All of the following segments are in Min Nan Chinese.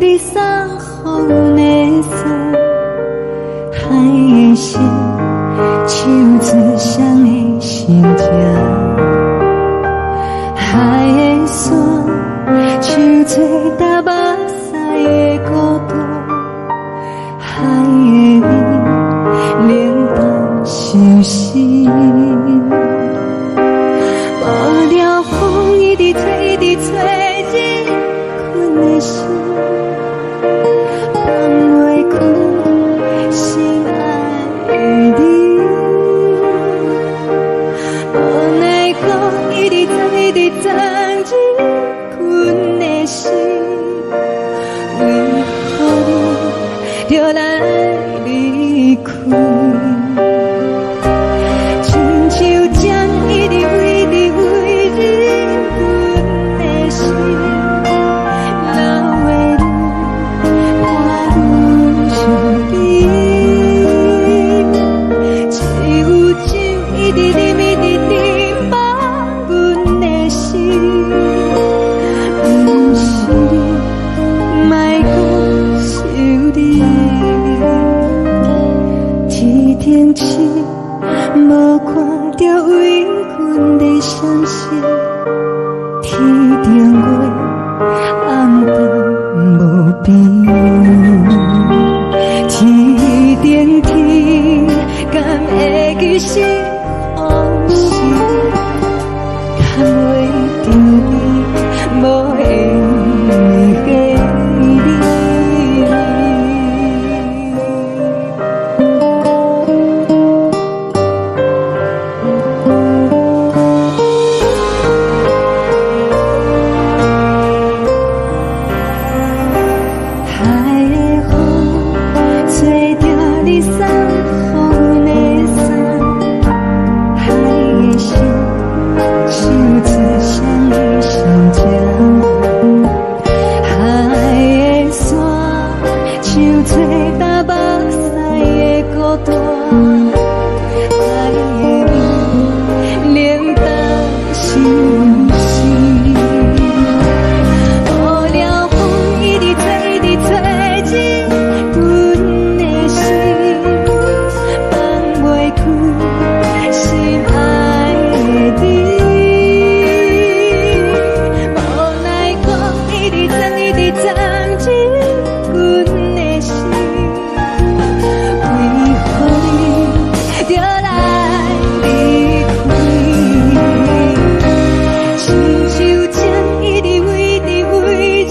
你送予阮的衫，海的心，唱出誰的心情？海的山，唱出踏目屎的孤單，海的味，冷淡相思。無聊風一直吹，一直吹入阮的心，放袂開心愛的你。無奈何一直藏，一直藏入阮的心，為何你著來離開？親像針一直為直為入阮的心，流的淚伴阮身邊。只有酒一直啉，一直啉，放阮的心。毋是你，莫閣想你。天頂星無看著為阮咧傷心，天頂月暗淡無邊。天頂天，敢會記是予是？牽袂著你，無緣的你。海的風吹著你送予阮的衫，海的心唱出誰的心情？海的山唱出踏目屎的孤單，海的味冷淡相思。無聊風一直吹，一直吹入阮的心，放袂開心愛的你。無奈何一直藏，一直藏入阮的心，為何你著來離開？親像針一直為直為入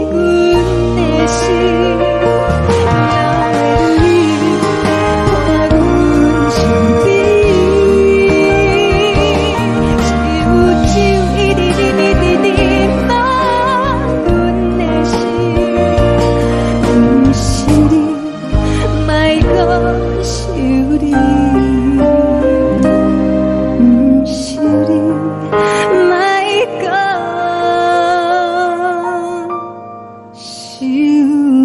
阮的心，流的淚伴阮身邊。只有酒一直啉，一直啉，放阮的心。毋是你，莫閣想你。毋是你，莫閣想你。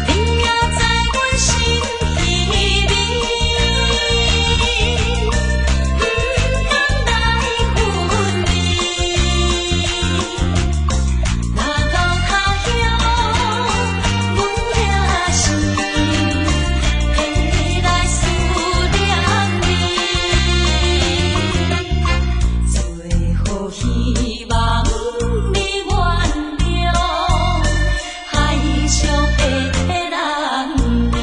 你也在阮心彼边，毋甘來分離。若到他鄉，阮也是會來思念你。最好希望你原諒，海上的男兒。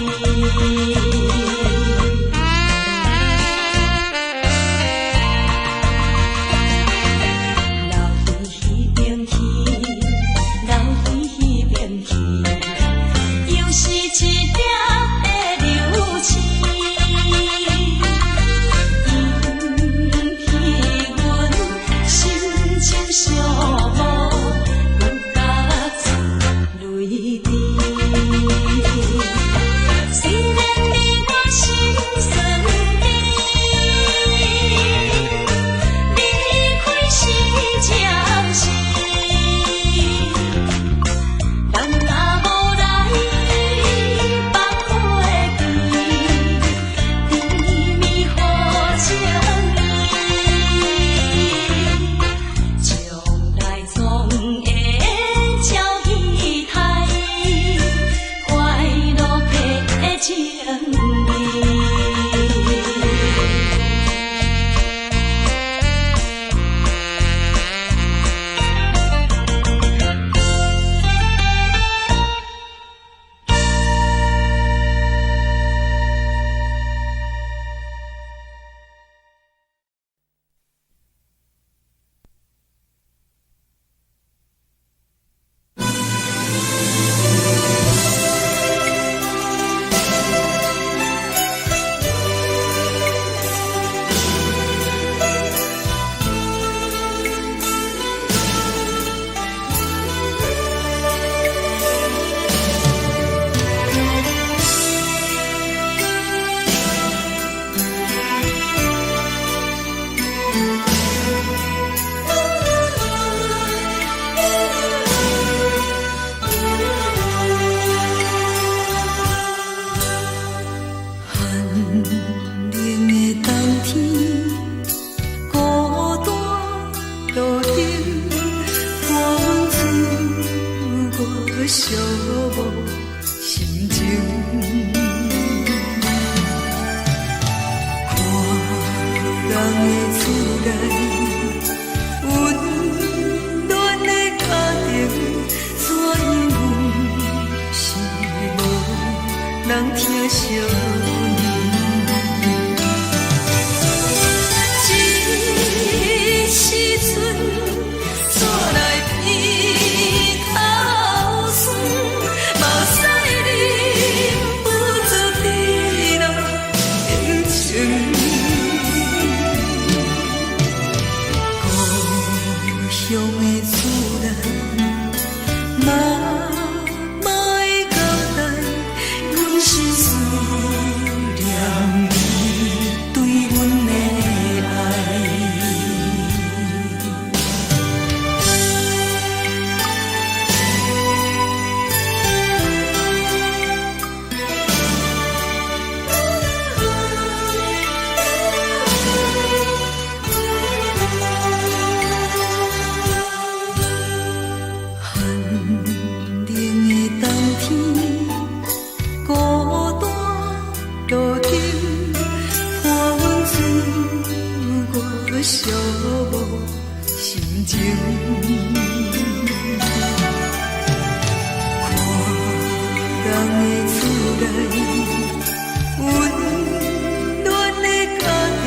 留佇彼邊去，留佇彼邊去，又是一粒的流星。引起阮心情寂寞，阮甲出淚滴。雖然你我心酸甜，離開是暫時，人若無來放袂記，甜蜜予情意，將來總會照期待，快樂的情意。寒冷的冬天，孤單路燈，伴阮自我寂寞心情。看人的厝內，溫暖的家庭，怎樣阮是無人疼惜你。這時陣，煞來鼻頭酸，目屎忍不住滴落眼睛。故鄉的厝內，媽媽的交代，阮是思念你對阮的愛。寒冷的冬天，孤單路燈，伴阮自我寂寞心情。看人的厝內，溫暖的家庭，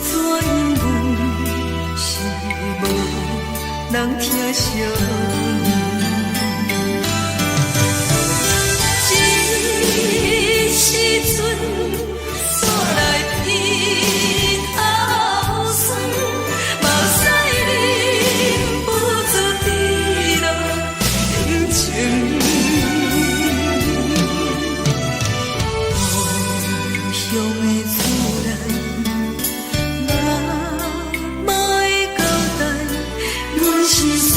怎樣阮是無人疼惜你。這時陣，煞來鼻頭酸，目屎忍不住滴落眼睛。故鄉的厝內，媽媽的交代，阮是思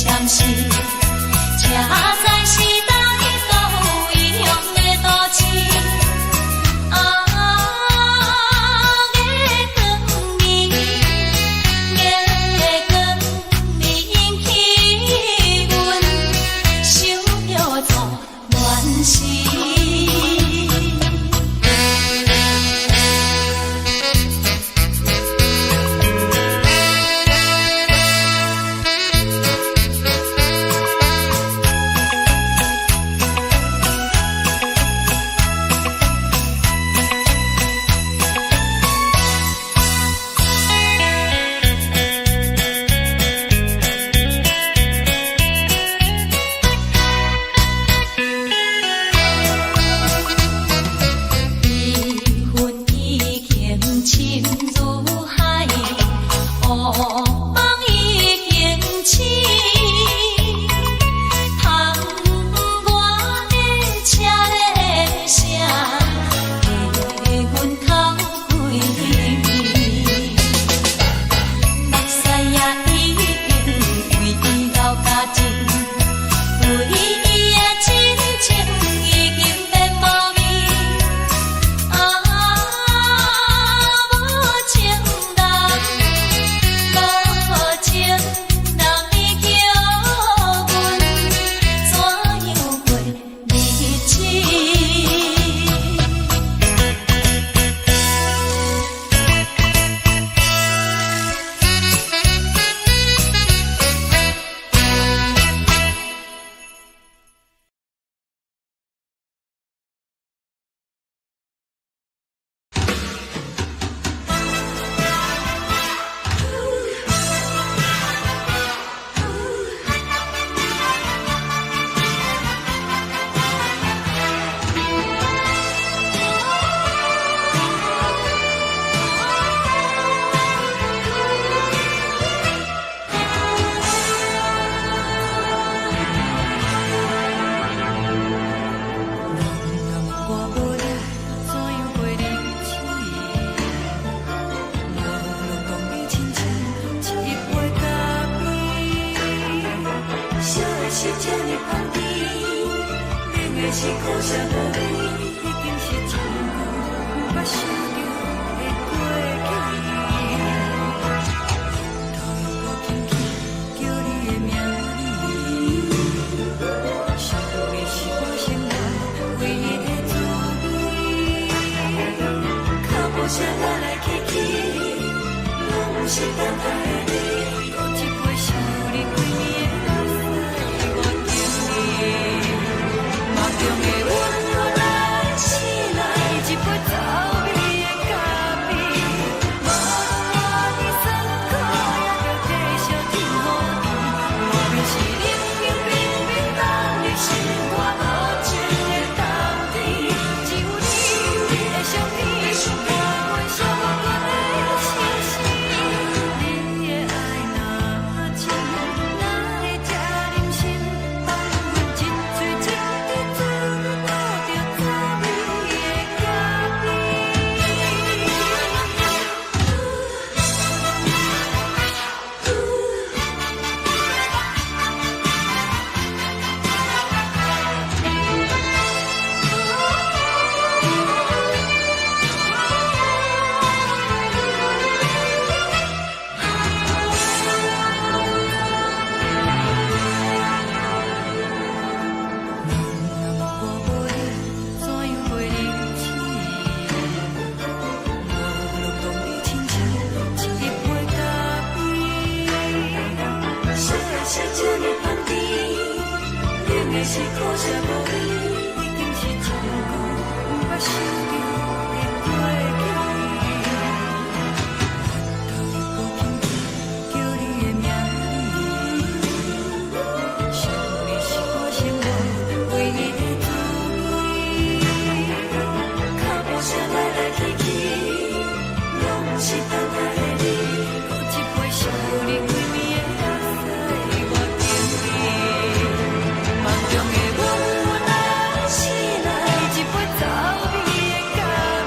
相思，這才是來到異鄉的都市。啊，月光暝，月光暝引起阮想著做恋诗。悲恨已經深如海，惡夢已經醒。窗外的車鈴聲，替阮哭規暝。目屎也已經為伊流乾淨，對伊的真情已經變無味。啊，無情人，無情人，你叫阮怎樣過日子？人若问我无你，怎樣過日子？我攏講你親像一杯咖啡，燒的是這呢香甜，冷的是苦澀無味，已經是真久毋捌想著的過去。頭又閣輕輕叫你的名字，想你是我生活唯一的滋味。腳步聲來來去去，攏是等待的你。閣一杯想你規暝的目屎，我敬你。夢中的阮來醒來，一杯走味的咖啡，無論偌尼酸苦，也著繼續天予甜。莫非是冷冷冰冰等你心肝無情的冬天？只有你的相片，陪阮寂寞的相思。你的愛若深，哪會這忍心放阮一喙一滴醉倒著走味的咖啡？人若問我無你，怎樣過日子？我攏講你親像一杯咖啡，燒的是這呢香甜，冷的是苦澀無味，已經是真久毋捌想著的過去。頭又閣輕輕叫你的名字，想你是我生活唯一的滋味。腳步聲來來去去，攏是等待的你。閣一杯想你規暝的目屎，我敬你。夢中的阮來醒來，一杯走味的咖啡，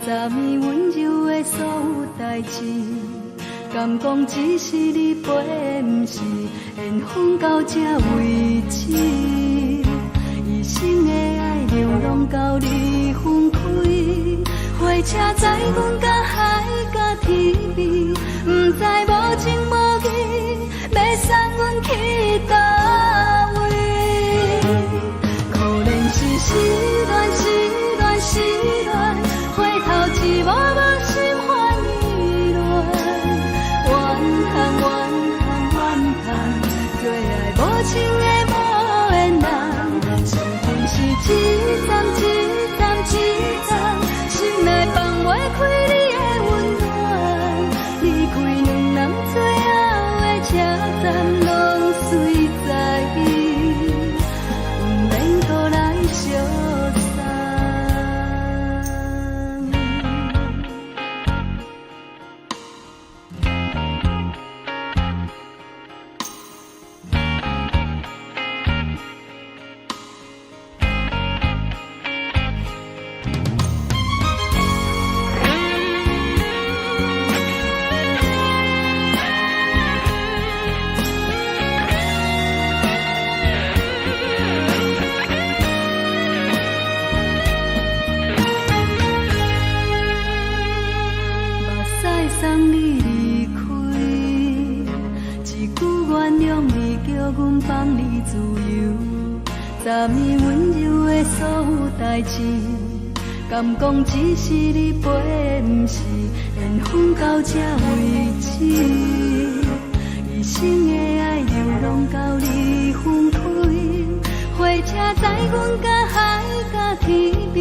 昨暝溫柔的所有代誌，敢講只是你陪，毋是緣分到這為止。一生的愛流浪到你分開，火車載阮到海角天邊，毋知無情無義，欲送阮去佗位。可憐是失戀，失戀，失戀，回頭一幕幕心煩意亂，怨嘆怨嘆怨嘆，做愛無情的無緣人，相逢是一站一站一站，心內放袂開你的溫暖，離開兩人最後的車站，攏隨在伊，毋免閣來相送。目屎送你離開，一句原諒你，叫阮放你自由。昨暝溫柔的所有代誌，敢講只是你陪，毋是緣分到這為止。一生的愛流浪到你分開，火車載阮到海角天邊，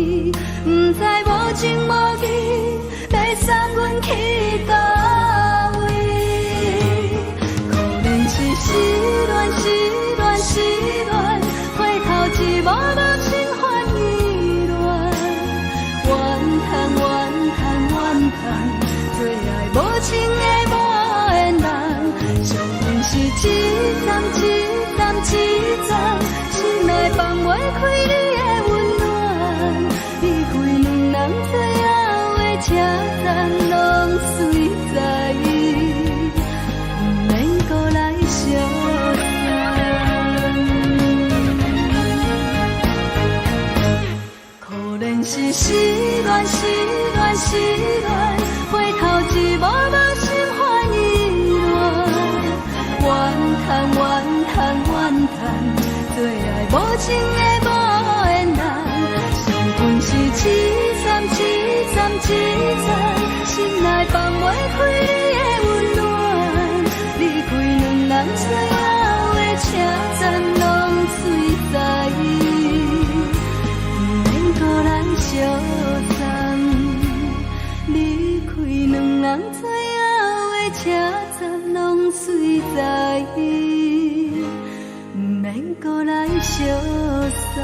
毋知無情無義，欲送阮去佗位。可憐是失戀，失戀，失戀，回頭一幕幕心煩意亂，怨嘆怨嘆怨嘆，做愛無情的無緣人，相逢是一站一站一站，心內放袂開你的溫暖，離開兩人最後的車站，攏隨在伊，毋免閣來相送。可憐是失戀，失戀，失戀，回頭一幕幕心煩意亂，怨嘆怨嘆怨嘆，做愛無情的無緣人，相逢是一站一站一站，心內放袂開你的溫暖，離開兩人最後的車站，攏隨在伊，毋免閣來相送。離開兩人最後的車站，攏隨在伊，毋免閣來相送。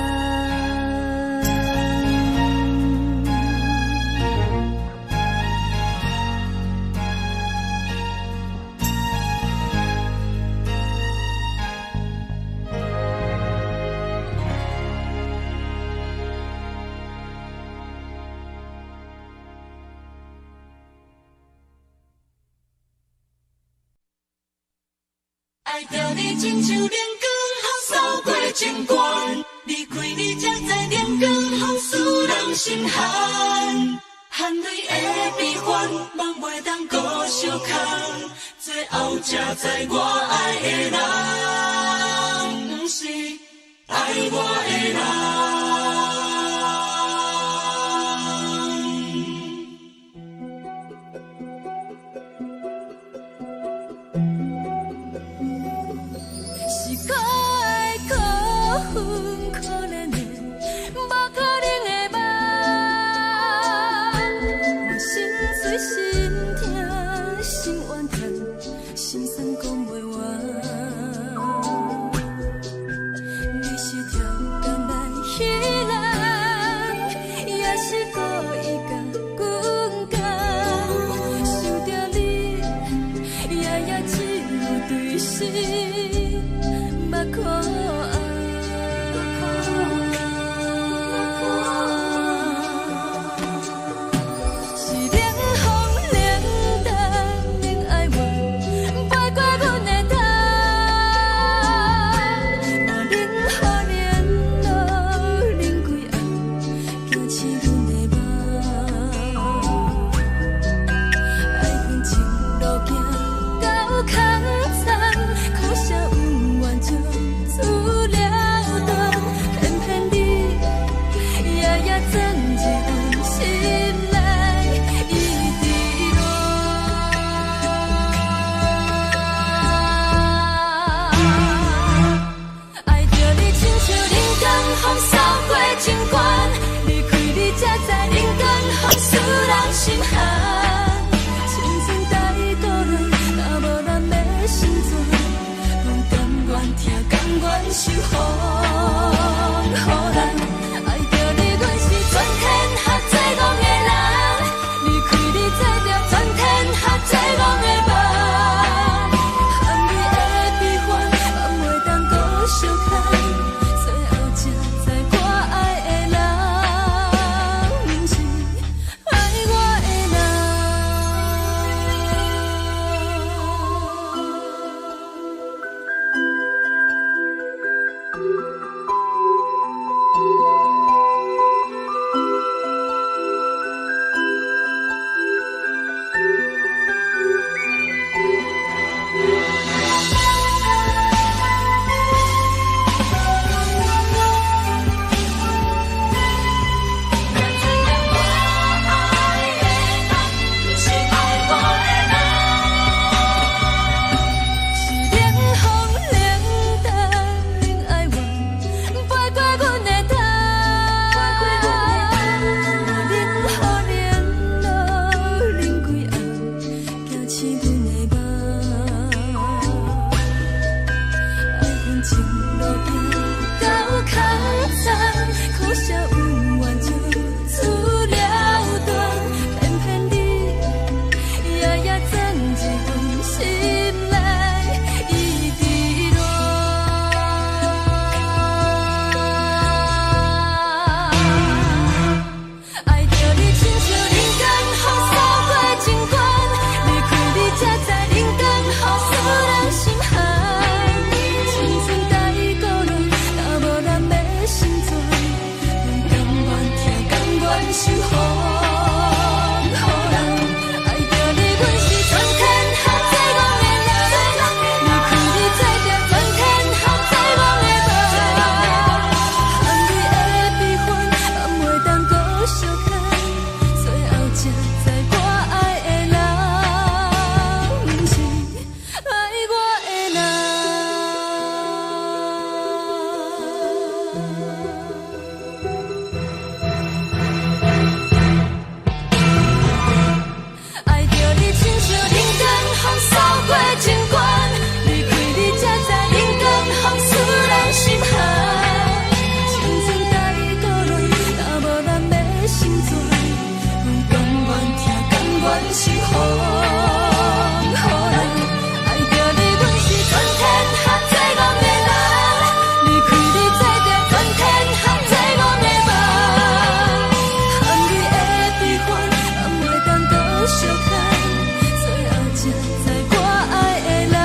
愛著你親像冷光予掃過情關，離開你才知冷光予使人心寒。含淚的悲歡，夢袂當閣相空，最後才知我愛的人，毋是愛我的人。是可愛可恨可憐的，無可能的夢。我心碎心痛心怨叹，心酸講袂完。你是超工來彼人，也是故意共阮講。想著你，夜夜只有對心目苦红。是風使人心寒。青春代倒落，若無咱欲成全，阮甘願疼，甘願受風予人。愛著你，阮是全天下最戇的人。離開你，做著全天下最戇的夢。含你的悲歡，放袂當閣相牽。最後才知我愛的人，毋是愛我的人。是愛我的人，是冷風冷淡冷愛怨，飛過阮的頭。冷雨冷露冷幾暗，驚醒阮的夢。愛恨情路行到空残，可惜恩怨就此了斷，偏偏你夜夜鑽入阮心內，一直戀。愛著你親像人間風掃過情關，離開你才知人間風使人心寒。青春代倒落，若無咱欲成全，阮甘願疼，甘願受風予人。愛著你，阮是全天下最戇的人。離開你，做著全天下最戇的夢。含你的悲歡，放袂當閣相牽。最後才知我愛的人，毋是愛我的人。愛著你親像人間風掃過情關，離開你才知人間風使人心寒。青春代倒落，若無咱欲成全，阮甘願疼，甘願受風予人。愛著你，阮是全天下最戇的人。離開你，做著全天下最戇的夢。含你的悲歡，放袂當閣相牽。最後才知我愛的人，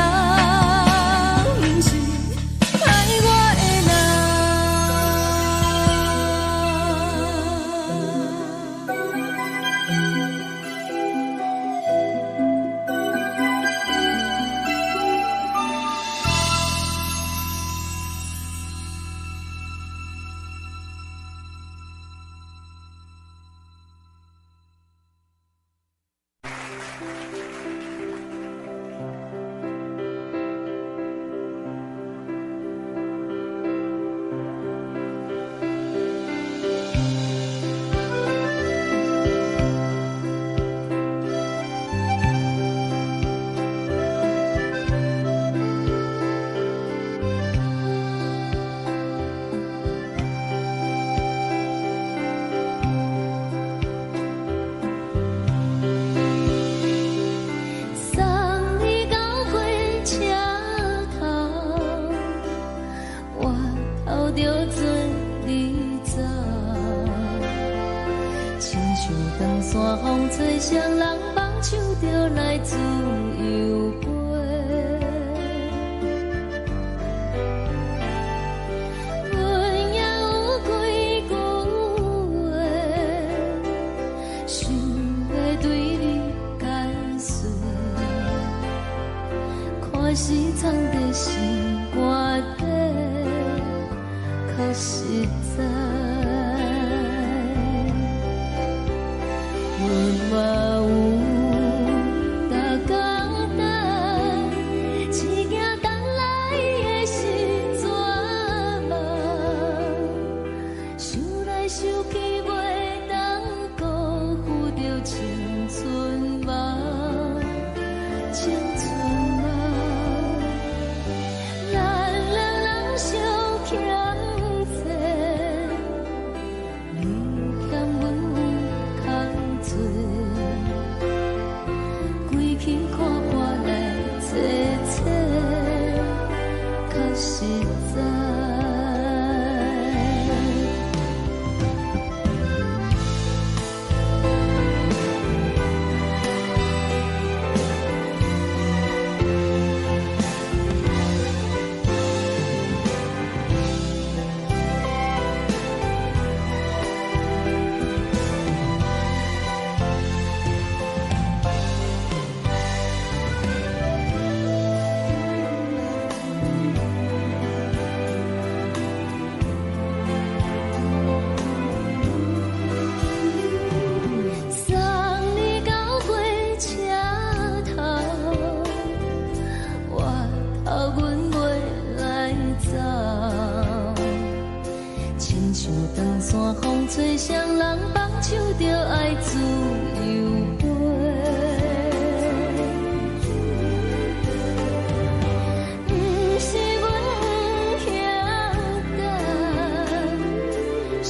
毋是愛我的人。送你到火車頭，我頭著准你走。親像長山風吹，誰人放手就來自由飛。阮也有幾句話，想欲對你解釋。看是藏佇心肝底，較實在。阮嘛有逐工等，只驚等來的是絕望。想來想去，袂當辜負自由飛。毋是阮不晓等，时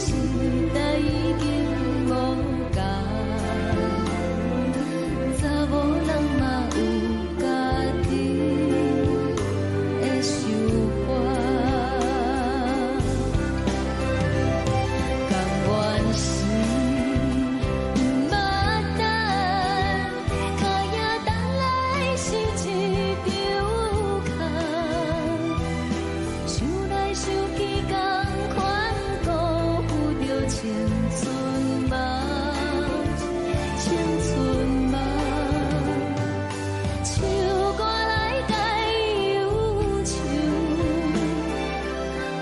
代已经无仝，查某人嘛有家己的想法。甘愿是毋捌等，脚影等来是一场空。想来想去，仝款辜负著青春梦，青春梦。唱歌来解忧愁，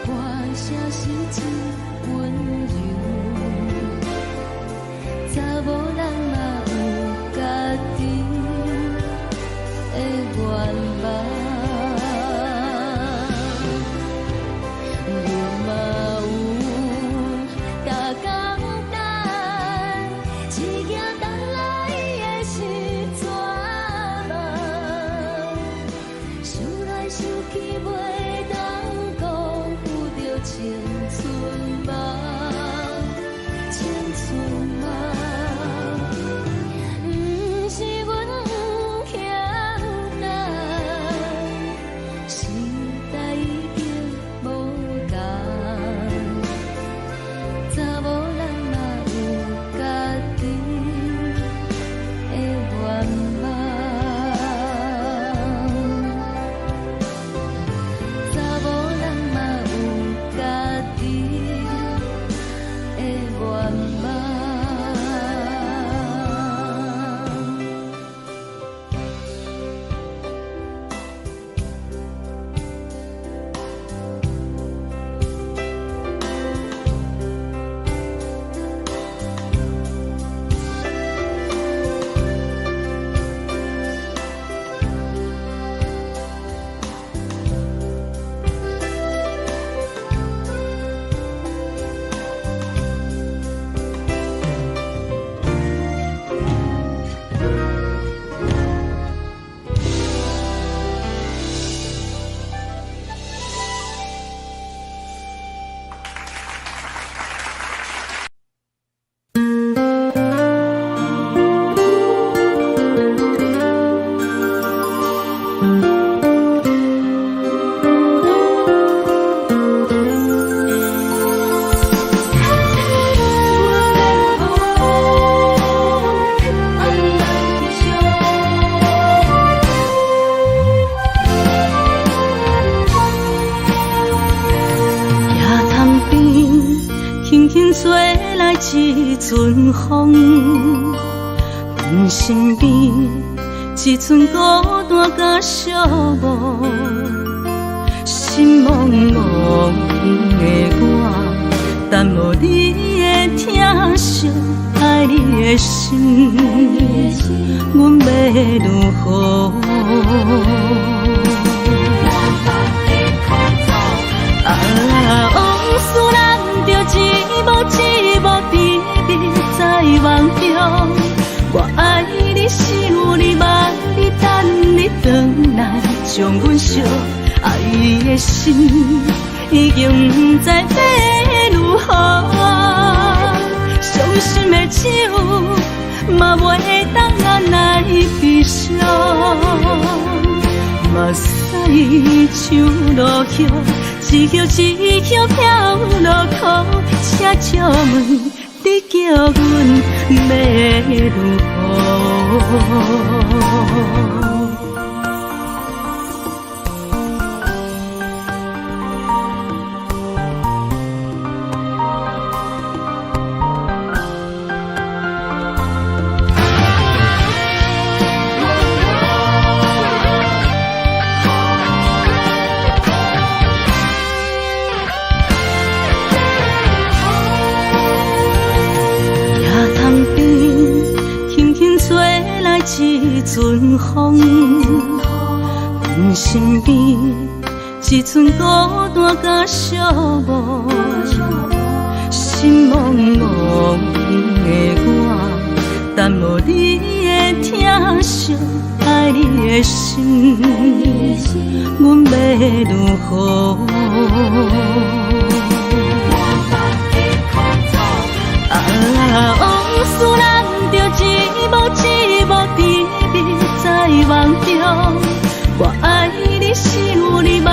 歌声是真温柔。查某人嘛有家己的愿望，阮嘛有逐工等，一行等来的是绝望。想来想去，袂当辜负著青春梦，青春梦。毋是阮不晓等，时代已经无仝，查某人嘛有家己的愿望，查某人嘛有家己的愿望。野潭边，轻轻吹来一阵风，阮身边一阵孤单佮寂寞，心茫茫的我，等无你的疼惜，爱你的心，阮欲如何？啊，往事咱就一幕一幕甜蜜在梦中。我爱你，想你，望你，等你转来，将阮惜。爱的心已经不知欲如何，伤心的酒嘛袂当按来悲伤。目屎像落叶，一叶一叶飘落苦，请借问你叫阮欲如何？野潭边，轻轻吹来一阵风，阮身边一阵孤单佮寂寞，心茫茫的我，等無你的疼惜，愛你的心，阮欲如何？啊，往事咱著一幕一幕甜蜜在夢中。我愛你，想你，夢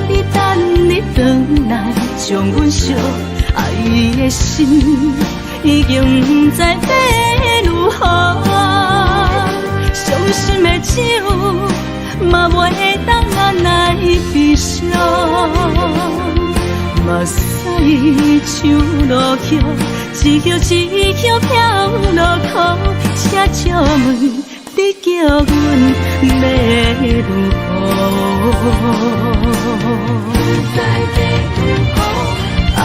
你，等你轉來，將阮惜愛的心已經毋知欲如何。傷心的酒嘛袂當按捺悲傷，目屎像落雨，一葉一葉飄落苦，請借問你叫阮欲如何？啊，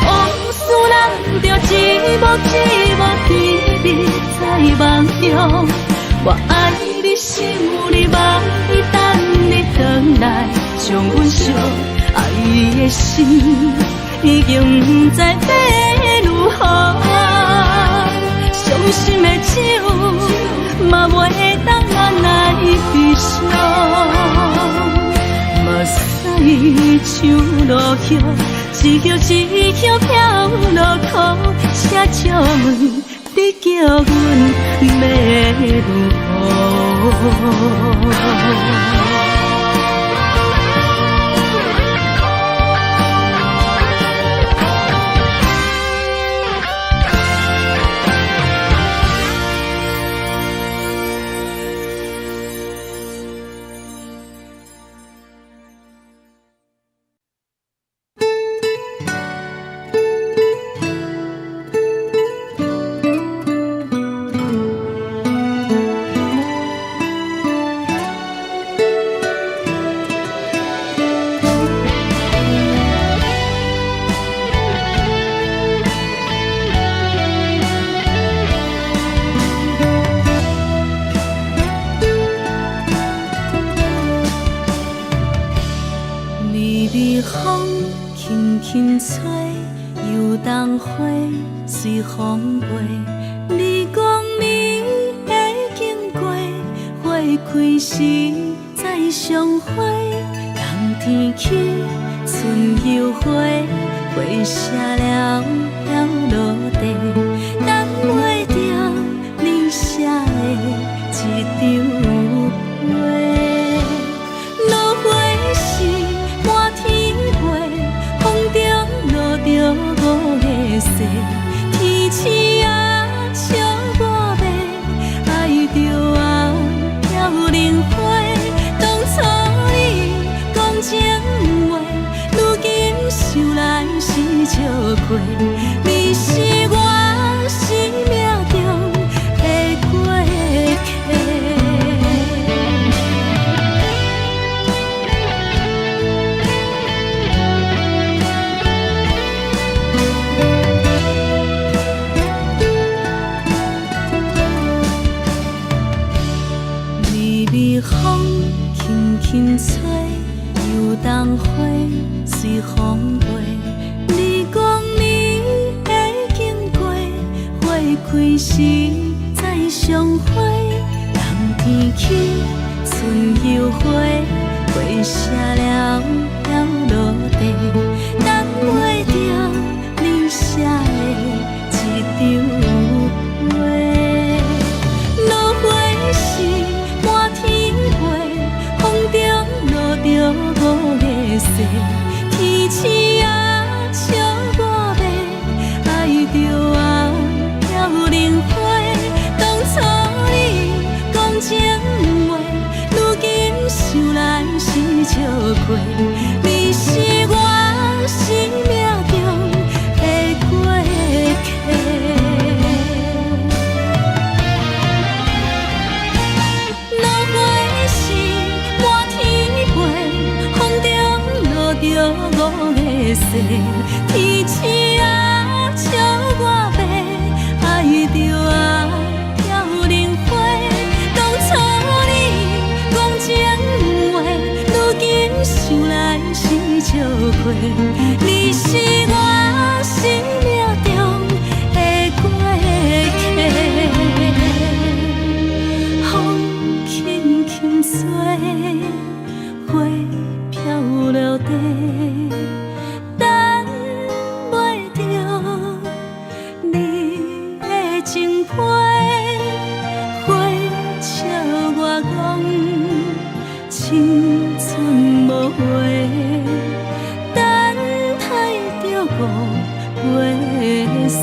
往事咱著一幕一幕甜蜜在夢中。我愛你，想你，夢你，等你轉來，將阮惜愛的心已經毋知欲如何。傷心的酒嘛袂當按捺悲傷，目屎像落雨，一葉一葉飄落苦，請借問你叫阮欲如何？微微風輕輕吹，油桐花隨風飛。你講你會經過，花開時再相會。冬天起，春又回，花謝了飄落地，等袂著你寫的一張批。落花時滿天飛，風中落著五个雪，天鼠仔笑我欲愛著啊飄零花。當初你講情話，如今想來是笑話，你是我生命中的過客。微微風輕輕吹，油桐花隨風飛。你講你會經過，花開時再相會。冬天起，春又回，花謝了飄落地，等袂著你寫的一張批。落花時滿天飛，風中落著五个雪，天鼠仔笑我欲愛著啊飄零花。當初你講情話，如今想來是笑話，你是我生命中的過客。落花時滿天飛，風中落著五个雪，天鼠仔笑我欲愛著啊飄零花。當初你講情話，如今想來是笑話，你是我生命中的過客。青春無話，等待著五月雪。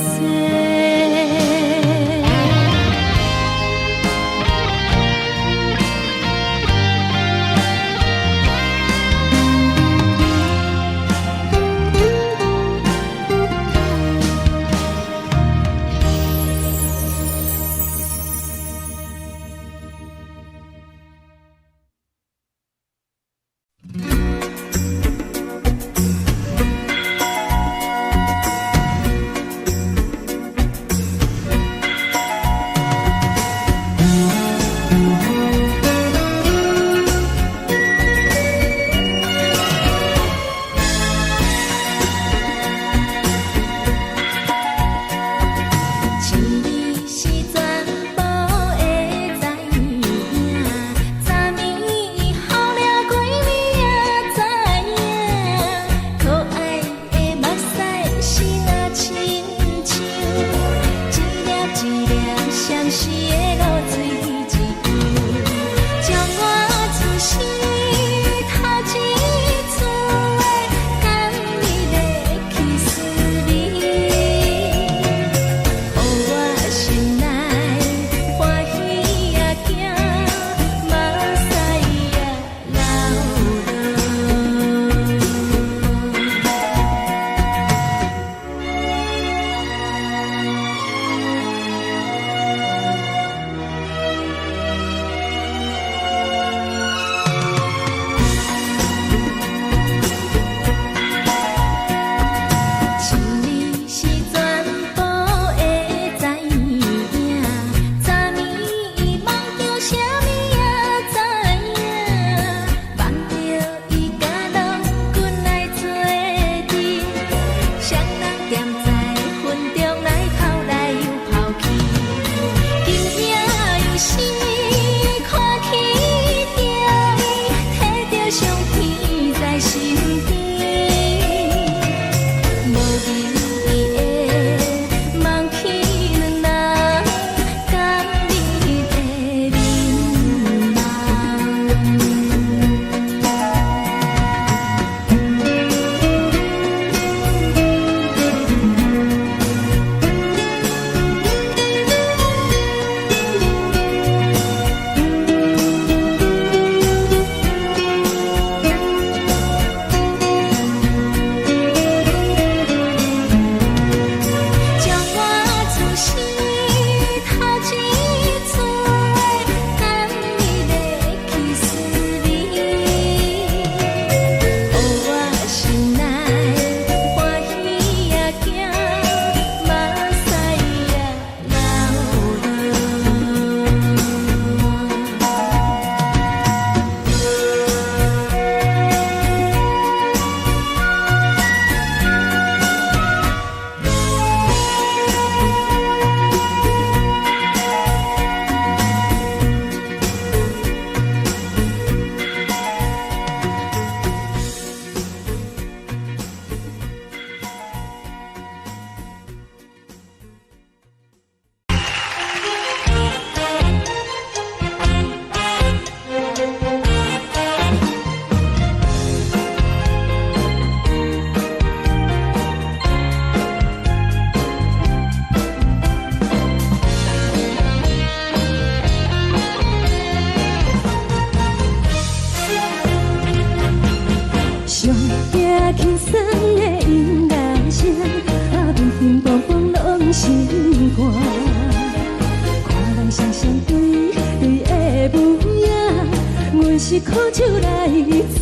是苦酒來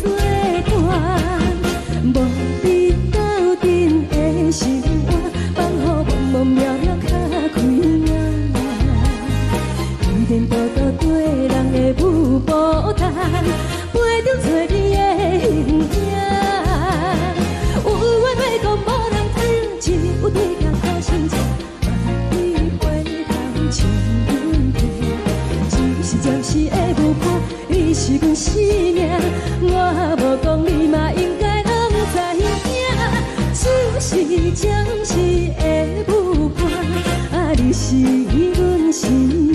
做伴，無你鬥陣的生活，放予茫茫渺渺較開眼。天天多多對人的舞步單，陪著找你的形影。有話欲講無人聽，只有對甲苦心情，萬里回頭情阮天，只是暫時的舞伴，你是阮生命，我無講你嘛應該攏知影，只是暫時的舞伴，啊，你是阮生命。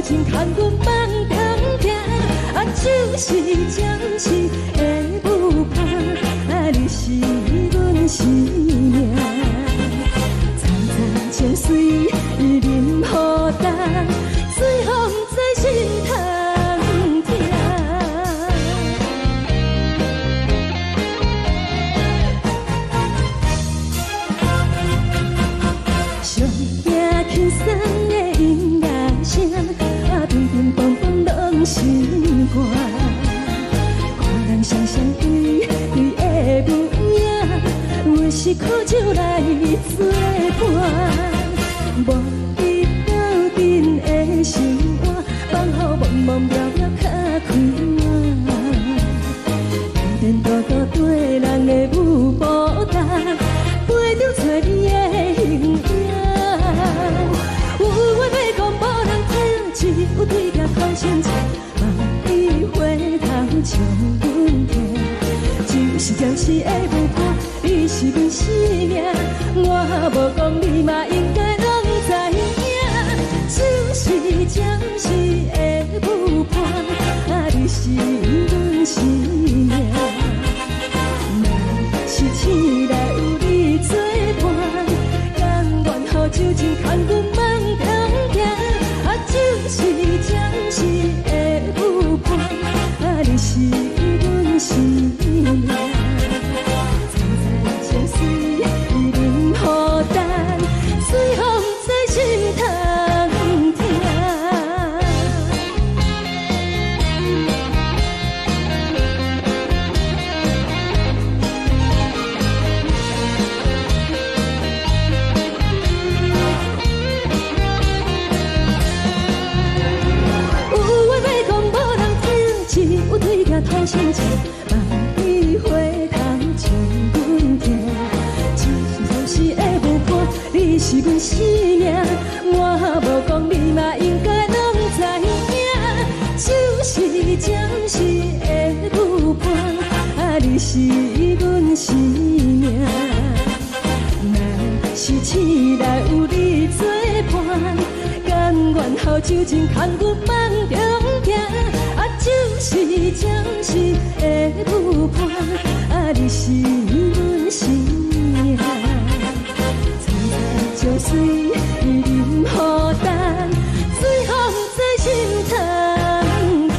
情牽阮夢通聽，啊，就是暫時的舞伴，啊，你是阮生命。層層情隨淋雨重，水予毋知心通疼。上驚輕鬆的音樂聲，啊，乒乒乓乓攏心肝。看人雙雙對對的舞影，阮是苦酒來作伴。無伊鬥陣的生活，放予茫茫渺渺較快活。天天多多對人的舞步動，飛著找你的形影。有話欲講無人聽，只有對鏡講親情，望你回頭笑阮聽。就是暫時的舞伴，你是阮生命，我無講你嘛應該攏知影。就是暫時的舞伴，啊，你是阮生命。若是醒來有你作伴，甘願予酒精牽阮夢通行。啊，就是暫時的舞伴，啊，你是阮生命。層層情隨淋雨重，水予毋知心通疼。有話欲講無人聽，只有對鏡吐心情，望你回頭笑阮聽。只是暫時的舞伴，你是阮生命，我無講你嘛應該攏知影。就是暫時的舞伴，啊，你是阮生命。若是醒來有你作伴，甘願予酒精牽阮夢中行。啊，就是暫時的舞伴，啊，你是阮生命。層層情隨淋雨重，水予毋知心通疼。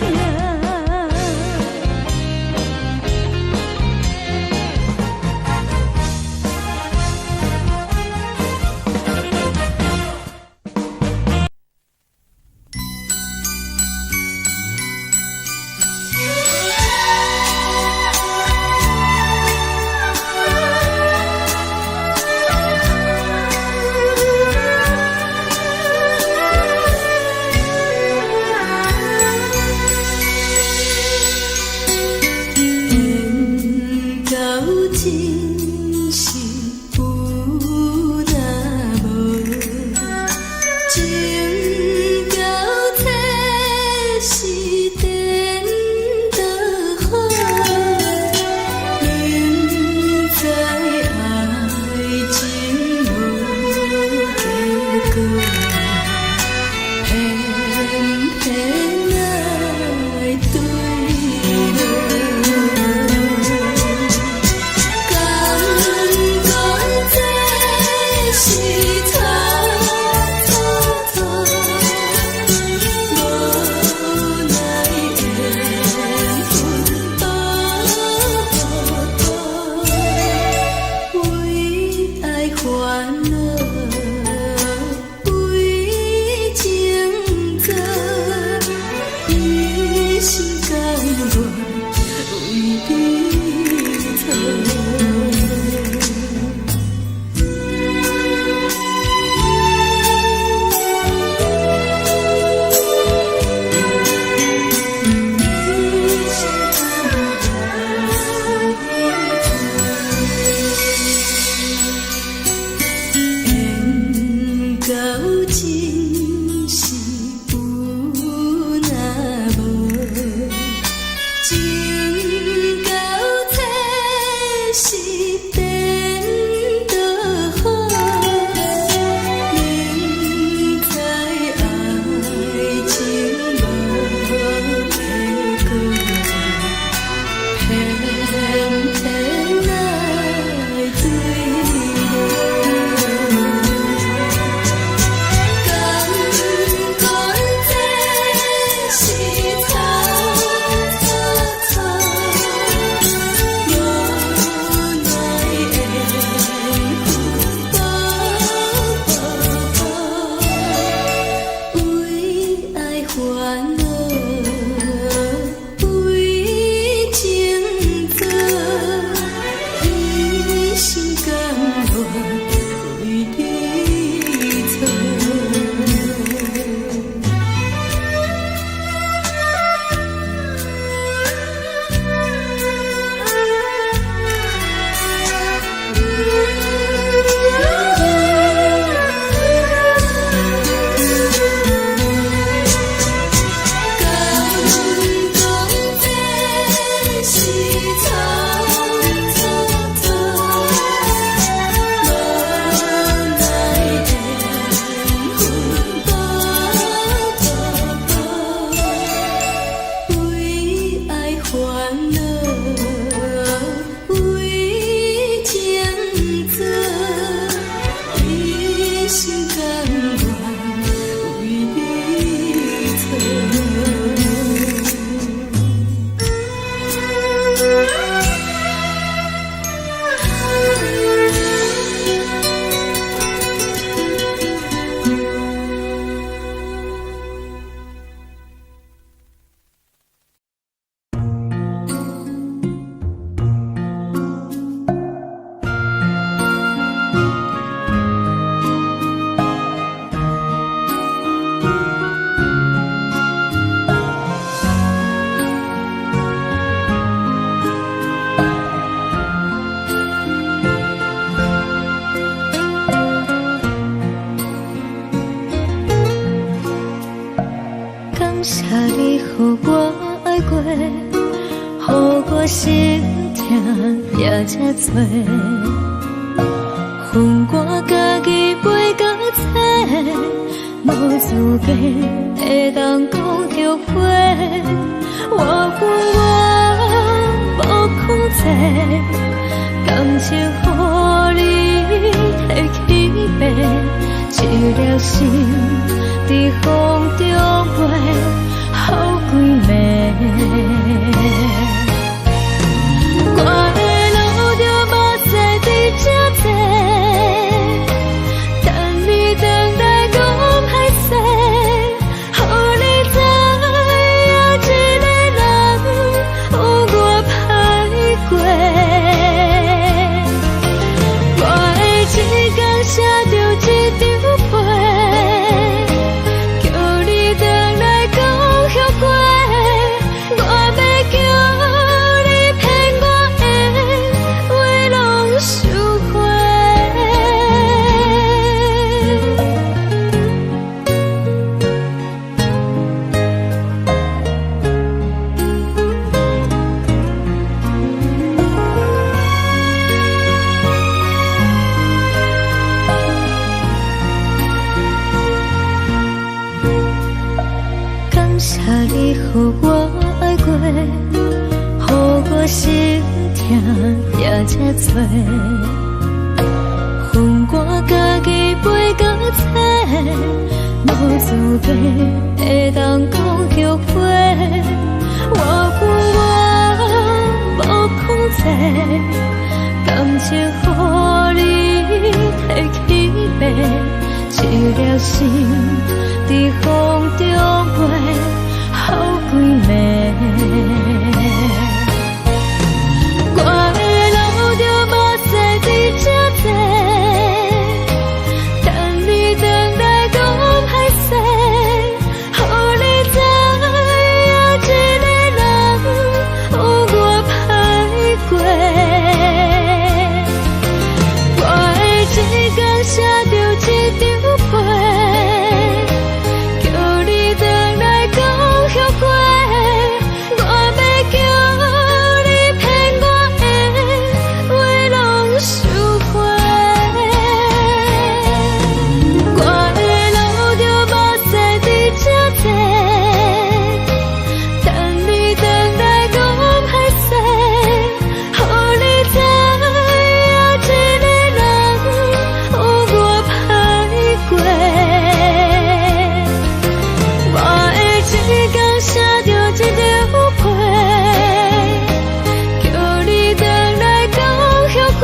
我心疼也這多。分我家己飞到册，無資格會當講後悔。我有我無控制，感情予你提去爬，一粒心佇風中飛，予規暝。我會流著目屎佇這坐，等你轉來講歹勢，予你知影一個人有偌歹過。我會一工寫著一張批，叫你轉來講後悔。我欲叫你騙我的話攏收回。感謝你予我愛過，予我心疼也這多。分我家己飛到冊，無資格會當講後悔。我有我無控制，感情予你提去爬，一粒心佇風中飛，予規暝。我會流著目屎佇這坐，等你轉來講歹勢，予你知影一個人有偌歹過。我會一工寫著一張批，叫你轉來講後悔。我欲叫你騙我的話攏收回。我會流著目屎佇這坐，等你轉來講歹勢，予你知影一個人有偌歹過。我會一工寫著一張批，叫你轉來講後悔。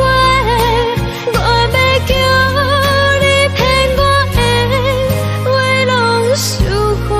我欲叫你騙我的話攏收回。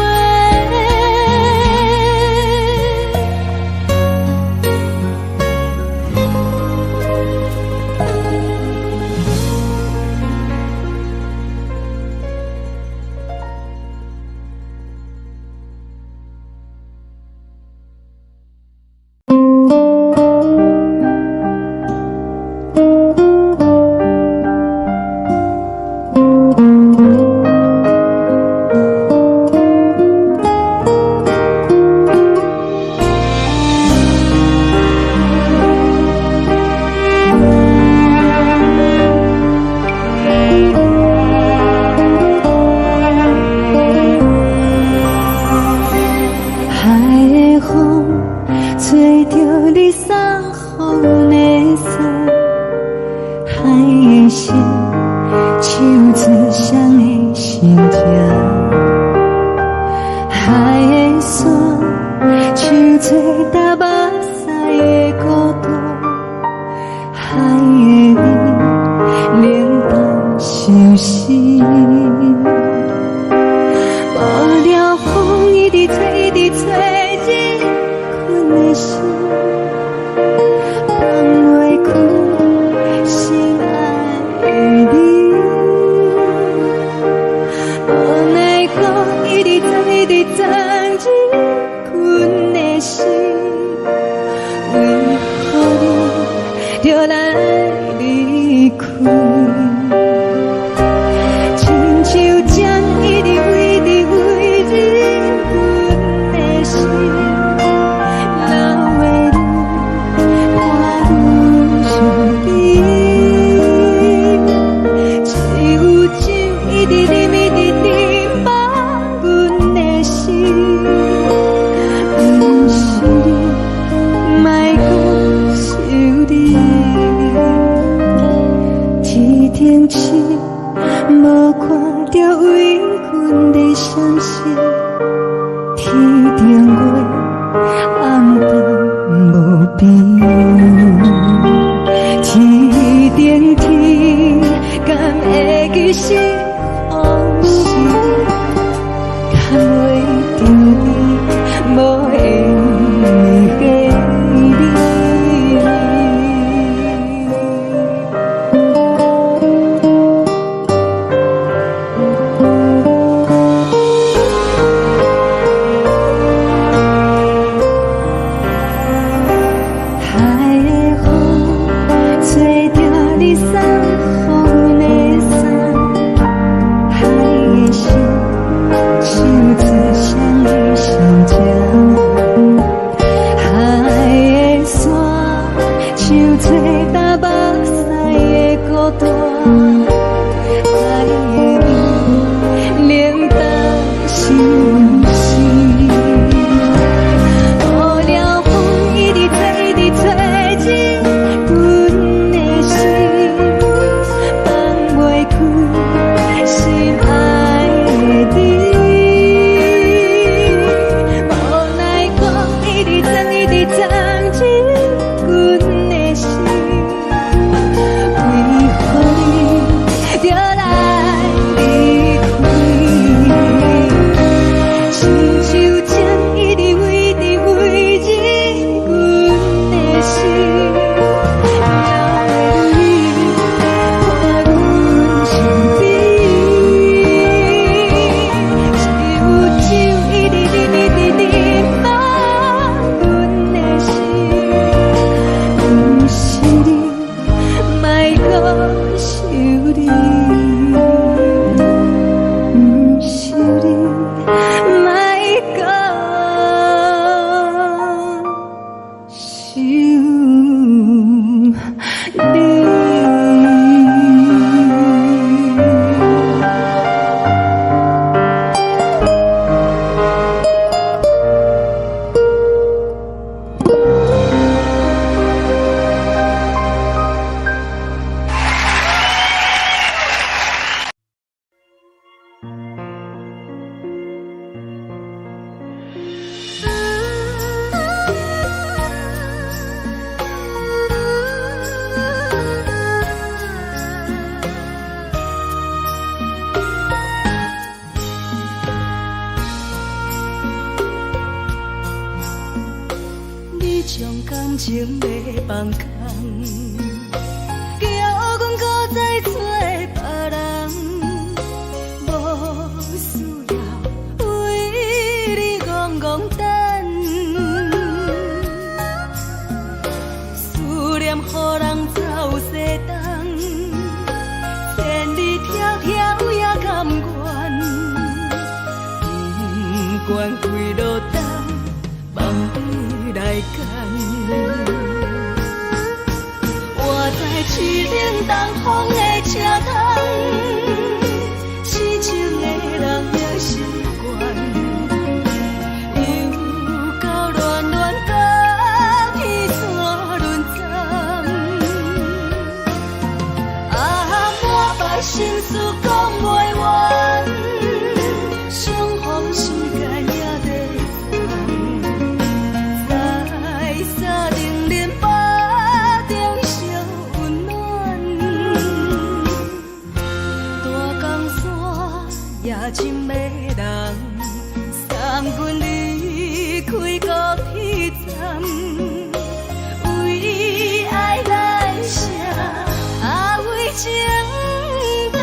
海的風吹著你送予的衫，海的心唱出誰的心情，海的山唱出踏目屎的孤單，海的雨冷淡相思。無聊風一直吹，一直吹，這困的心放袂開心愛的你。無奈雨一直吹，一直鑽入停止，無看著微雲在閃爍，天頂月暗淡無邊，天頂天，敢會記是予時，牽袂著你無緣的你。海的風吹著你送予阮的衫，海的心唱出誰的心情？海的山唱出東目屎的孤單，海的味冷淡心事。無聊風一直吹，一直吹進阮的心，放袂開心愛的你。無奈風一直鑽，一直鑽進阮的心，為何你著來離開？親像情一直圍直圍進阮的心，鸟的淚伴阮身邊。只有酒一直啉，一直啉滿阮的心，毋是你，莫閣想你，毋是你，莫閣想你。你將感情欲放空，叫阮閣再找別人，無需要為你戇戇等，思念予人走西東，千里迢迢也甘願，不管幾落冬，放你來揀。我知凄冷東風的車窗，痴情的人也習慣，又到暖暖甲彼山轮转，啊，满腹心事講袂完，相逢時間也短暫，在三重林腹中相溫暖，大江山也真迷人，送阮離開高鐵站，為愛來寫，啊為情等。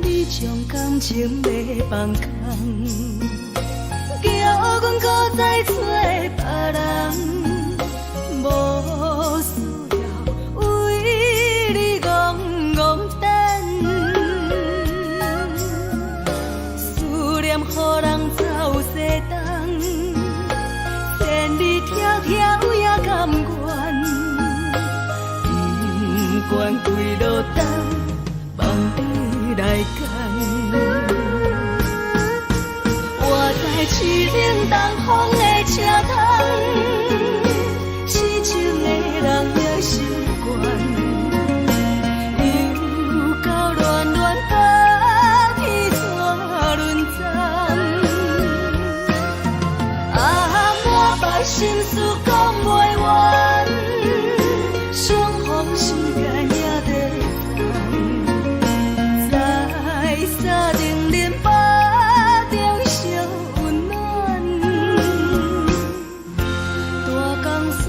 你將感情欲放空，叫阮閣再找別人。飄也甘願，不管幾落冬，放你來揀。我在凄冷東風的車窗，痴情的人也習慣，又到暖暖冬天怎輪轉？啊，滿腹心事講袂完，相逢時間也短暫，在三重恁腹中相溫暖。大江山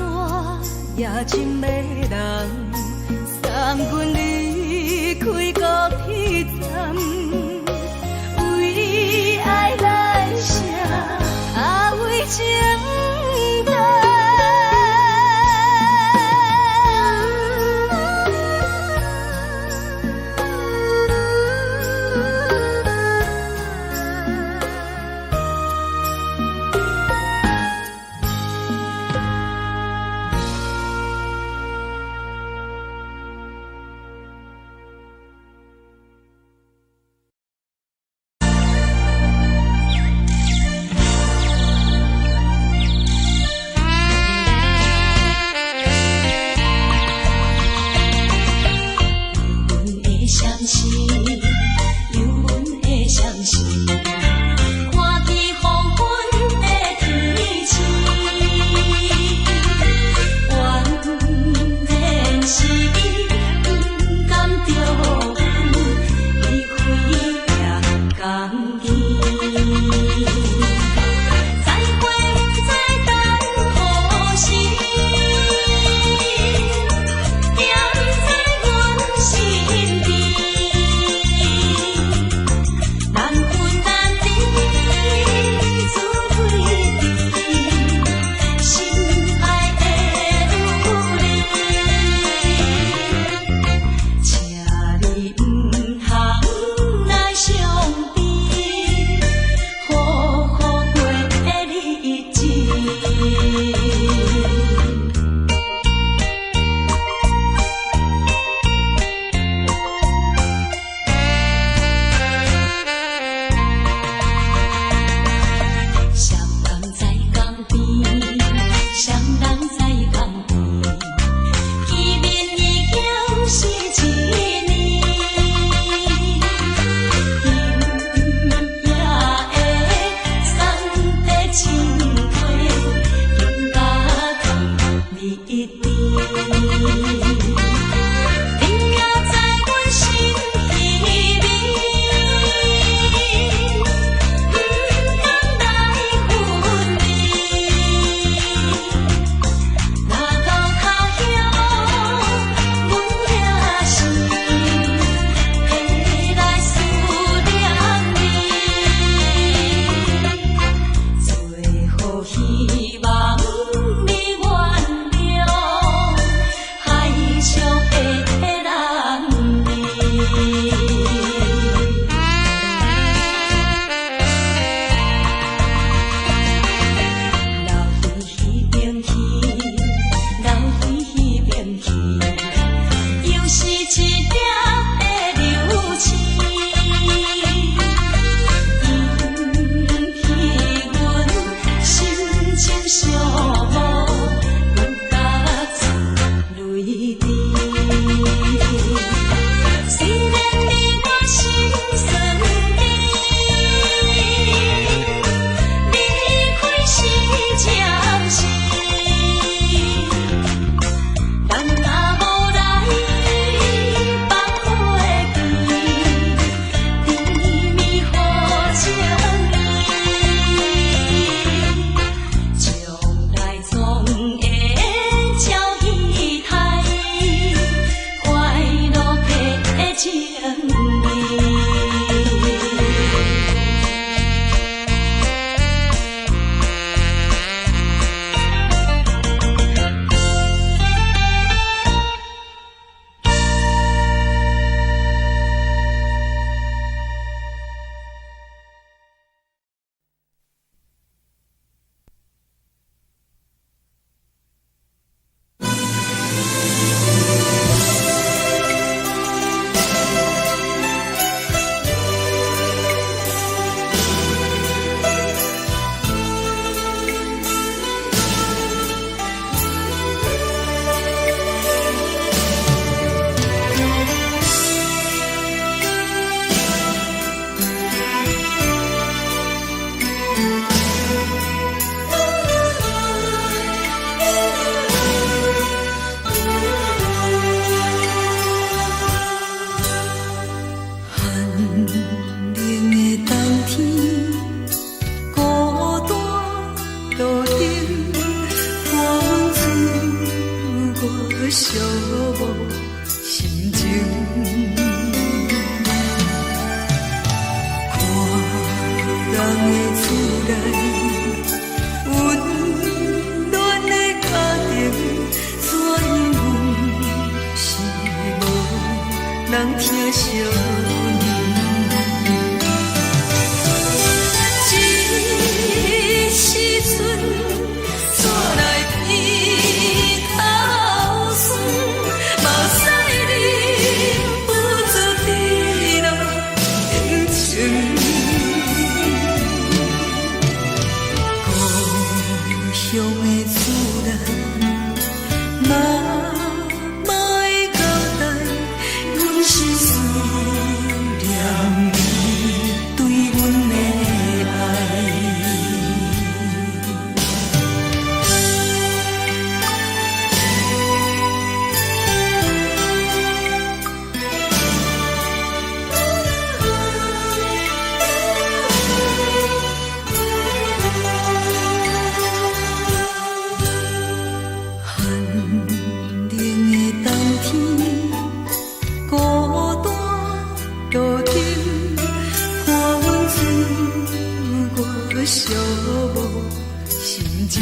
也真迷人，送阮離開高鐵站，為愛來寫，啊為情等。寂寞心情。看人的厝內，溫暖的家庭，怎樣阮是無人疼惜阮。這時陣煞來鼻頭酸，目屎忍不住滴落眼睛。故鄉的厝內，媽媽的交代，阮是思念你對阮的愛。寒冷的冬天，孤單路燈，看阮自我寂寞心情。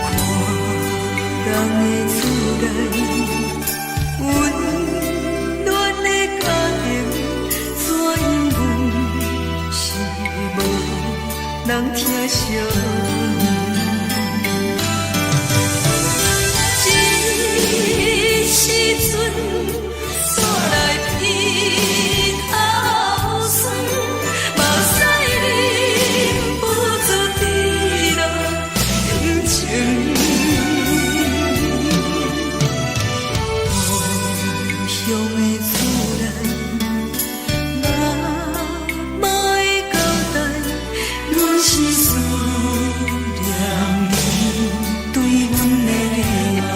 看人的厝內，溫暖的家庭，怎樣阮是無人疼惜阮。這時陣煞來鼻頭酸，目屎忍不住滴落眼睛。故鄉的厝內，媽媽的交代，阮是思念你對阮的愛。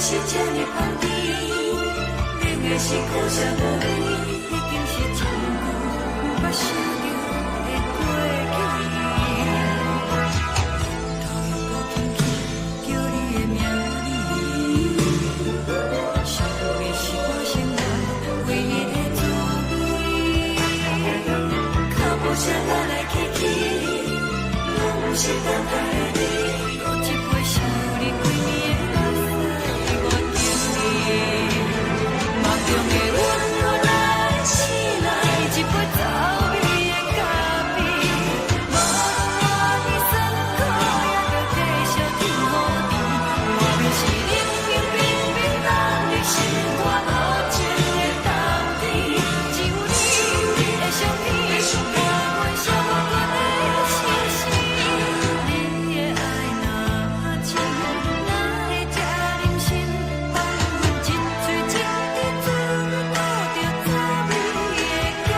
是這呢香甜，冷的是苦澀無味，已經是真久毋捌想著的過去。頭又閣輕輕叫你的名字，想的是我生活唯一的滋味。腳步聲來來去去，攏毋是等待的你。閣一杯想你規暝的目屎，我敬你。夢中的阮予咱醒來，一杯走味的咖啡。無論偌尼酸苦，也著繼續天雨甜。外面是冷冰冰冰冷的心肝無情的冬天，只有你的相片，伴阮寂寞的相思。你的愛若深，哪會這忍心放阮一嘴一滴水吐著走味的咖啡？夢若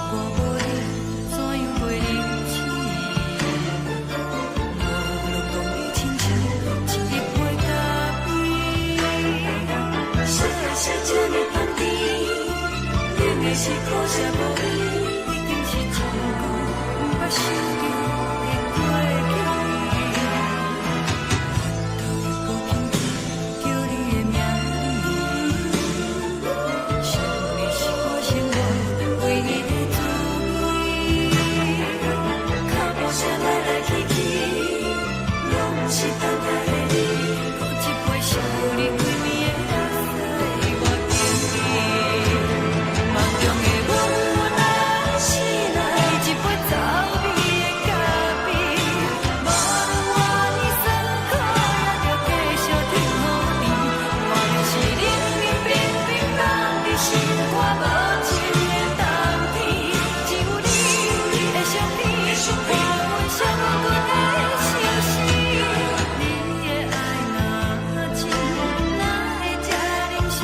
我無你，怎樣過日子？無論講你親像一杯咖啡。啥是這呢香甜？冷的是苦澀無味，已經是真久毋捌想著的過去。頭又閣輕輕叫你的名字，想的是我生活唯一的滋味。腳步聲來來去去，攏毋是等待的你。閣一杯想你規暝的目屎，我敬你。夢中的阮予咱醒來，一杯走味的咖啡。無論偌尼酸苦，也著繼續天雨甜。外面是冷冰冰冰冷的心肝無情的冬天，只有你的相片，伴阮寂寞的相思。你的愛若深，哪會這忍心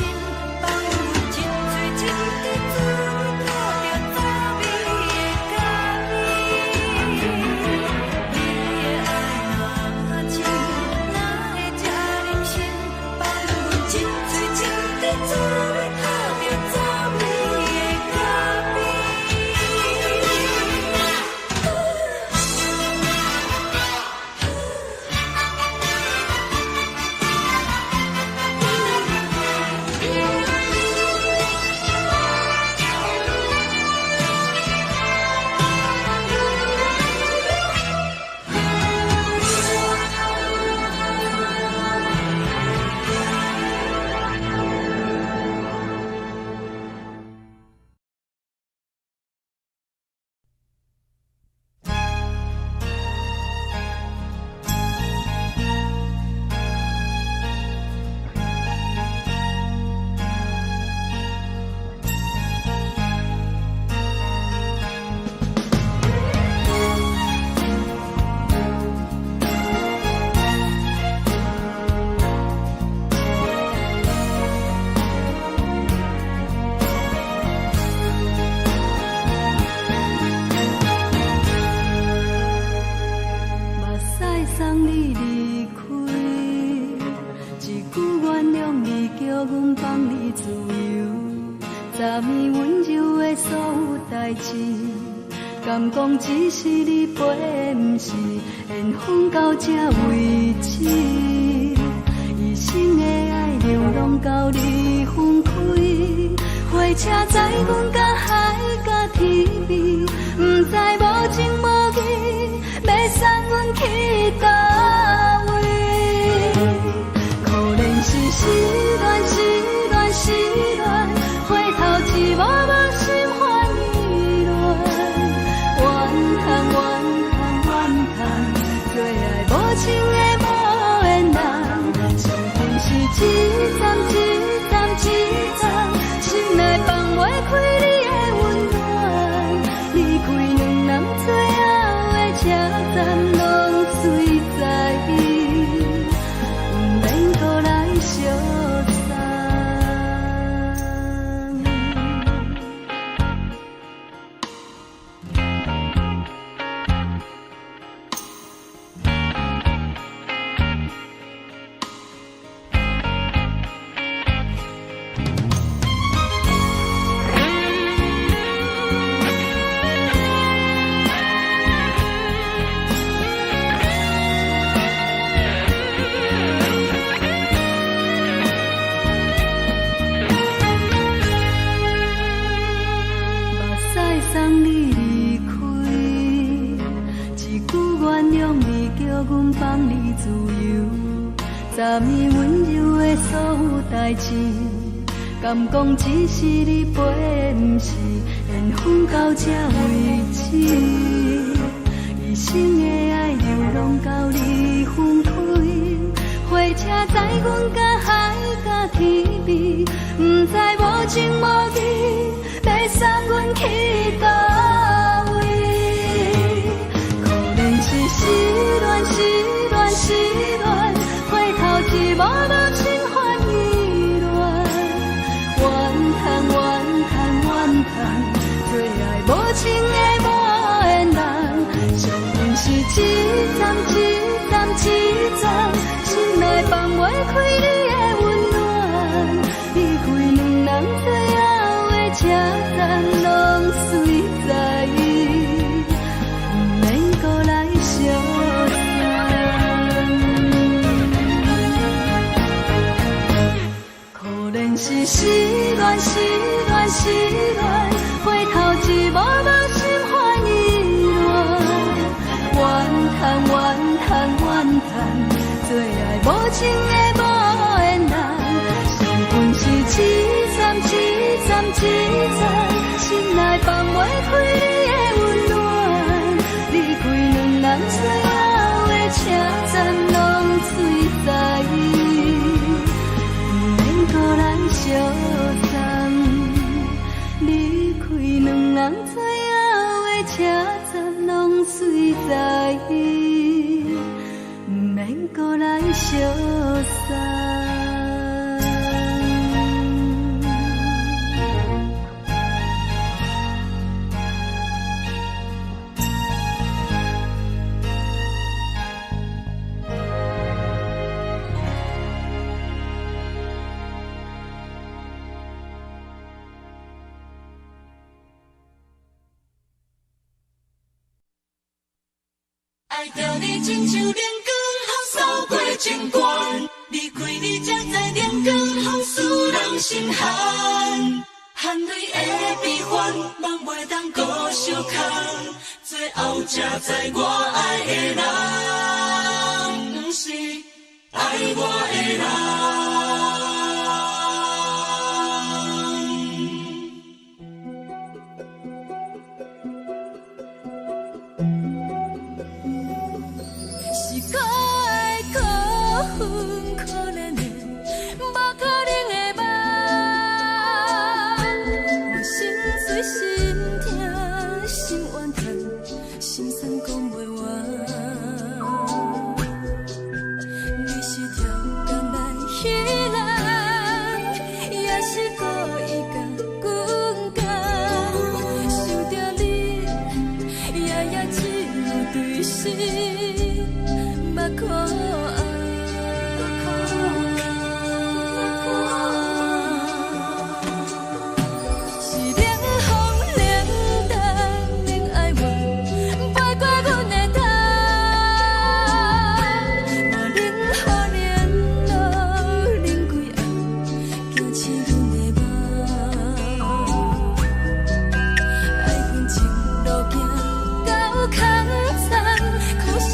放阮一嘴一滴水吐著走味的咖啡？你的愛若深，哪會這忍心放阮一嘴一滴水吐著走味的咖啡？目屎送你離開，一句原諒你，叫阮放你自由。昨暝溫柔的所有代誌，敢講只是你陪的，毋是緣分到這為止。一生的愛流浪到你分開，火車載阮到海角天邊，毋知無情無義，欲送阮去佗位？可憐是失戀，失戀，失戀，回頭一幕幕心煩意亂。怨嘆怨嘆怨嘆，最愛無情的無緣人，上天是一站一站一站，心內放。所有代誌，敢講只是你陪，毋是緣分到這為止。一生的愛流浪到你分開，火車載阮甲海甲天邊，毋知無情無義，欲送阮去佗位？可憐是失戀，失戀，失戀，回頭一幕幕心煩意亂，怨嘆怨嘆怨嘆，做愛無情的無緣人，相信是一站一站一站，心內放袂開你的溫暖，離開兩人最後的車站，攏隨在，毋免閣來相送。可憐是失戀，失戀，失戀，回頭一幕幕心煩意亂，怨嘆怨嘆怨嘆，做愛無情的無緣人，相逢是一站一站一站，心內放袂開你的溫暖，離開兩人最後的車站，攏隨在，毋免閣來相送。離開兩人最後的車站，攏隨在，毋免閣來相送。愛著你親像冷光予掃過情關，離開你才知冷光予使人心寒，汗淚的悲歡，夢袂當閣相空，最後才知我愛的人，毋是愛我的人。是可愛可恨可憐的，無可能的夢。我心碎心疼心怨嘆，心酸講袂完。你是超工來彼人，也是故意共阮講。想著你，夜夜只有對心目苦紅。是冷風冷淡冷哀怨，飞過阮的頭。無冷雨冷露冷規暗，驚醒阮的夢。愛恨情路行到空残，可惜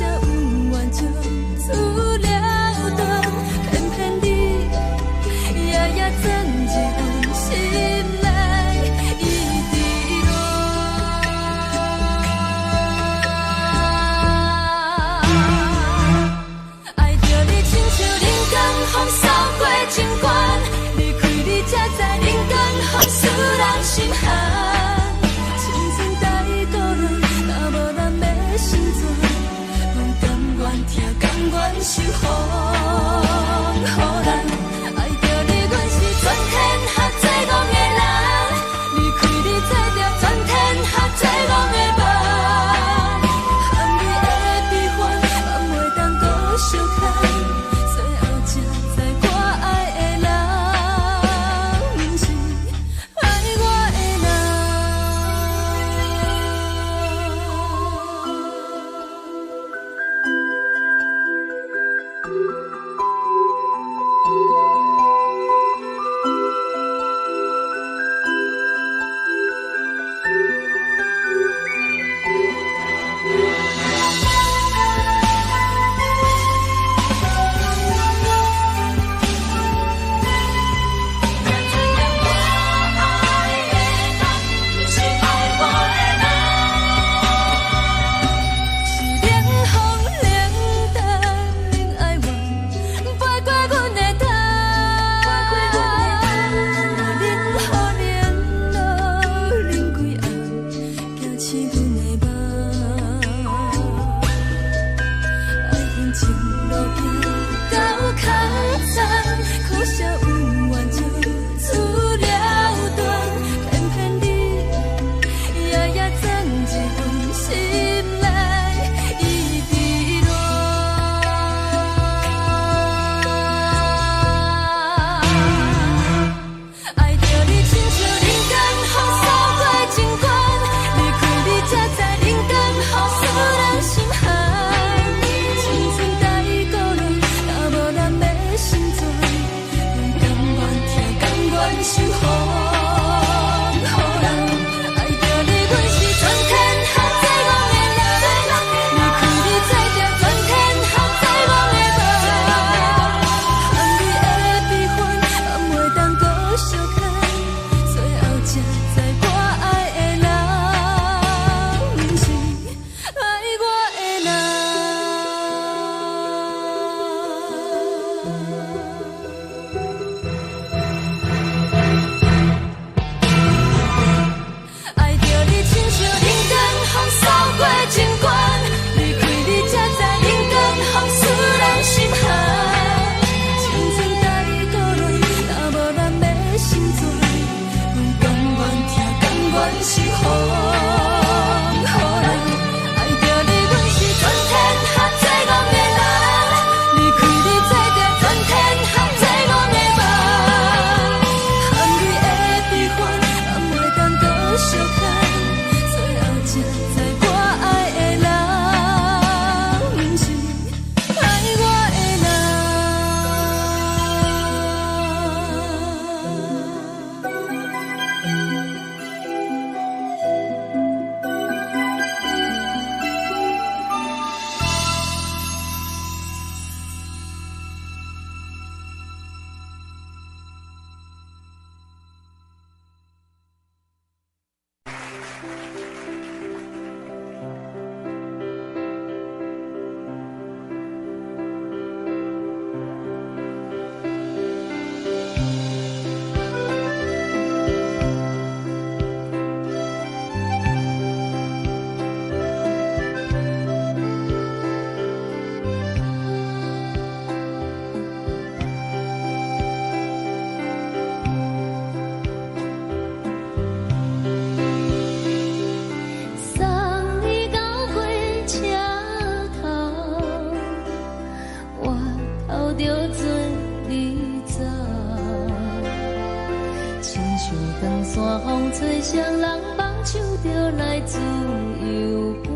像長山風吹，雙人放手就來自由飛。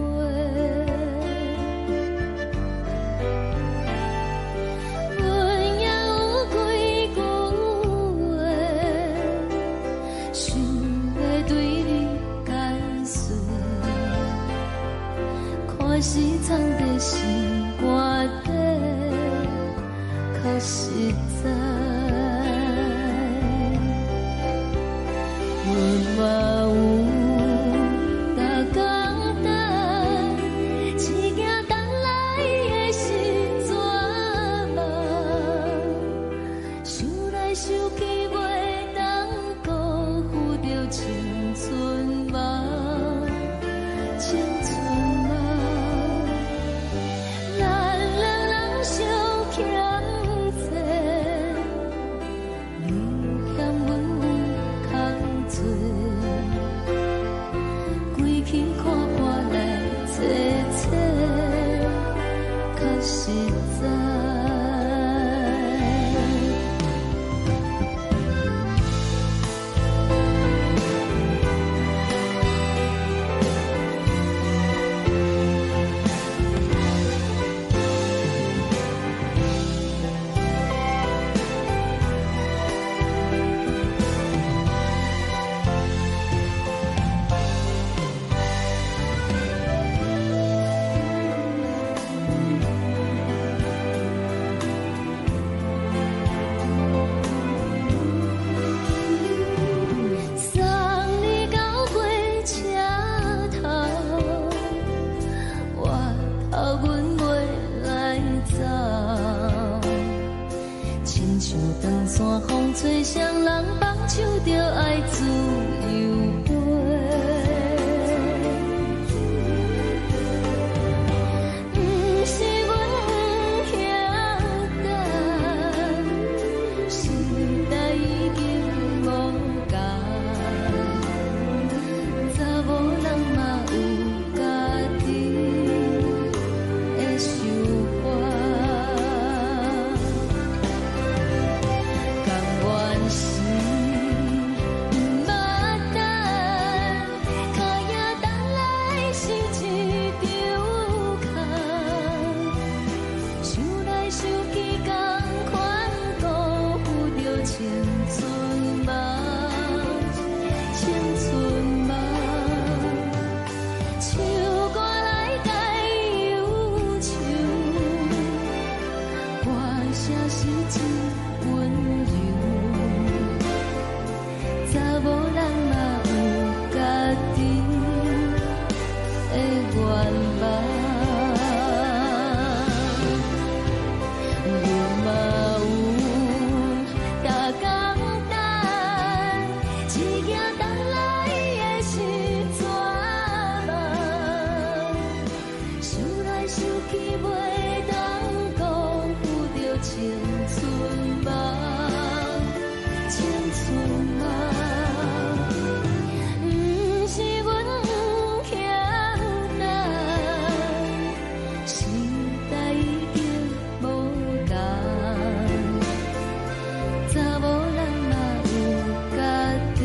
阮也有幾句話，想欲對你解說，看是藏佇心肝底，較實在。阮嘛有逐工等，一行等來的是绝望，想來想去袂當辜負著青春夢，青春夢。咱兩人相欠債，你欠阮有空做，規氣看破來坐坐，較實在。送你到火車頭，我頭阮袂來走。親像長山風吹，雙人放手就愛自由飛。毋是阮不曉等，時代已經無仝，查某人嘛有家己的想法。甘願是毋捌等，跤影等來是一場空。想來想去，仝款辜負著青春夢，青春夢。唱歌來解憂愁，歌聲是真溫柔。查某人嘛有家己的願望。阮嘛有逐工等，一行等來的是绝望。想來想去袂當辜負著青春夢，青春夢。毋是阮不曉等，時代已經無仝，查某人嘛有家己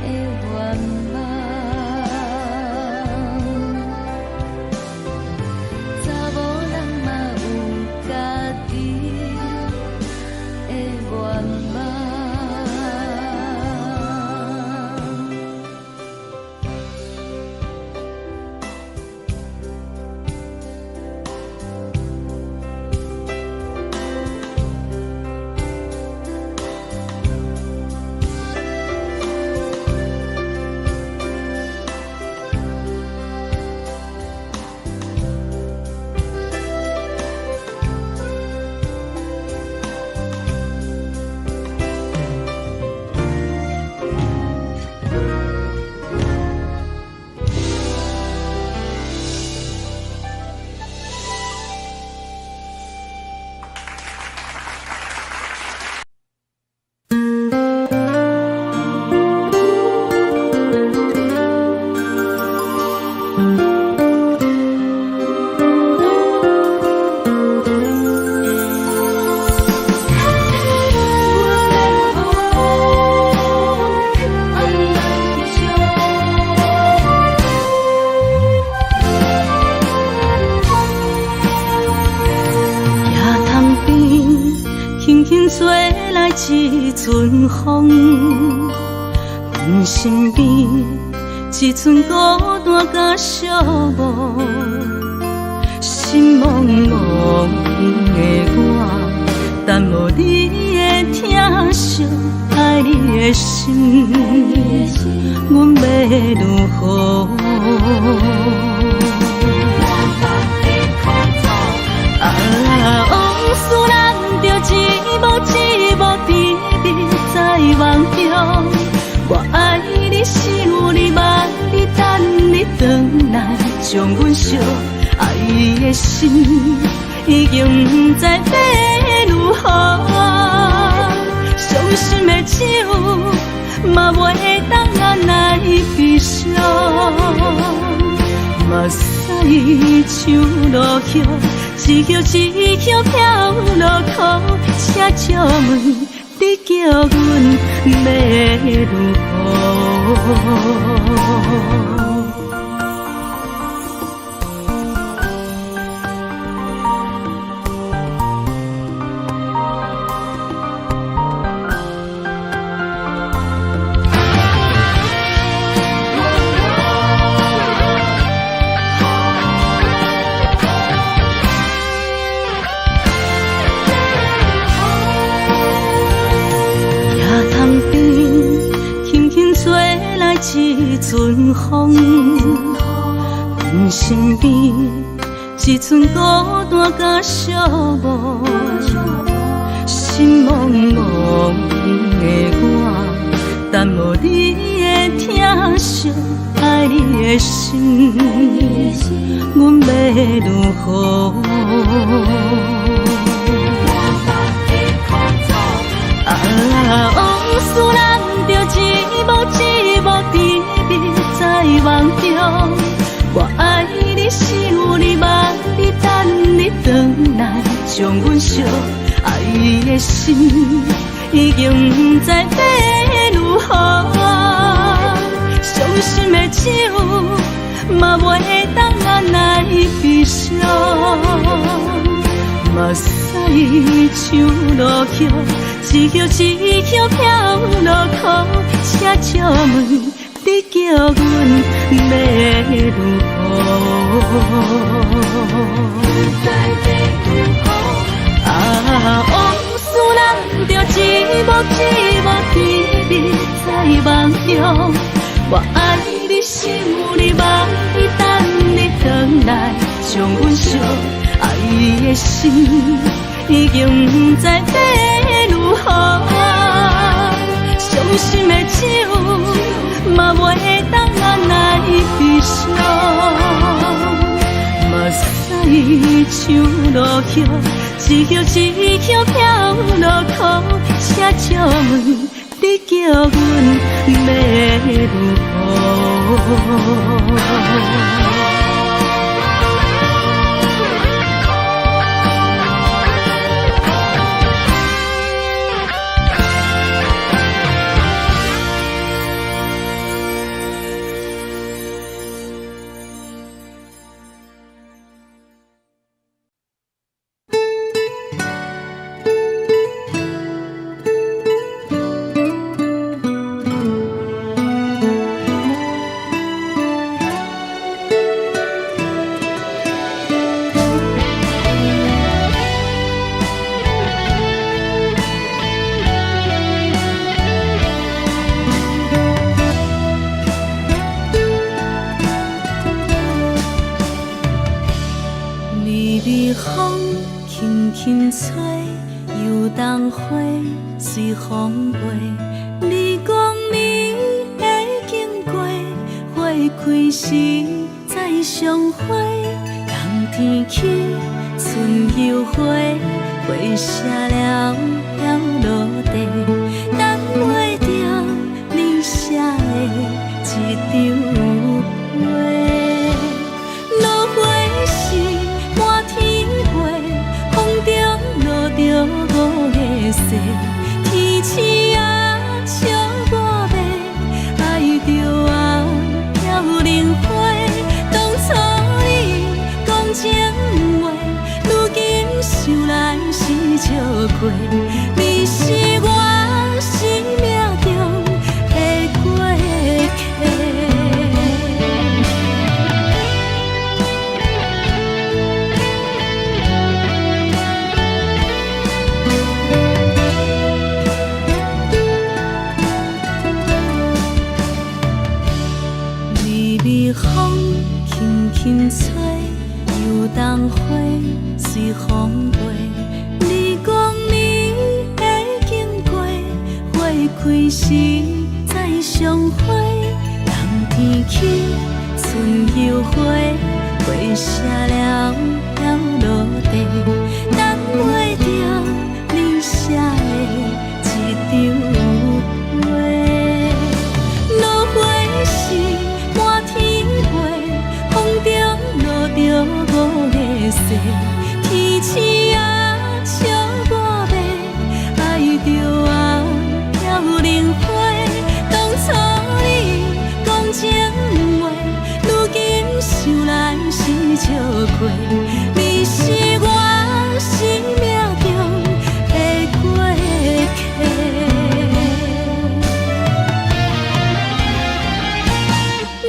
的願望。查某人嘛有家己的願望。輕輕吹來一陣風，阮身邊一陣孤單佮寂寞，心茫茫的我，等無你的疼惜，愛你的心，阮欲如何？啊，往事難著一幕一幕甜蜜在夢中。我愛你，想你，望你，等你轉來，將阮惜。愛的心已經毋知欲如何，傷心的酒嘛袂當來悲傷。目屎像落雨，一葉一葉飄落苦，請借問你叫阮欲如何？一陣風，阮身邊一陣孤單佮寂寞，心茫茫的我，等無你的疼惜，愛你的心，阮欲如何？啊，往事難著一幕一幕甜蜜在夢中。我愛你，想你，望你，等你轉來，將阮惜。愛的心已經毋知欲如何，傷心的酒嘛袂當來悲傷。目屎像落雨，一葉一葉飄落苦，請借問你叫阮欲如何？啊，往事難著一幕一幕甜蜜在夢中。我愛你，想你，望你，等你轉來，將阮惜。愛的心已經毋知欲如何，傷心的酒嘛袂當來悲傷。目屎像落雨，一葉一葉飄落苦，請借問你叫阮欲如何？笑過。你是我生命中的過客。微微風輕輕吹，油桐花隨風飛。你講你會經過，花開時再相會。冬天起，春又回，花謝了飄落地，等袂著你寫的這張批。落花時滿天飛，風中落著五个誓，天星啊笑我欲，愛著啊飄零花。當初你講情話，如今想來是笑話。你是我生命中的過客。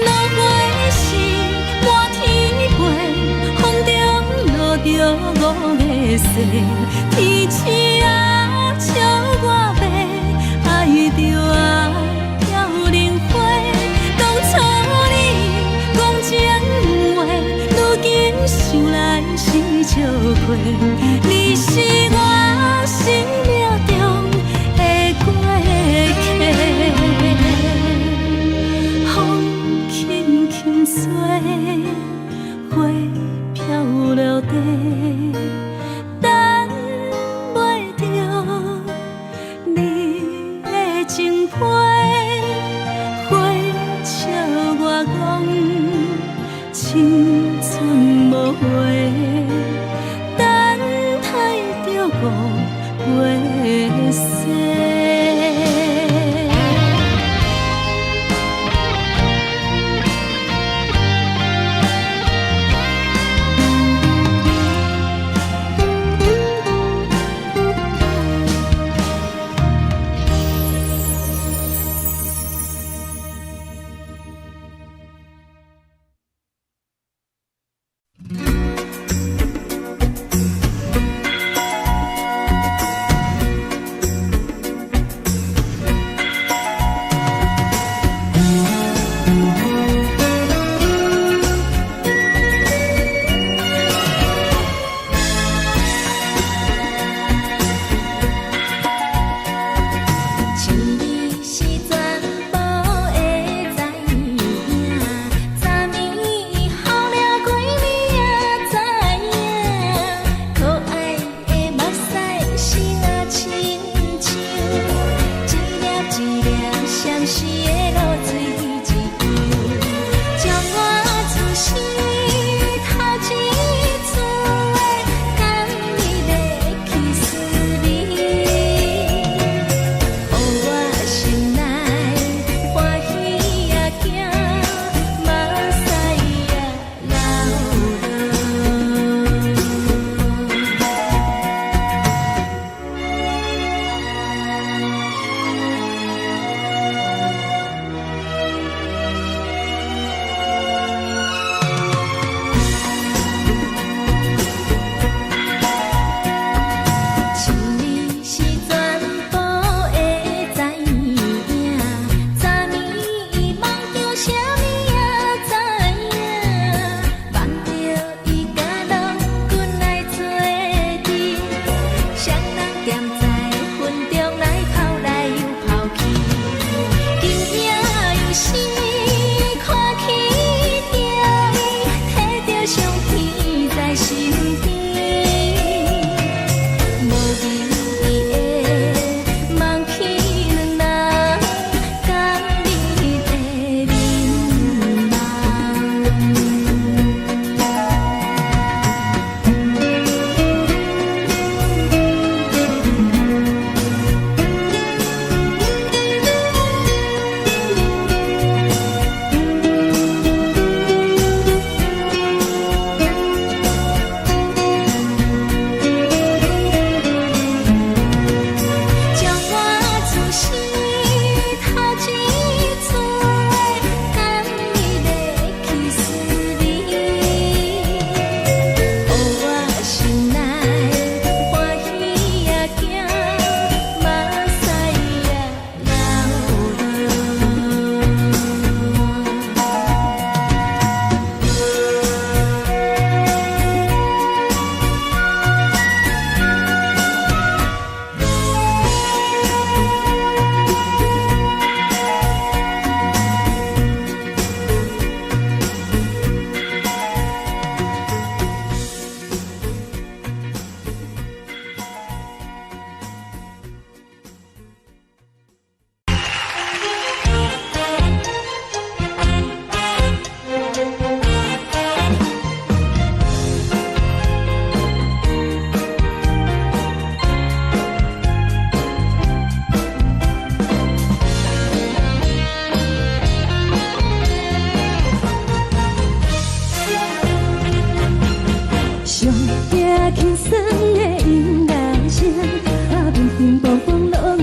落花時滿天飛，風中落著五个誓，天星啊笑我欲，愛著啊飄零花。當初你講情話，如今想來是笑話。你是我生命中的過客。風輕輕吹，花飄落地，等袂著你的情批。花笑我講青春無話，等待著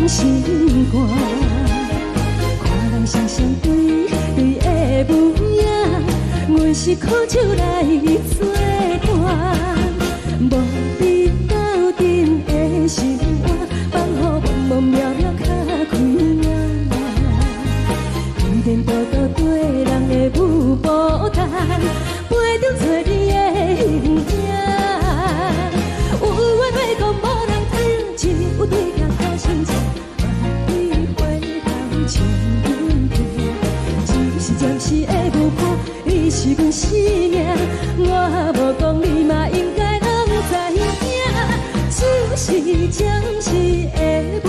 心肝。看人双雙對對的母影，阮是苦酒來做伴，無比鬥陣的心肝，放予茫茫渺渺較開眼。天顛倒倒對人的舞步單，陪著找你的形影。有緣話講無人聽，只有對鏡苦心情，萬里回頭唱阮聽。只是暫時的舞伴，你是阮生命，我無講你嘛應該攏知影。只是暫時的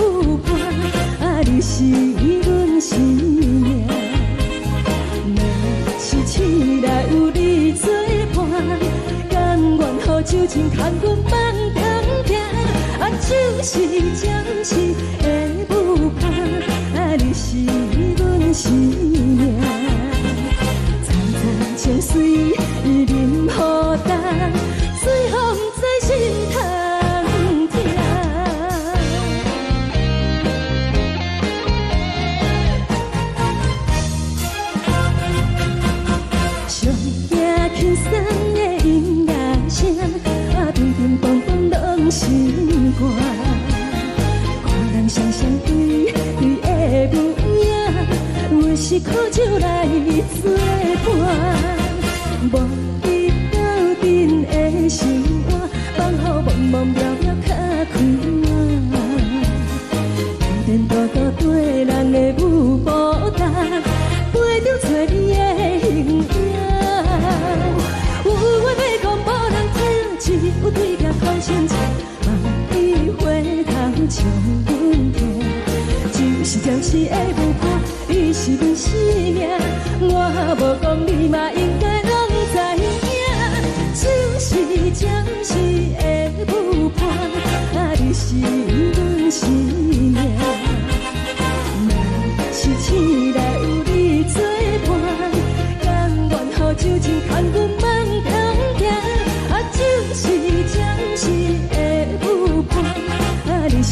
舞伴，啊，你是阮生命。若是醒來有你做伴，甘願予酒精牽阮放長行。啊，只是暫時的舞伴，啊，你是阮生命。層層情隨淋雨重，最予毋知心通疼。上驚輕鬆的音樂聲，啊，乒乒乓乓攏心肝。看人雙雙對對的舞影，阮是苦酒來做伴，無比鬥陣的心肝，放予茫茫渺渺較開眼。天顛倒倒對人的舞步單，陪著找你的形影。有話欲講無人聽，只有對鏡苦心情，萬里回頭唱阮聽。只是暫時的舞伴，你是阮生命，我無講你嘛應該攏知影。只是暫時的舞伴，啊，你是阮生命。若是醒來有你做伴，甘願予酒精牽阮放長行。啊，只是暫時的舞伴，啊，你是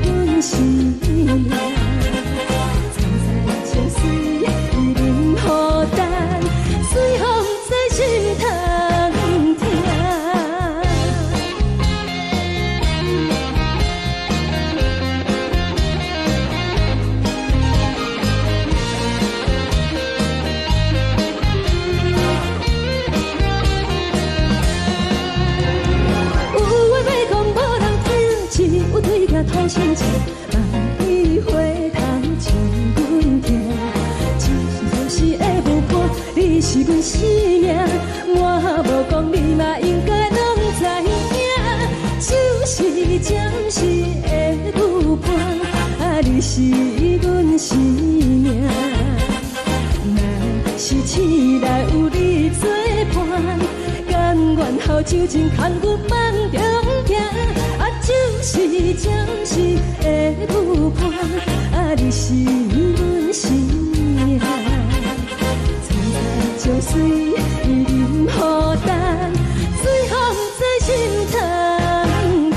阮生命。層層情隨淋雨重，最予毋知心通疼。有話欲講無人聽，只有對鏡吐心情，萬里回頭唱阮聽。只是暫時的舞伴，你是阮生命，我無講你嘛應該攏知影。只是暫時的舞伴，啊，你是阮生命。若是醒來有你做伴，甘願予酒精牽阮放長行。啊，只是暫時的舞伴，啊，你是阮生命。層層情隨淋雨重，最予毋知心通疼。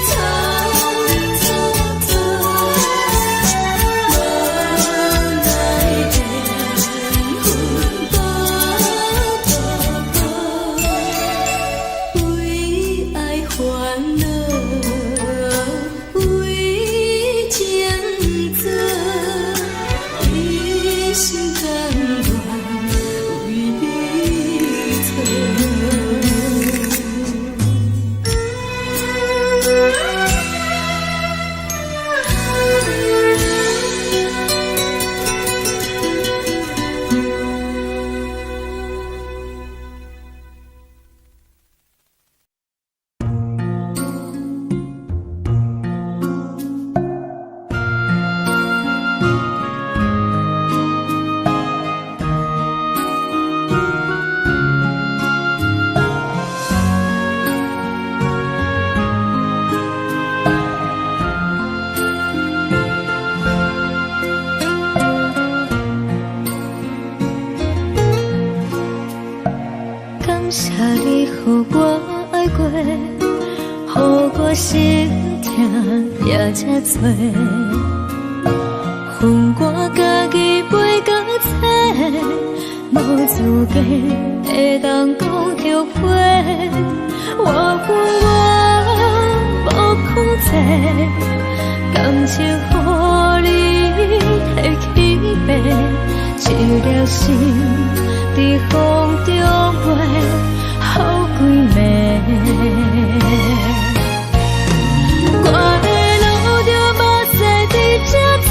錯錯錯，無奈緣分薄薄薄，為愛煩惱，為情做，一心甘願為你錯。感謝你予我愛過，予我心疼也這多，予我家己背甲冊，無資格會當講後悔。我分我無控制，感情予你提去爬，一粒心佇風中飛，予規暝。我會流著目屎佇這坐，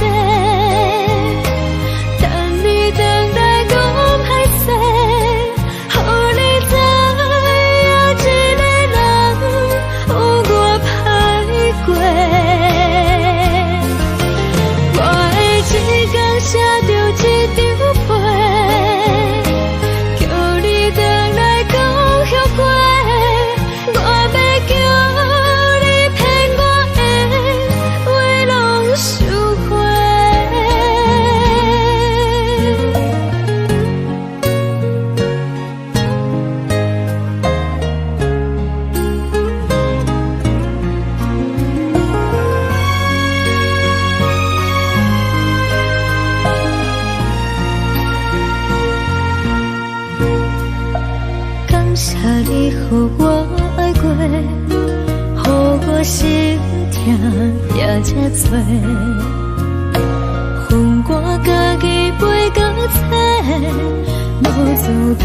等你轉來講歹勢，予你知影一个人有偌歹過。我會一工寫著一張批，叫你轉來講後悔。我欲叫你騙我的話攏收回。感謝你予我愛過，予我心疼也這多，予我家己背甲冊，無資格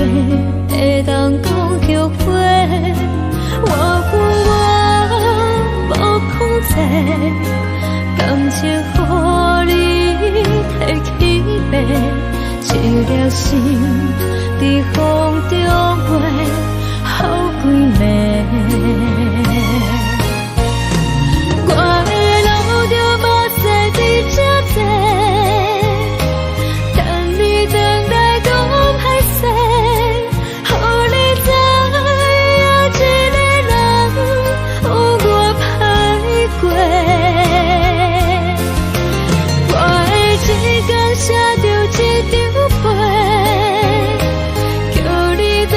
會當講後悔。我分我無控制，感情予你提去爬，一粒心佇風中飛，予規暝。我會流著目屎佇這坐，等你轉來講歹勢，予你知影一個人有偌歹過。我會一工寫著一張批，叫你轉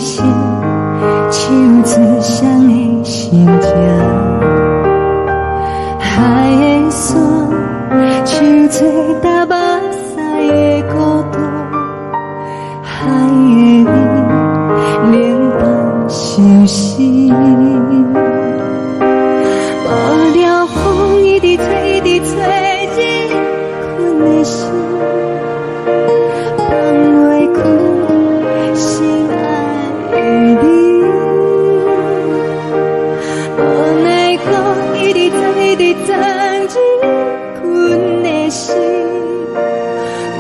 心，唱出誰的心情。海的山，唱做焦目屎的孤單。海的味，冷淡相思。無聊風一直吹，一直吹入阮的心，放袂開心愛的你。無奈何一直鑽，一直鑽入阮的心，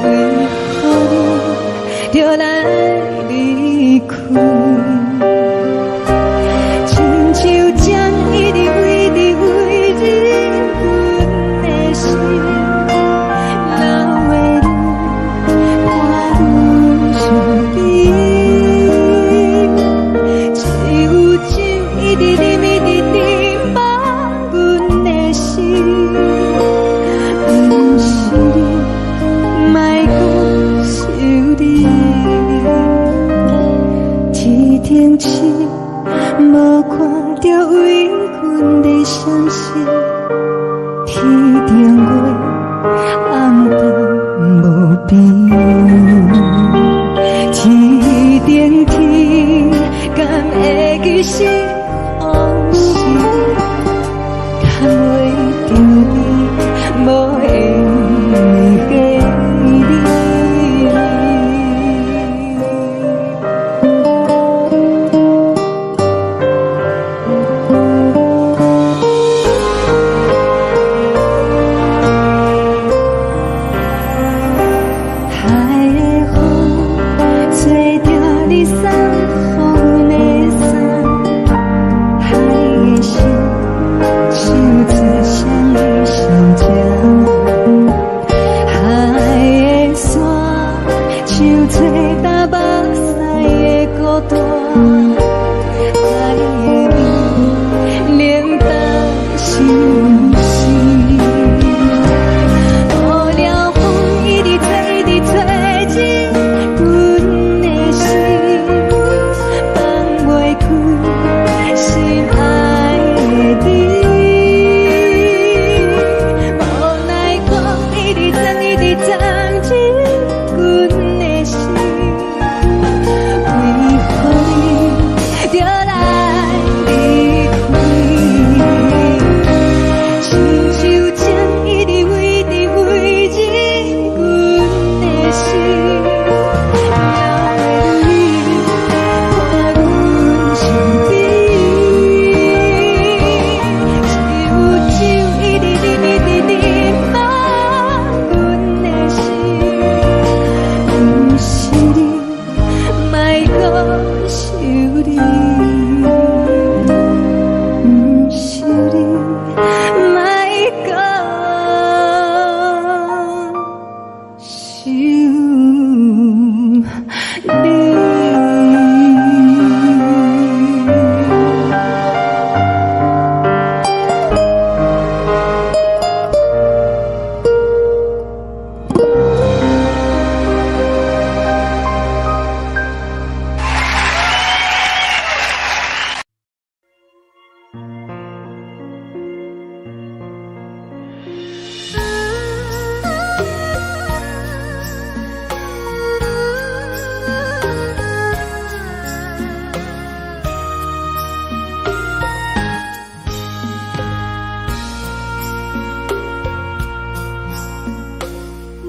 為何你著來離開？親像針一直一直飛入阮的心，流的淚伴阮身邊。只有酒一直啉，一直啉，放阮的心。毋是你，莫閣想你。天頂星無看著為阮咧傷心，天頂月暗淡無邊。天頂天敢會記是予是？牽袂著你，無緣的你。海的風吹著你送予阮的衫，海的心唱出誰的心情。海的山唱做焦目屎的孤單，海的味冷淡相思。無聊風一直吹，一直吹入阮的心，放袂開心愛的你。無奈何一直鑽，一直鑽入阮的心，為何你著來離開？親像針一直飛，一直飛入阮的心，流的淚伴阮身邊。只有酒一直啉，一直啉，放阮的心。毋是你，莫閣想你。毋是你，莫閣想你。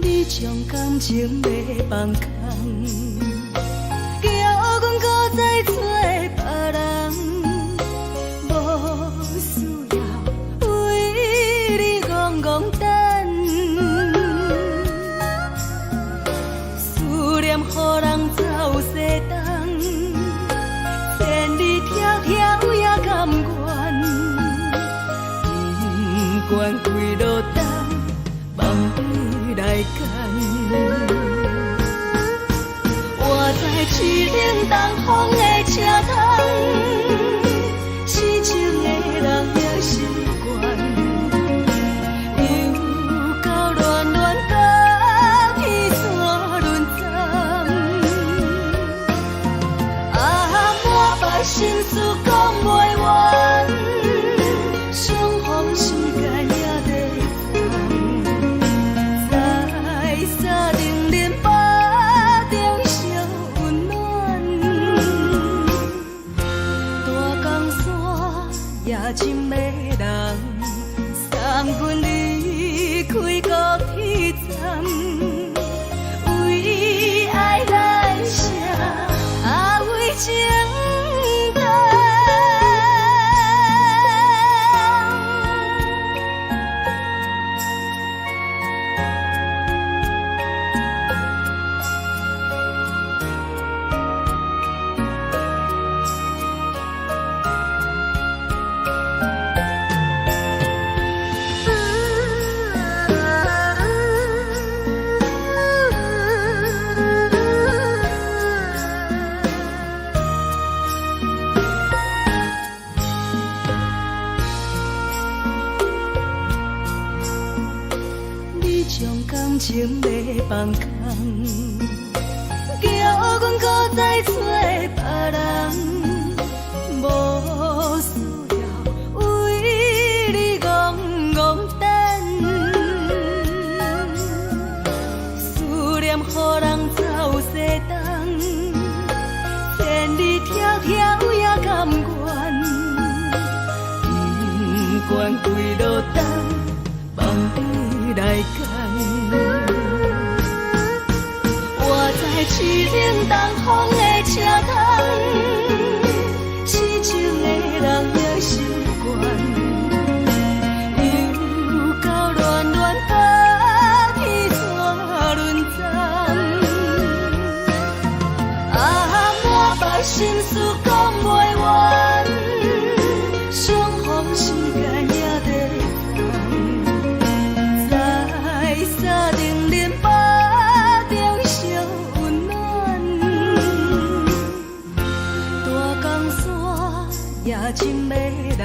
你將感情欲放空，叫阮閣再找別人，無需要為你戇戇等，思念予人走西東，千里迢迢也甘願，不管幾落冬，放你來揀。我知凄冷東風的車窗，痴情的人也習慣，又到亂亂甲彼山轮丛。啊，心事講袂完，相逢時間也在等，在三重連巴中相溫暖，大江山也真迷人，送阮離開高鐵站，為愛來寫，啊為情等。你將感情欲放空，叫阮閣再揣別人，無需要為你戇戇等，思念予人走西東，千里迢迢也甘願，不管幾落冬，放你來揀。我在凄冷東風的車窗，痴情的人也習慣，又到暖暖甲天怎輪轉？啊，滿腹心事講袂完，相逢時間也在等，在三重連巴中相溫暖，大江山也真迷人，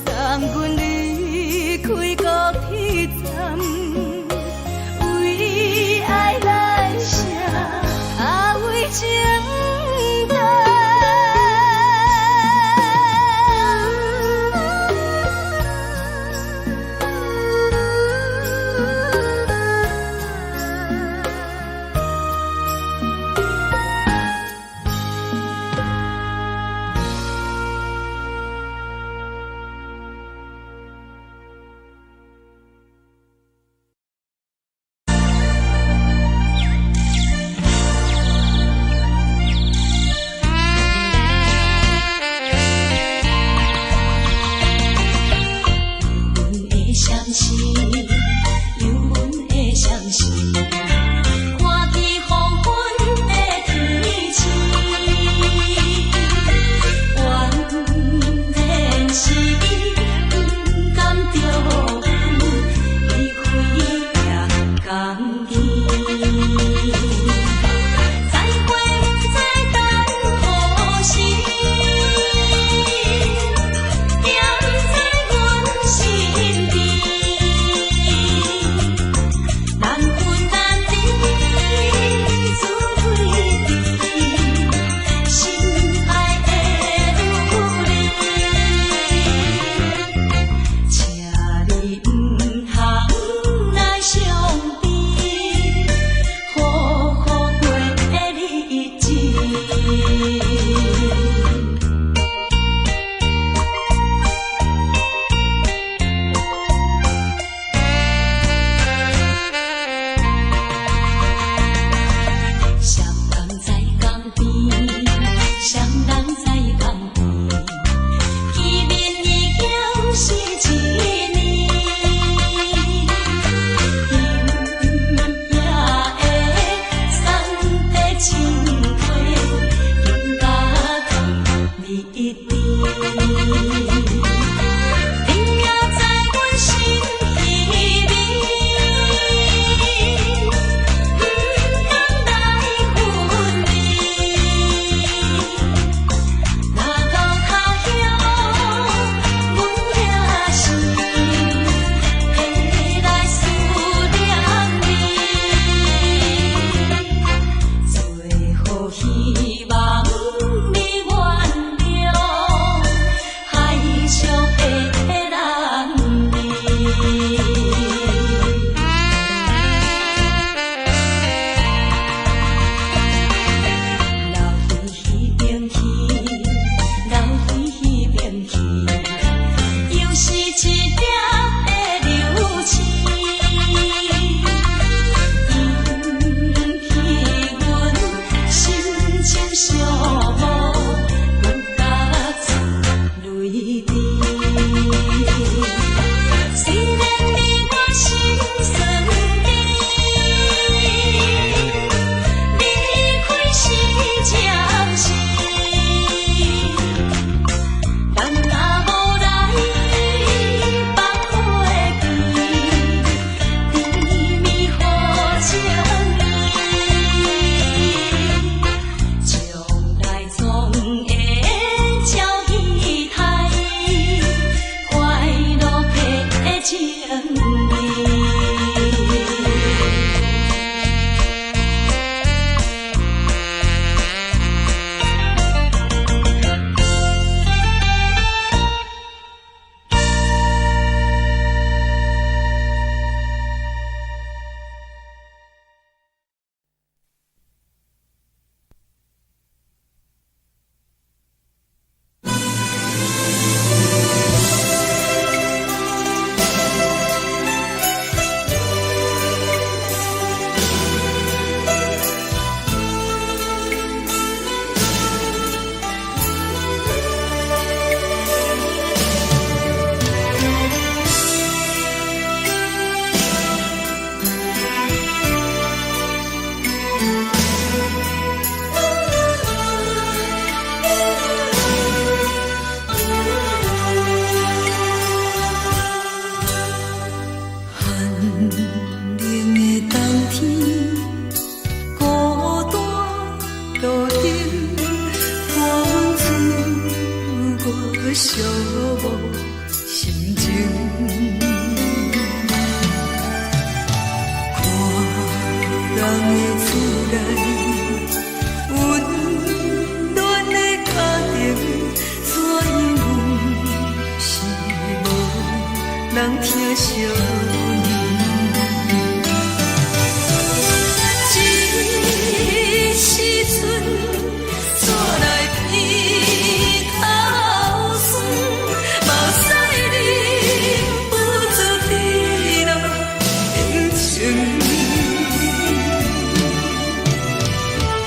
送阮離開高鐵站，為愛來寫，啊為情等。寂寞心情。看人的厝內，溫暖的家庭，怎樣阮是無人疼惜阮。這時陣煞來鼻頭酸，目屎忍不住滴落眼睛。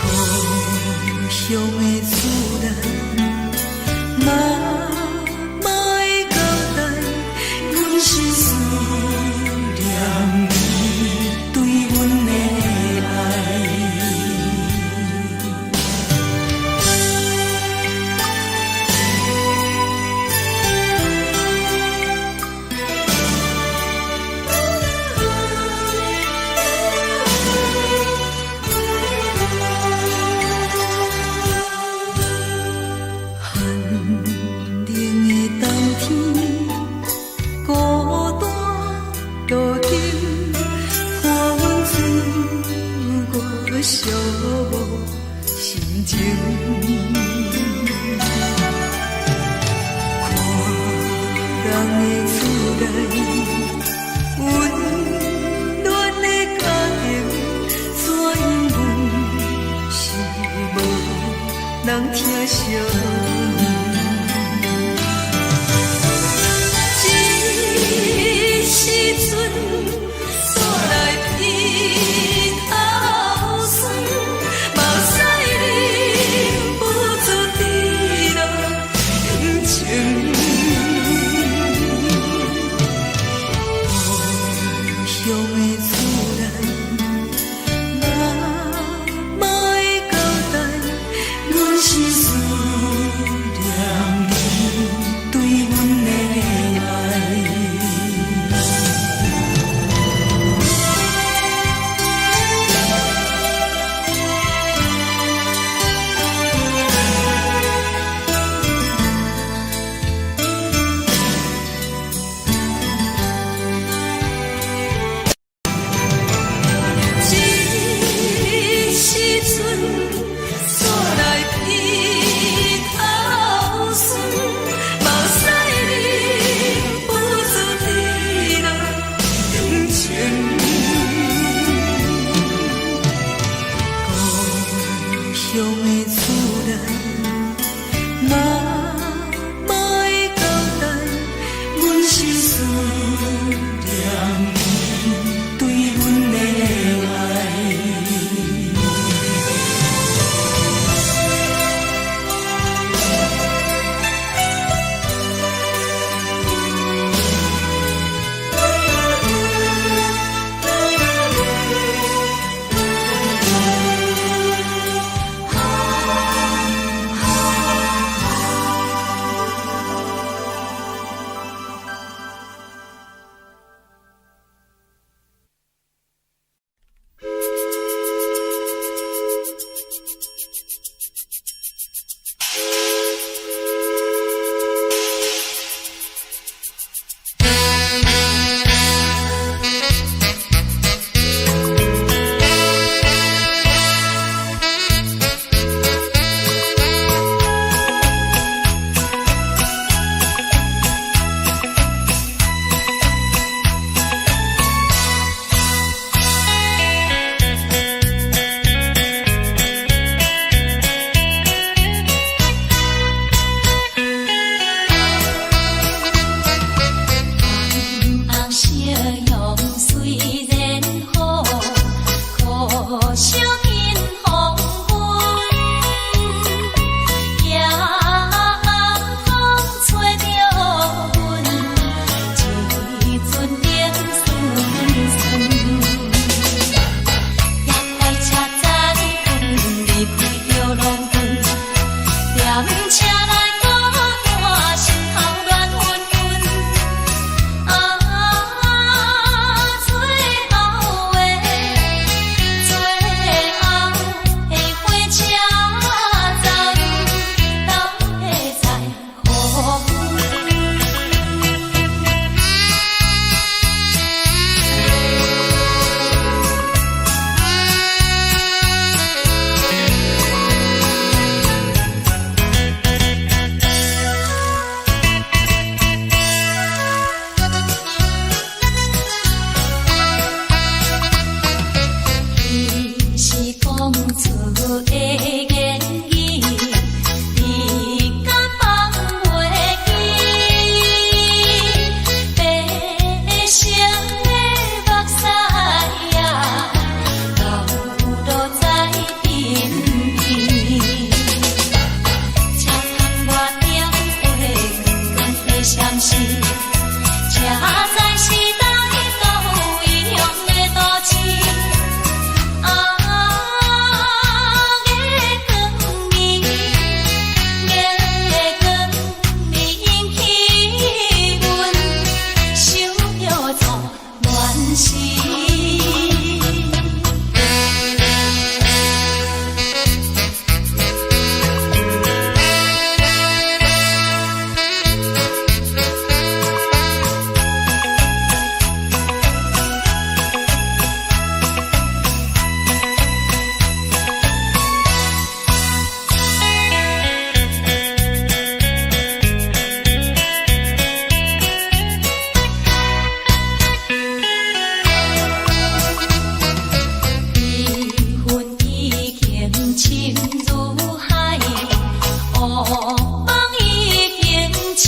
故鄉的厝內，媽媽的交代，阮是思念伊對阮的愛。寒冷的冬天，孤單路燈，看阮自我寂寞心情。看人的厝內，溫暖的家庭，怎樣阮是無人疼惜阮。這時陣煞來鼻頭酸，目屎忍不住滴落眼睛。故鄉的厝內，媽媽的交代，阮是思念你對阮的愛。這時陣煞來鼻頭酸，目屎忍不住滴落眼睛。故鄉的厝內，媽媽的交代，阮是思念伊對阮的愛。初的言語，你敢放袂記？白色的目屎啊，流落在鬢邊。車窗外燈火光光的閃爍，這才是來到異鄉的都市。啊，月光暝，月光暝引起阮想著做亂時。悲恨已經深如海，惡夢已經醒。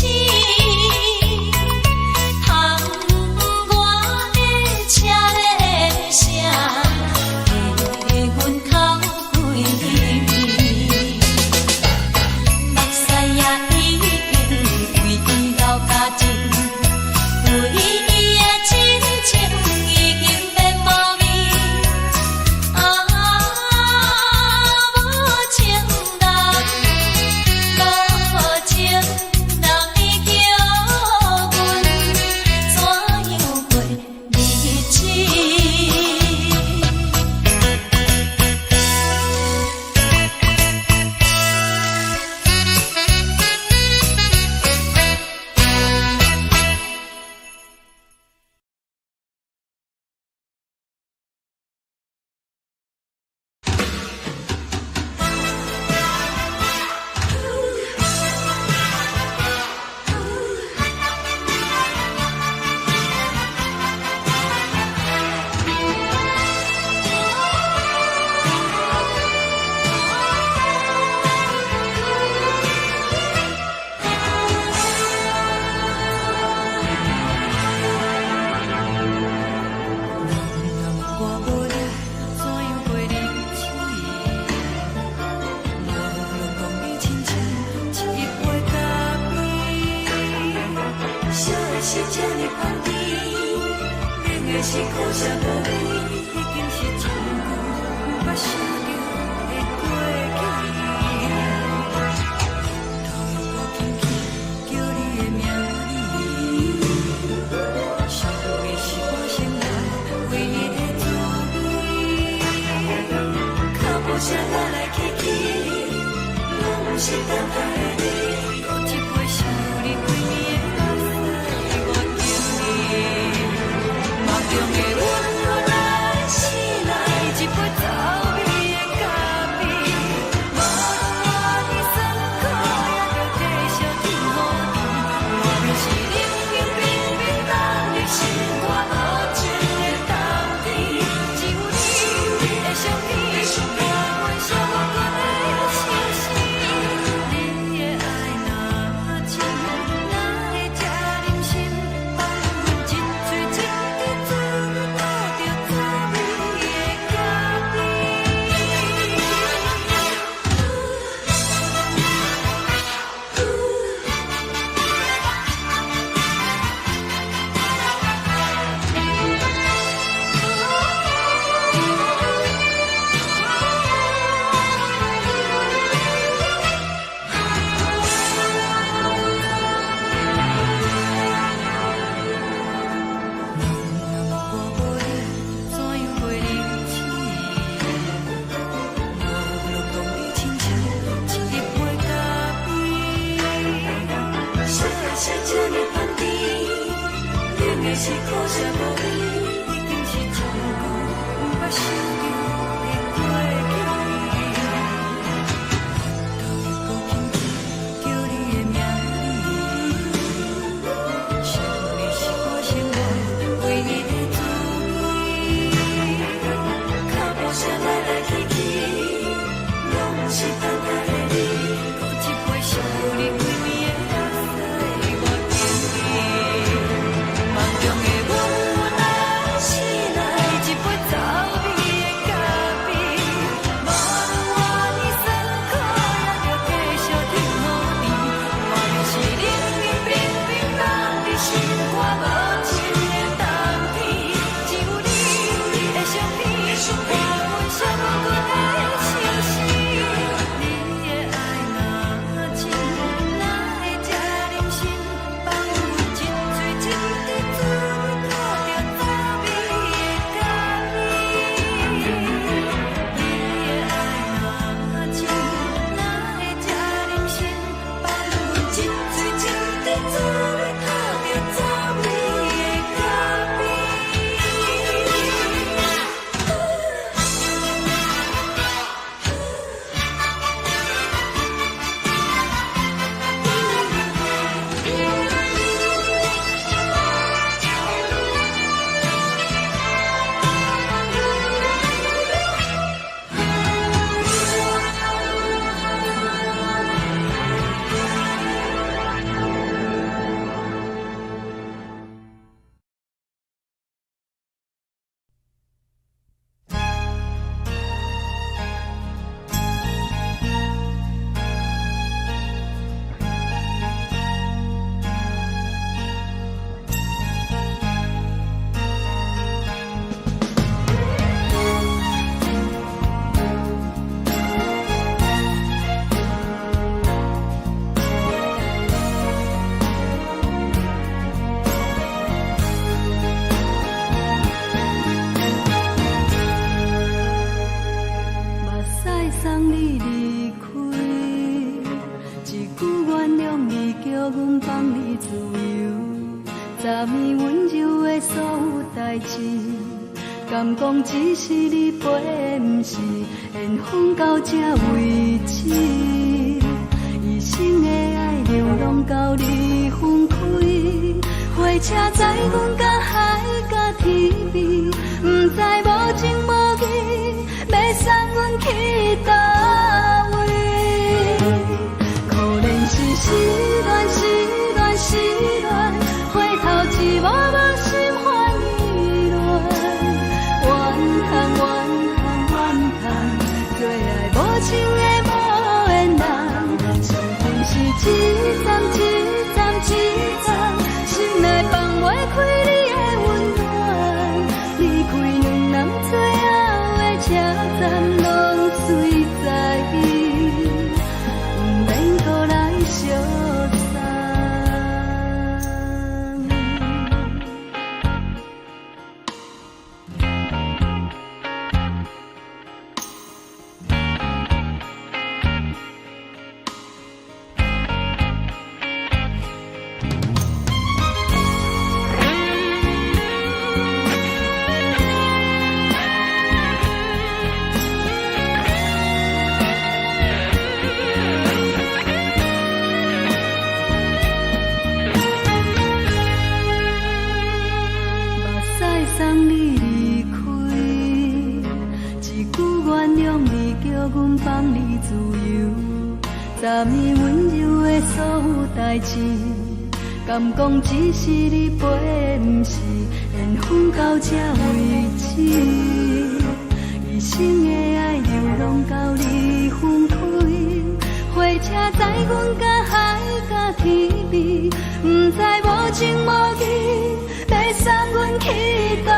窗外的車鈴聲，替阮哭幾暝。目屎也已經為伊流乾淨，為伊的真情已經變無味。啊，無情人，無情人，你叫阮怎樣過日子？人若我無你，怎樣過日子？無論講你親像一杯咖啡，燒的是這呢香甜，冷的是苦澀無味，已經是真久毋捌想著的過去。頭又閣輕輕叫你的名字，想的是我生活唯一的滋味。腳步聲來來去去，攏毋是等待的你。閣一杯想你規暝的目屎，我敬你。夢中的阮來醒來，一杯走味的咖啡。無論活佇酸苦，也著繼續天雨甜。外面是冷冰冰冰凍的心肝無情的冬天，只有你的相片，伴阮寂寞的相思。你的愛若真，哪會這忍心放阮一喙一滴嘴吐著滋味的咖啡？人若我無你，怎樣過日子？無論講你親像一杯咖啡，燒的是這呢香甜，冷的是苦澀無味，已經是真久毋捌想著的過去。頭又閣輕輕叫你的名字，想的是我生活唯一的滋味。腳步聲來來去去，送你離開，一句原諒你，叫阮放你自由。昨暝溫柔的所有代誌，敢講只是你陪，毋是緣分到這為止。一生的愛流浪到你分開，火車載阮到海角天邊，毋知無情無義，欲送阮去佗位。可憐是失戀，失戀，失戀，回頭一幕幕心煩意亂，怨嘆怨嘆怨嘆，最愛無情的無緣人，上天是一站一站一站，心內放袂開你的溫暖，離開兩人最後的車站，攏隨在意，毋免閣來相送。目屎送你離開，一句原諒你，叫阮放你自由。昨暝溫柔的所有代誌，敢講只是你陪，毋是緣分到這為止。一生的愛流浪到你分開，火車載阮到海角天邊，毋知無情無義，欲送阮去佗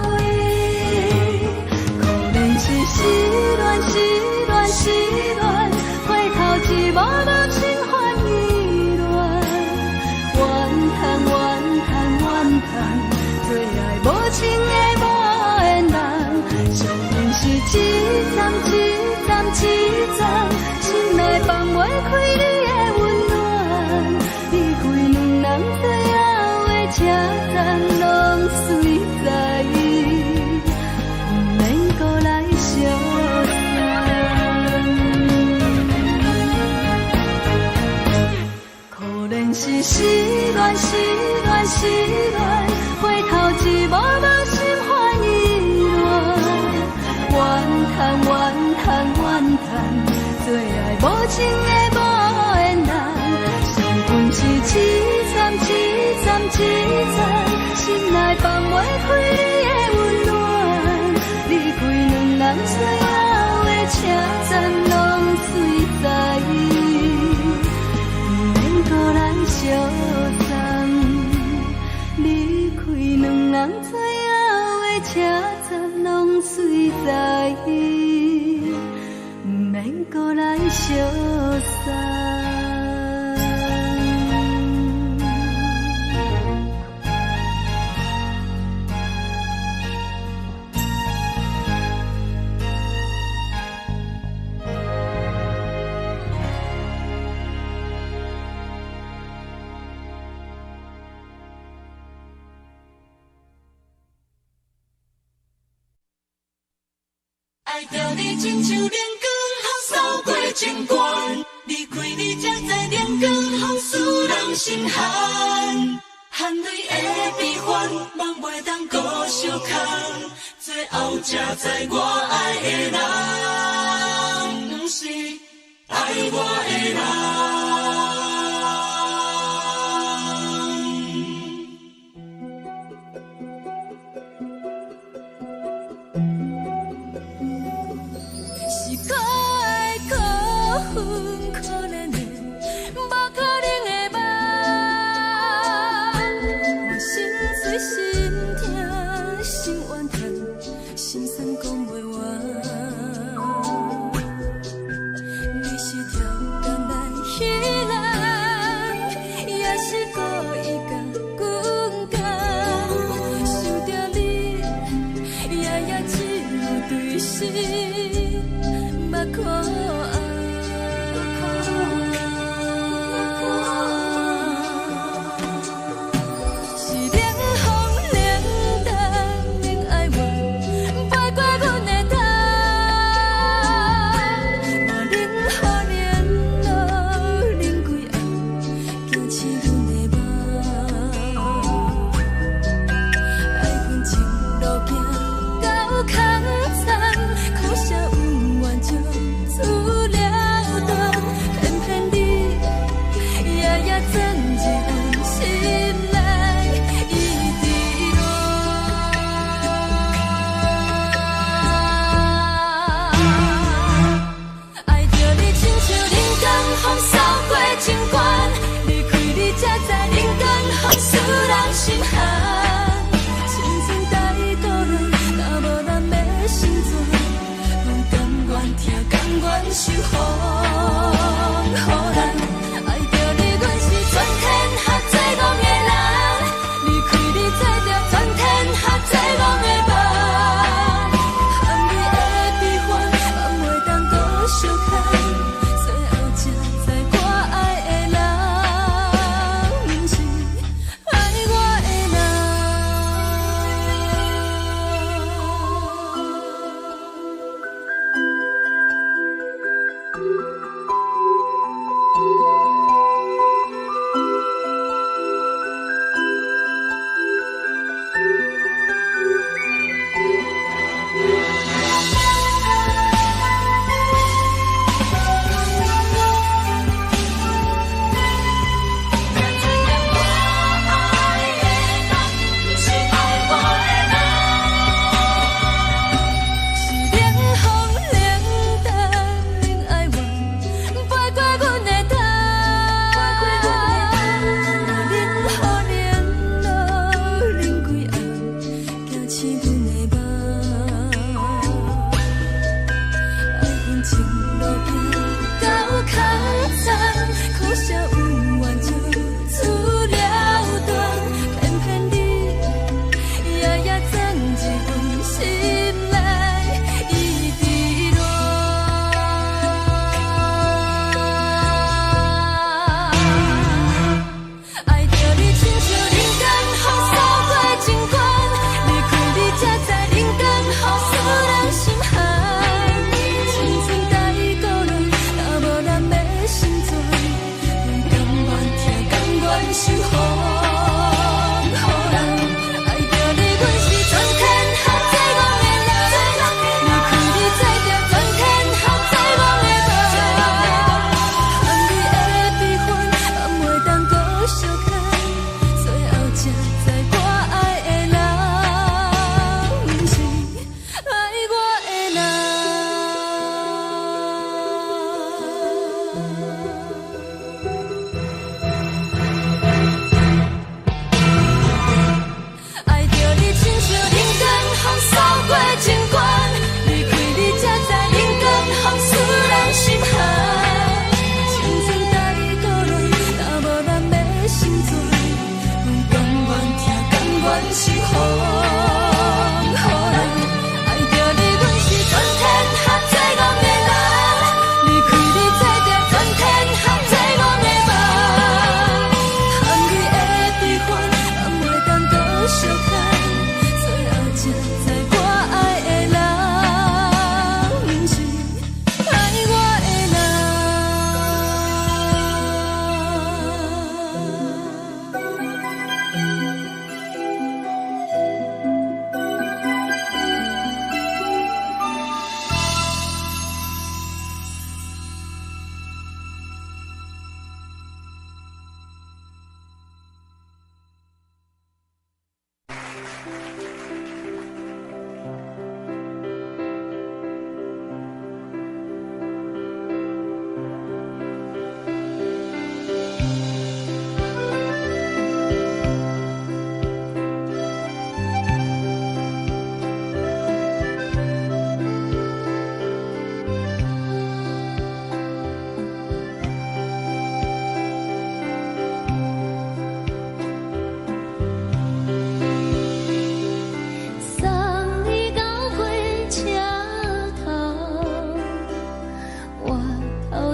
位。可憐是失戀，失戀，失戀，回頭一幕幕心煩意亂，怨嘆怨嘆怨嘆，最愛無情的無緣人，上天是一站一站一站，心內放袂開你的溫暖，離開兩人最後的車站，攏隨在意，毋免閣來相送。可憐是失戀，失戀，失戀，回頭一幕幕心煩意亂，怨嘆怨嘆怨嘆，最愛無情的無緣人，上恨是一站一站一站，心內放袂開你的溫暖，離開兩人最後的車站，攏隨在意，毋免閣來相送。離開兩人最後的車站，攏隨在意，毋免閣來相送。愛著你親像冷光予掃過情關，離開你才知冷光予使人心寒，含淚的悲歡，夢袂當閣相牽，最後才知我愛的人，毋是愛我的人。是可愛可恨可憐的，無可能的夢。我心碎心痛心怨嘆，心酸講袂完。你是超工來彼人，也是故意共阮講。想著你，夜夜只有對心。目可愛。是冷風冷淡冷哀怨，飛過阮的頭，無冷雨冷露冷規暗，驚醒阮的夢。愛恨情路行到空残，苦涩恩怨就此了斷，偏偏你夜夜鑽入阮心內，一直戀。愛著你親像冷江風掃過情關，離開你才知冷江風使人心寒。青春太孤單，若無人欲成全，阮甘願疼，甘願受風雨難。愛著你，阮是全天下最戇的人，離開你做著全天下最戇的夢。含你的悲歡，放袂當閣相看，最後才知我愛的人，毋是愛我的人。才知影我愛的人，毋是愛我的人。是冷風冷淡冷哀怨，飛過阮的頭，冷雨冷露冷規暗，驚醒阮的夢。愛恨情路行到空殘，苦澀恩怨就此了斷，偏偏你夜夜鑽入阮心內，一直戀。愛著你親像冷江風掃過情關，離開你才知冷江風使人心寒。青春太孤單，若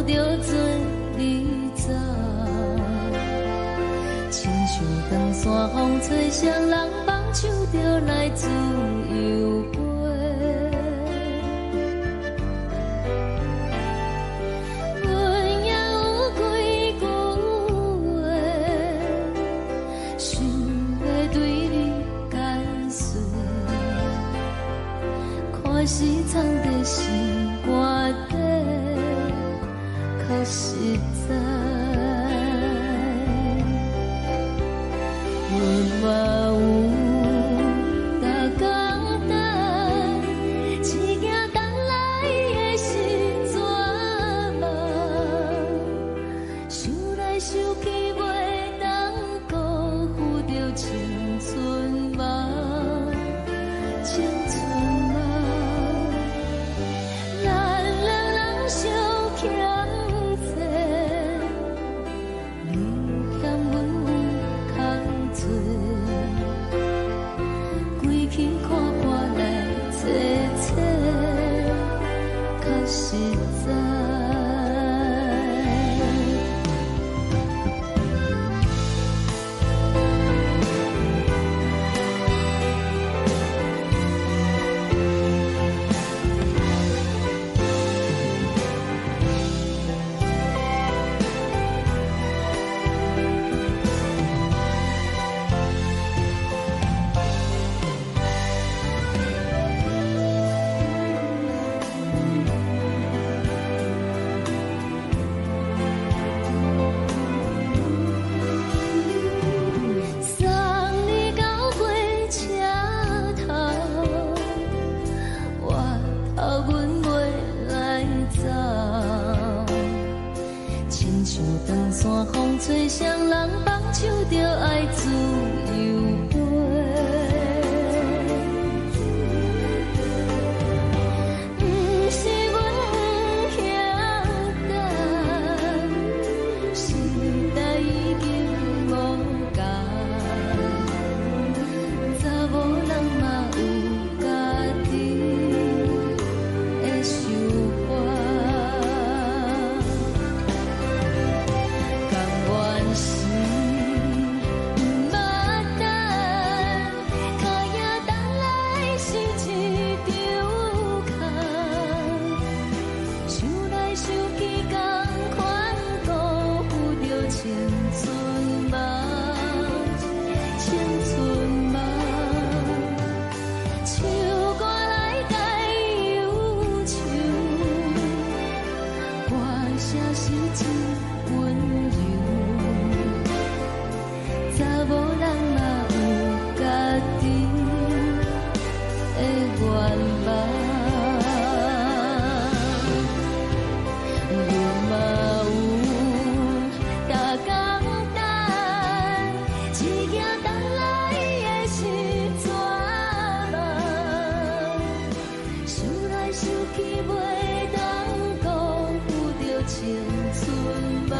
著做你走。親像長山風吹，雙人放手就來自由飛。阮也有幾句話，想欲對你解說，看是藏佇心肝底，較實在。阮嘛有逐工等，只驚等來的是絕望。想來想去，袂當辜負著青春夢，青春夢。咱兩人相欠債，你欠阮有空做，規氣看破來坐坐，較實在。送你到火車頭，我頭阮袂來走。親像長山風吹，雙人放手就愛自由飛。毋是阮不曉等，時代已經無仝，查某人嘛有家己的想法。甘願是毋捌等，跤影等來是一場空。想來想去，仝款辜負著青春夢，青春夢。唱歌來解憂愁，歌聲是真溫柔。查某人嘛有家己的願望。阮嘛有逐工等，只驚等來的是絕望。想來想去，袂當辜負著青春夢，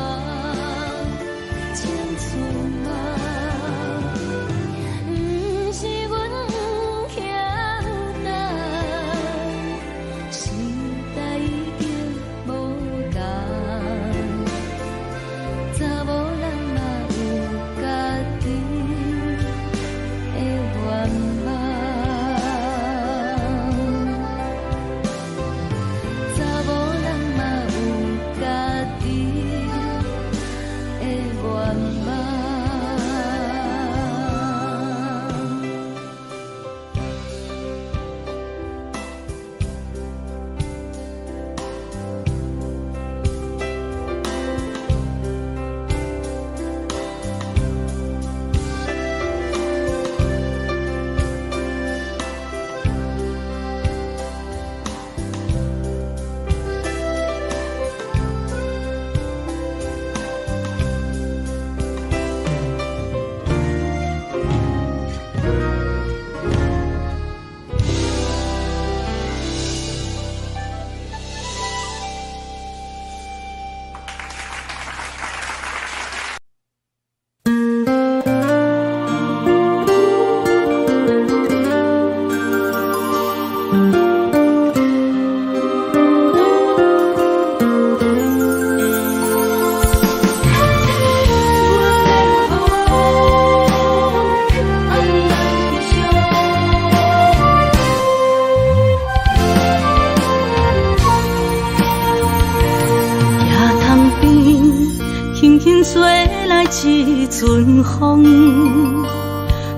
一陣風，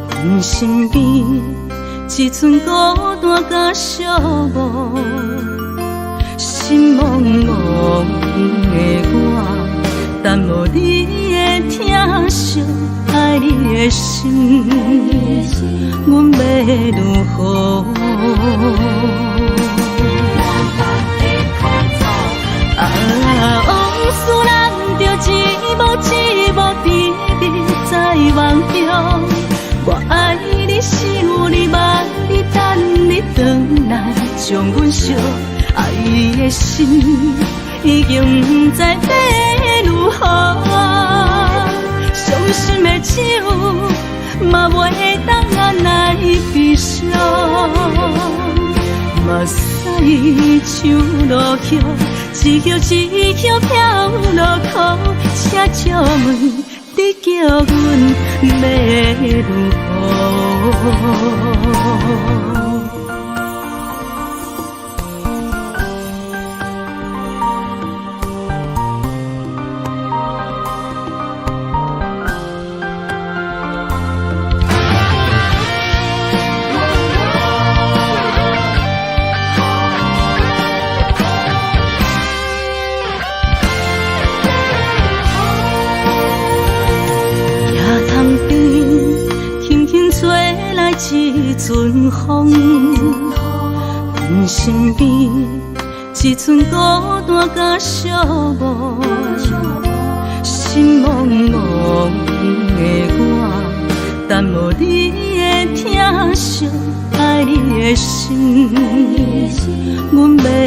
阮身邊一陣孤單佮寂寞，心茫茫的我，等無你的疼惜，愛你的心，阮欲如何？啊，往事咱著一幕一幕甜蜜在夢中。我愛你，想你，望你，等你轉來，將阮惜。愛的心已經毋知欲如何，傷心的酒嘛袂當按來悲傷，目屎像落葉，一葉一葉飄落空，請借問你叫阮欲如何？一陣風，阮身邊一陣孤單佮寂寞，心茫茫的我，等無你的疼惜，愛你的心，阮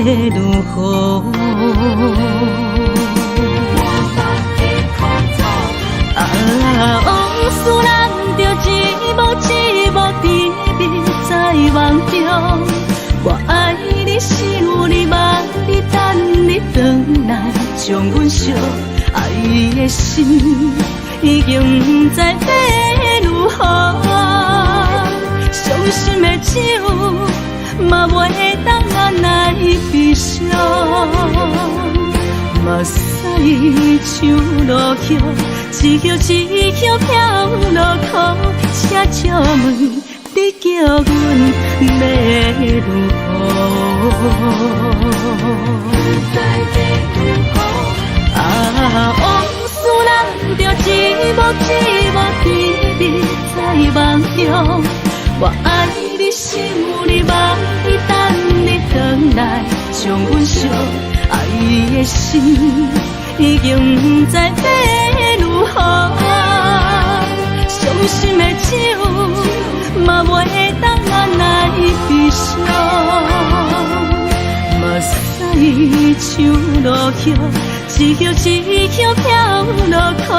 欲如何？啊，往事咱著一幕一幕甜蜜在夢中。我愛你，想你，望你，等你轉來，將阮惜。愛的心已經毋知欲如何，傷心的酒嘛袂當按來悲傷，目屎像落葉，一葉一葉飄落空，請借問你叫阮欲如何？啊，往事咱著一幕一幕甜蜜在夢中。我愛你，想你，望你，等你轉來，將阮惜。愛的心已經毋知欲如何，傷心的酒嘛袂當按來悲傷，目屎像落葉，一葉一葉飄落空，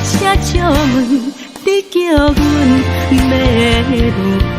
請借問你叫阮欲如何？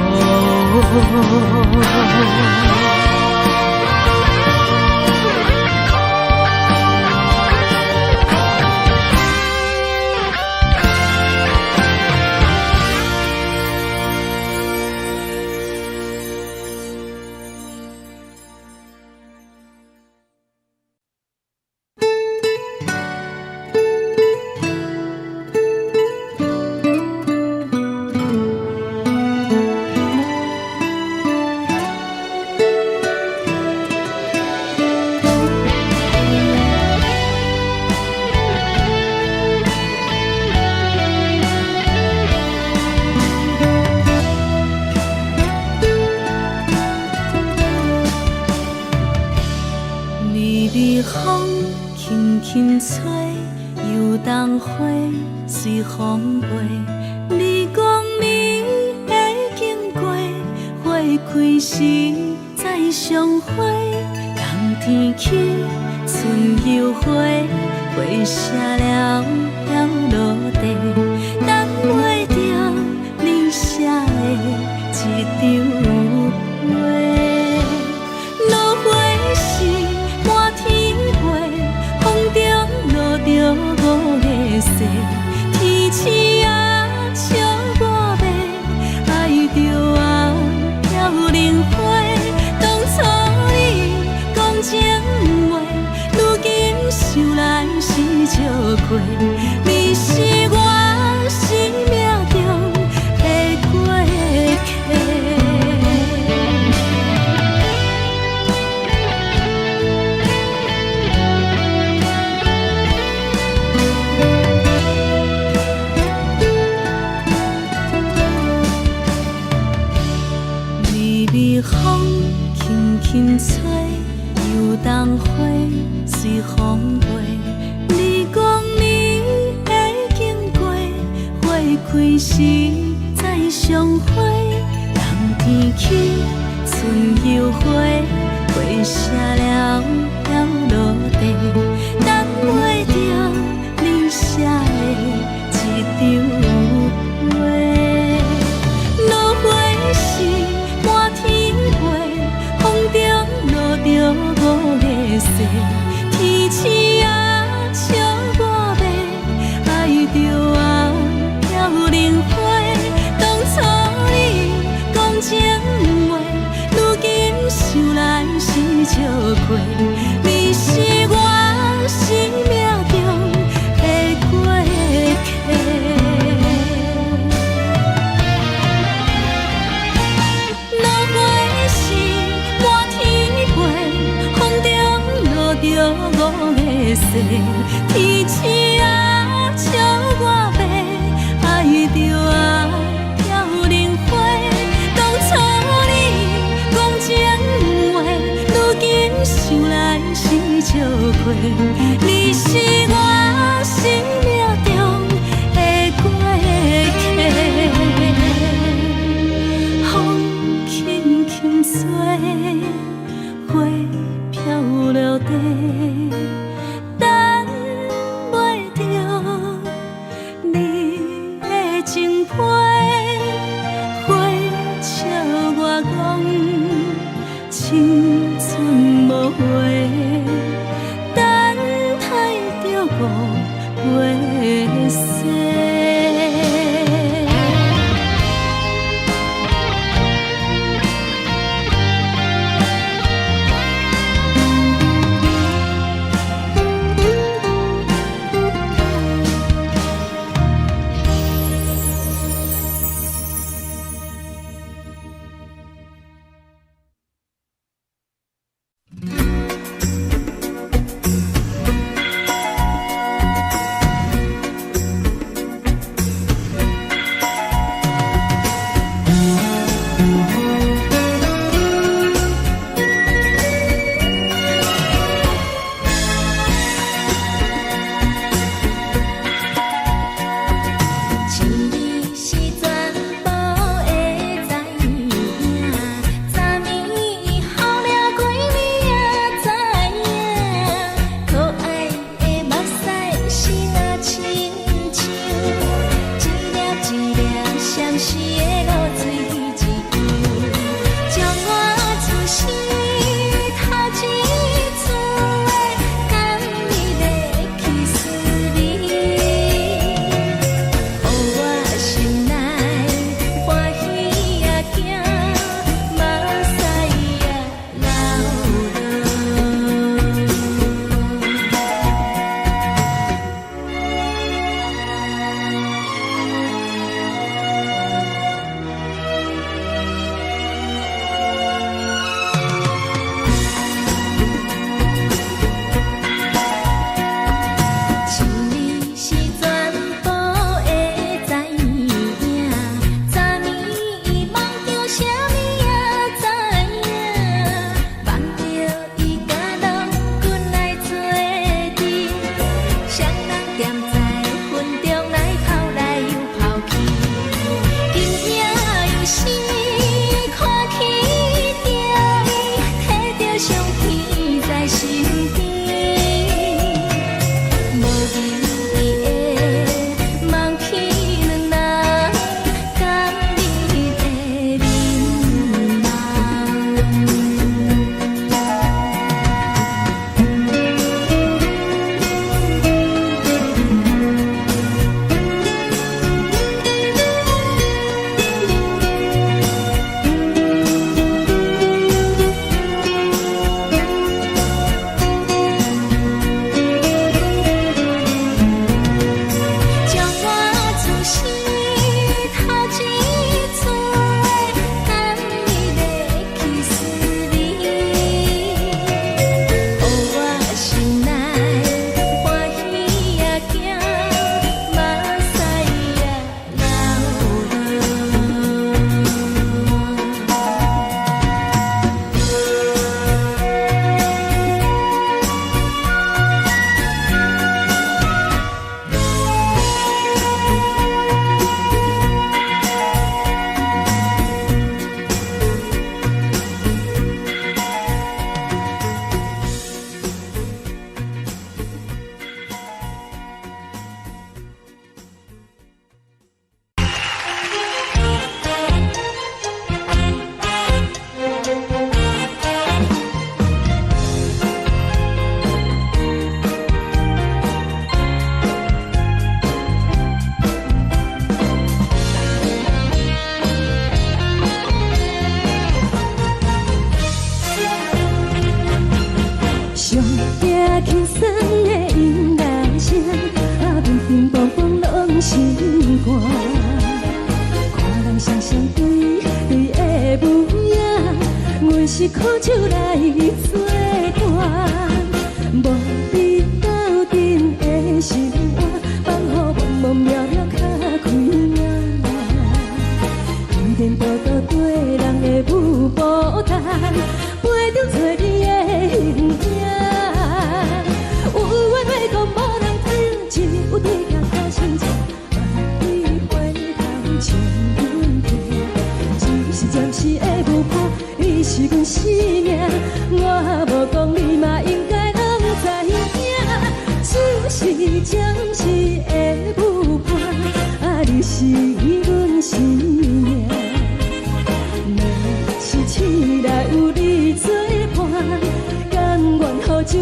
你是我。時再相會？冬天起，春又回，花謝了飄落地，等袂著你寫的一張批。落花時滿天飛，風中落著五个誓，天星啊，笑我欲，愛著啊，飄零花。當初你講情話，如今想來是笑虧。你是我生命中的過客。落花時滿天飛，風中落著五个誓，天星啊，笑我欲，愛著啊，飄零花。當初你講情話，如今想來是笑虧。你是我生命中的過客。風輕輕吹，花飄落地，等袂著你的情批。花笑我講青春無話，等待著我。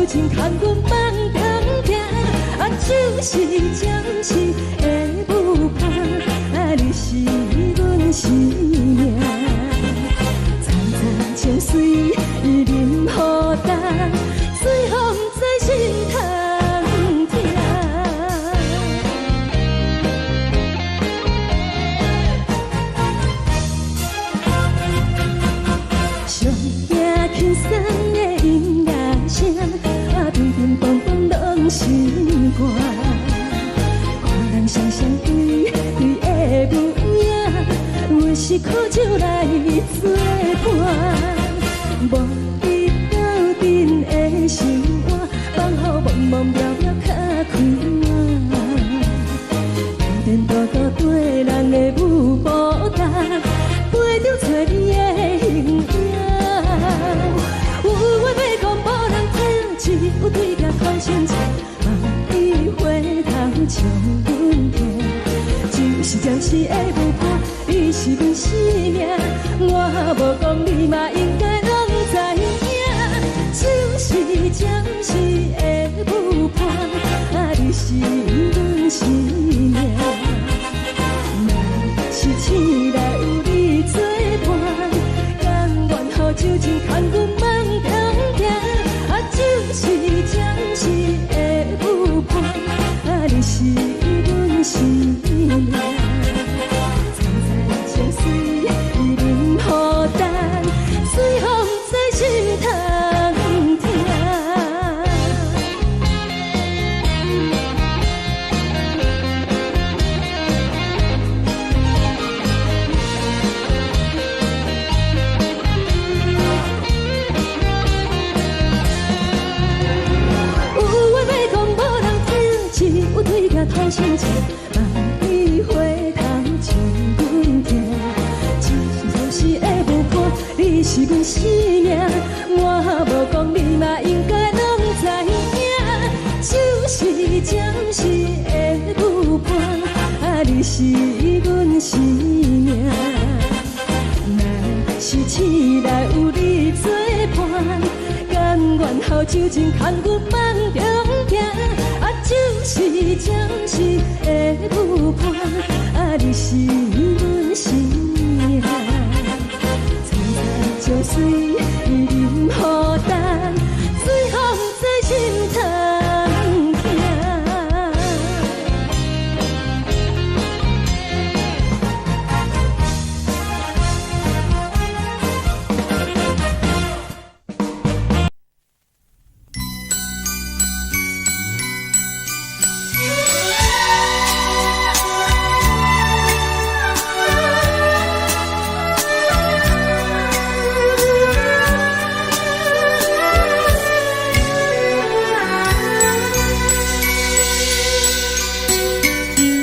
情牽阮放長行，啊，就是暫時的舞伴，啊，你是阮生命。層層情水啉予乾，醉予毋知心通疼。上驚輕鬆的音樂聲，啊，乒乒乓乓攏是歌。看人雙雙對對的舞影，阮是苦酒來作伴。無你鬥陣的生活，放予茫茫渺渺較快活。天天多多對人的舞步動，陪著找你的形影。有話欲講無人聽，只有對鏡看清楚，望你回頭笑阮聽。就是暫時的舞伴，你是阮生命，我無講你嘛應該攏知影。就是暫時的舞伴，啊，你是阮生命。若是醒來有你作伴，甘願予酒精牽阮放長行，啊，就是暫時的舞伴，啊，你是阮生命。層層情水啉予乾，醉予毋知心通疼。有話欲講無人聽，只有對鏡看清楚，望你回頭笑阮聽。只是暫時的舞伴，你是阮生命，我無講你嘛應該攏知影。就是暫時的舞伴，啊，你是阮生命。若是醒來有你作伴，甘願予酒精牽阮放長行，啊，就是暫時的舞伴，啊，你是阮生命。層層情水啉予乾，醉予毋知心通疼。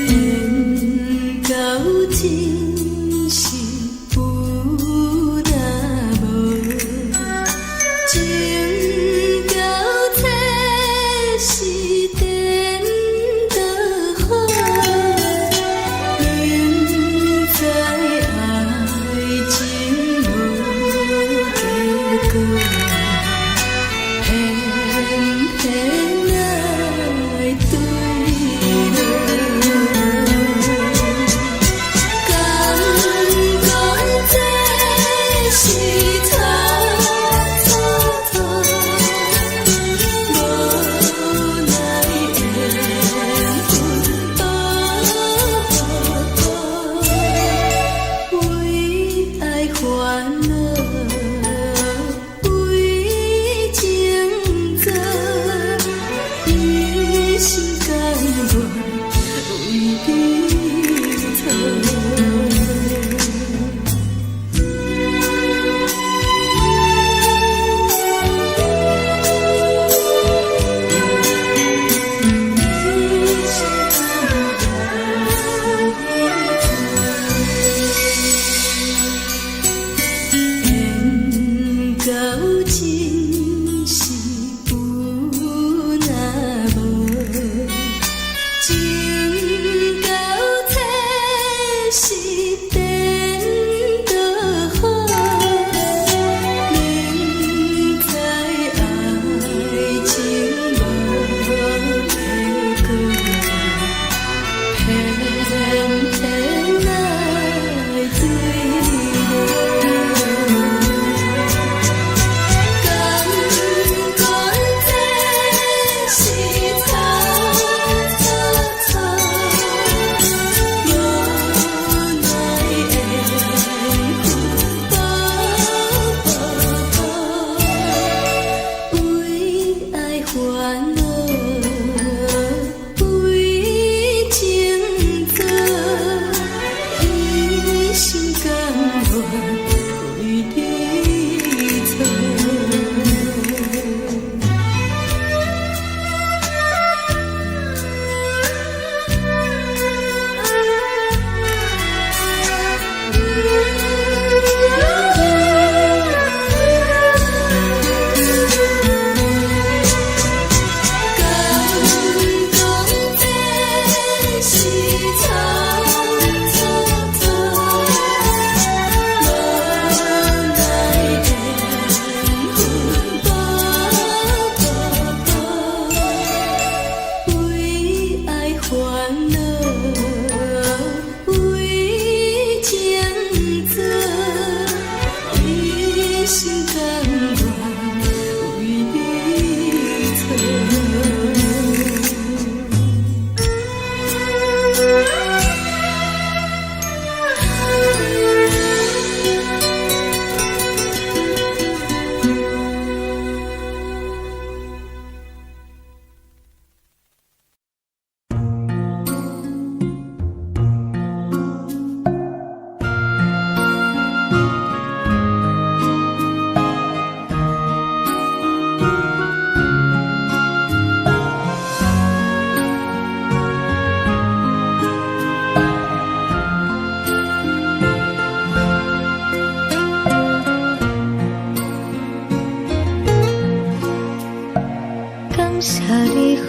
緣到真是有若無，情到這是顛倒好，明知愛情無結果，偏偏愛對落。敢講這是錯錯錯，無奈緣分多為愛煩惱，為情做，一心甘願為你錯。一心甘願為你錯。緣到真是有若無，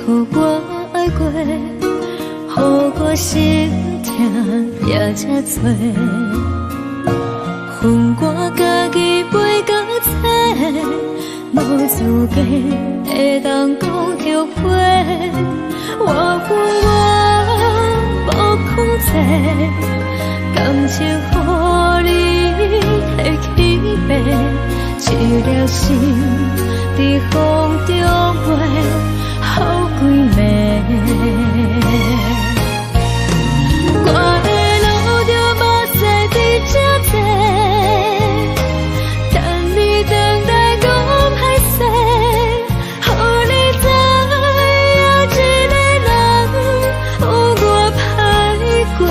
予我愛過，予我心疼也這多。予我家己飛到找，無資格會當講後悔。我有我無控制，感情予你提去爬，一粒心佇風中飛，予幾暝。我會流著目屎佇這坐，等你轉來講歹勢，予你知影一個人有偌歹過。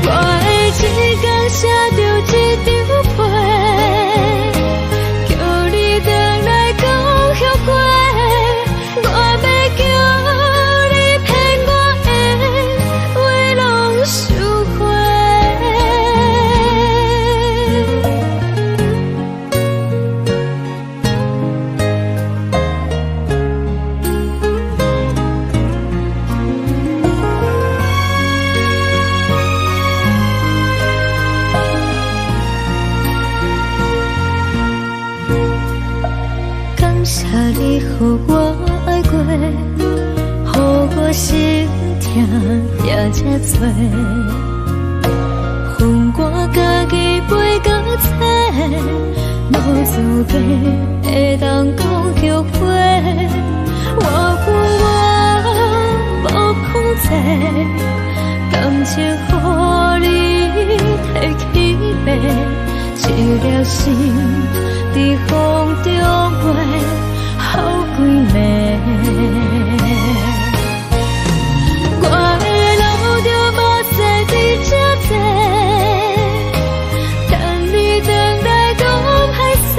我會一工寫著一張批，叫你轉來講後悔。我欲叫你騙我的話攏收回。感謝你予我愛過，予我心疼也這多。予我家己飛到找，無資格會當講後悔。我有我無控制，感情予你提去爬，一粒心佇風中飛，予幾暝。我會流著目屎佇這坐，等你轉來講歹勢，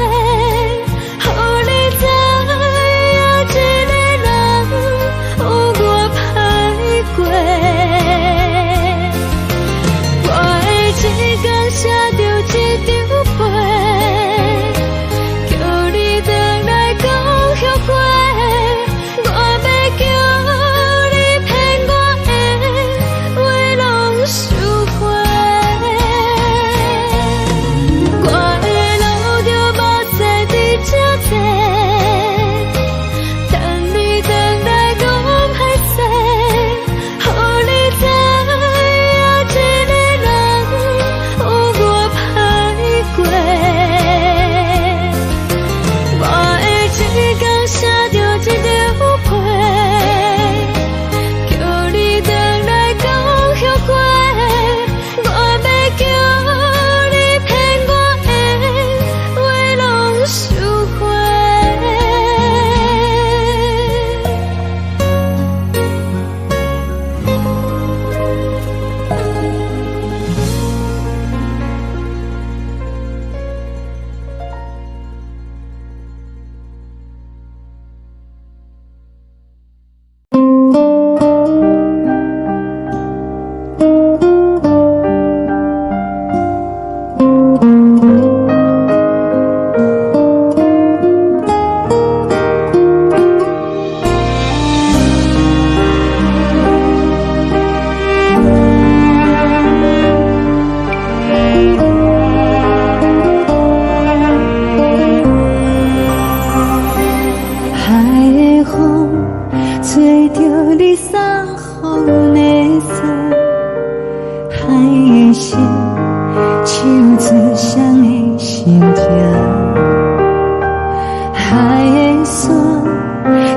予你知影一個人有偌歹過。我會一工寫著一張批，叫你轉來講後悔。我欲叫你騙我的話攏收回。我會流著目屎佇這坐，等你轉來講歹勢，予你知影一個人有偌歹過。我會一工寫著一張批，叫你轉來講後悔。我欲叫你騙我的話攏收回。海的風吹著你送予的衫，海的心唱出誰的心痛，海的山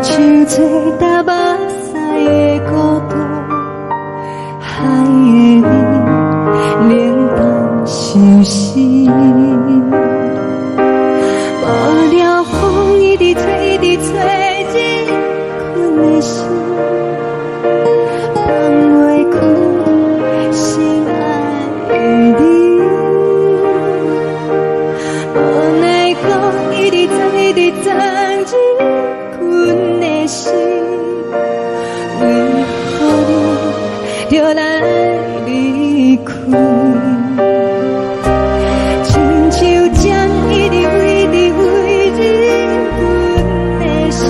唱出流目屎的孤單，海的雨冷淡相思。無聊風一直吹，一直吹，入困的心，放袂開心愛的你。無奈風一直鑽，一直鑽入困的心，為何你著來離開？親像針一直飛，一直飛入阮的心。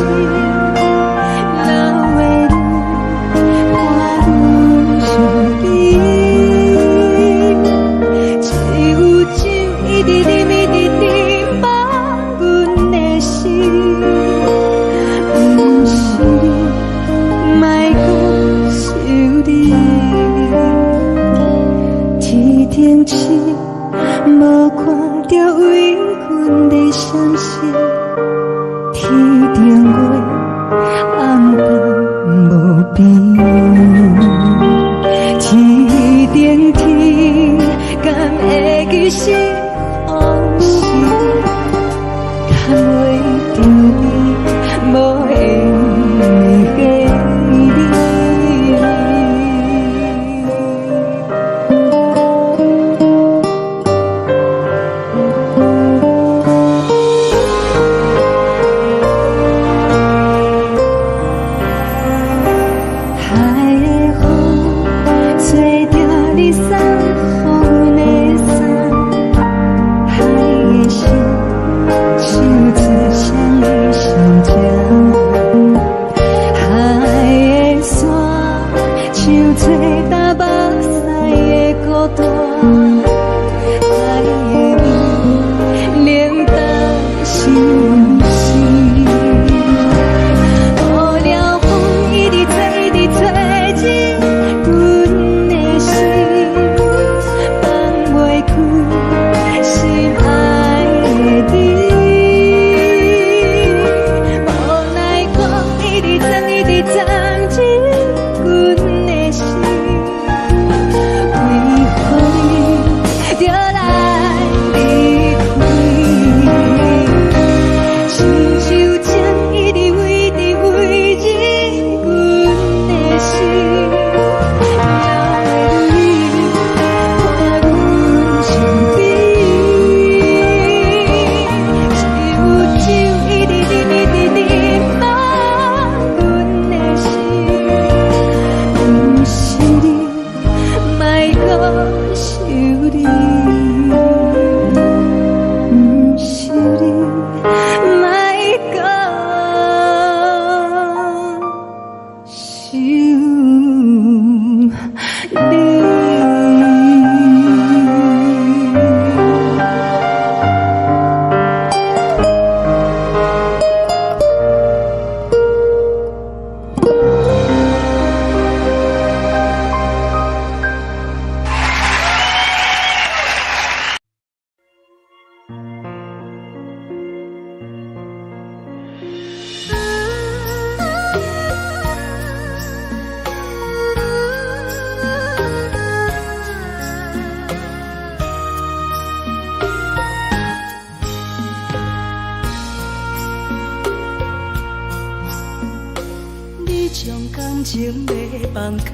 將感情欲放空，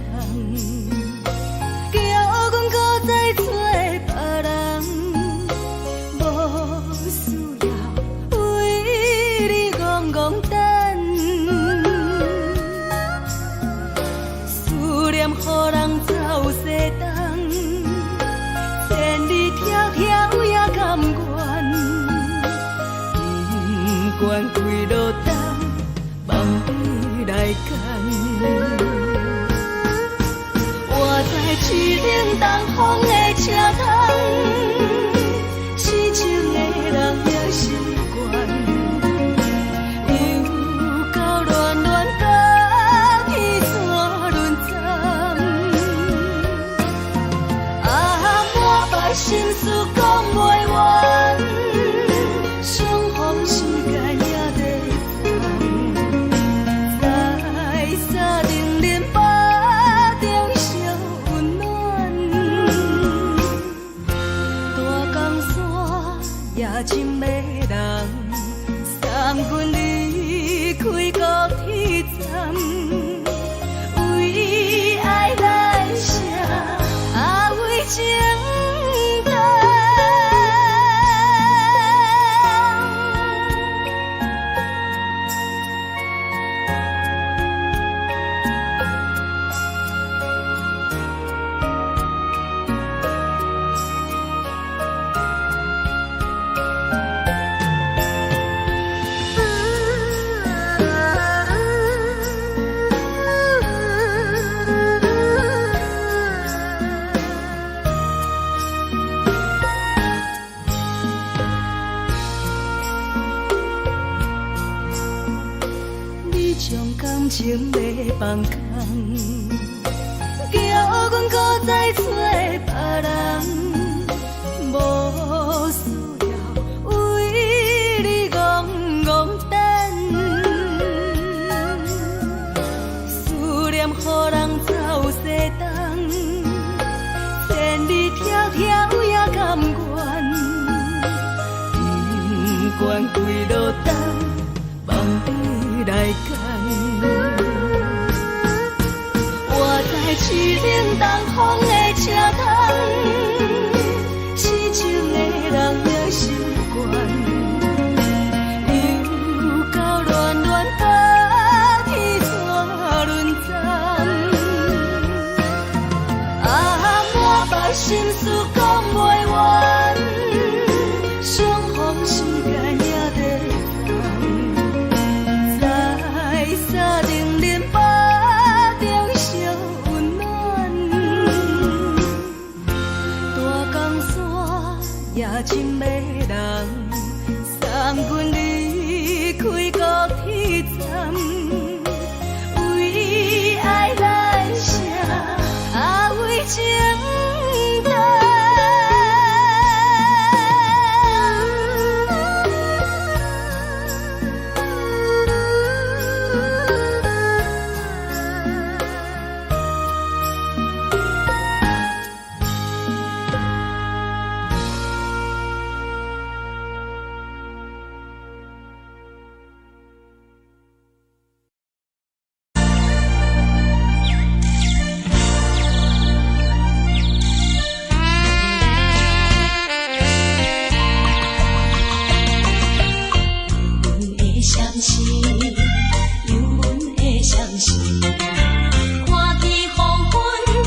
叫阮閣再揣別人，無需要為你戇戇等，思念予人走西東，千里迢迢也甘願，不管幾落冬，放你來揀。我知凄冷東風的車窗，痴情的人也習慣，又到暖暖甲天山輪站，啊，满腹心事講袂完，相逢時間也短暫，在三重林腹中相溫暖，大江山也真迷人，送阮離開高鐵站，為愛來寫，啊為情等。你將感情欲放空，叫阮閣再揣別人，無需要為你戇戇等，思念予人走西東，千里迢迢也甘願，不管幾落冬，放你來揀。我在凄冷東風的車窗，痴情的人也習慣，又到暖暖甲天山輪站，啊，滿腹心事講袂完，相逢時間也短暫，在三重林腹中相溫暖，大江山也真迷人，送阮離開高鐵站，為愛來寫，啊為情等。阮的相思，有阮的相思，看见黄昏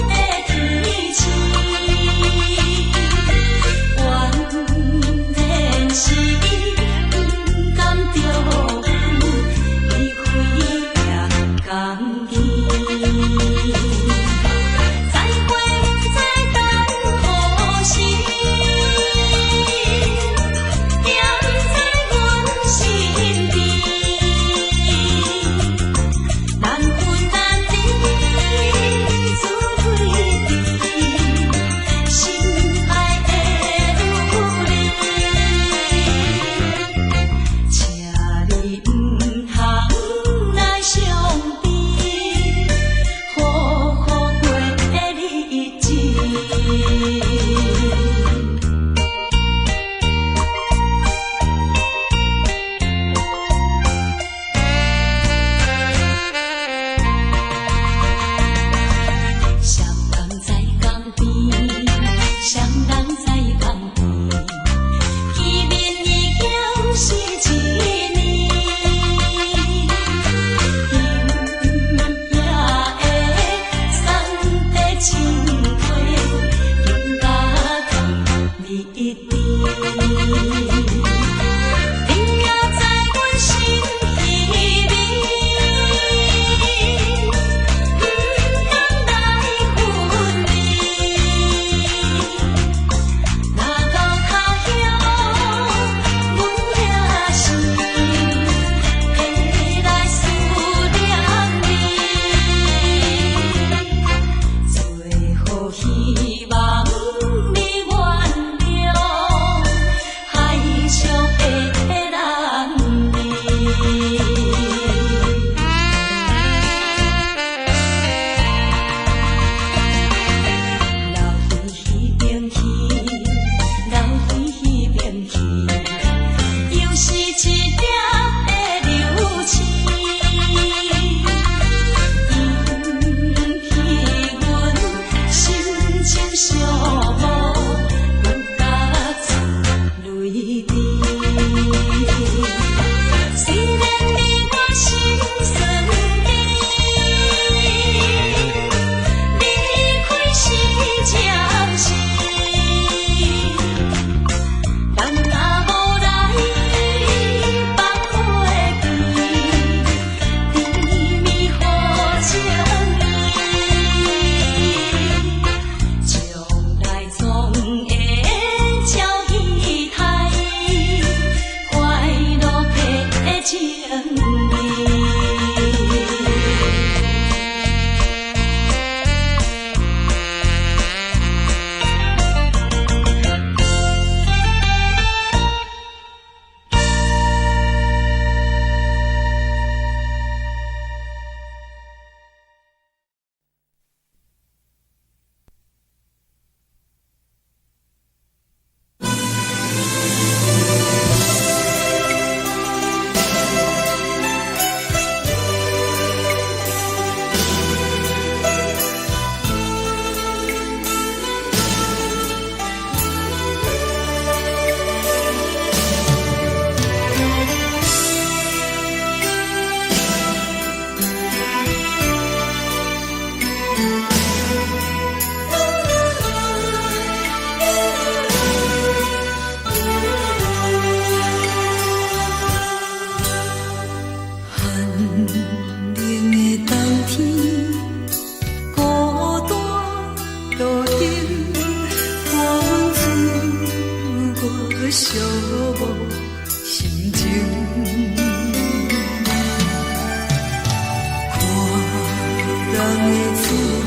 的天星，原来是伊不甘著阮，伊开也共去。再会不知等何时，惦在阮身边，难分難離，自對對，心愛的有你，請你毋通來傷悲。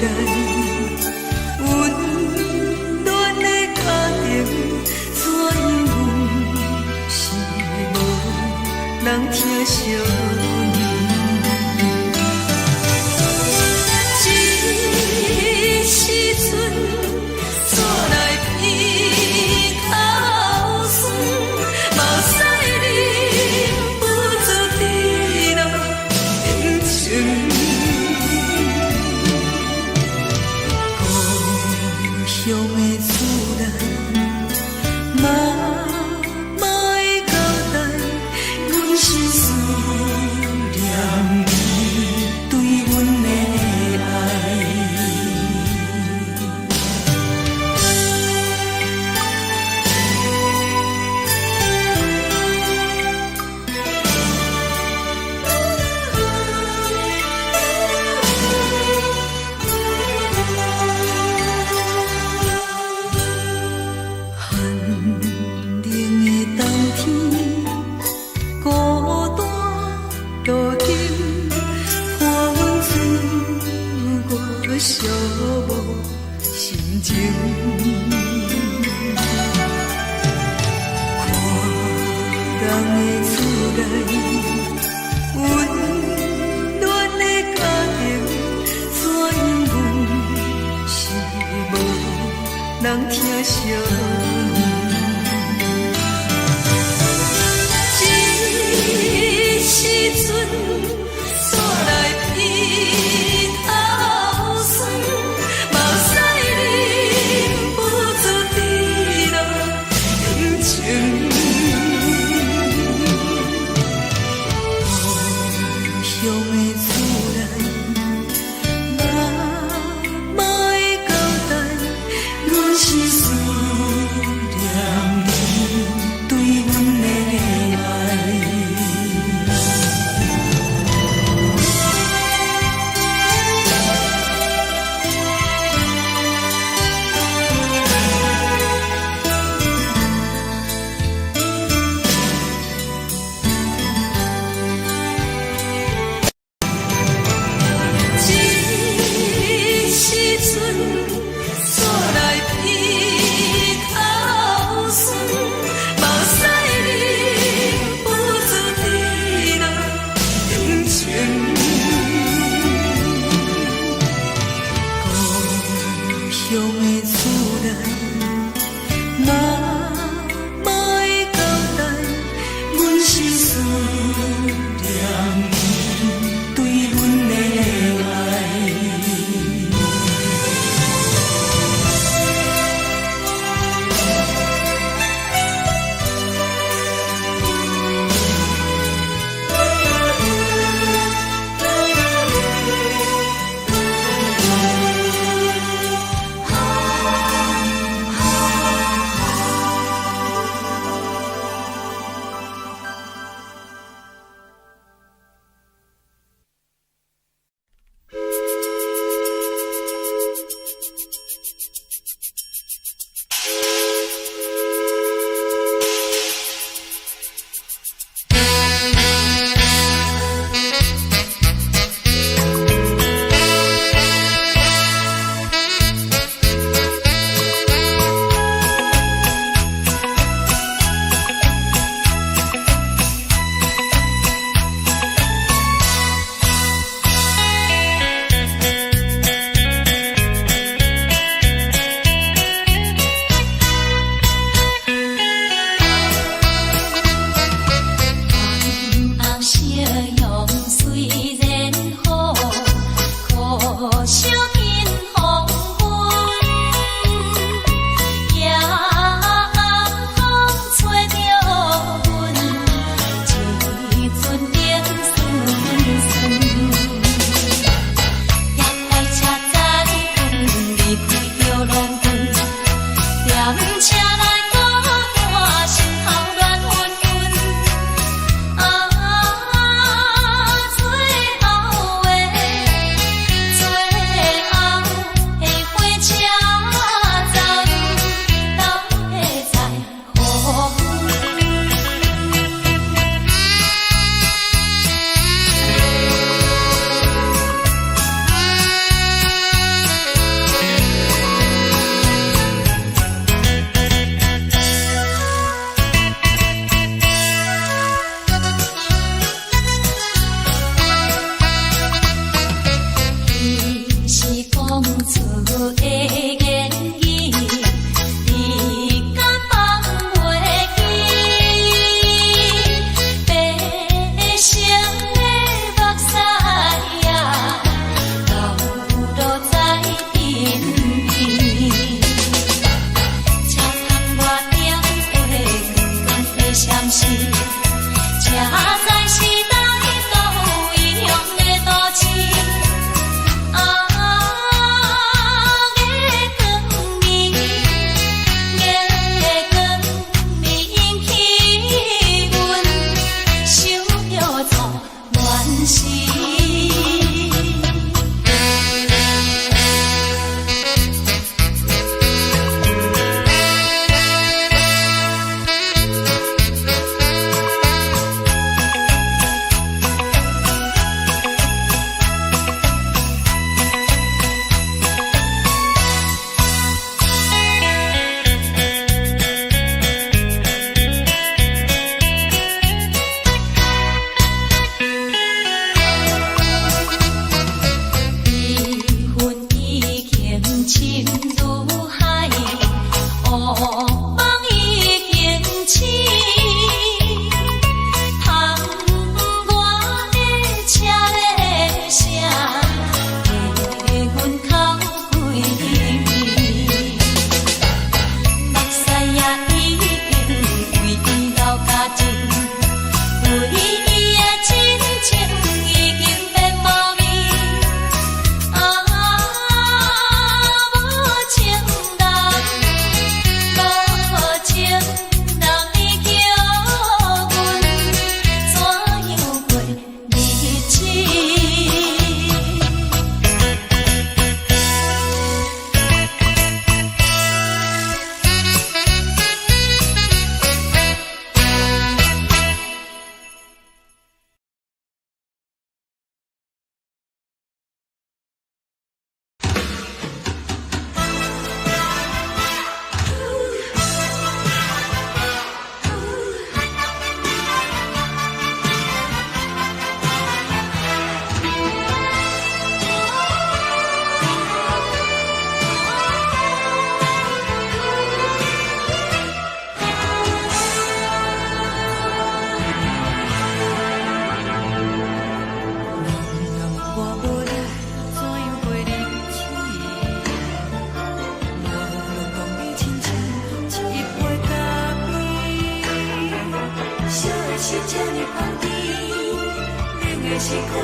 內，溫暖的家庭，怎樣阮是無人疼惜阮。這時陣，煞來鼻頭酸，目屎忍不住直流眼睛。故鄉的厝內，媽媽的交代，阮是思念你對阮的愛。寒冷的冬天，孤單路燈，伴阮自我寂寞心情。看人的厝內，溫暖的家庭，怎樣阮是無人疼惜阮。這時陣，煞來鼻頭酸，目屎忍不住直流眼睛。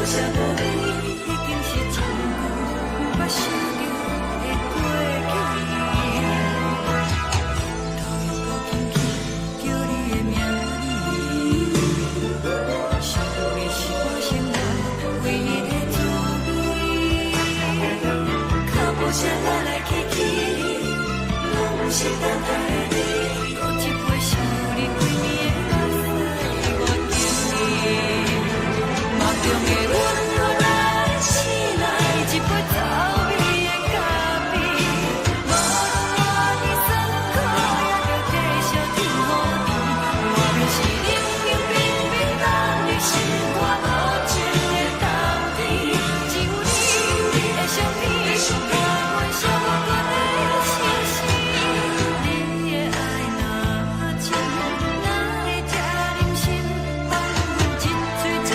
惜無你，已經是真久毋捌想著的過去。頭又閣輕輕叫你的名字，想你是我生活唯一的滋味。腳步聲來來去去，攏毋是等待的你。閣一杯想你規暝的目屎，我敬你。夢中的阮予咱醒來，一杯走味的咖啡。無論偌尼酸苦，也著繼續甜予甜。外面是冷冷冰冰，凍入心肝無情的冬天。只有你的相片，伴阮寂寞的相思。你的愛若真，哪會這忍心放阮一喙一滴嘴吐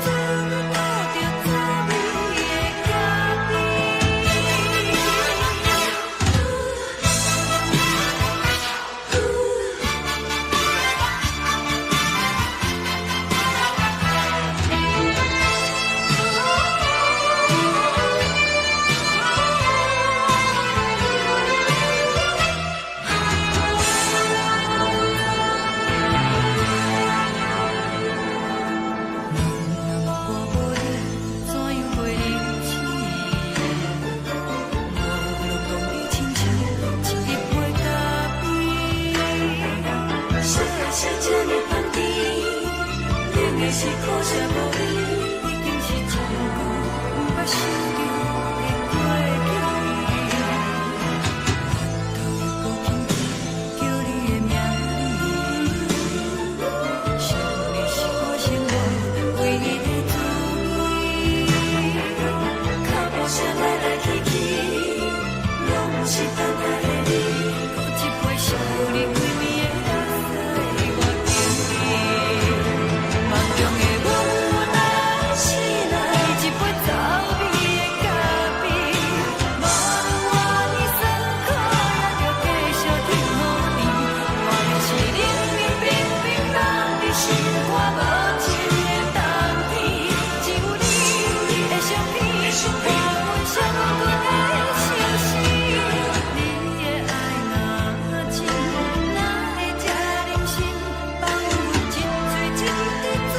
著走味的咖啡？若我無你，怎樣過日子？無論講你親像一杯咖啡。啥是這呢香甜？冷的是可惜無你，已經是真久毋捌想著的過去。頭又閣輕輕叫你的名字，想你是我生活唯一的滋味。腳步聲來來去去，攏毋是等待的你。閣一杯想你規暝的目屎，我敬你。夢中的阮來醒來，一杯走味的咖啡。無論偌尼酸苦，也著繼續甜予甜。外面是冷冷冰冰，凍入心肝無情的冬天。只有你的相片，伴阮寂寞的相思。你的愛若真，哪會這忍心放阮一喙一滴嘴吐著走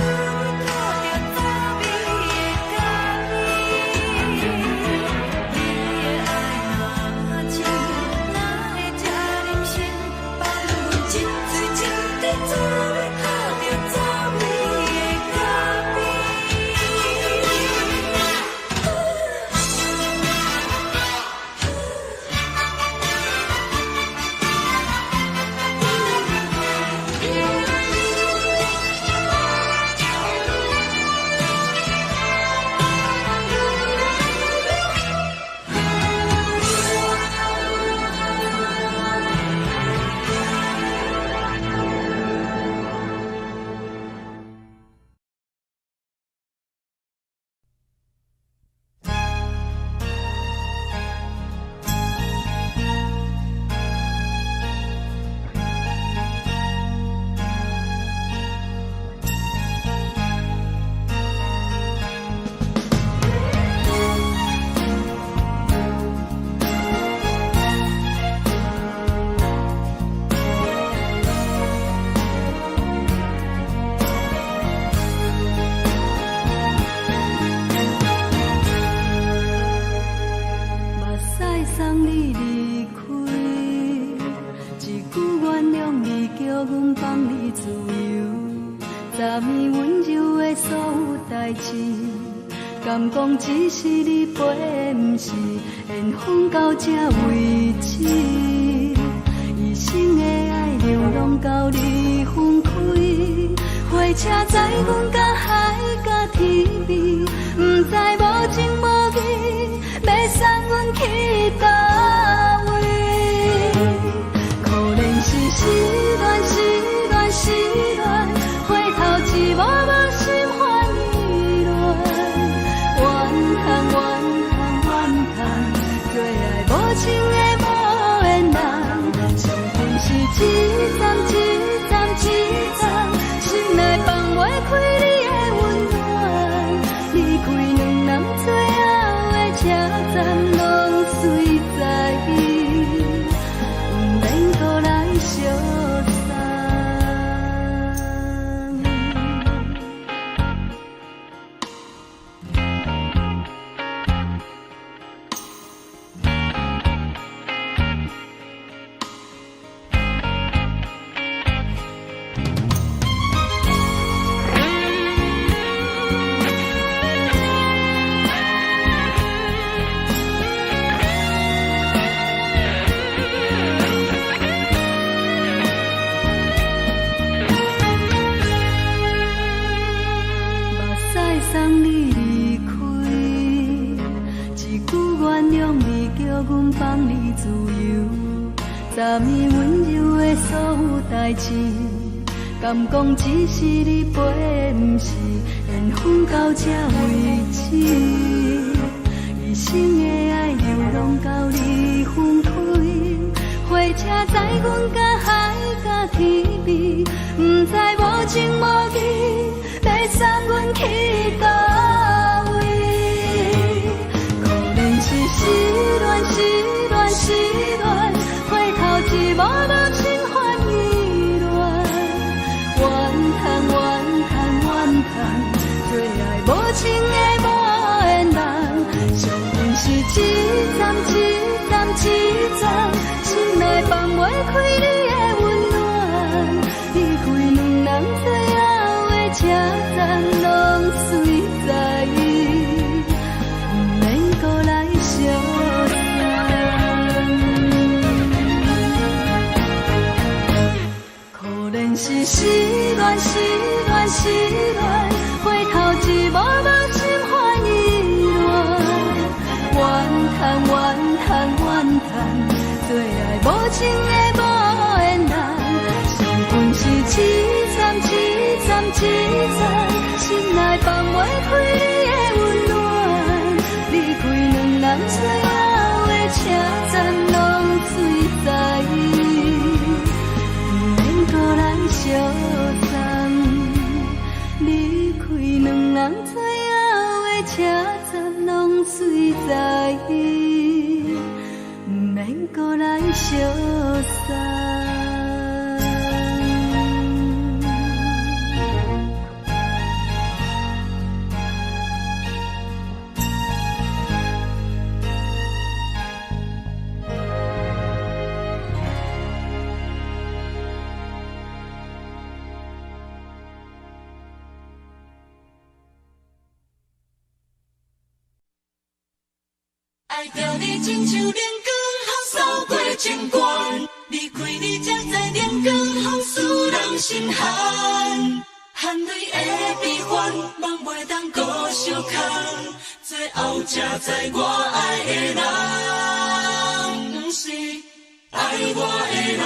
味的咖啡？你的愛若真，哪會這忍心放阮一喙一滴嘴吐著走味的咖啡？目屎送你離開，一句原諒你，叫阮放你自由。昨暝溫柔的所有代誌，敢講只是你陪的，毋是緣分到這為止。一生的愛流浪到你分開，火車載阮到海角天邊，毋知無情無義，欲送阮去佗位？可能是失戀，失戀，失戀，回頭一幕幕心煩意亂，怨恨，怨恨，怨恨，做愛無情的無緣人，傷心是一站一站一站，心內放袂開你的溫暖，離開。站攏隨在伊，毋免閣來相送。目屎送你離開，一句原諒你，叫阮放你自由。昨暝溫柔的所有代誌，敢講只是你陪，毋是緣分到這為止。一生的愛又攏交你分開，火車載阮甲海甲天邊，毋知無情無義，欲送阮去佗位？可憐是失戀，失戀，失戀，回頭一幕幕心煩意亂。怨嘆怨嘆怨嘆，做愛無情的無緣人，相逢是一站一站一站，心內放袂開你的溫暖。離開兩人最後的車站，攏隨在伊，毋免閣來相送。可憐是失戀，失戀，失戀，回頭一幕幕心煩意亂。怨嘆怨嘆怨嘆，做愛無情的無緣人，相逢是一站一站一站，心內放袂開你的溫暖。離開兩人最後的車站，攏隨在伊，毋免閣來相送。離開兩人最後的車站，攏隨在伊，毋免閣來相送。愛著你親像冷光予掃過情關，離開你才知冷光予使人心寒，汗淚的悲歡，夢袂當閣相牽，最後才知我愛的人，毋是愛我的人。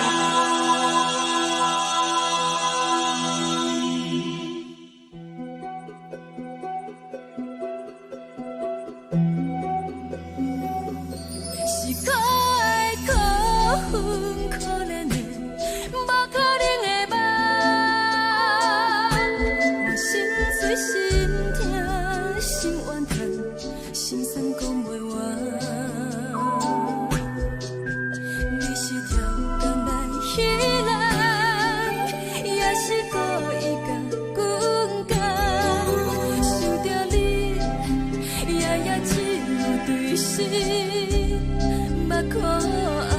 是可愛可恨可憐的，無可能的夢。我心碎心疼心怨嘆，心酸講袂完。你是超工來彼人，也是故意共阮講。想著你，夜夜只有對心目苦紅。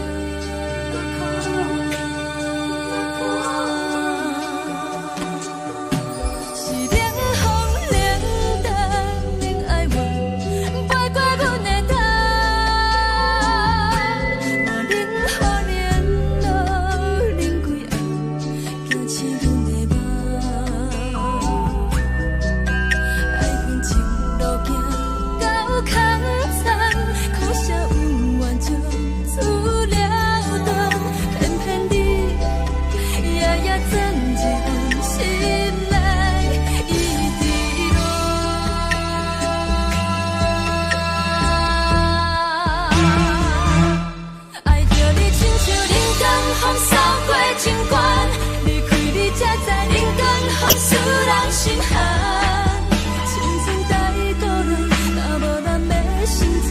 是冷風冷淡冷哀怨，飛過阮的頭。我冷雨冷露冷規暗，驚醒阮的夢。愛恨情路行到空残，可惜永遠將此了斷。偏偏你夜夜鑽入阮心內，一直亂。愛著你親像冷光予掃過情關，離開你才知冷光予使人心寒。青春在倒轉，若無咱欲成全，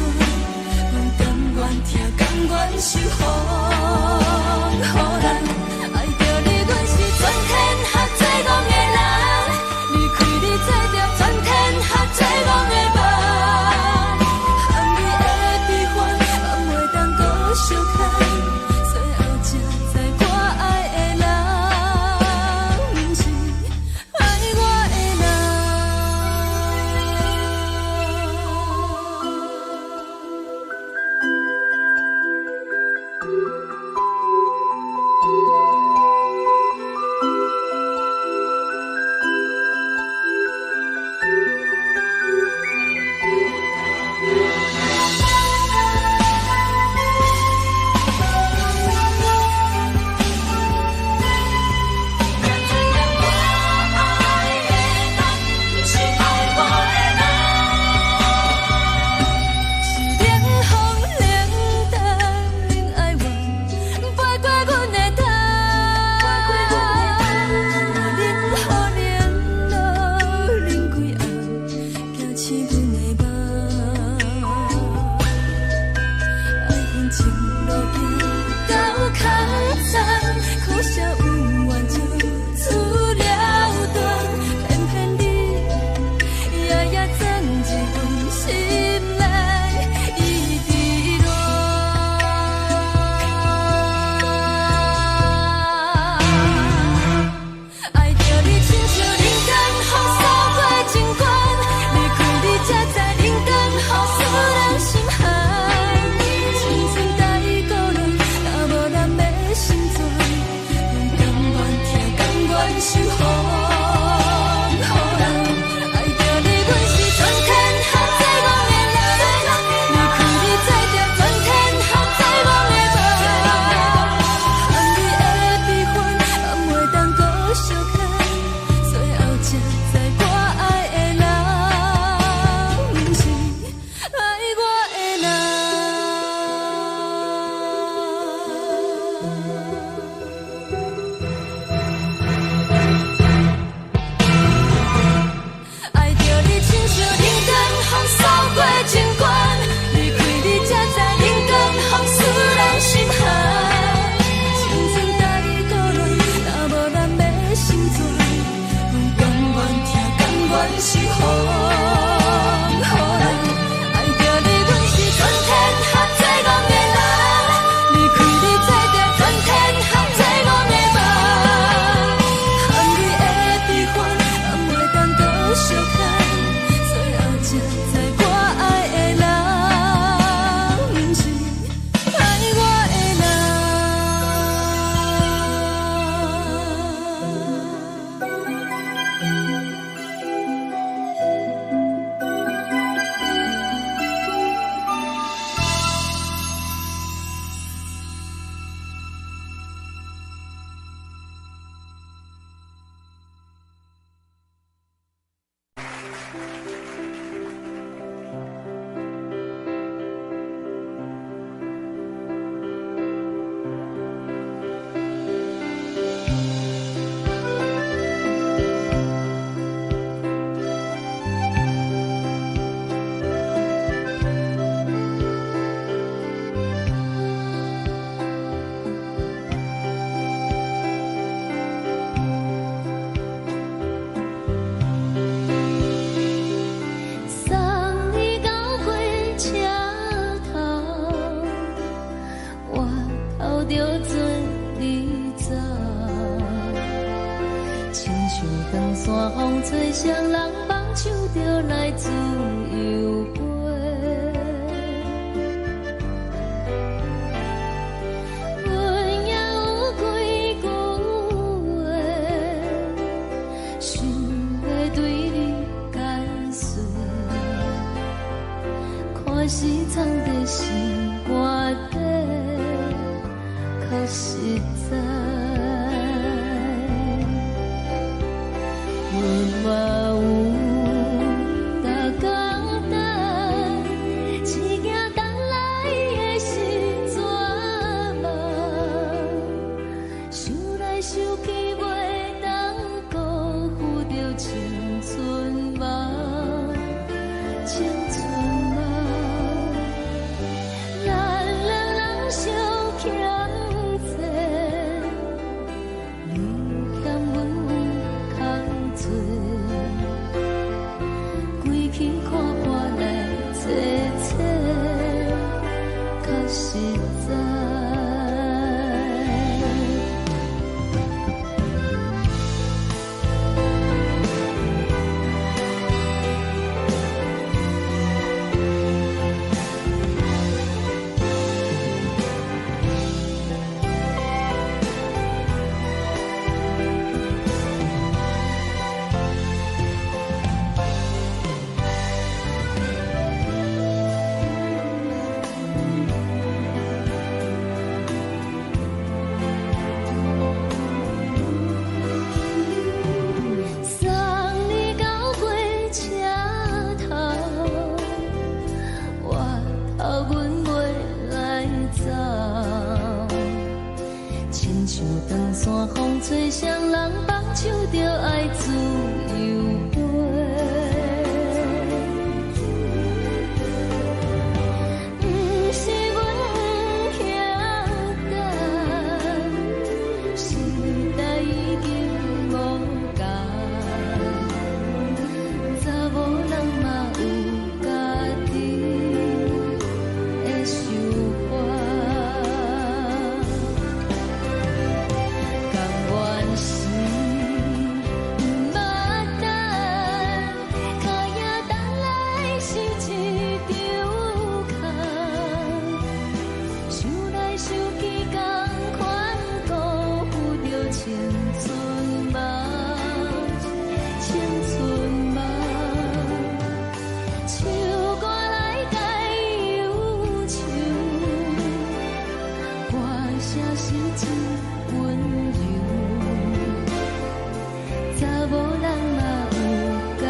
風吹，誰人放手就來自由飛。阮也有幾句話，想欲對你解說，看是藏佇心肝底，較實在。阮嘛有逐工等，只驚等來的是绝望。想來想去，袂當辜負著青春夢，青春夢。咱兩人相欠債，你欠阮有空做，規氣看破來坐坐，較實在。送你到火車頭，我頭阮袂來走。親像長山風吹，誰人放手就愛自由飛。毋是阮不肯等，時代已經無仝，查某人嘛有家己的想法。甘願是毋捌等，跤影等來是一場空。想來想去，仝款辜負著青春夢，青春夢。唱歌來解憂愁，歌聲是真溫柔。查某人嘛有家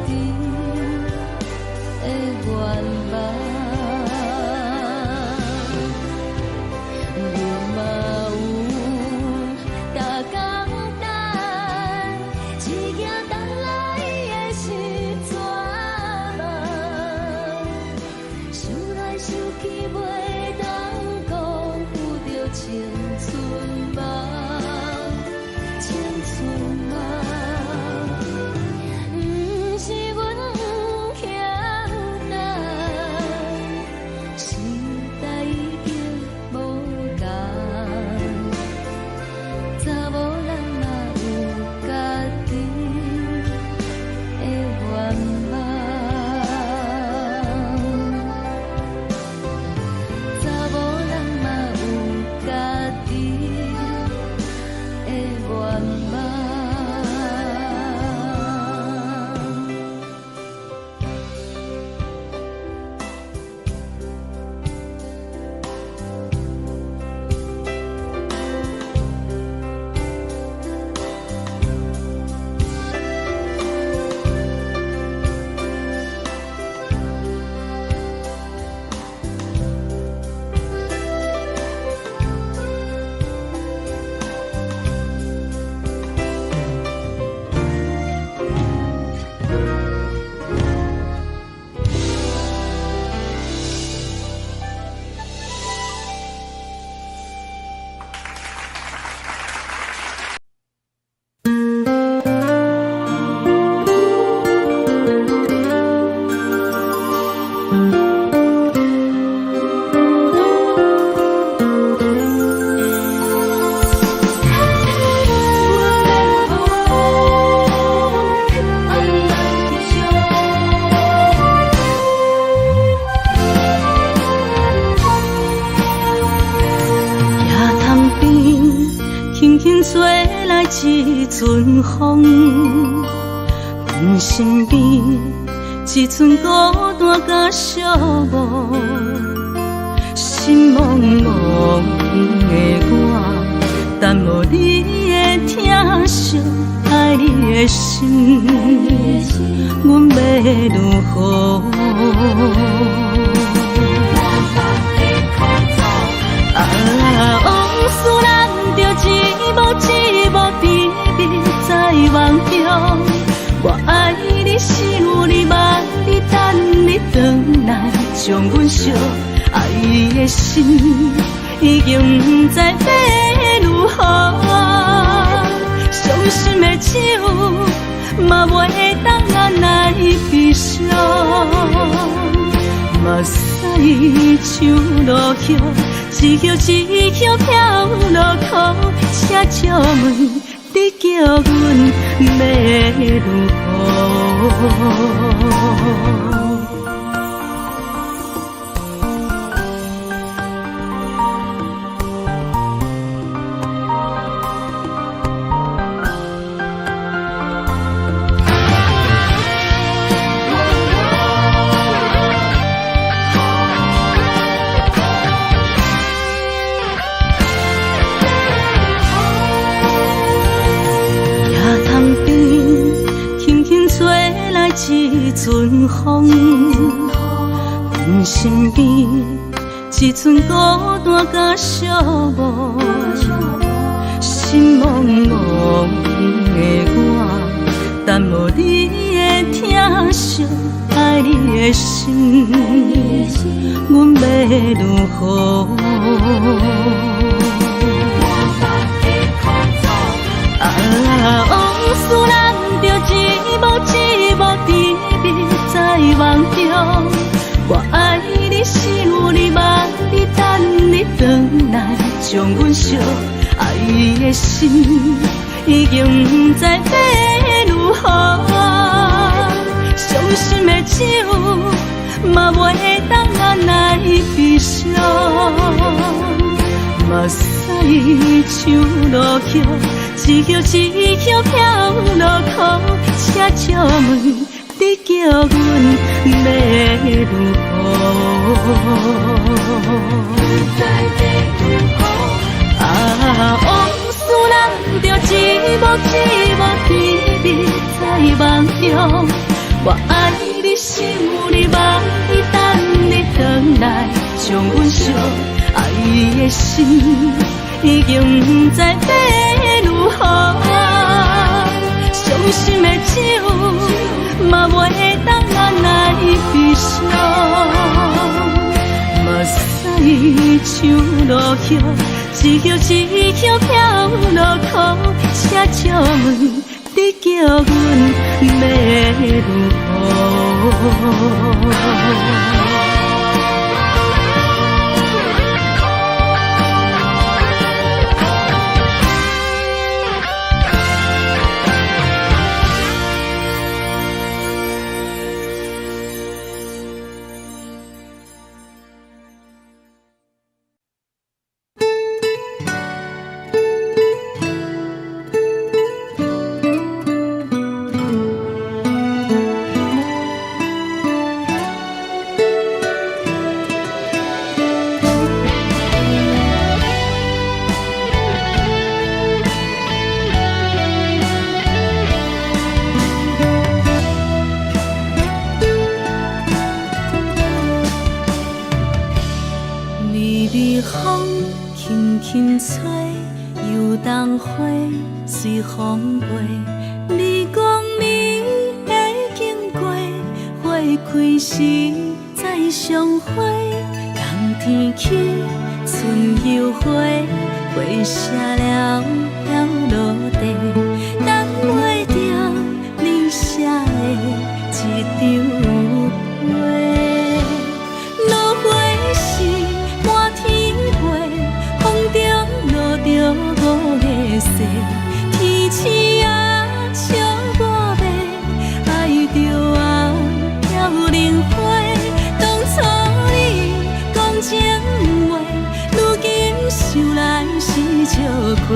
己的願望。阮嘛有逐工等，只驚等來的是绝望。想來想去，袂當辜負著青春夢，青春夢。毋是阮不肯等，時代已經無仝，查某人嘛有家己的願望。查某人嘛有家己的願望。輕輕吹來一陣風，阮身邊一陣孤單佮寂寞，心茫茫的我，等無你的疼惜，愛你的心，阮欲如何？啊，往事難著一幕一幕甜蜜在夢中。我愛你，想你，望你，等你轉來，將阮惜。愛的心已經毋知欲如何，傷心的酒嘛袂當按來悲傷。目屎像落葉，一葉一葉飄落苦，請借問你叫阮欲如何？一陣風，阮身邊一陣孤單佮寂寞，心茫茫的我，等無你的疼惜，愛你的心，阮欲如何？啊，往事難著一幕一幕甜蜜在夢中。我愛你，想你，望你，等你轉來，將阮惜。愛的心已經毋知欲如何，傷心的酒嘛袂當按來悲傷。目屎像落葉，一葉一葉飄落苦，請借問你叫阮欲如何？啊，往事難著一幕一幕甜蜜在夢中。我愛你，想你，望你，等你轉來，將阮惜。愛的心已經毋知欲如何，傷心的酒嘛袂當按來悲傷。目屎像落葉，一葉一葉飄落苦，請借問你叫阮欲如何？想來是笑過。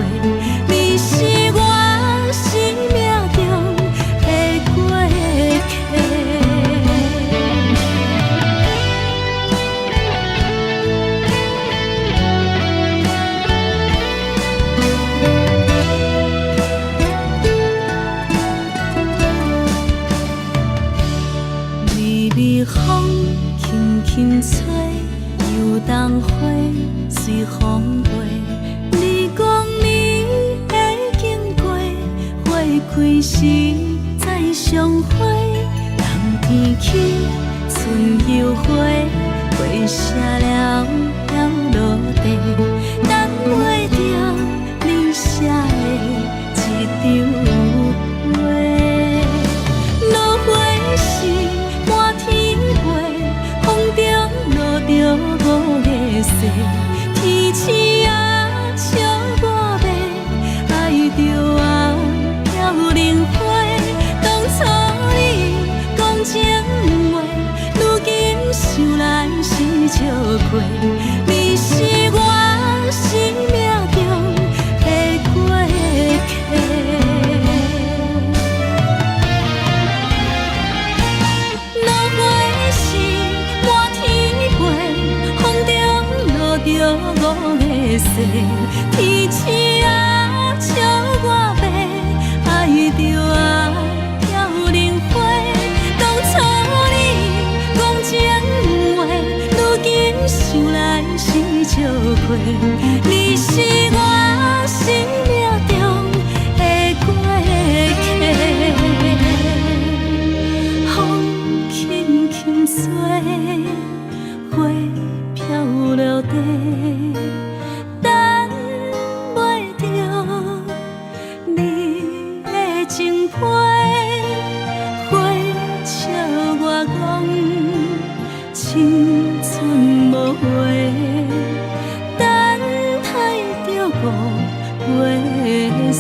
冬花隨風飛。你講你會經過，花開時再相會。冬天去，春又回，花謝了了落地，等袂著你寫的一張批。落花是滿天飛，風中落著五月雪，天青啊，笑我欲，愛著啊，飄零花。當初你講情話，如今想來是笑虧。你是我生命中的過客。落花是滿天飛，風中落著五月雪，天青啊，笑我欲，愛著啊，飄零花。當初你講情話，如今想來是笑虧。你是我生命中的過客。風輕輕吹，花飄落地，等袂著你的情批。花笑我講，青春無話，等待著五月雪。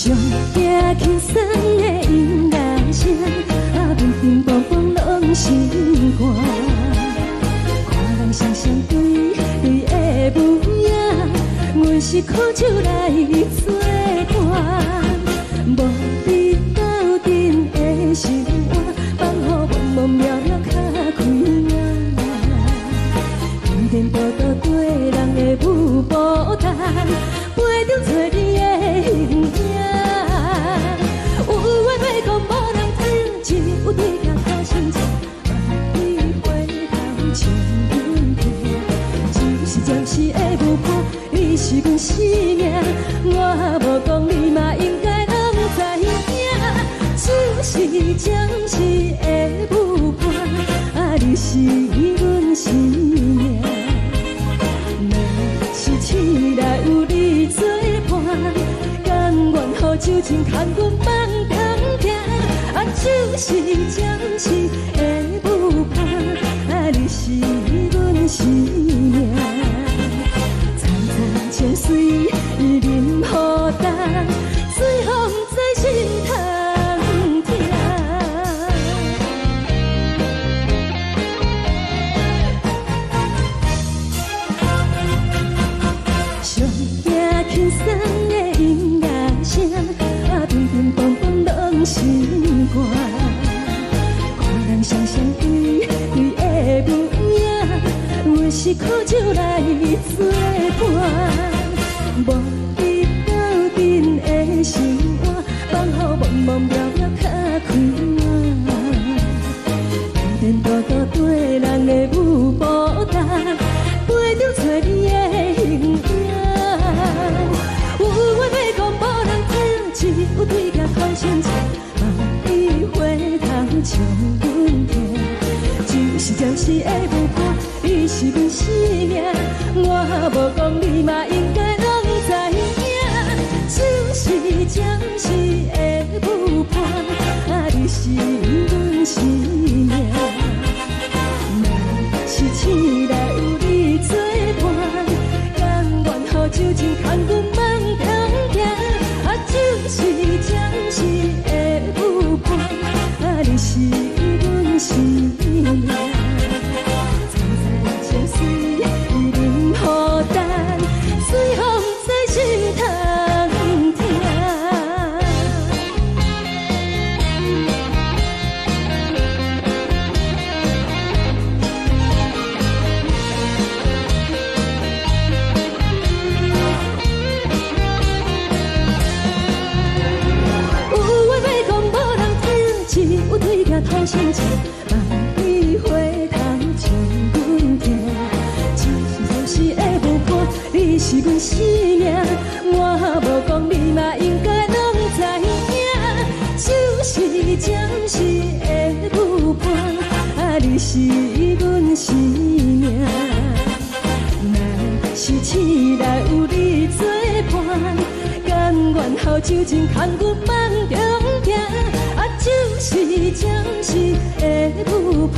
上驚輕鬆的音樂聲，啊，乒乒乓乓攏心肝。看人雙雙對對的舞影，阮是苦酒來做伴，無你鬥陣的生活，放予茫茫渺渺較開眼。天顛倒倒對人的舞步動，陪著找你的形影。有話欲講無人聽，只有對鏡看清楚，望你回頭唱阮聽。只是暫時的舞伴，你是阮生命，我無講你嘛應該攏知影。只是暫時的舞伴，啊，你是阮生命。若是醒來有你做伴，甘願予酒精牽阮放通行。啊，只是暫時的舞伴，啊，你是阮生命。層層情水啉予重，醉予毋知心通疼。上驚輕鬆的音樂聲，啊，乒乒乓乓攏心肝。看人雙雙對對的舞影，阮是苦酒來做伴，無你鬥陣的生活，放予茫茫渺渺較開眼。顛顛倒倒對人的舞步動，陪著找你的形影。有話欲講無人聽，只有對鏡看清楚，望你回頭唱阮聽。只是暫時的舞伴，你是阮生命，我無講你嘛應該攏知影。只是暫時的舞伴，啊，你是阮生命。若是醒來有你做伴，甘願予酒精牽阮放通行。啊，只是暫時的舞伴，啊，你是阮生命。層層情水啉予重，醉予毋知心通疼。有話欲講無人聽，只有對鏡看清楚，望你回頭唱阮聽。只是暫時的舞伴，你是阮生命，我無講你嘛應該攏知影。只是暫時的舞伴，啊，你是阮生命。若是醒來有你做伴，甘願予酒精牽阮放中行。啊，只是暫時的舞伴，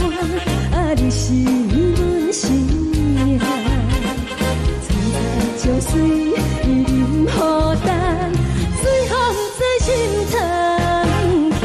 啊，你是阮生命。層層情水啉予重，醉予毋知心通疼。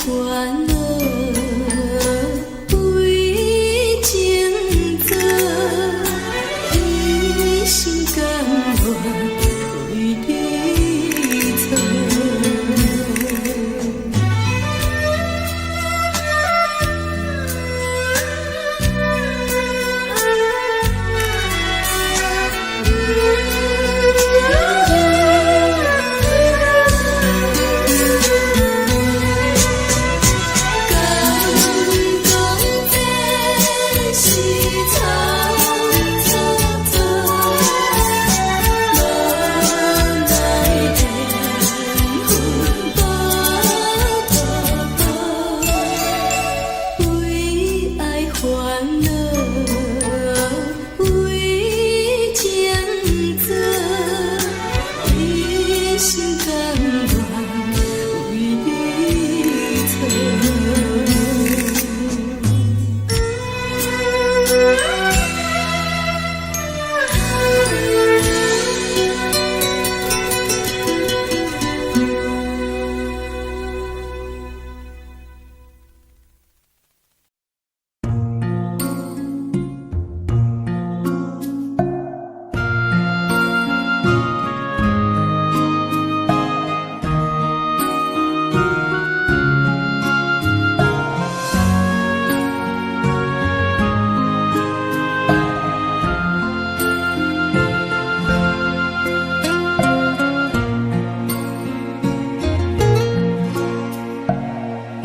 煩惱，為情做，一心甘願為你做。敢講這是草草草，無奈緣分薄薄薄，為愛煩惱，為情做，一心甘願為你做。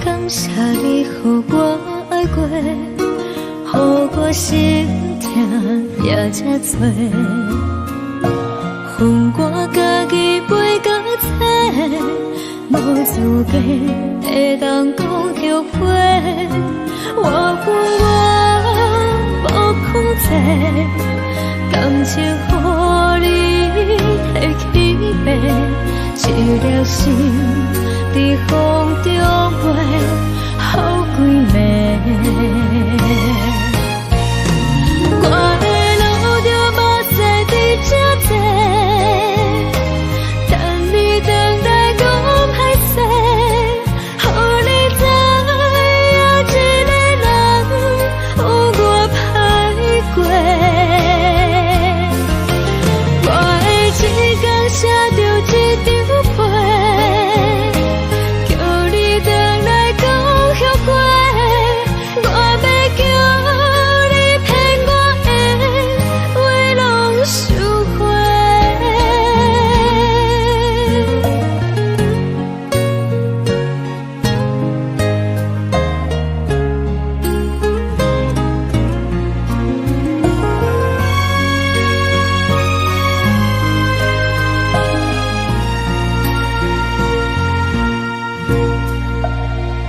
感謝你予我愛過，予我心疼也這多，予我家己背甲冊，無資格會當講後悔。我分我無控制，感情予你提去爬，一粒心佇風中飛，予規暝。我會流著目屎佇這坐，等你轉來講歹勢，予你知影一個人有偌歹過。我會一工寫著一張批，叫你轉來講後悔。我欲叫你騙我的話攏收回。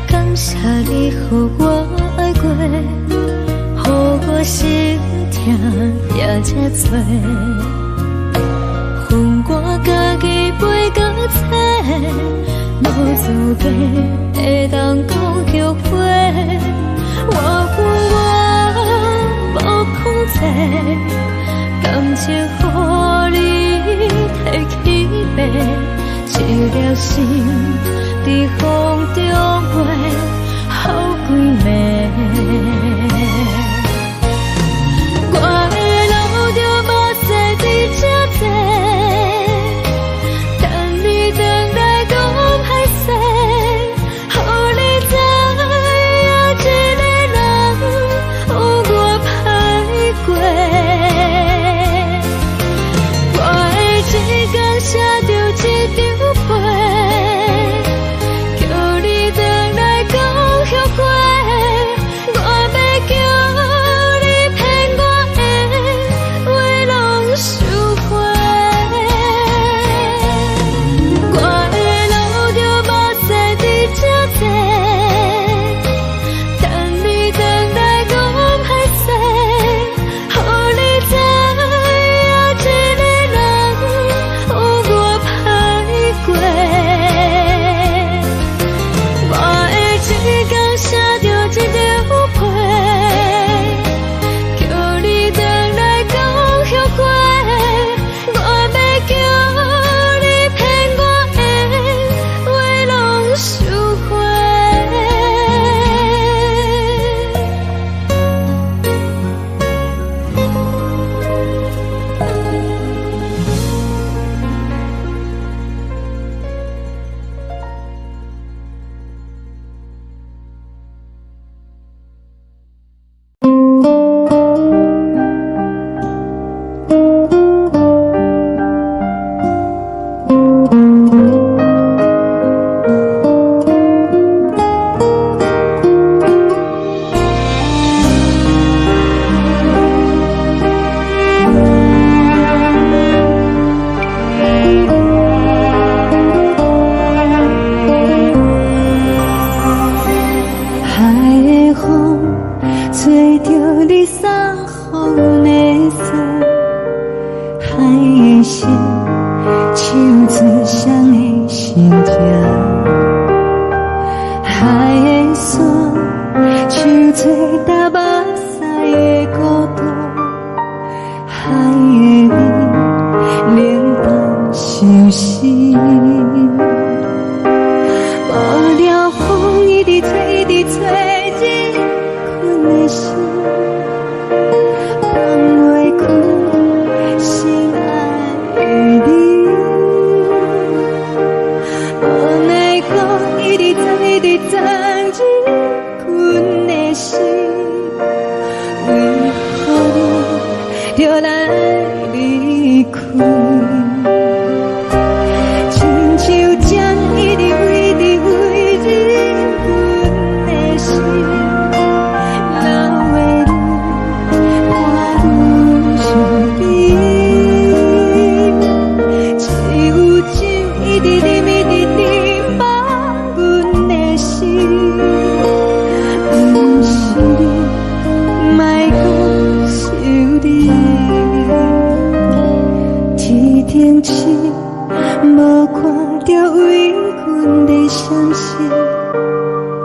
感謝你予我愛過，予我心疼也這多，予我家己背甲冊，無資格會當講後悔。我分我無控制，感情予你提去爬，一粒心佇風中飛，予規暝。我會流著目屎佇這坐，等你轉來講歹勢，予你知影一個人有偌歹過。我會一工寫著一張批，叫你轉海的山，像做焦目屎的孤單，海的暝，冷淡相思。無聊風一直吹，一直吹，入阮的心，放袂開心愛的你。無奈何一直鑽，一直鑽入阮的心，為何你著來離開？親像針一直一直飛入阮的心，留的淚伴阮身邊。只有酒一直啉，一直啉，放阮的心。毋是你，莫閣想你。天頂星無看著為阮咧閃爍，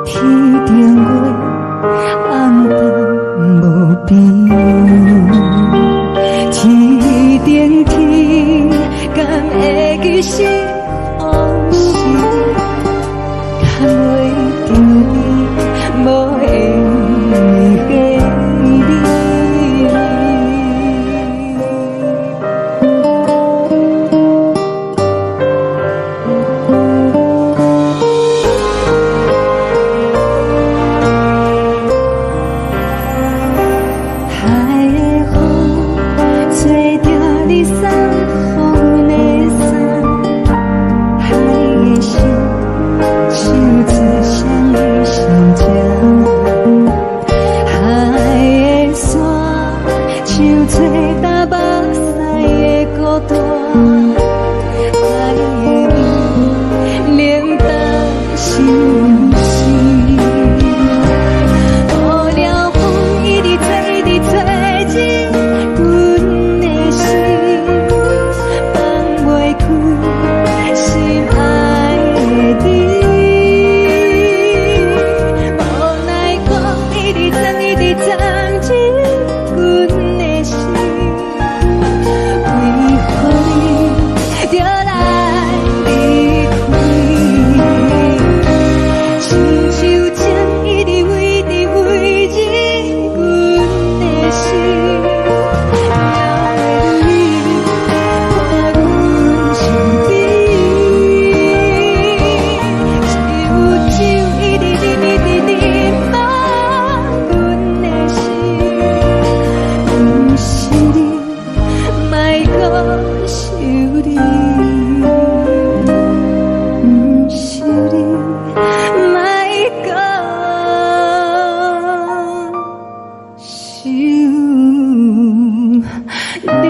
天頂月暗淡無邊。天頂天，敢會記是予是？牽袂著你，無緣的你。海的風，吹著你送予阮的衫，海的心，唱出誰的心情。海的山，像做焦目屎的孤單，海的暝，冷淡相思。無聊風一直吹，一直吹入阮的心，放袂開心愛的你。無奈何一直鑽，一直鑽入阮的心，為何你著來離開？親像針一直飛，一直飛入阮的心，留的淚伴阮身邊。只有酒一直啉，一直啉，放阮的心。毋是你，莫閣想你。毋是你，莫閣想你。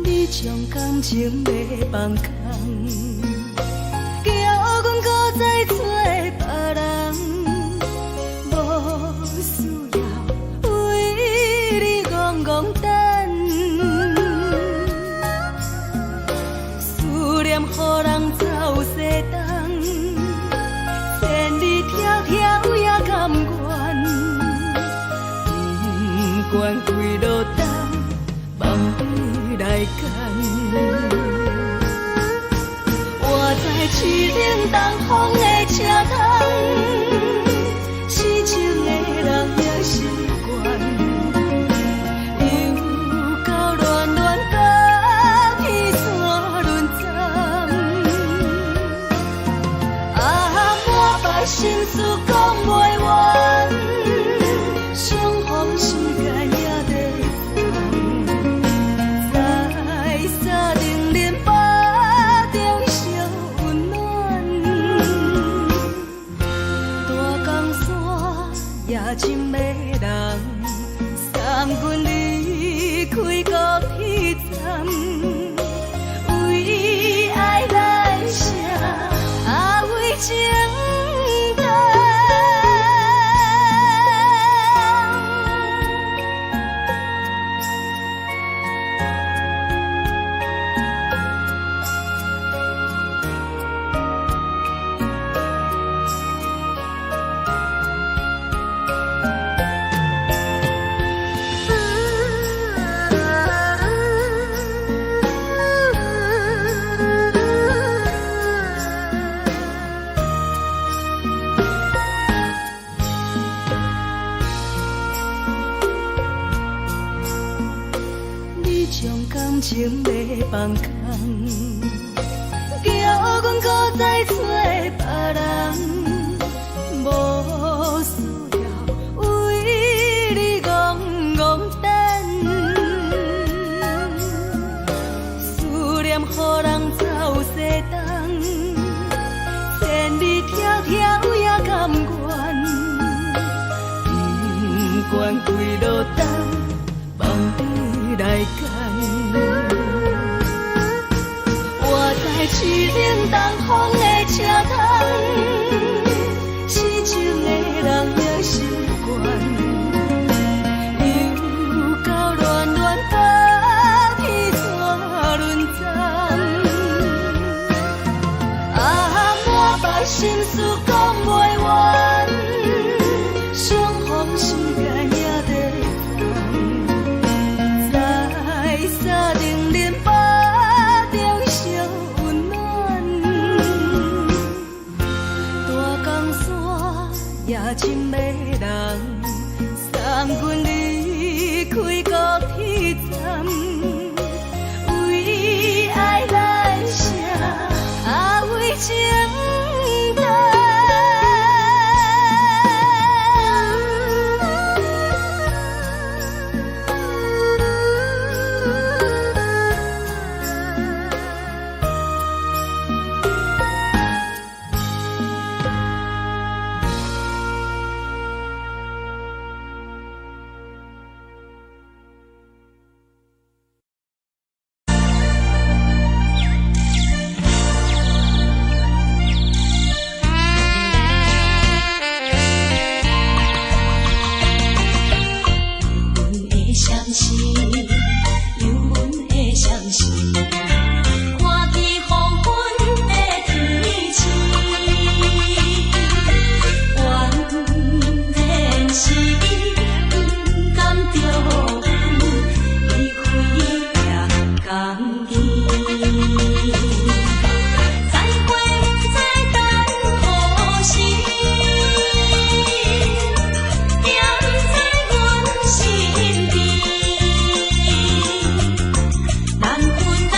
你將感情欲放空，叫阮閣再找別人，無需要為你戇戇等，思念予人走西東，千里迢迢也甘願，不管幾落冬，望你來牽。我在凄冷東風的車窗，痴情的人也習慣，又到暖暖甲彼山轮站。啊，满腹心事講袂完，相逢時間也在這種感情欲放空，叫阮閣再揣別人，無需要為你戇戇等。思念予人走西東，千里迢迢也甘願，不管幾落冬，放你來揀。我知凄冷東風的車窗，痴情的人也習慣。又到暖暖北天煞輪轉，啊，滿腹心事講袂完，相逢時間也短暫，在三重林腹中相溫暖。大江山也真迷人，送阮離開高鐵站，為愛來寫，啊為情等。有阮的相思，有阮的相思，看见黃昏的天星，原來是伊不甘著阮，伊飛也甘去。再會不知等何時，惦在阮身邊。難分難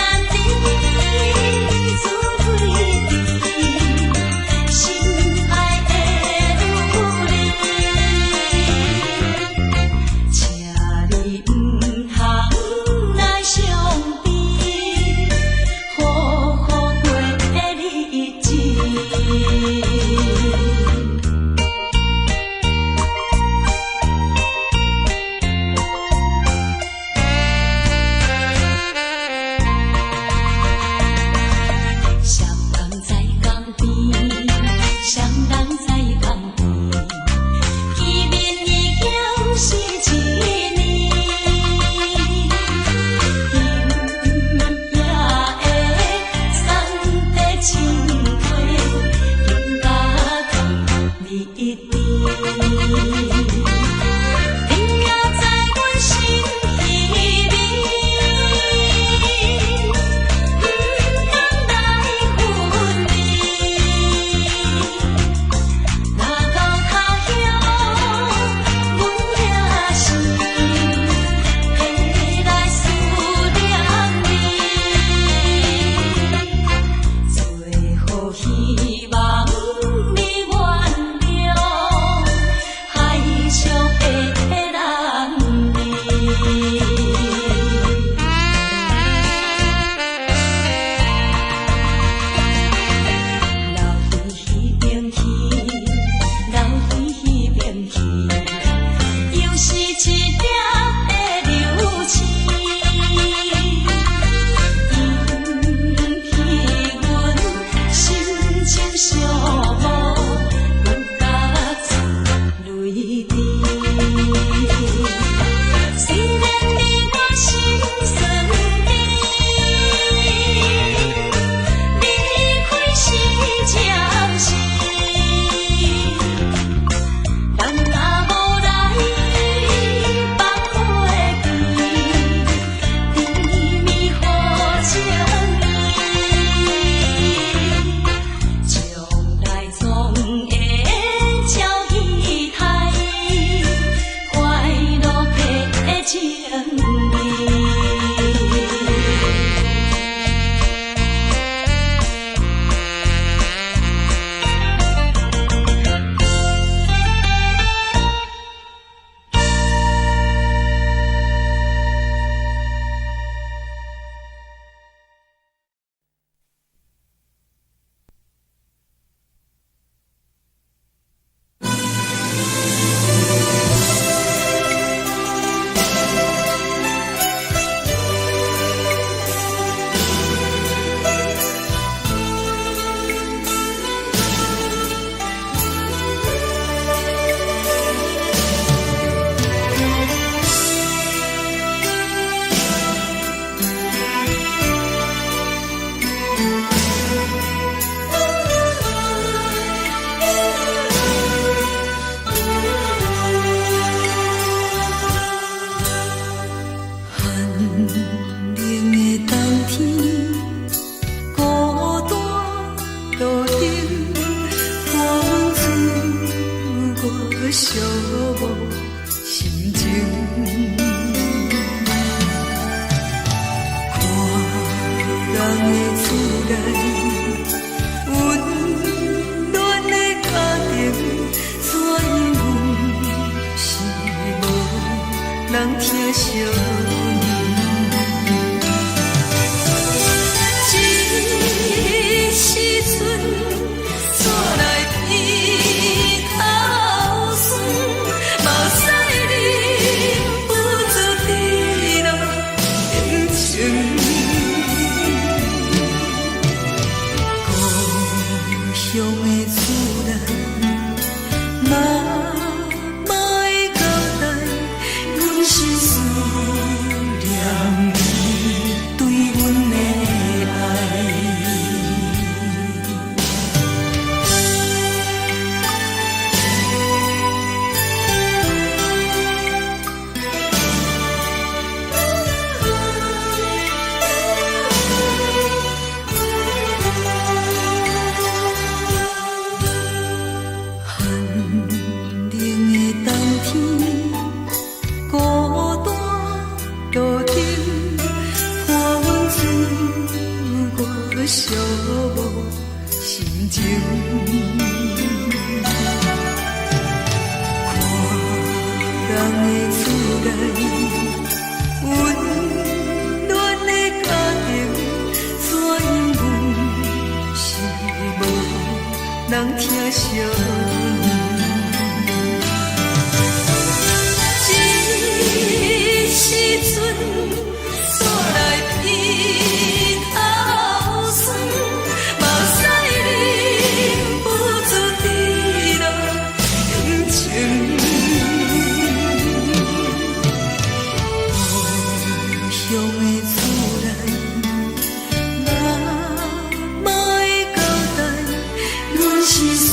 疼惜你。這時陣煞來鼻頭酸，目屎忍不住滴落眼睛。故鄉的厝內，媽媽的交代，阮是思念你對阮的愛。寒冷的冬天，孤單路燈，伴阮度過寂寞心情。看人的厝內，溫暖的家庭，怎樣阮是無人疼惜你。這時陣煞來鼻頭酸，目屎忍不住滴落眼睛。故鄉的厝內，媽媽的交代，阮是思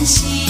時。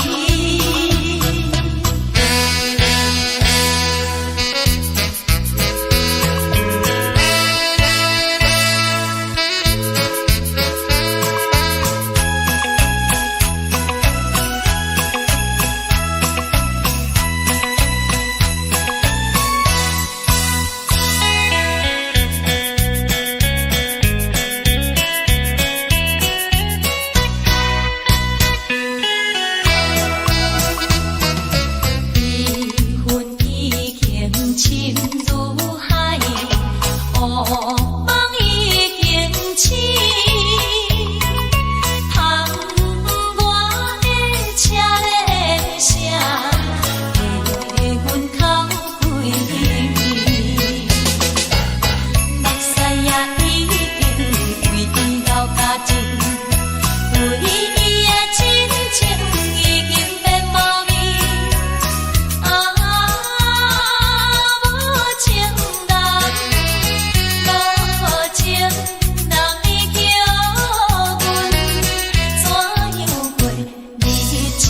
彼恨已經深如海，惡夢已經醒。窗外的車鈴聲，替阮哭規暝。目屎也已經為伊流乾淨，對伊的真情已經變無味。啊，無情人，無情人，你叫阮怎樣過日子？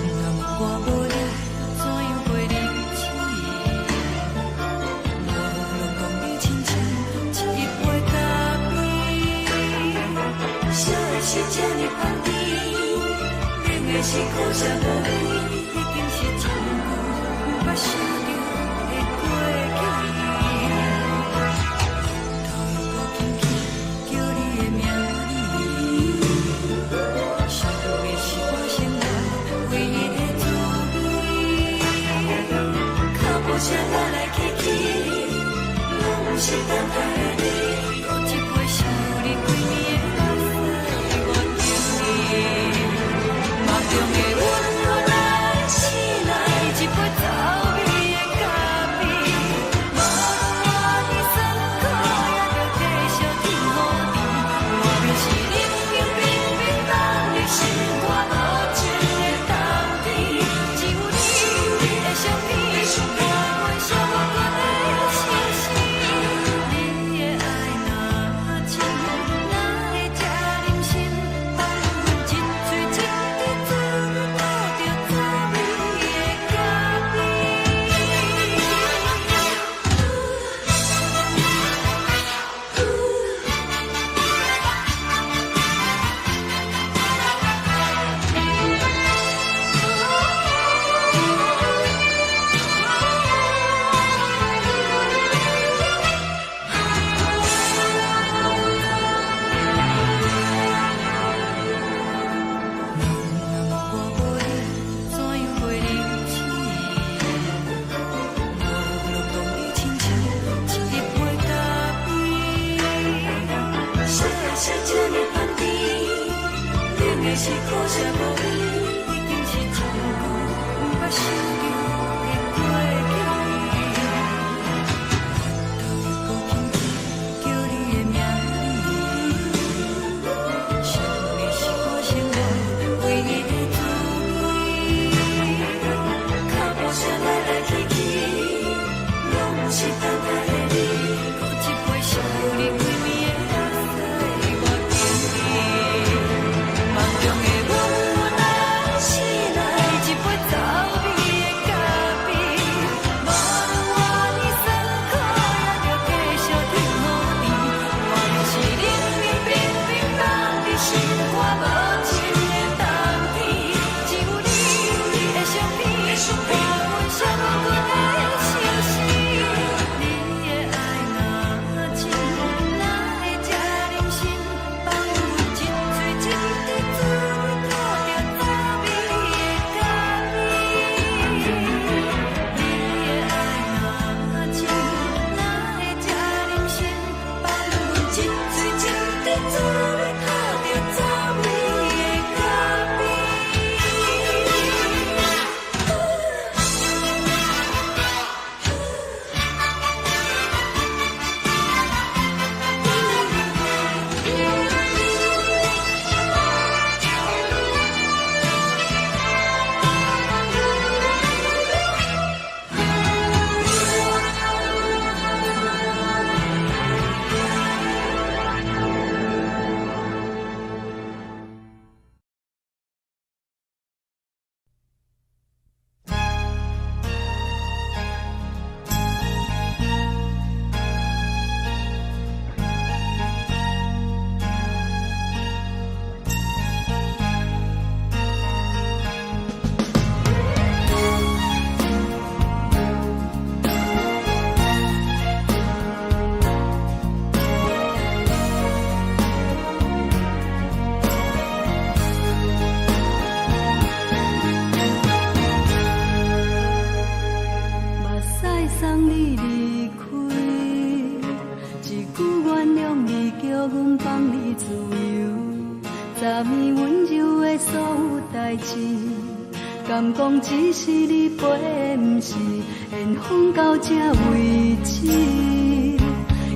人若我無你，怎樣過日子？我攏講你親像一杯咖啡，啥的是這呢香甜，冷的是苦澀無味，已經是真久毋捌想著的過去。頭又閣輕輕叫你的名字，想的是我生活唯一的滋味。腳步聲來來去去，攏毋是等待的你。閣一杯想你規暝的目屎，我敬你。夢中的阮來醒來，一杯走味的咖啡，無論活佇酸苦，也著繼續天雨甜。外面是冷冰冰冰凍的心肝無情的冬天，只有你，你的相片，陪阮寂寞的心事。你的愛若真，哪會這忍心放阮一喙一滴怎吐著走味的咖啡？人若我無你，怎樣過日子？我攏講你親像一杯咖啡，啥的是這呢香甜，冷的是苦澀無味，已經是真久毋捌想著的過去。頭又閣輕輕叫你的名字，想的是我生活唯一的滋味。腳步聲來來去去，攏毋是等待的你。閣一杯想你規暝的目屎，我敬你。夢中的阮來醒來，一杯走味的咖代誌，敢講只是你陪，毋是緣分到這為止。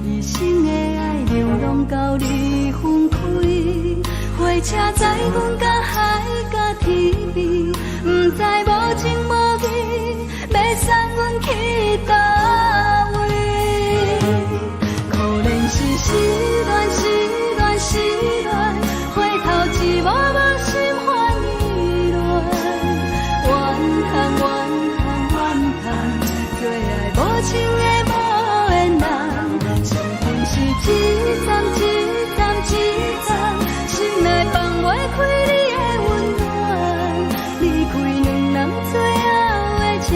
一生的愛流浪到你分開，火車載阮到海角天邊，毋知無情無義，欲送阮去佗位。可憐是失戀，失戀，失戀，回頭一幕幕心煩意亂，怨嘆怨嘆怨嘆，做愛無情的無緣人，相逢是一站一站一站，心內放袂開你的溫暖，離開兩人最後的車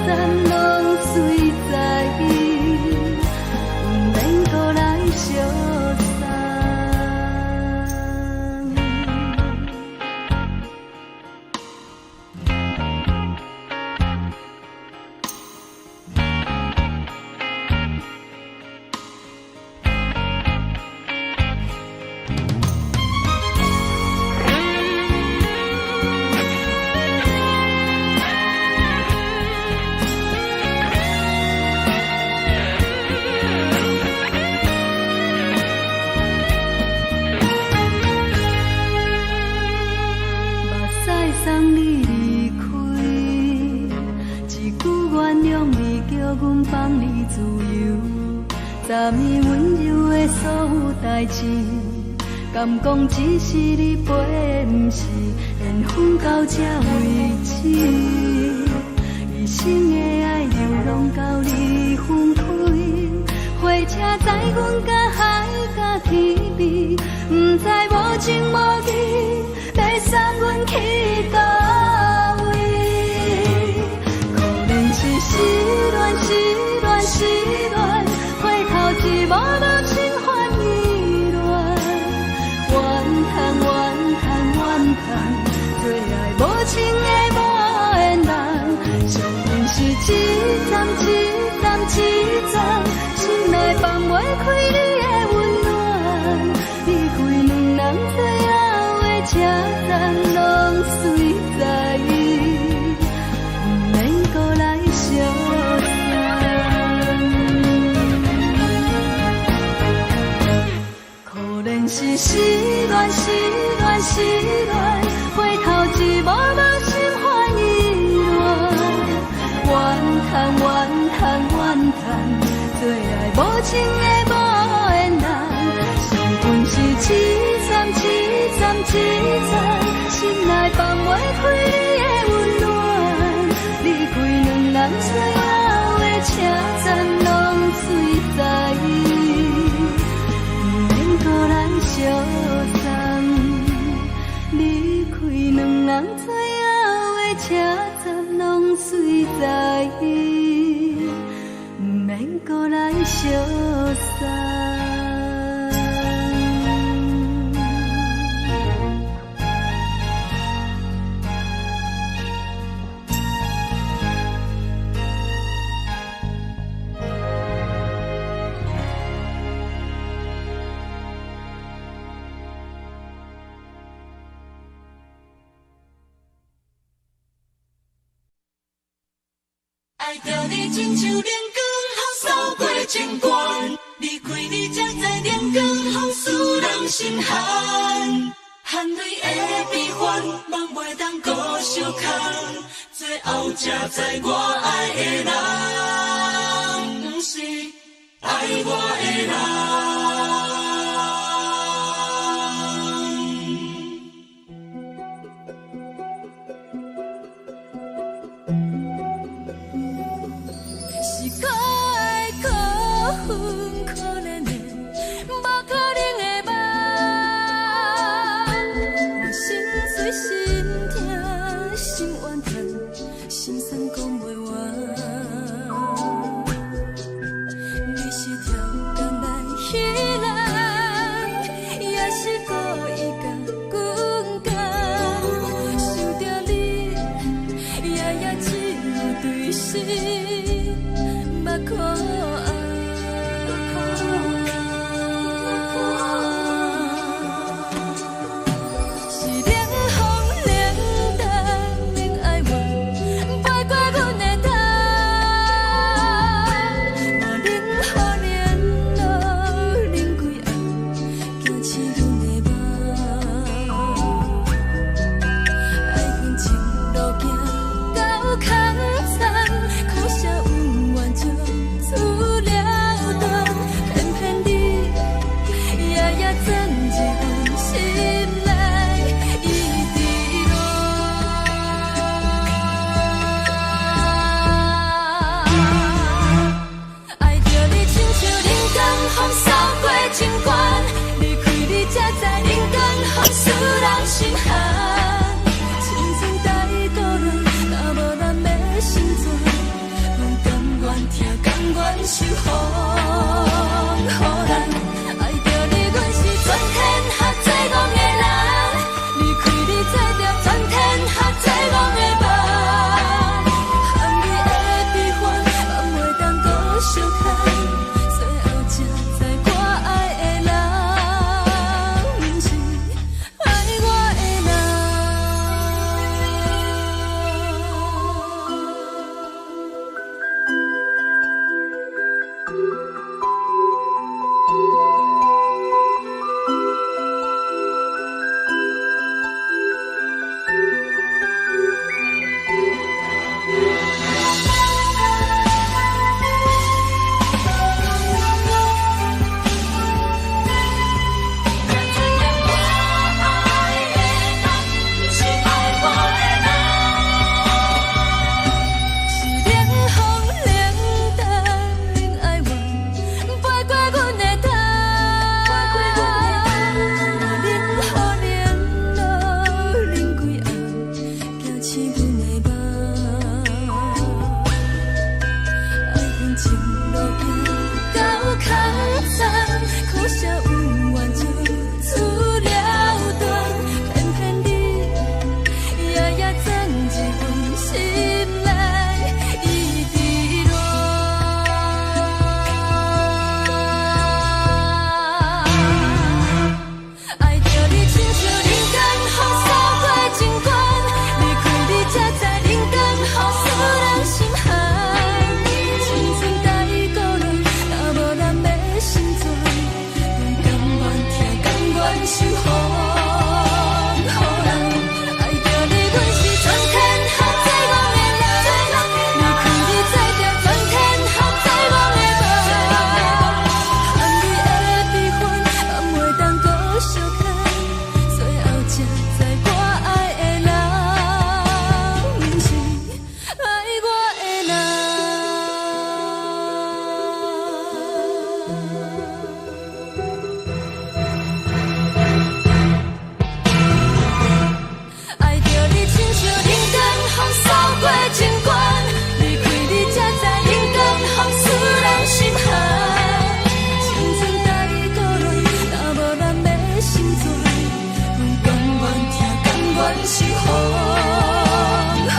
站，攏隨在伊，毋免閣來相送。目屎送你離開，一句原諒你，叫阮放你自由。昨暝溫柔的所有代誌，敢講只是你陪，毋是緣分到這為止。一生的愛流浪到你分開，火車載阮到海角天邊，毋知無情無義，欲送阮去佗位。可憐是失戀，失戀，失戀，回頭一幕幕心煩意亂，怨嘆怨嘆怨嘆，做愛無情的無緣人，相逢是一站一站一站，心內放袂開你的溫暖，離開兩人最後的車站，攏隨在伊，毋免閣來相送。可憐是失戀，失戀，失戀，回頭一幕幕心煩意亂，怨嘆怨嘆怨嘆，做愛無情的無緣人，相逢是一站一站一站，心內放袂開你的溫暖，離開兩人最後的車站，攏隨在伊，毋免閣來相送。離開兩人最後的車站，攏隨在伊，毋免閣來相送。愛著你親像冷光予掃過情關，離開你才知冷光予使人心寒，汗淚的悲歡，夢袂當閣相空，最後才知我愛的人，毋是愛我的人。是可愛可恨可憐的，無可能的夢。我心碎心痛心怨嘆，心酸講袂完。你是超工來彼人，受風予人。愛著你，阮是全天下最戇的人。離開你，才著全天下最戇的夢。含你的悲歡，放袂當閣相牽。最後才知我愛的人，毋是愛我的人。我愛的人，毋是愛我的人。是冷風冷淡，恁愛我，飛過阮的頭。冷雨冷露，冷幾暗，驚醒阮的夢。愛向前路行到空残，可惜有緣就此了斷，偏偏你夜夜鑽入阮心內，一直戀。愛著你，親像人間風掃過情關，離開你才知人間風使人心寒。青春太孤單，若無人欲心存，阮甘願疼，甘願受風予人。愛著你，阮是全天下最戇的人，離開你才著全天下最戇的夢。含你的悲歡，放袂當閣相牽，最後才知我愛的人，毋是愛我的人。愛著你，親像人間風掃過情關，離開你才知人間風使人心寒。青春太孤單，若無人欲心存，阮甘願疼，甘願受風予人。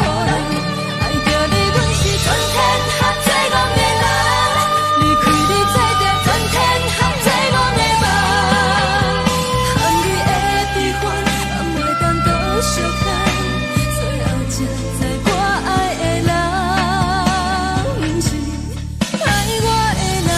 愛著你，阮是全天下最戇的人，離開你才著全天下最戇的夢。含你的悲歡，放袂當閣相牽，最後才知我愛的人，毋是愛我的人。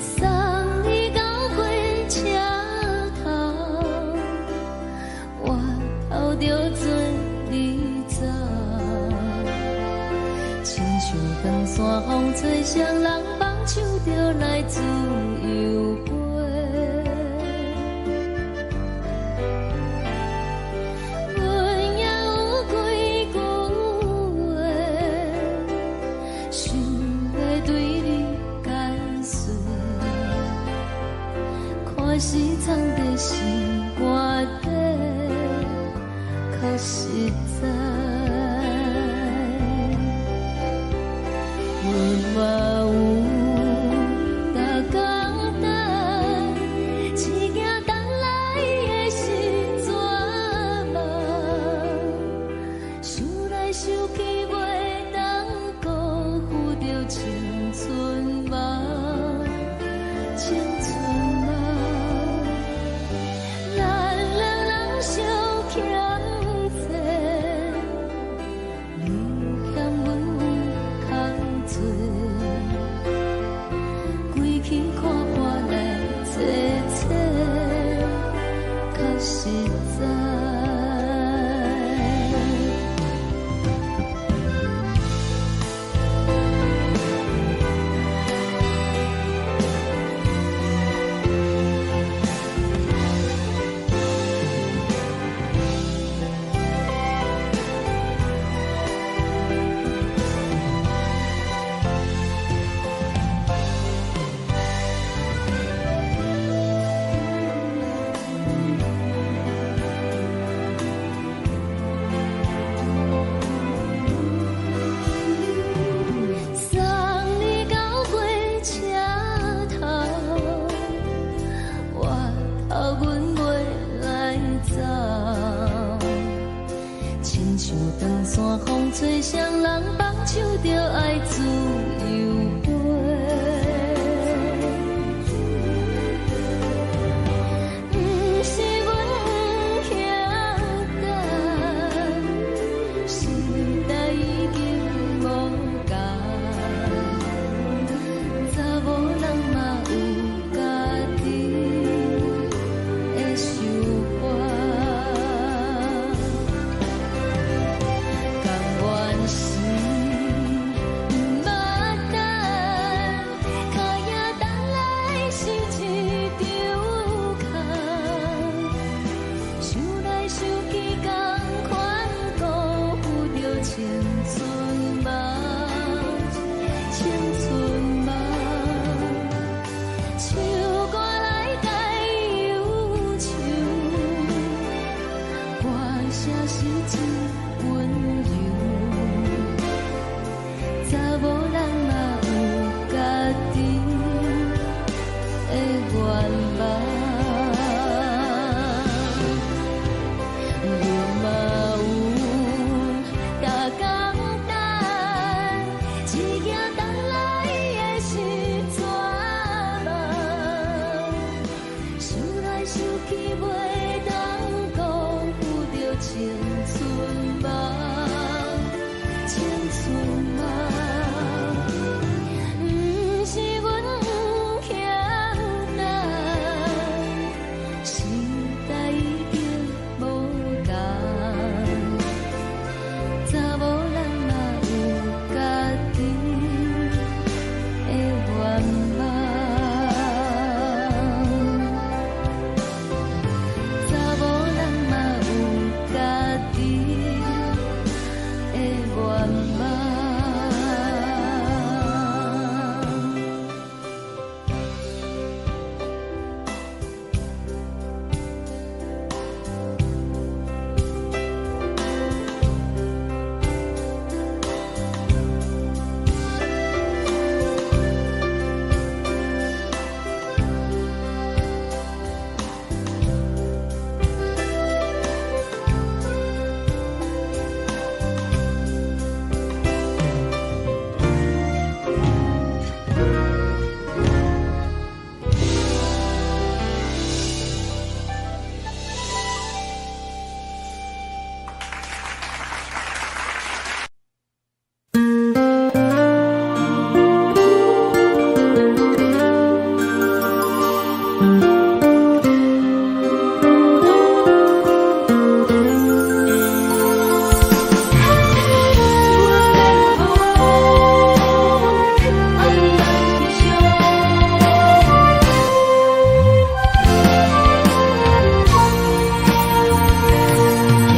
送你到火車頭，我頭著做你走，親像長山風吹，誰人放手就來自由飛。阮也有幾句話，想欲對你解釋。看是藏在心肝底，較實在。阮嘛有逐工等，一件等來的是绝望，想來想去袂當辜負著青春夢，青春夢。咱兩人相實在。送你到火車頭，我頭阮袂來走，親像長山風吹，雙人放手就愛自由飛。毋是阮不肯等，時代已經無仝，查某人嘛有家己的想法。甘願是毋捌等，跤影等來是一場空。想來想去，仝款辜負著青春夢，青春夢。唱歌來解憂愁，歌聲是真溫柔。查某人嘛有家己的願望，阮嘛有逐工等，一行等來的是绝望。想來想去，袂當辜負著青春夢，青春夢。毋是阮不肯等，時代已經無仝，查某人嘛有家己的願望，查某人嘛有家己的願望。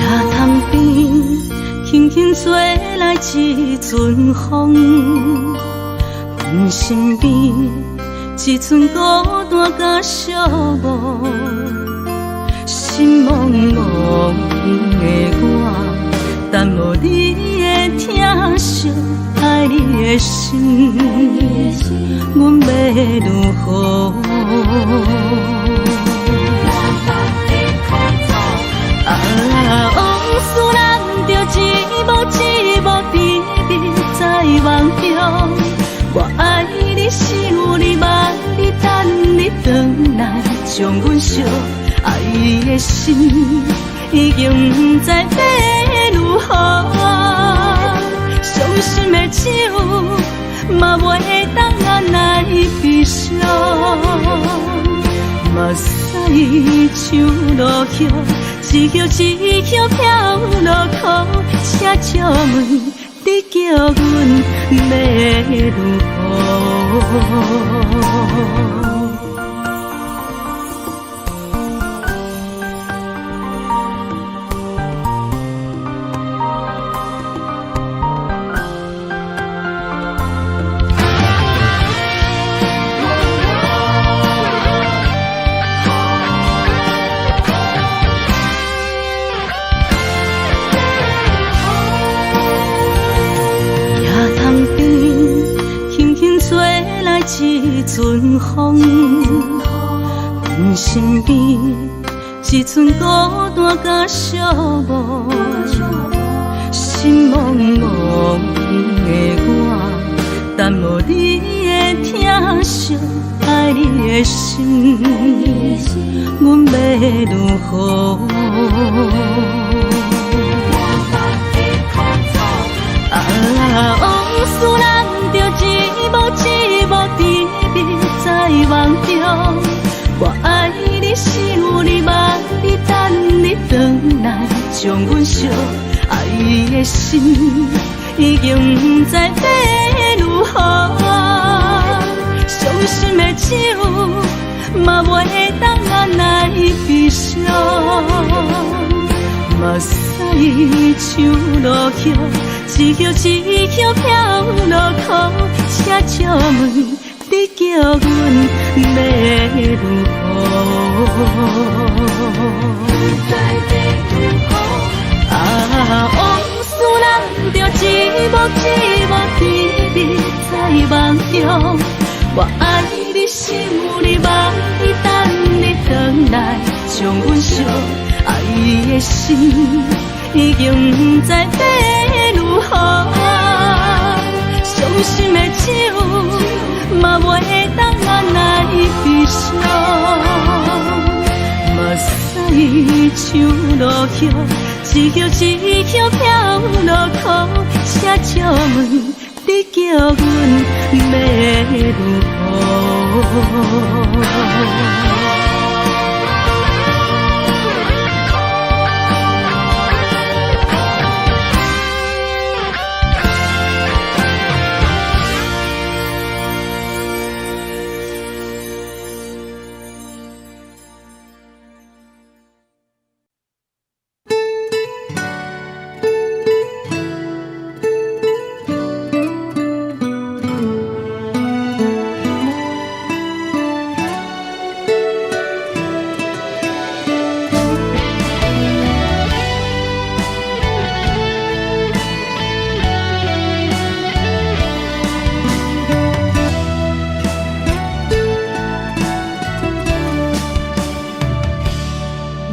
行潭邊，輕輕吹來一陣風，阮身邊一陣孤單佮寂寞，心茫茫的我，等無你的疼惜，愛你的心，阮欲如何？啊，往事難著一幕一幕甜蜜在夢中。我愛你，想你，望你，等你轉來，將阮惜。愛的心已經不知欲如何，傷心的酒嘛袂當按來悲傷，嘛目屎像落雨，一叶一叶飘落苦，请借问你叫阮欲如何？一阵风，阮身边一阵孤单佮寂寞，心茫茫的我，等无你的疼惜，爱你的心，阮欲如何？啊，往事人著一幕一幕甜蜜在梦中，我爱你，想你，望你，等你转来，将阮惜爱的心已经不知欲如何，伤心的酒嘛袂当按捺悲伤，目屎像落雨，一叶一叶飘落苦，请借问你叫阮欲如何？啊，往事人著一幕一幕甜蜜在梦中，我爱你，想你，望你，等你转来，将阮惜爱的心已经不知欲如何，伤心的酒嘛袂当按捺悲伤，目屎像落雨，一叶一叶飘落苦，请借问你叫阮欲如何？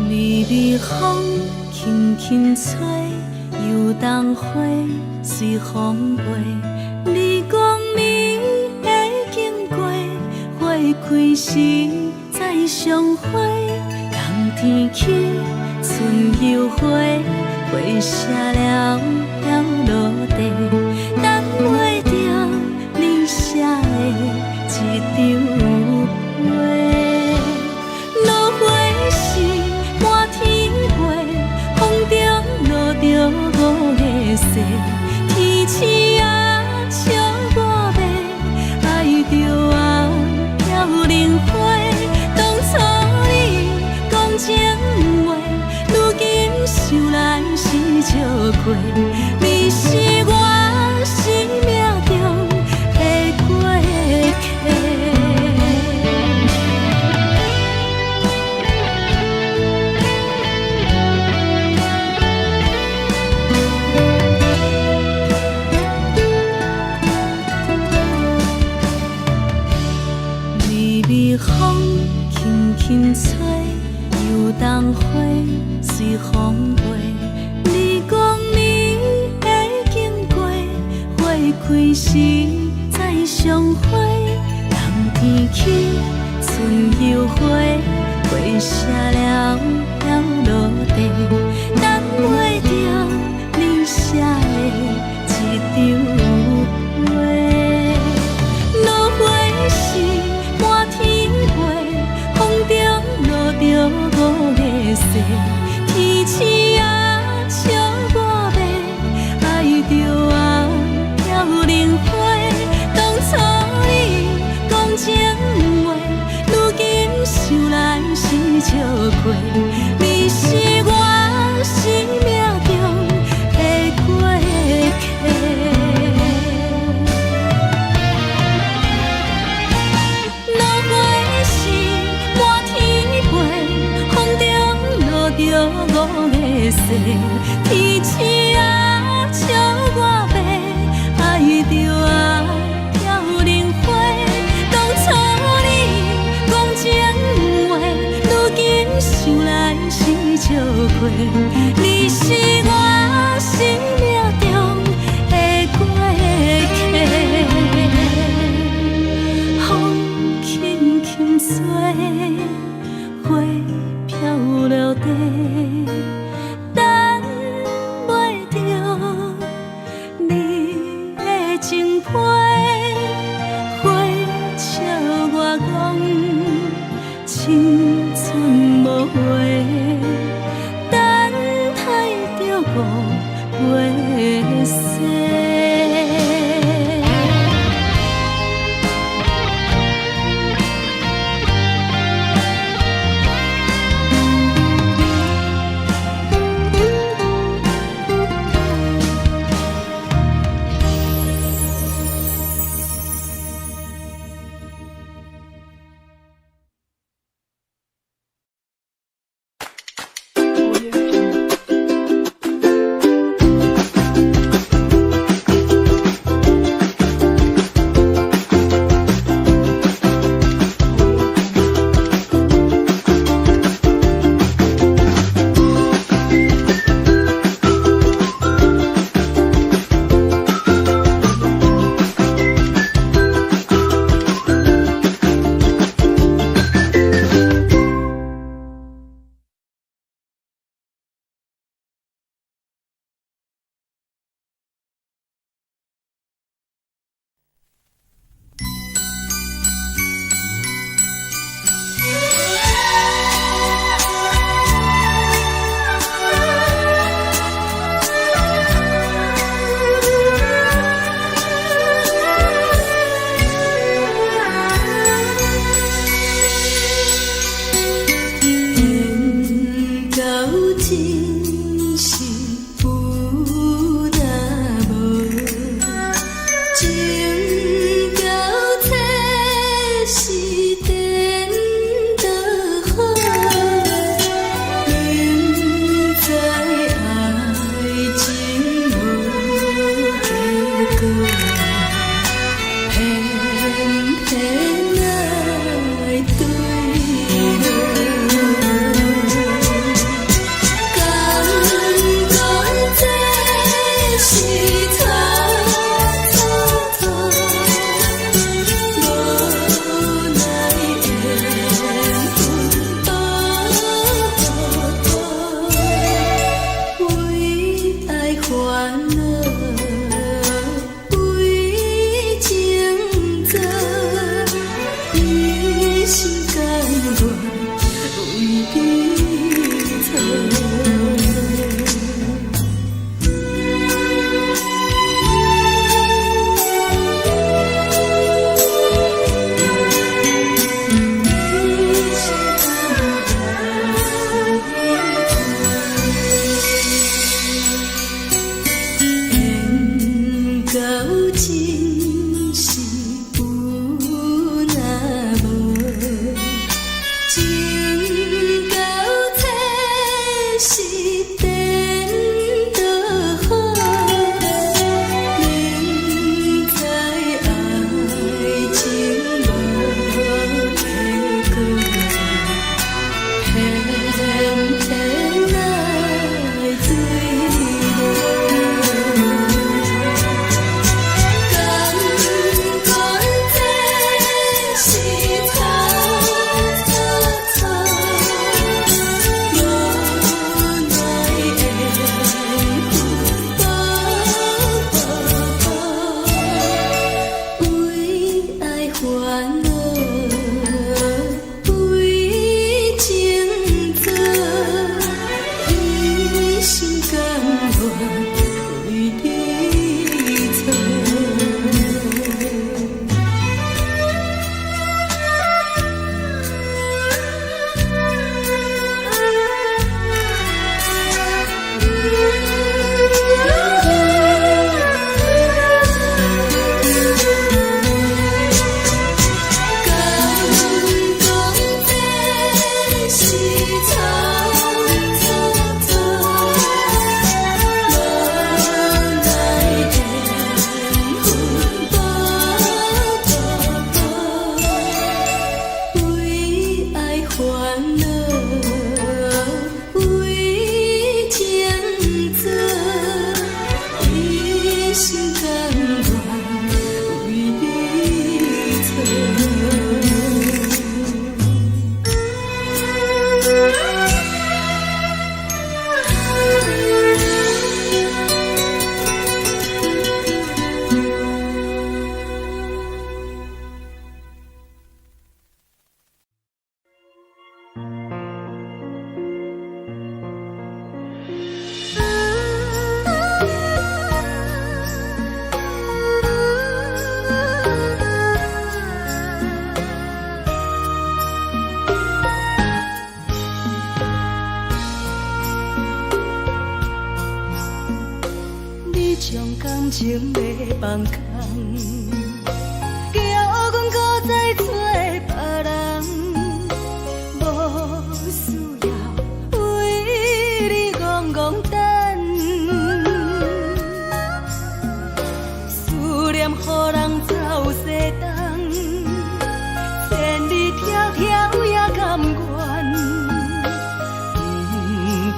微微風輕輕吹，油桐花隨風飛。你講你會經過，花開時再相會。冬天起，春又回，花謝了飘落地，等袂著你寫的這張批。落花時滿天飛，風中落著五个雪，天鼠仔笑我欲爱著啊飘零花。当初你讲情话，如今想來是笑亏，你是我生命中的過客。微微風輕輕吹，油桐花隨風飛。你講你會經過，花開時再相會。冬天起，春又回，花謝了飄落地，等袂著你寫的這張批。落花時滿天飛，風中天星仔笑我欲，愛著啊飄零花。當初你講情話，如今想來是笑話。你是我生命中的過客。落花時滿天飛，風中落著五个誓。天星仔笑我欲，愛著啊飄零花。當初你講情話，如今想來是笑話。你是我生命中的過客。風輕輕吹，花飄落地，等袂著你的情批。花笑我講，青春無話，等待著五月雪。Audio Jungle. 緣到真是有若無，情到這是顛倒好，明知愛情無結果，偏偏愛對落。敢講這是錯錯錯，無奈緣分多為愛煩惱，為情做，一心甘願為彼此。緣到真是有若無，情你將感情欲放空，叫阮閣再揣別人，無需要為你戇戇等，思念予人走西東，千里迢迢也甘願，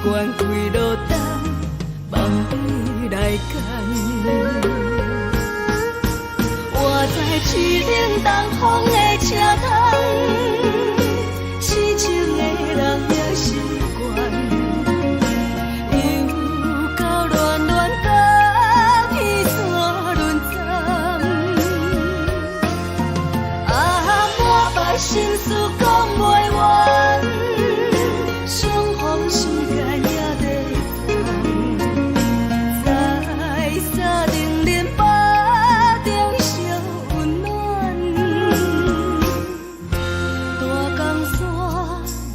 不管幾落冬，望你來牽。我知凄冷東風的車窗，痴情的人也習慣，又到暖暖甲彼山轮站，啊，满腹心事講袂完，相逢時間也在等，在三重林腹中相溫暖，大江山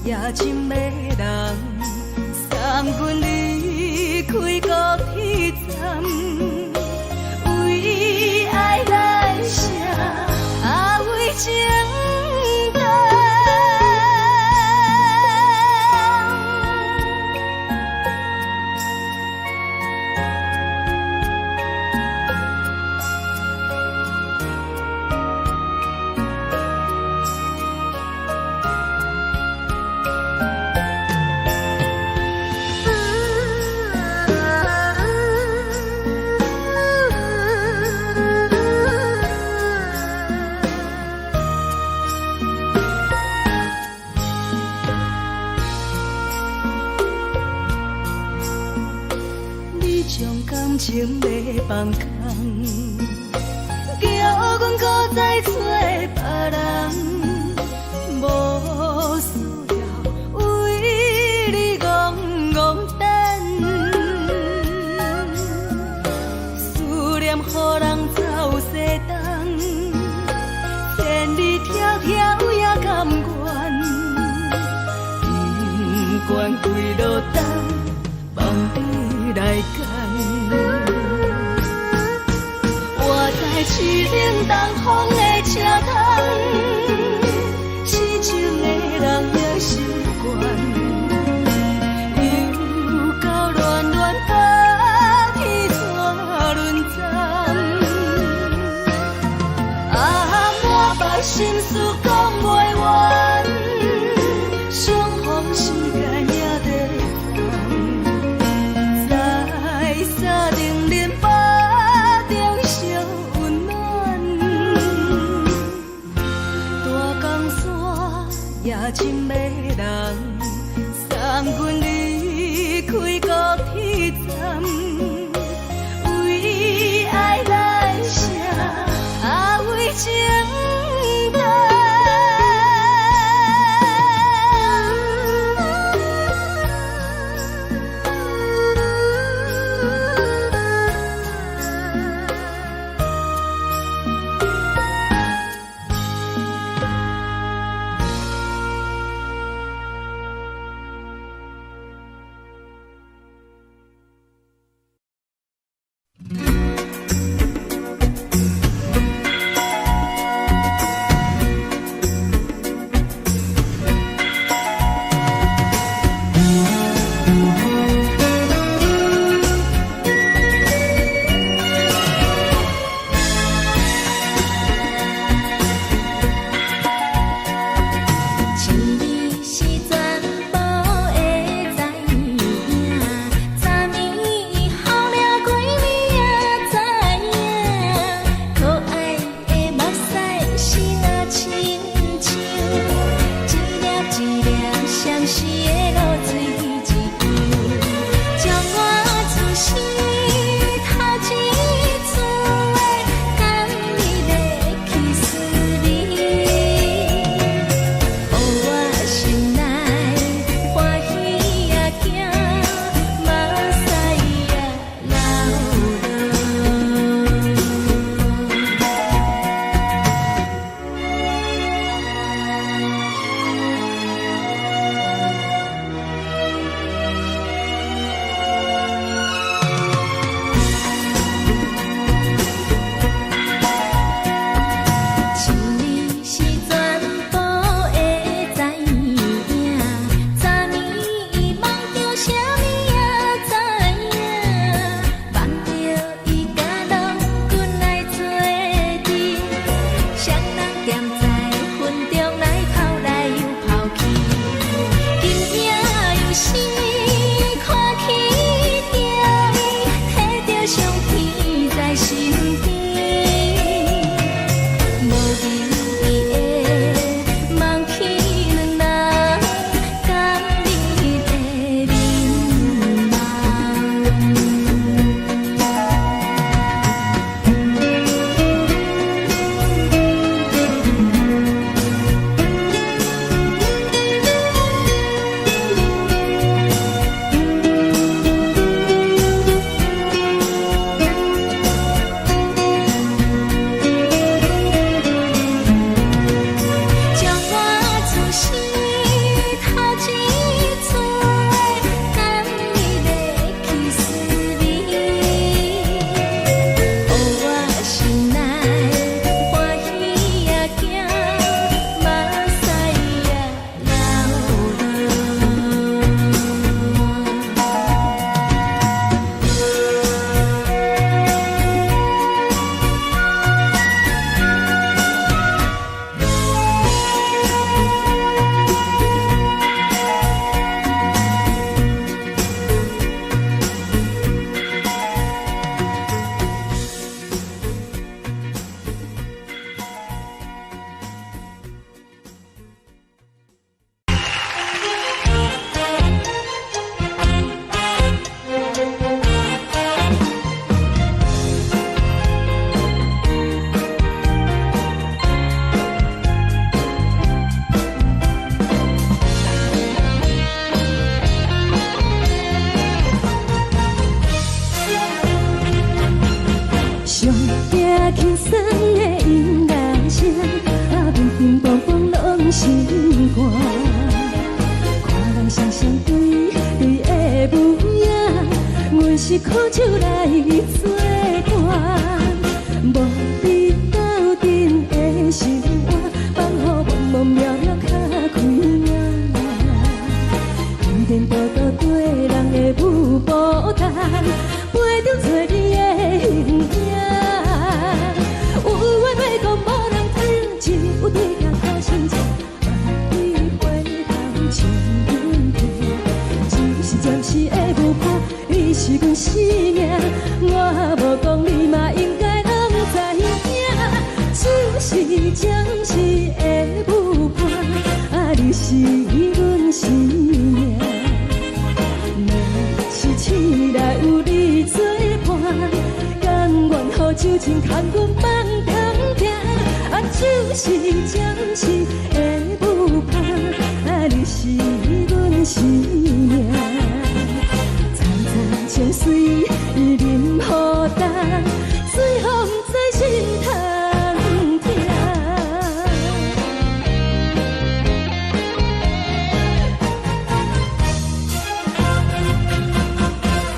也真迷人，送阮離開高鐵站，為愛來寫，啊為情等。你將感情欲放空，叫阮閣再揣別人，無需要為你戇戇等，思念予人走西東，千里迢迢也甘願，不管幾落冬，望你來牽。我知凄冷東風的車窗，痴情的人也習慣，又到暖暖甲彼山轮站，啊，满腹心事講袂完，相逢時間也在等，在三重林腹中相溫暖，大江山也真迷人，送阮離開高鐵站，為愛來寫，啊為情等。情你是全部的知影，昨暝雨了规暝也知影，可愛的目屎是若親像一粒一粒相思的露水一樣，將我自生頭一次的甘蜜的去思你。予我心內鬆的音樂聲，啊，乒乒乓乓攏心肝。看人雙雙對對的舞影，阮是苦酒來做伴，無比鬥陣的生活，放予茫茫渺渺較開眼。天天多多對人的舞步動，陪著找你的形影。有話欲講無人聽，只有對鏡苦心情，萬里回頭唱阮聽。只是暫時的舞伴，你是阮生命，我無講你嘛應該攏知影。只是暫時的舞伴，啊，你是阮生命。若是醒來有你做伴，甘願予酒精牽阮放通行。啊，只是暫時的舞伴，啊，你是阮生命。層層情水啉予干，水予毋知心通疼。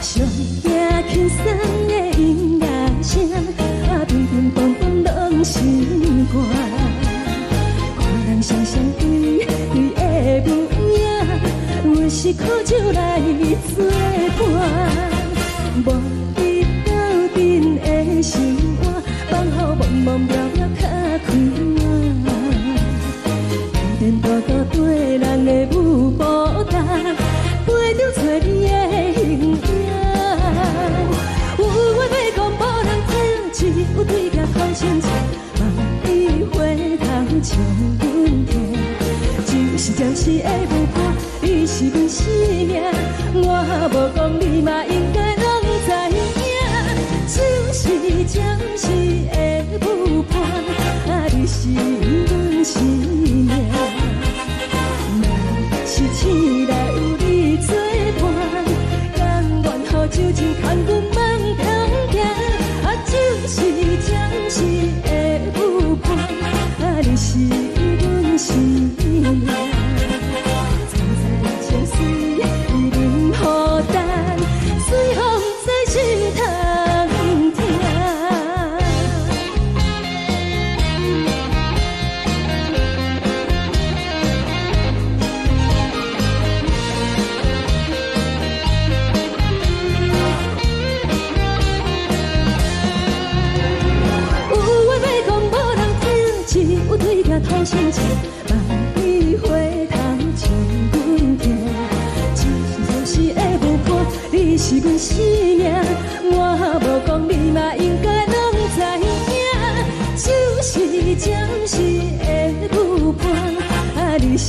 上驚輕鬆的音樂聲，啊，乒乒乓乓攏心肝。看人雙雙對對的舞影，阮是苦酒來做伴，無比鬥陣的生活，放予茫茫渺渺較開眼。天天多多對人的舞步動，陪著找你的形影。有話欲講無人聽，只有對鏡苦心情，萬里回頭唱阮聽。只是暫時的舞伴，你是阮生命，我無講你嘛應該攏知影。只是暫時的舞伴，啊，你是阮生命。若是醒來有你做伴，甘願予酒精牽阮放通行。啊，只是暫時的舞伴，啊，你是阮生命。層層情水啉予干，水予毋知心通疼。有話欲講無人聽，只有對鏡吐心情，萬里回頭唱阮聽。只是暫時的舞伴，你是阮生命，我無講你嘛應該攏知影。只是暫時的舞伴，啊，你是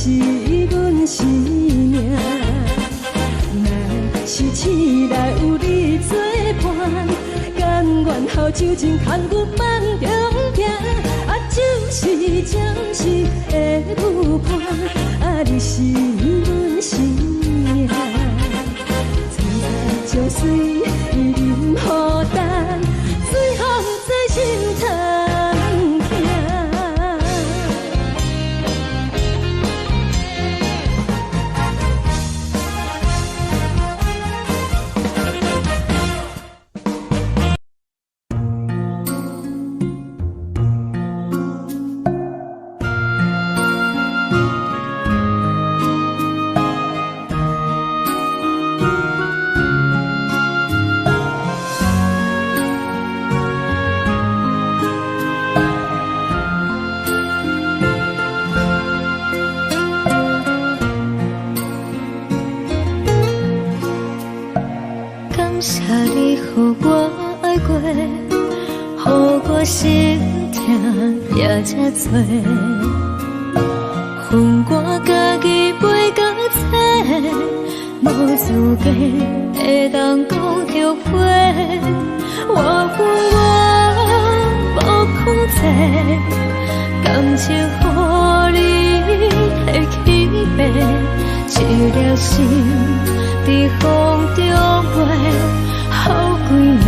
阮生命。若是醒來有你做伴，甘願予酒精牽阮放中行。啊，只是暫時的舞伴，啊，你是阮生命。層層情水啉予干，水予毋知心通疼。感謝你予我愛過，予我心疼也這多。分我家己背甲切，無資格會當講後悔。我有我無控制，感情予你提起爬，一粒心佇風中飛，予規暝。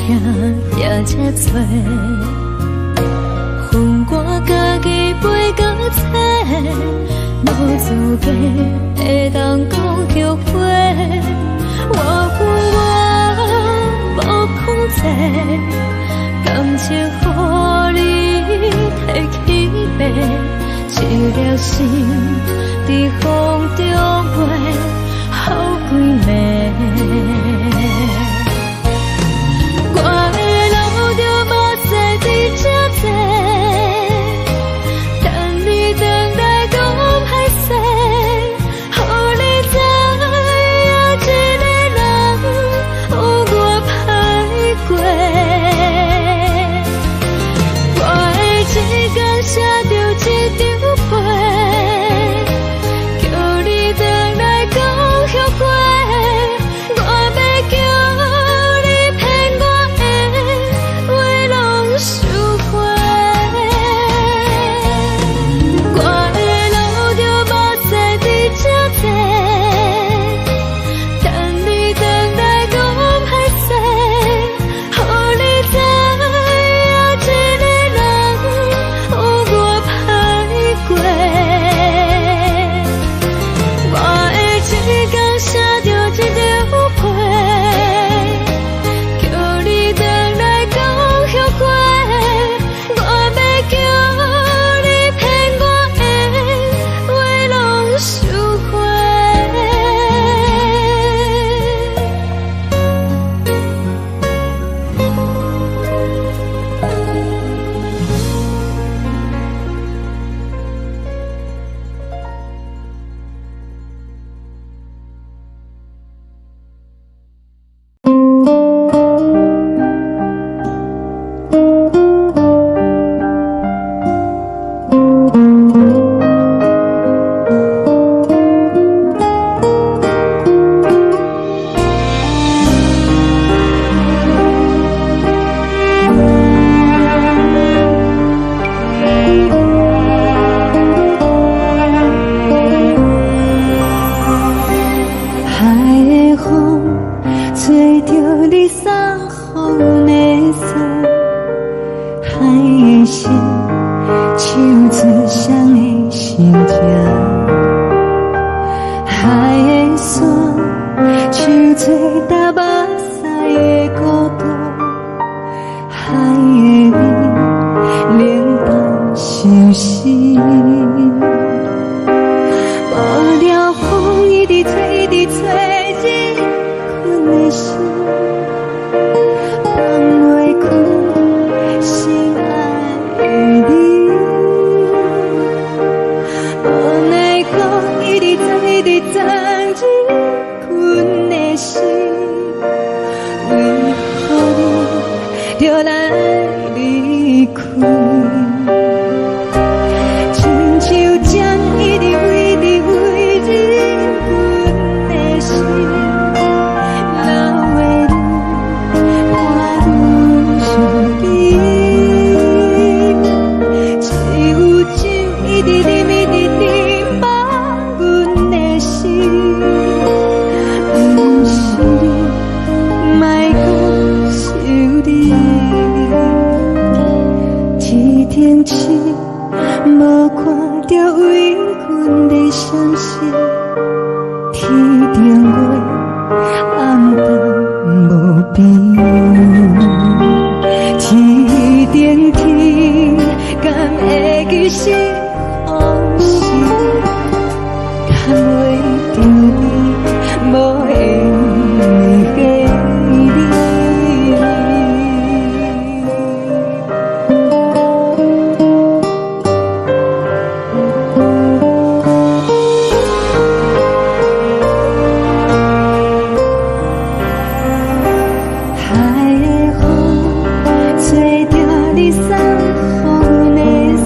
疼這多。予我家己飞到册，無資格會當講後悔。我有我無控制，感情予你提去爬，一粒心佇風中飛，予幾暝。我會流著目屎佇這坐，等你轉來講歹勢，予你知影一个人有偌歹過。我會一工寫著一張批，叫你轉來講後悔。我欲叫你騙我的話攏收回。我會流著目屎佇這坐，等你轉來講歹勢，予你知影一個人有偌歹過。我會一工寫著一張批，叫你轉來講後悔。我欲叫你騙我的話攏收回。海的風吹著你送予阮的衫，海的心唱出誰的心情，海的山唱出踏目屎的孤獨，海的味冷淡相思。無聊風一直吹，一直吹入阮的心，放袂開心愛的你。無奈何一直鑽，一直鑽入阮的心，為何你著來離開？親像針一直飛，一直飛入阮的心，留袂愈伴阮身邊。只有酒一直啉，一直啉，放阮的心。毋是你，莫閣想你。天頂星無看著為阮咧閃爍，天頂月暗淡無邊。天頂天，敢會記是予是？牽袂著你，無緣的你。海的風吹著你送予阮的衫，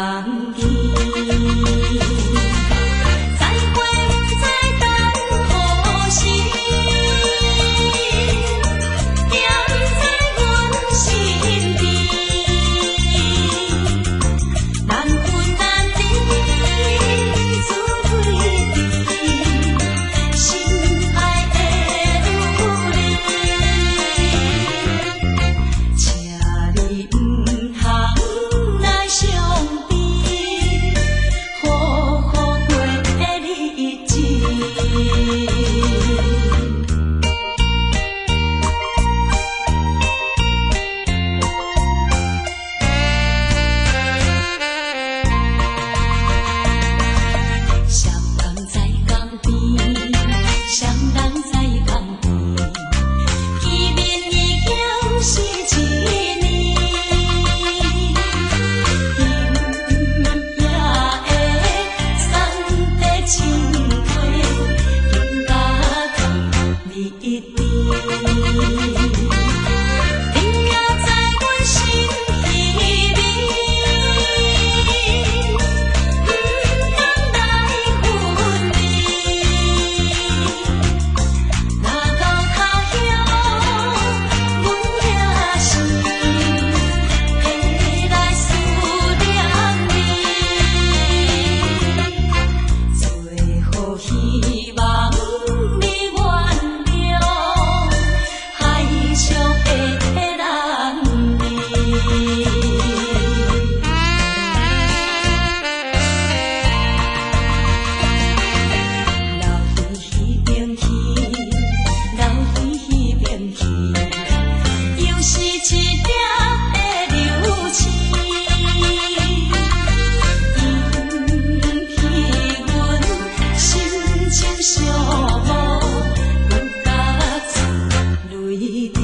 人去。再会不知等何時，惦在阮身邊。難分難離，自對對，心愛的女兒，請你毋通來傷悲，好好過日子。雙人在江邊，雙人在江邊，見面已經是一年。今夜的送的情話，更加甜蜜甜。你也在阮心彼邊，毋通來分離。若到他鄉，阮也是會來思念你。最好希望你原諒海上的男兒。留佇彼邊去，留佇彼邊去，又是一粒的流星，引起阮心情寂寞，阮甲出淚滴。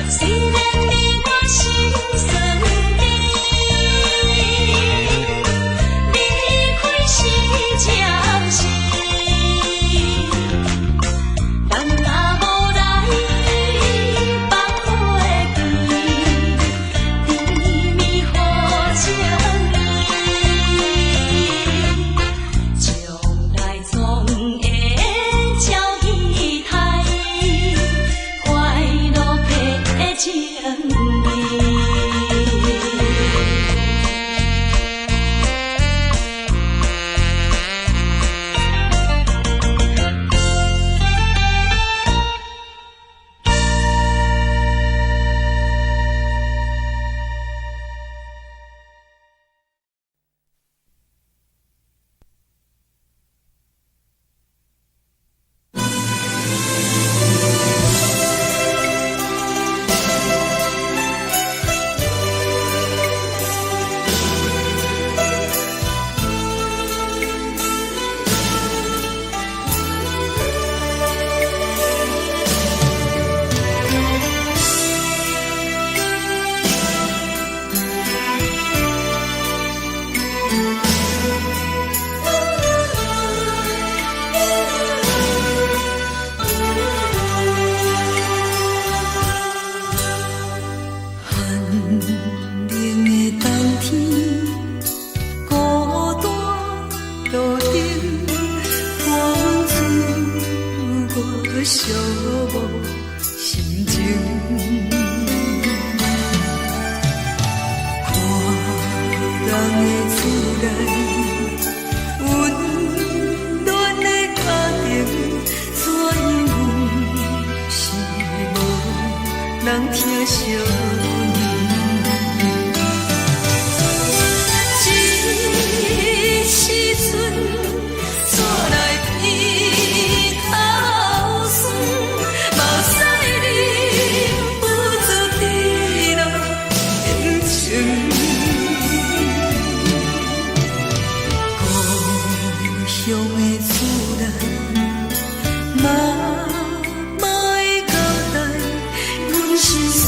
雖然你我心酸甜，離開是暫時，咱若無來放袂記，甜蜜好情意，將來總會照期待，快樂的情意。寒冷的冬天，孤單路燈，伴阮自我寂寞心情。看人的厝內，溫暖的家庭，怎樣是無人疼惜阮？這時陣怎來鼻頭酸，目屎忍不住滴落眼睛。故鄉的厝內，媽媽的交代，阮是思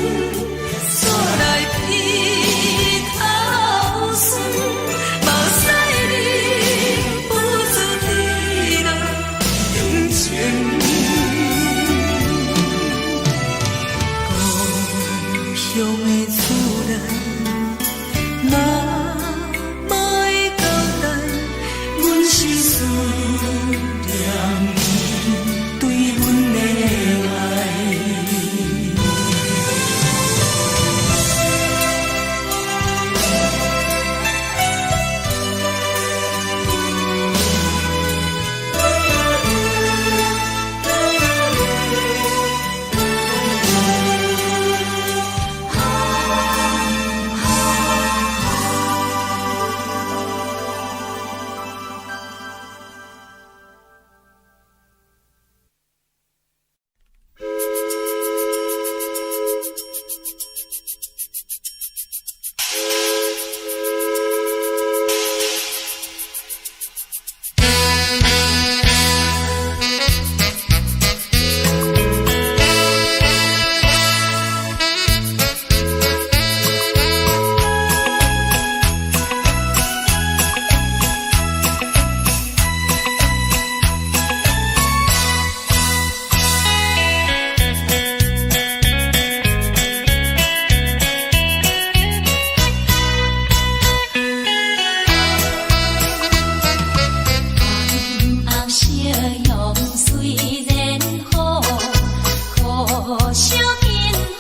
煞來鼻頭酸，目屎忍不住滴落眼睛。故鄉的厝內，媽媽的交代，阮是思念伊對阮的愛。紅夕陽雖然好，可惜見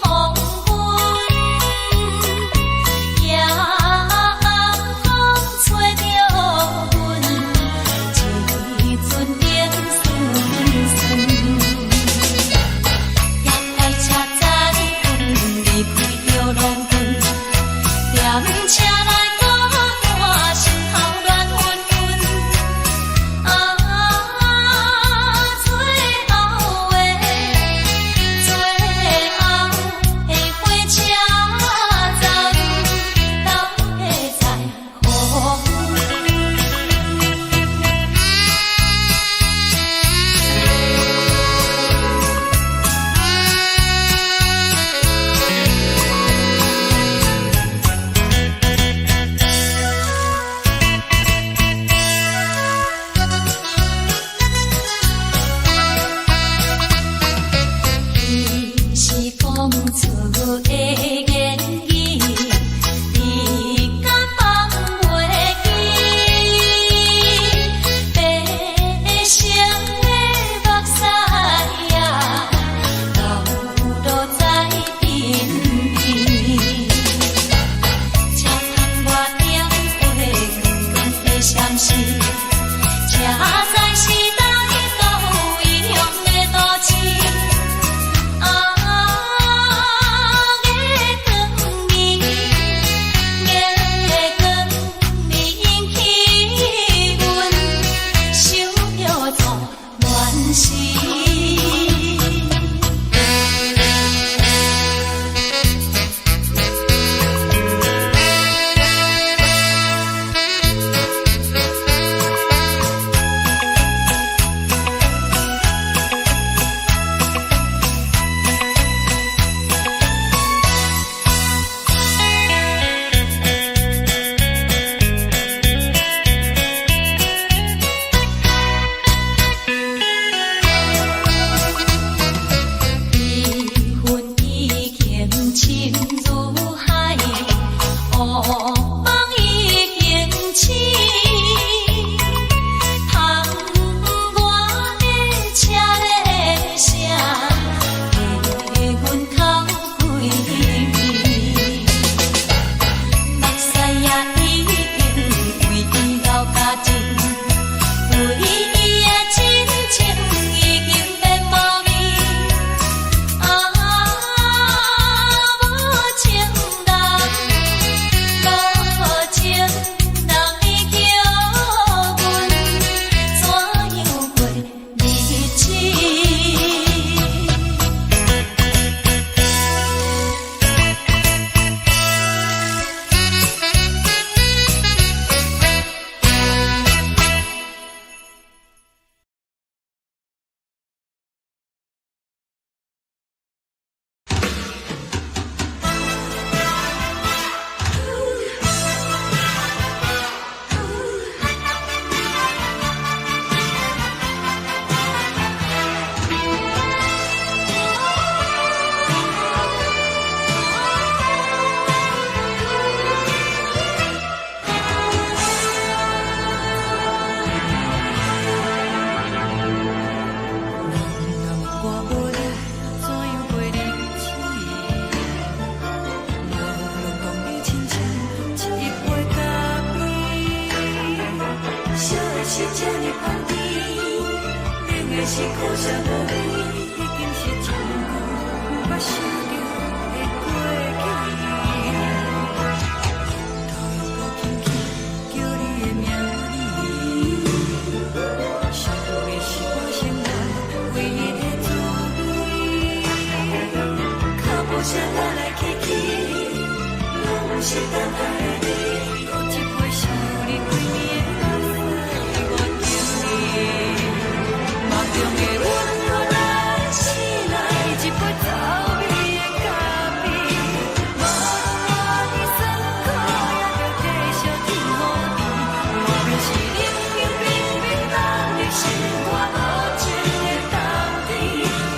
黃昏。夜暗風吹著阮，一陣冷酸酸。夜快車載阮離開著農村，踮車內孤單，心頭亂紛紛。啊，最後的最後的火車站，到底在何方？彼是講出的言語，至今放袂記。白色的目屎啊，流落在鬢邊。車窗外燈火光光的閃烁，車載是來到異鄉的都市。啊，月光這呢香甜，冷的是苦涩無味，已經是真久毋捌想著的過去。頭又閣輕輕叫你的名字，想的是我生活唯一的滋味。腳步聲來來去去，攏是等待的你。閣一杯想你規暝的目屎，我敬你。夢中的阮來醒來，一杯走味的咖啡。無論偌尼酸苦，也著繼續天雨甜。莫非是冷冷冰冰放入心肝無情的冬天？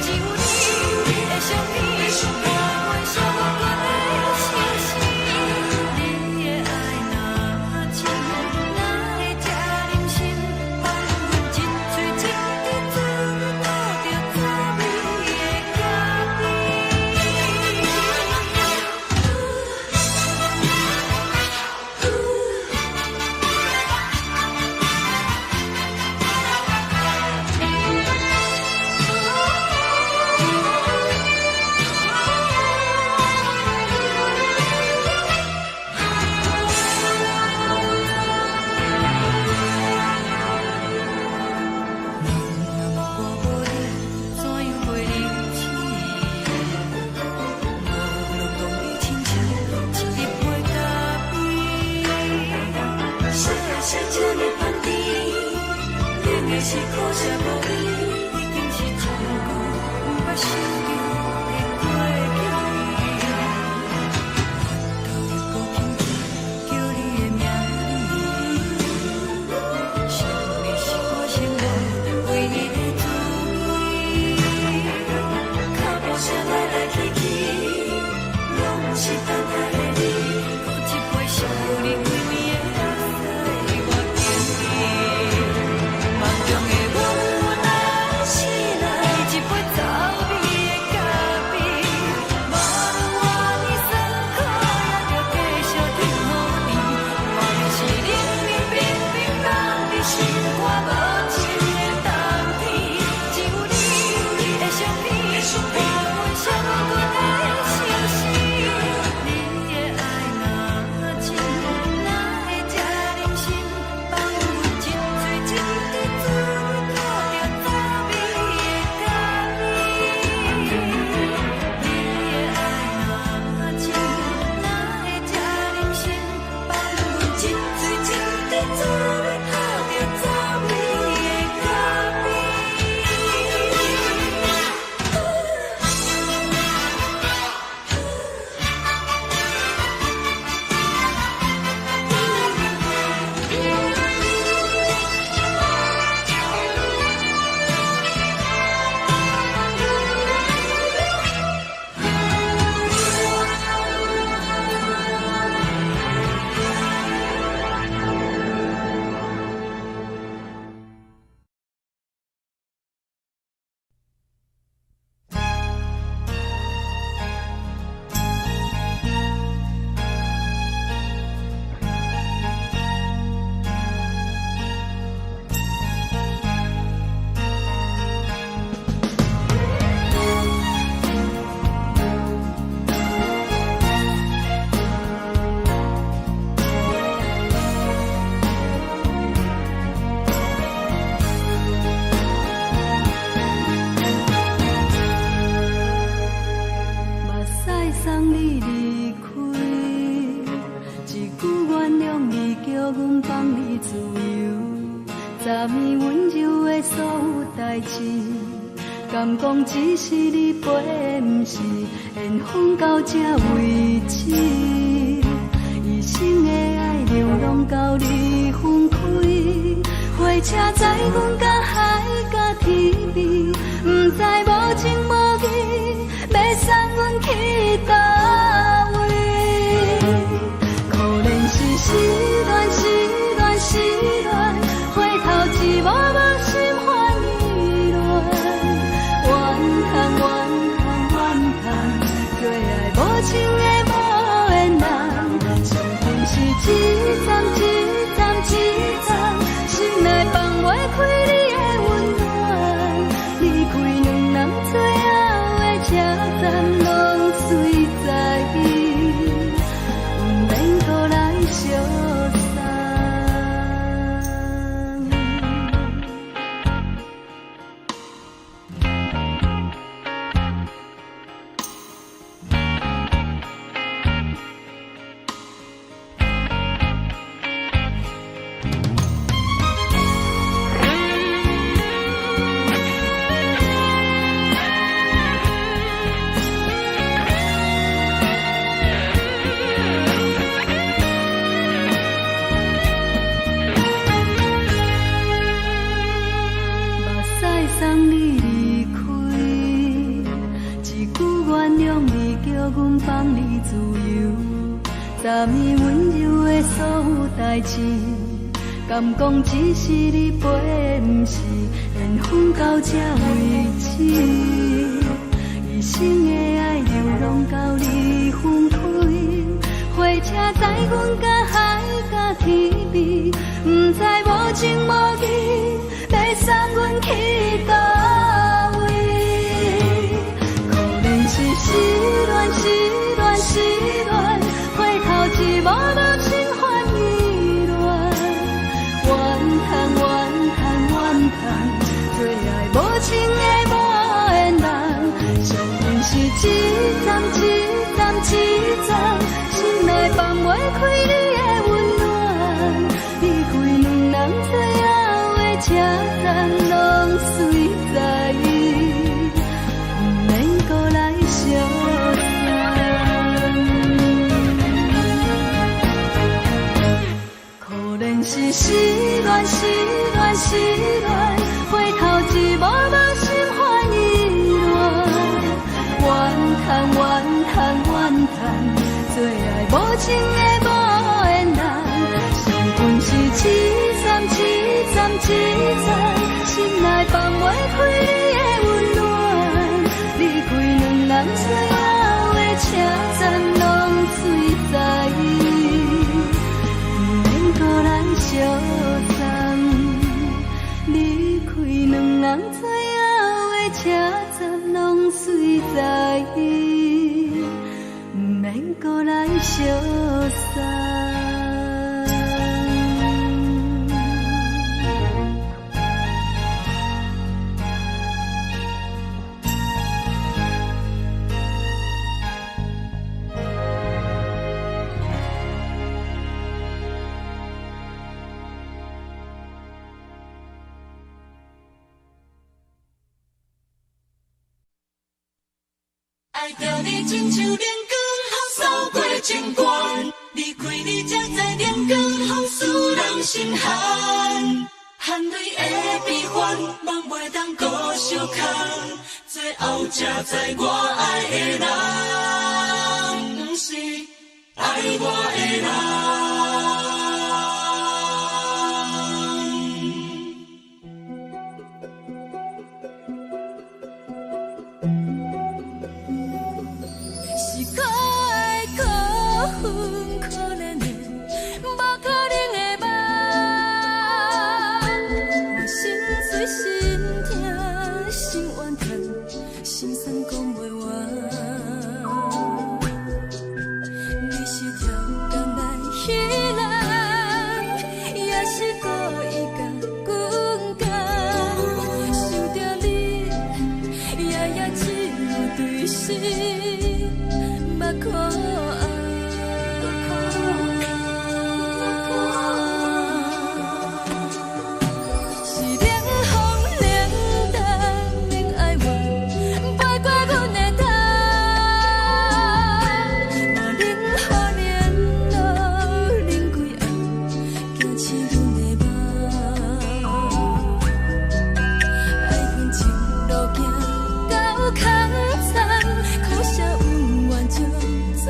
只有你的相片，陪阮寂寞的相思。你的愛若真，哪會這忍心放阮一喙一滴嘴吐著滋味的咖啡？若我無你，怎樣過日子？無論講你親像一杯咖啡。啥啥這呢香甜，冷的是苦澀無味，已經是真久毋捌想著的過去。頭又閣輕輕叫你的名字，想你是我生活唯一的滋味。腳步聲來來去去，攏是等待的你。閣一杯想你規暝的目屎，我敬你。夢中的阮來醒來，一杯走味的咖啡。無論偌尼酸苦，也著繼續天雨甜。莫非是冷冷冰冰放入心肝無情的冬天？只有你的相片，陪阮寂寞的相思。你的愛若真，哪會這忍心放阮一喙一滴嘴吐著滋味的咖啡？你的愛若真，哪會這忍心放阮一喙一滴嘴吐著滋味的咖啡？目屎送你離開，一句原諒你，叫阮放你自由。昨暝溫柔的所有代誌，敢講只是你陪，毋是緣分到這為止。一生的愛流浪到你分開，火車載阮到海角天邊，毋知無情無義，欲送阮去佗位？可憐是失戀，失戀，失戀，回頭一幕幕心煩意亂。怨嘆怨嘆怨嘆，做愛無情的無緣人，注定是一站一站一站，心內放袂站攏隨在，毋免閣來相送。目屎送你離開，一句原諒你，叫阮放你自由。昨暝溫柔的所有代誌，敢講只是你陪，毋是緣分到這為止。一生的愛流浪到你分開，火車載阮甲海甲天邊，毋知無情無義，欲送阮去佗位？可憐是失戀，失戀，失戀，回頭一幕幕心煩意亂。怨嘆怨嘆怨嘆，做愛無情的無緣人，惜阮是一站一站一站，心內放袂開你的溫暖。離開兩人最後的車站，攏隨在，毋免閣來相送。可憐是失戀，失戀，失戀，回頭一幕幕心煩意亂。怨嘆怨嘆怨嘆，做愛無情的無緣人，惜阮是一站一站一站，心內放袂開你的溫暖。離開兩人最後的車站，攏隨在，毋免閣來相送。離開兩人最後的車站，攏隨在，毋免閣來相送。愛著你親像冷光予掃過情關，離開你才知冷光予使人心寒。含淚的悲歡，夢袂當閣相空，最後才知我愛的人，毋是愛我的人。是可愛可恨可憐的，無可能的夢。我心碎心痛心怨叹，心酸講袂完。你是超工來彼人，也是故意共阮講。想著你，夜夜只有對心目苦紅。是冷風冷淡冷哀怨，飞過阮的頭。無冷雨連露冷規暗，驚醒阮的夢。愛恨情路行到空残，可惜恩怨情自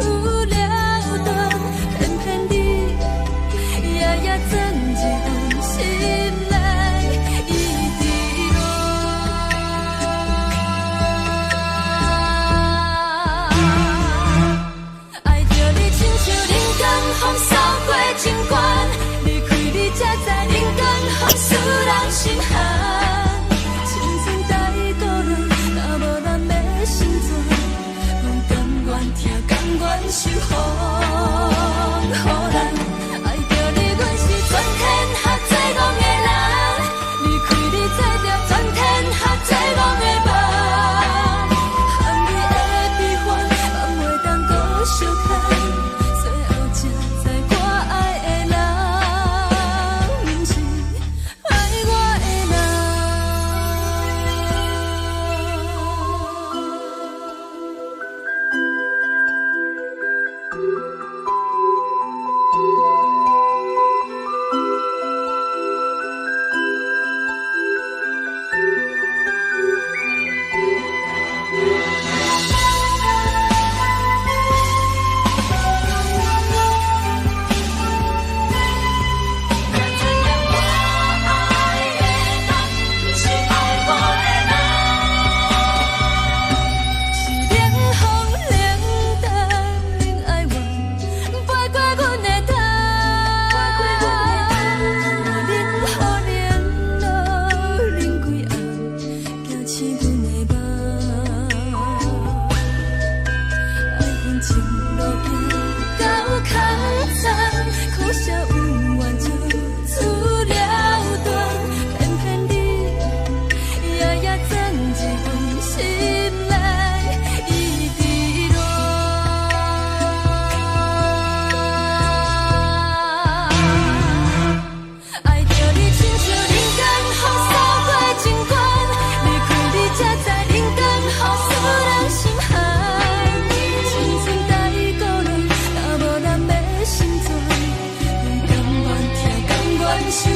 受予人。愛著你，阮是全天下最戇的人。離開你，做著全天下最戇的夢。含你的悲歡，放袂當閣相牽。最後才知我愛的人，毋是愛我的人。才知影我愛的人，毋是愛我的人。是冷風冷淡，恁愛我，飛過阮的頭。無恁予冷落，恁規暗，惊醒阮的夢。愛恨情路行到空残，可惜有緣就此了斷，偏偏你夜夜鑽入阮心內，一直戀。愛著你親像人間風掃過情關，離開你才知人間風使人心寒。青春太孤單，若無人欲心轉，阮甘願疼，甘願受予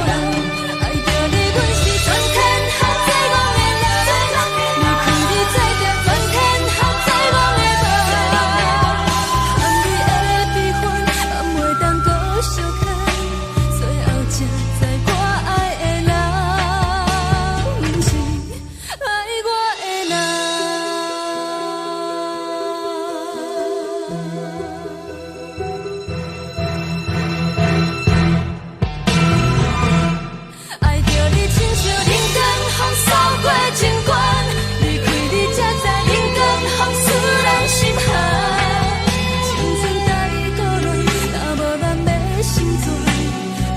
人。愛著你，阮是全天下最戇的人。離開你，做著全天下最戇的夢。含你的悲歡，放袂當閣相牽。最後才知我愛的人，毋是愛我的人。愛著你親像人間風掃過情關，離開你才知人間風使人心寒。青春太孤單，若無人欲心轉，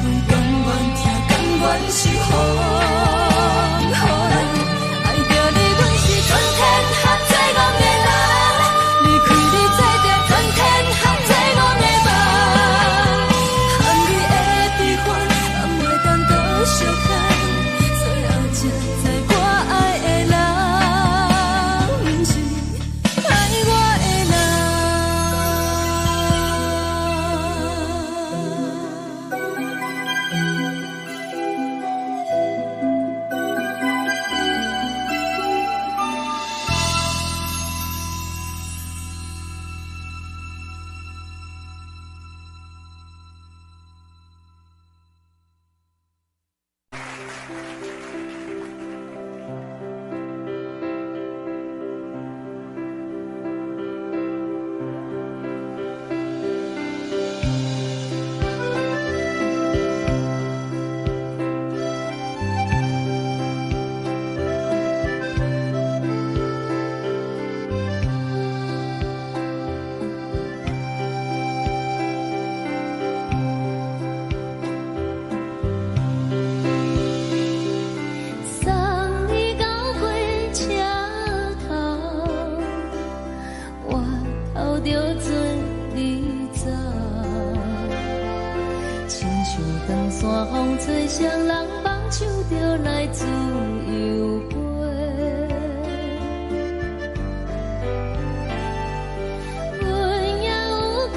阮甘願疼，甘願受予人。愛著你，阮是全天下最戇的人。離開你，做著全天下最戇的夢。含你的悲歡，放袂當閣相牽。最後才知我愛的人，毋是愛我的人。送你到火車頭，我偷著做你走，親像長山風吹，誰人放手就來自由飛。阮也有幾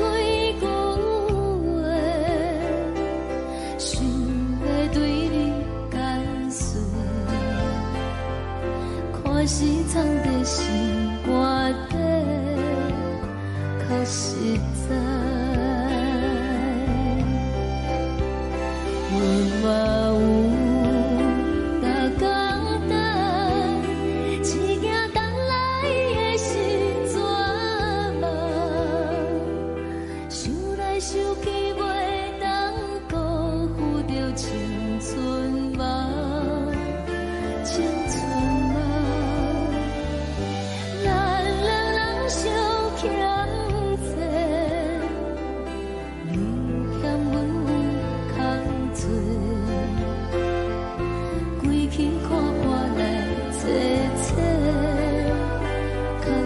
句話，想欲對你解釋，看是藏在心肝底，較實在。阮嘛有逐工等，一件等來的是绝望，想來想去袂當辜負著青春夢，青春夢。咱兩人相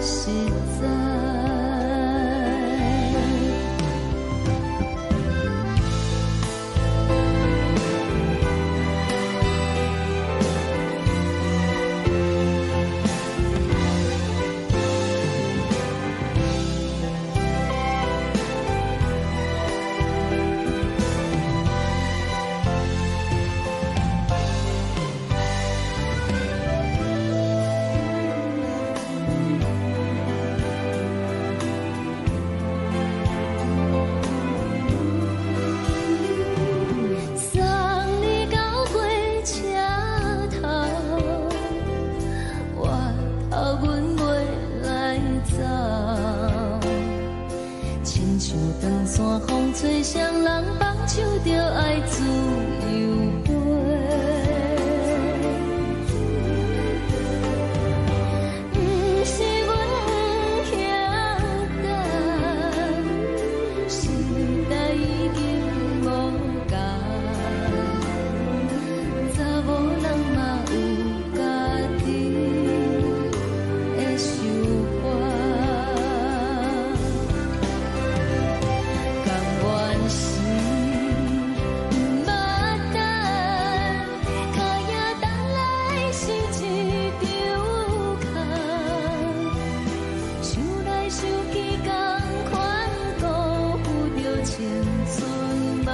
實在。送你到火車頭，我頭阮袂來走。親像長山風吹，雙人放手就愛自由飛。毋是阮不曉等，時代已經無仝，查某人嘛有家己的想法。甘願是毋捌等，跤影等來是一場空。想來想去，仝款辜負著青春夢，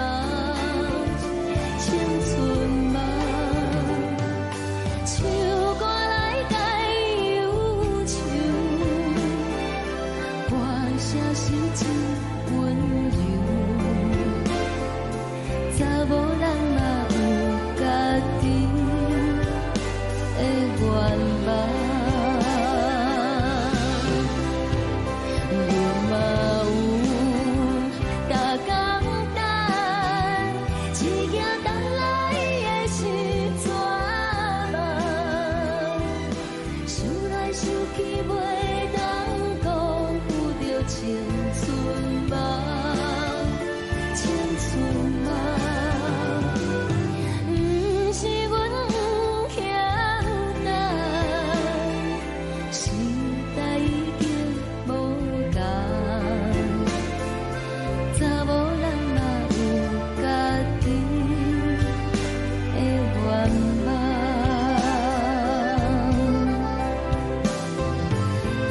青春夢。唱歌來解憂愁，歌聲是真溫柔。查某人嘛有家己的願望，阮嘛有逐工等，一夜等來的是绝望。想來想去，袂當辜負著青春夢，青春夢。毋是阮不曉等，時代已經無仝，查某人嘛有家己的願望。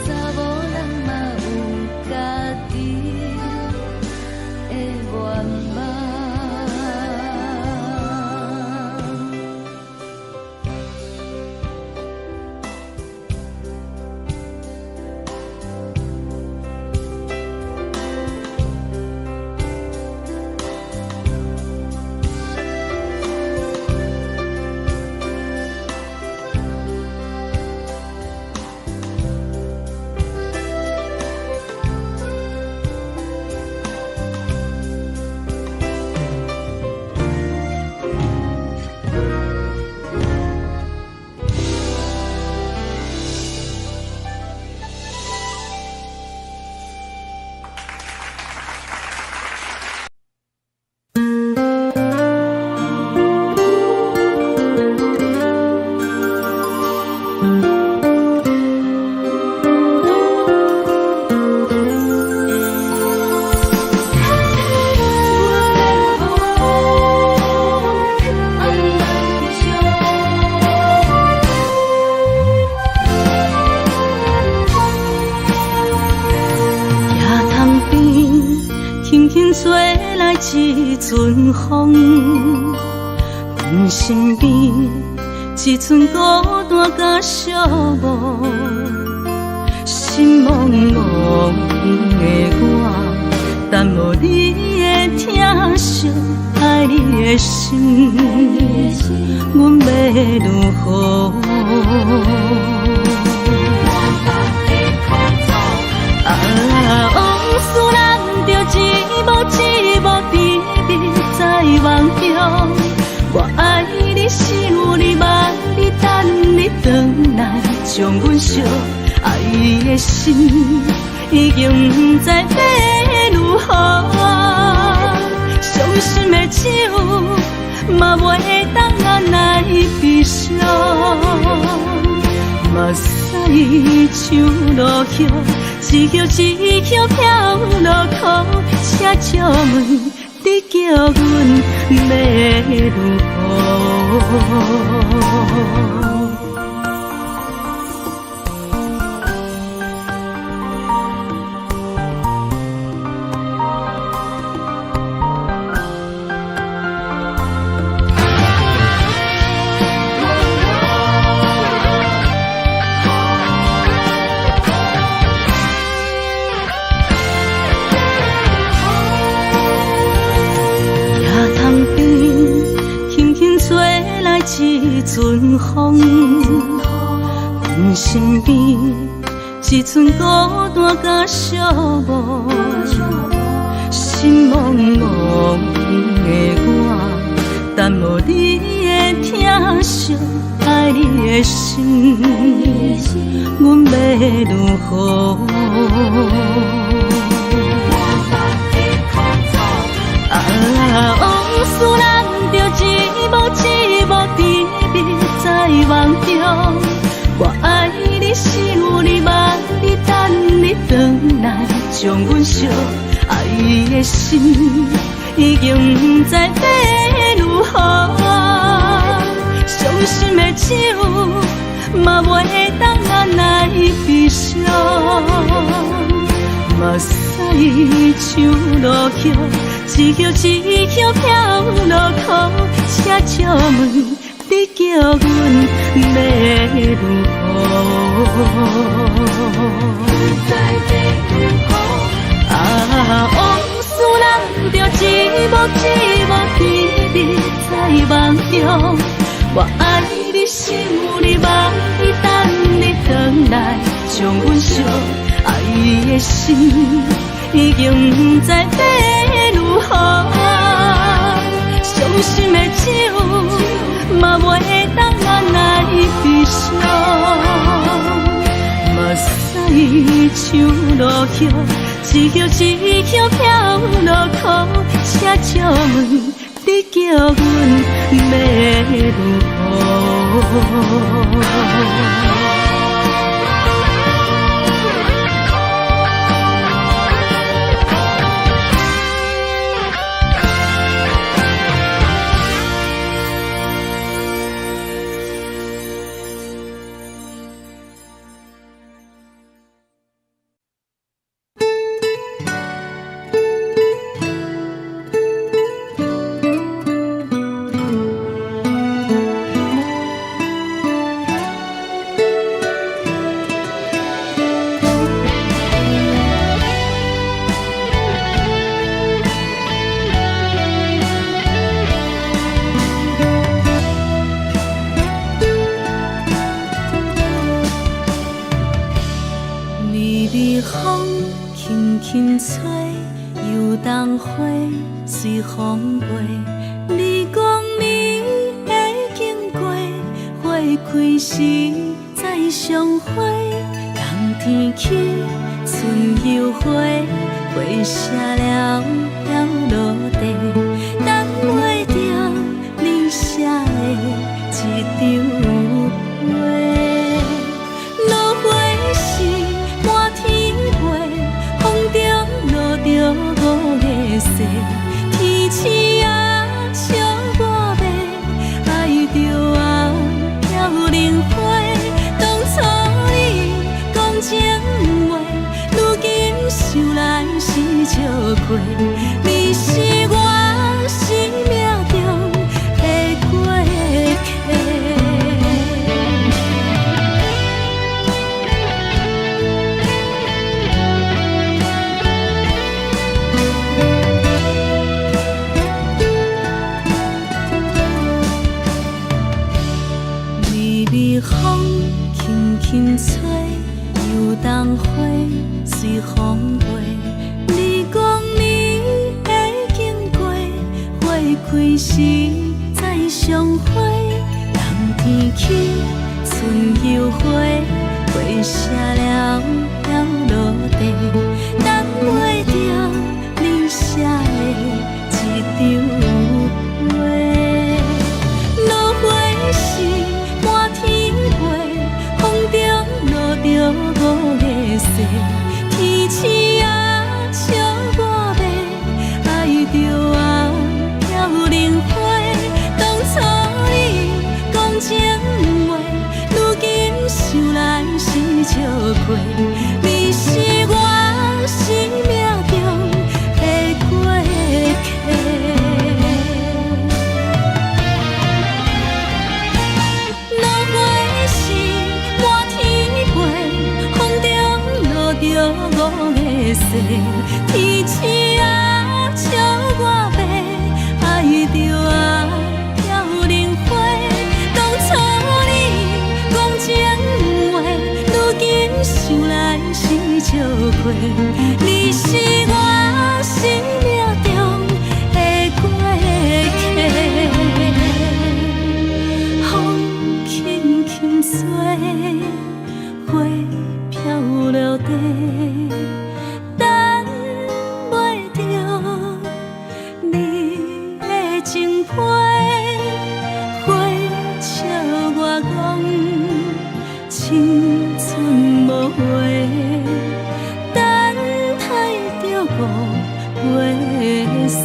查某人嘛有家己的願望。野塘邊，輕輕吹來一陣風，阮身邊一陣孤單佮寂寞，心茫茫的我，等無你的疼惜，愛你的心，阮欲如何？啊，往事難著一幕一幕甜蜜在夢中。我愛你，想你，望你，等你轉來，將阮惜。愛的心已經不知欲如何，傷心的酒嘛袂當按來悲傷，目屎像落葉，一葉一葉飄落苦，請借問你叫阮欲如何？一阵风，阮身边一阵孤单佮寂寞，心茫茫的我，等无你的疼惜，爱你的心，阮欲如何？啊，往事咱著一幕一幕甜蜜在梦中，我爱你，想你，望你，等你转来，将阮惜爱的心已经不知欲如何，伤心的酒嘛袂当按捺悲伤，目屎像落叶，一叶一叶飘落苦，请借问你叫阮欲如何？啊，往事咱著一幕一幕甜蜜在梦中，我爱你，想你，望你，等你转来，将阮惜爱的心已经不知欲如何，伤心的酒嘛袂当按捺悲伤，目屎像落叶，一叶一叶飘落苦，请借问你叫阮欲如何？微微风轻轻吹，油桐花随风飞。你讲你会经过，花开时再相会。冬天起，春又回，花谢了飘落地，等袂著你写的一张批。落花时满天飞，风中落著五月雪，天星啊笑我欲，爱著啊飘零花。当初你讲情话，如今想来是笑亏。你是我生命中的过客。微微风轻轻吹，油桐花随风飞。你讲你会经过，花开时再相会。冬天起，春又回，花谢了飘落地，等袂著你写的一张批。落花时满天飞，风中落你是我生命中的過客。落花是滿天飛，風中落著五个誓，天星啊，笑我白，愛著啊飄零花。當初你講情話，如今想來是笑話。你是我生命中的過客。風輕輕吹，花飄落地，等袂著你的情批，花笑我講青春無話，等待著五月雪。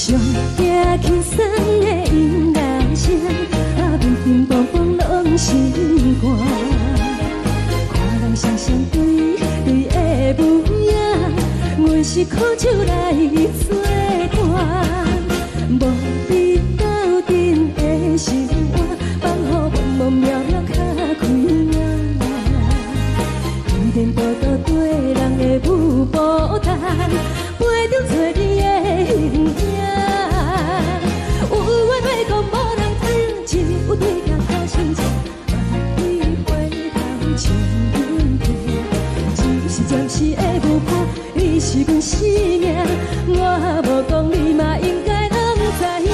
上驚輕鬆的音樂聲，啊，乒乒乓乓攏心肝。看人雙雙對對的舞影，阮是苦酒來做伴，無比鬥陣的生活，放予茫茫渺渺較開眼。天顛倒倒對人的舞步動，陪著找你的形影。有話欲講無人聽，只有對鏡苦親像，萬里回頭唱阮聽。只是暫時的舞伴，你是阮生命，我無講你嘛應該攏知影。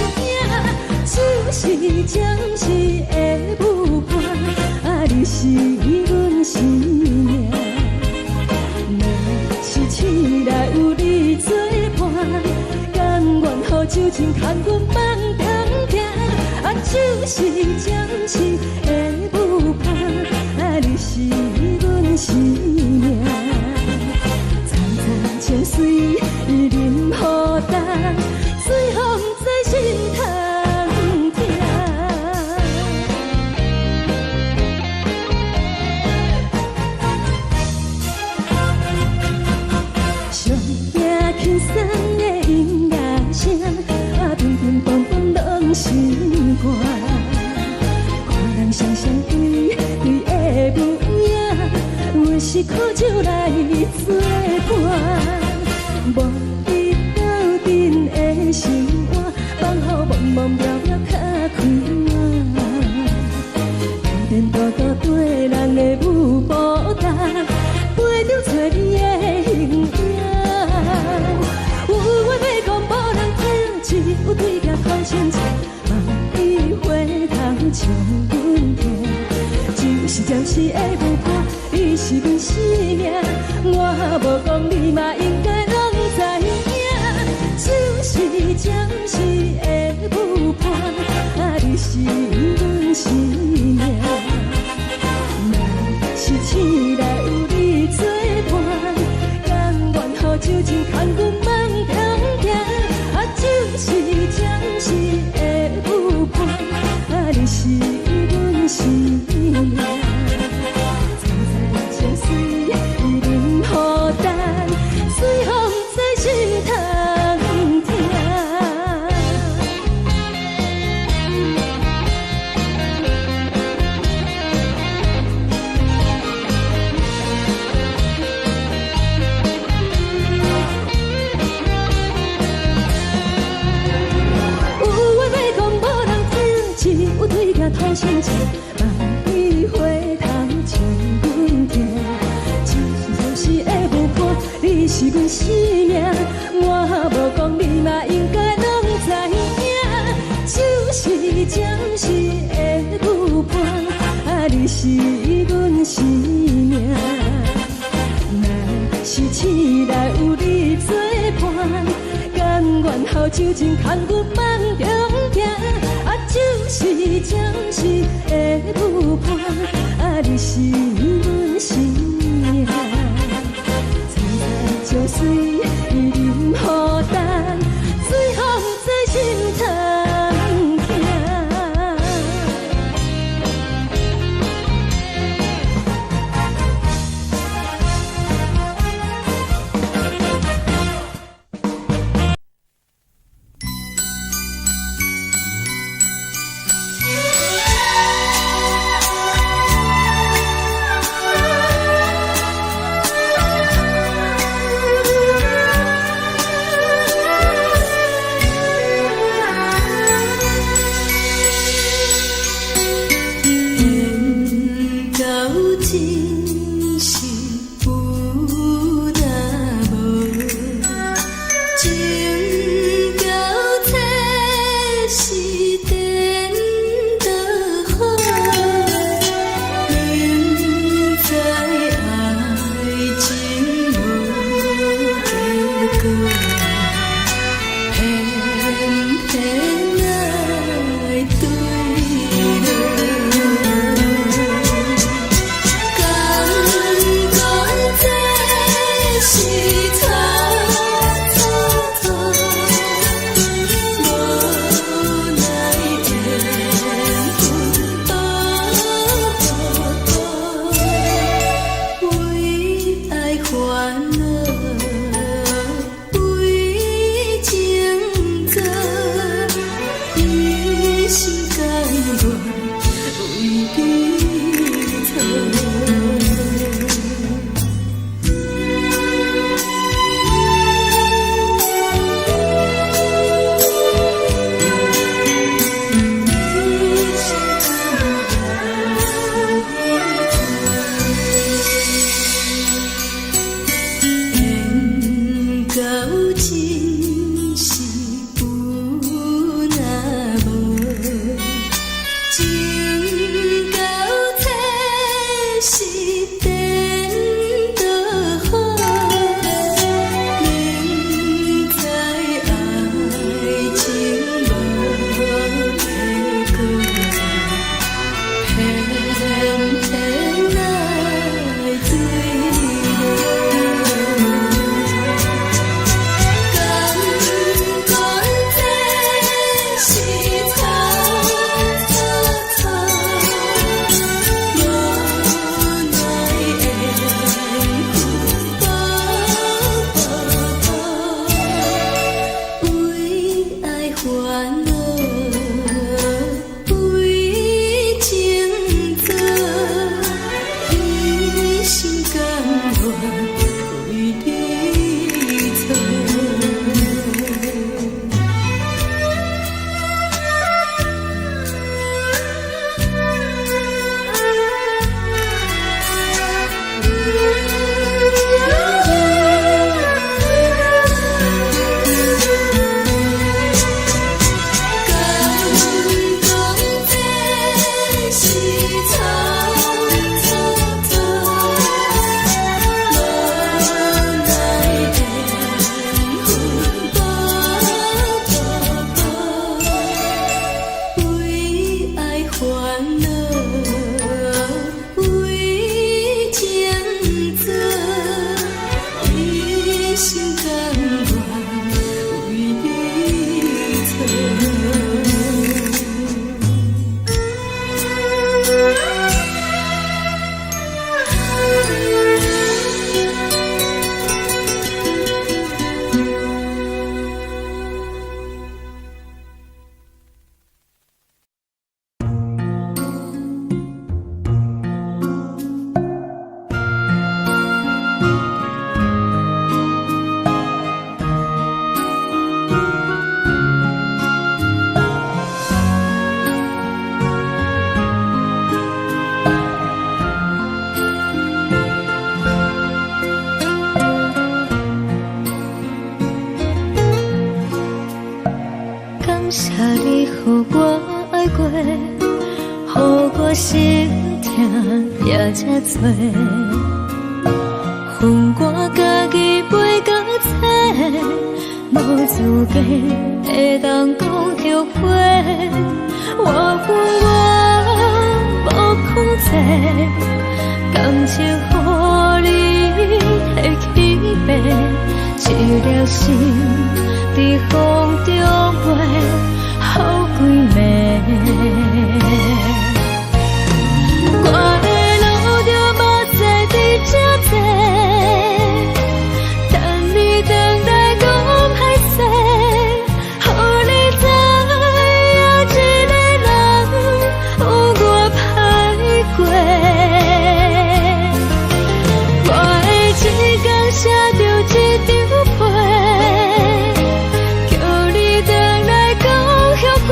只是暫時的舞伴，啊，你是阮生命。若是醒來有你做伴，甘願予酒精牽阮放通行。啊，只是暫時的舞伴，啊，你是阮生命。層層情水淋予重，最予毋知心通疼。上驚輕鬆的音樂聲，啊，乒乒乓乓攏心肝。看人雙雙對對的舞影，阮是苦酒來做伴，無比鬥陣的生活，放予茫茫渺渺較開眼。天顛倒倒對人的舞步動，陪著找你的形影。有話欲講無人聽，只有對鏡苦親像，萬里回頭唱阮聽。只是暫時的舞伴，你是阮生命，我無講你嘛應該攏知影。只是暫時的舞伴，啊，你是阮生命。若是醒來有你做伴，甘願予酒精牽阮放通行。啊，只是暫時的舞伴，啊，你是阮生命。層層情水淋予重，最予毋知心通疼。有話欲講無人聽，只有對鏡吐心情，萬里回頭唱阮聽。只是暫時的舞伴，你是阮生命，我無講你嘛應該攏知影。只是暫時的舞伴，啊，你是阮生命。若是醒來有你做伴，甘願予酒精牽阮放中行。啊，只是暫時的舞伴，啊，你是阮生命。層層情水淋予重，最予毋知心通疼。感謝你予我愛過，予我心疼也這多。予我家己飛到找，無資格會當講後悔。我有我無控制，感情予你提去爬，一粒心佇風中飛，予幾暝。我會流著目屎佇這坐，等你轉來講歹勢，予你知影一個人有偌歹過。我會一工寫著一張批，叫你轉來講後悔。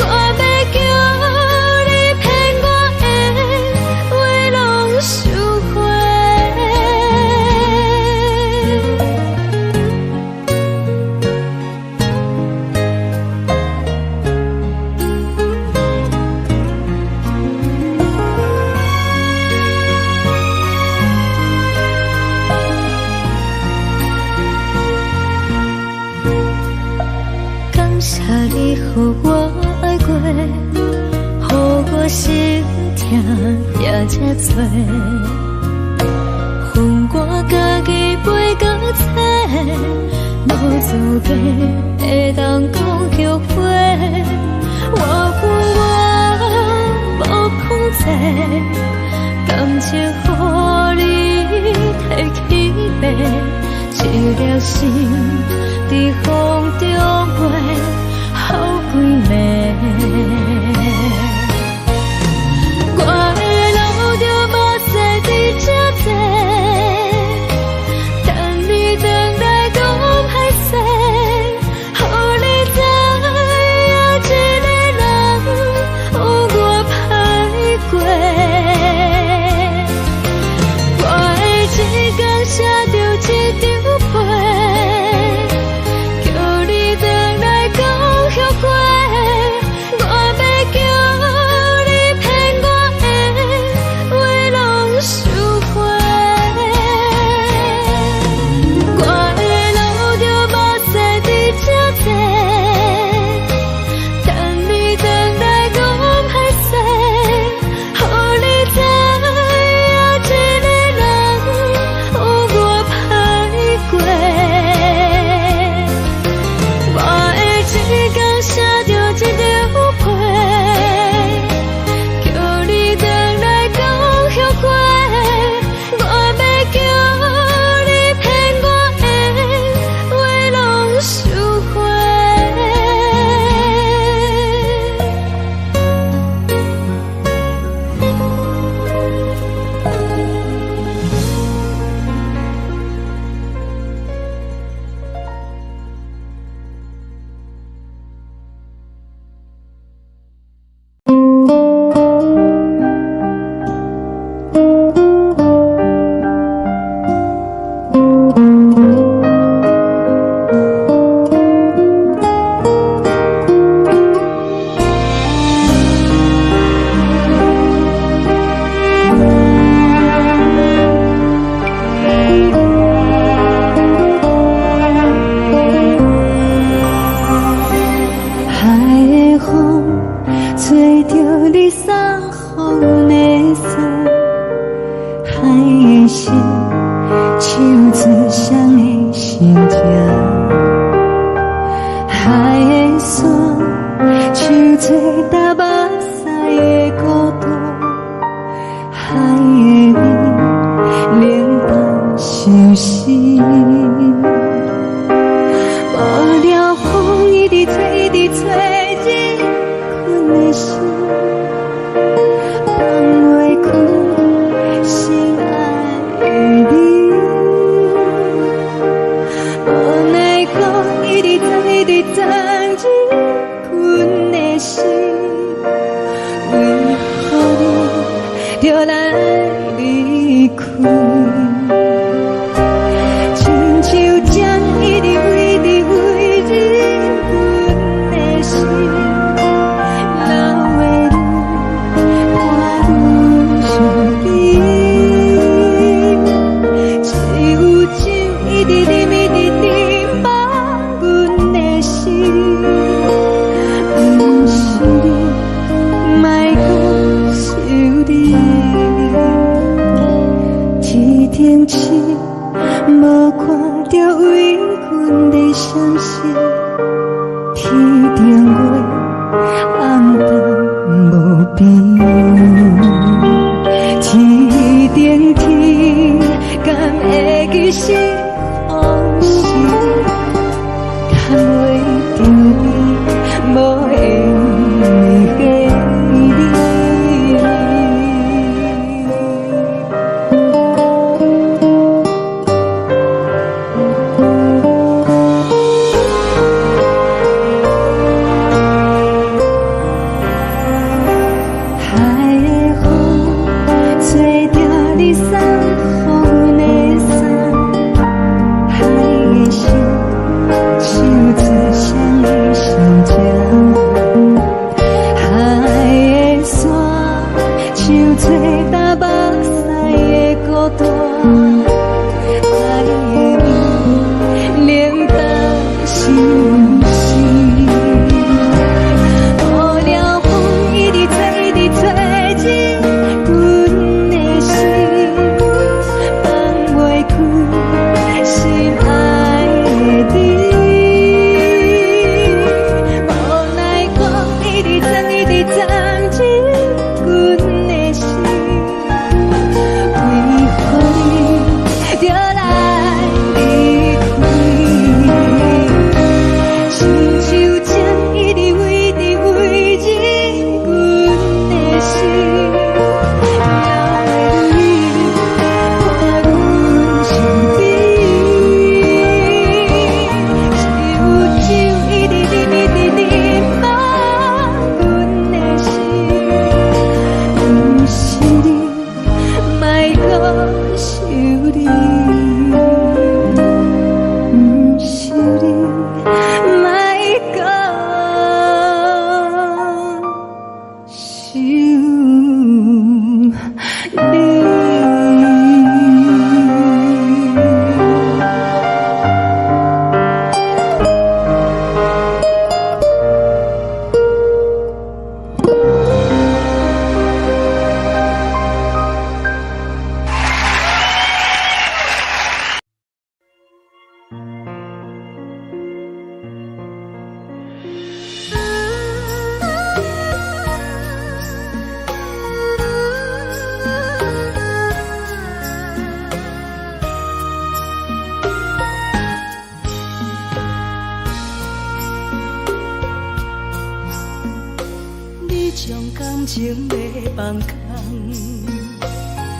我欲叫你騙我的話攏收回。感謝你予我愛過，予我心疼也這多。予我家己飛到找，無資格會當講後悔。我有我無控制，感情予你提去爬，一粒心佇風中飛，予幾暝。我會流著目屎佇這坐，等你轉來講歹勢，予你知影一個人有偌歹過。我會一工寫著一張批，叫你轉來講後悔。我欲叫你騙我的話攏收回。我會流著目屎佇這坐，等你轉來講歹勢，予你知影一個人有偌歹過。我會一工寫著一張批，叫你轉來講後悔。我欲叫你騙我的話攏收回。海的風吹著你送予的衫，海的心唱出誰的心情，海的山唱出流目屎的孤獨，海的味冷淡相思。無聊風一直吹，一直吹，入阮的心，放袂開心愛的你。無奈風一直鑽，一直鑽入阮的心，為何你著來離開？親像針一直飛，一直飛入阮毋是你，莫閣想你。天頂星，無看著為阮的閃爍，天頂月暗淡無邊。天頂天，敢會記是予是？趁袂著你，無緣的彼。海的風，吹著你送予阮的衫，海的心，唱出誰的心情？海的沙，像做担目屎的孤單。海的味，冷淡心事。無聊風一直吹，一直吹入阮的心，放袂開心愛的你。無奈風一直鑽，一直鑽入阮的心，為何你著來離開？親像情一直圍直圍入阮的心，留你伴阮身邊。只有酒一直啉，一直啉滿阮的心，毋是你，莫閣想你。毋是你，莫閣想你。你將感情欲放空，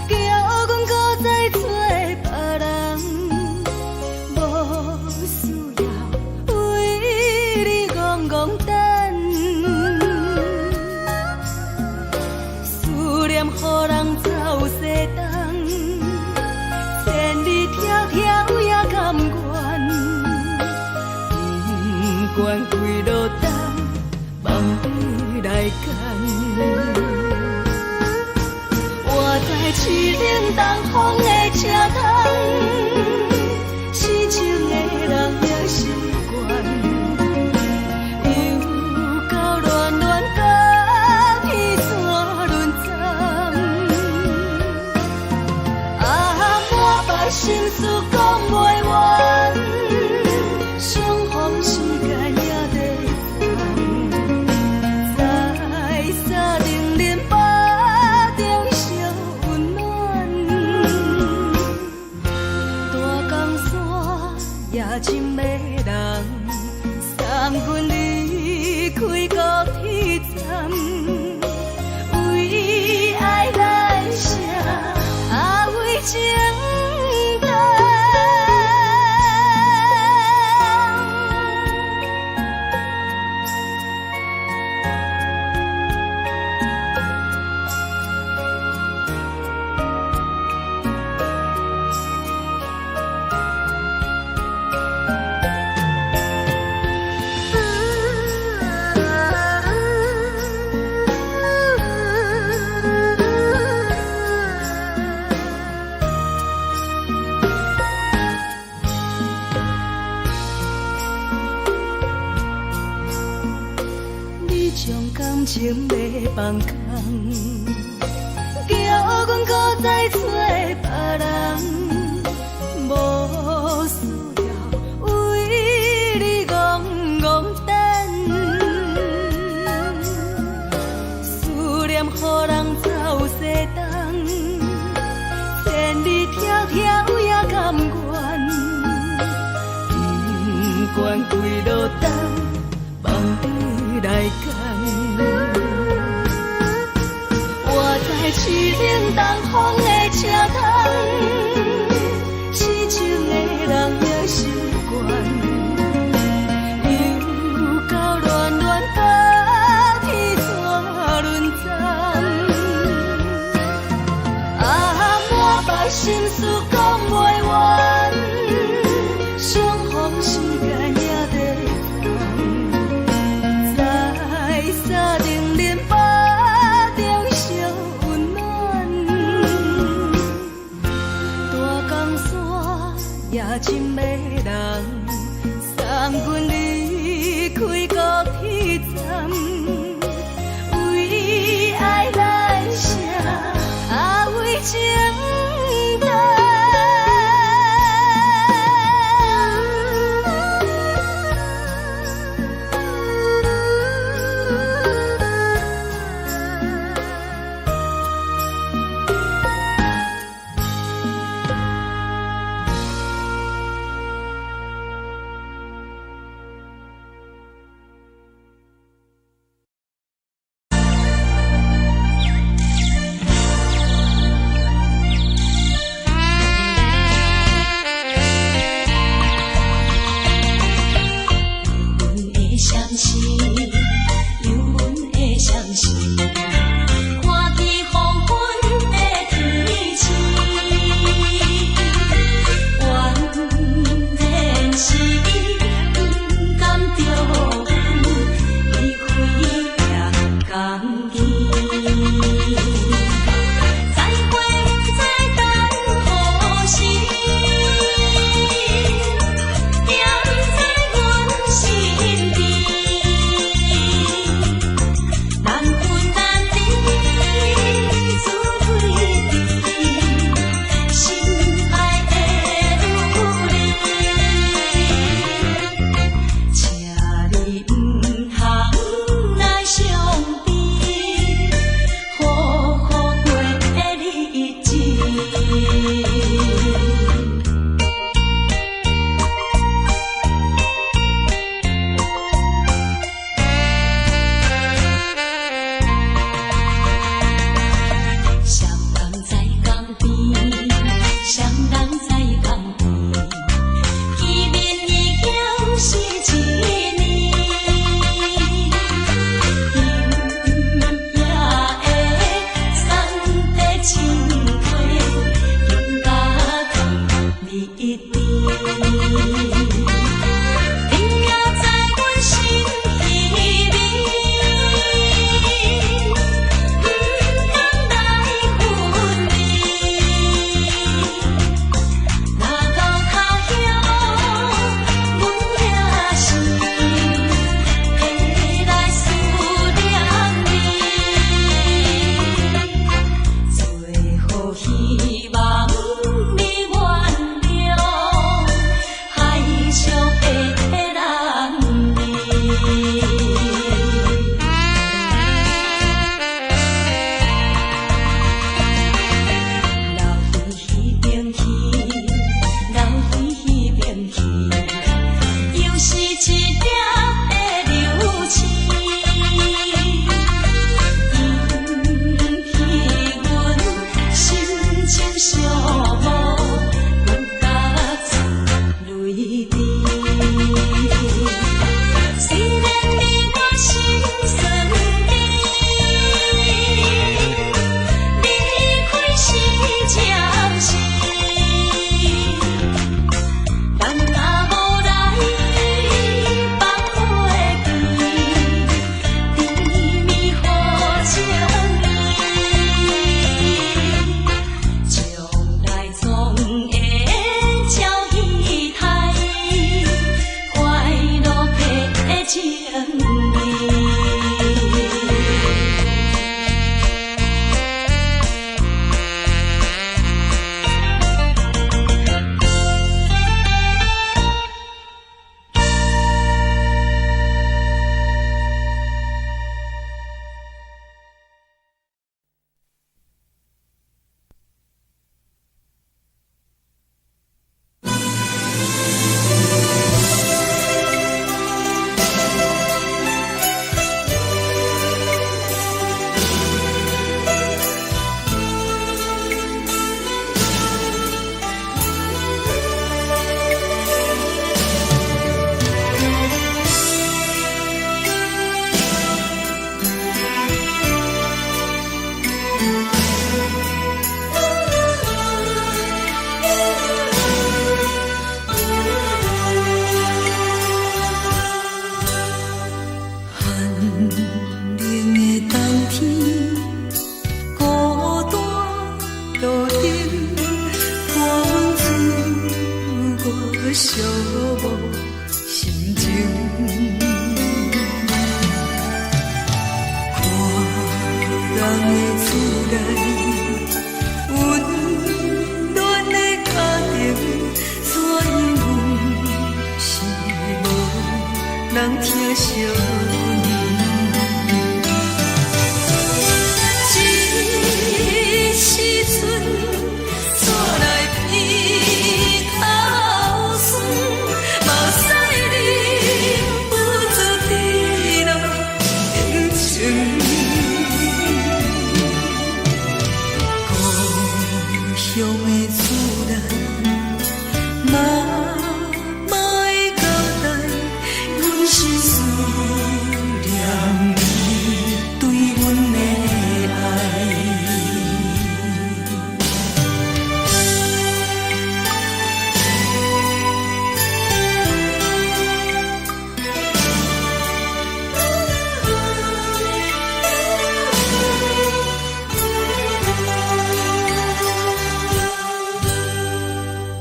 叫阮閣再找別人，無需要為你戇戇等，思念予人走西東，千里迢迢也甘願，不管幾落冬，放你來揀。活在凄冷東風的車窗，痴情的人也習慣，又到暖暖甲彼山輪鬃，啊，满腹心事講袂完，相逢時間也短暫，在三重林腹中相溫暖。將感情欲放空，叫阮閣再揣別人，無需要為你戇戇等，思念予人走西東，千里迢迢也甘願，不管幾落冬，放你來揀。我知凄冷東風的車窗，痴情的人也習慣，又到暖暖冬天怎輪轉？啊，滿腹心事講袂完，相逢時間也短暫，在三重林腹中相溫暖，大江山也真迷人，送阮離開高鐵站，為愛來寫，啊為情等。阮的相思，有阮的相思，看见黄昏的天星，原来是伊不甘著阮，伊开也甘去。再会不知等何时，惦在阮身边。冷的冬天，孤單路燈伴阮自我寂寞心情。看人的厝內，溫暖的家庭，怎樣阮是無人疼惜阮。這時陣，煞來鼻頭酸，目屎忍不住滴落眼睛。故鄉的厝內，媽媽的交代，阮是思念你對阮的愛。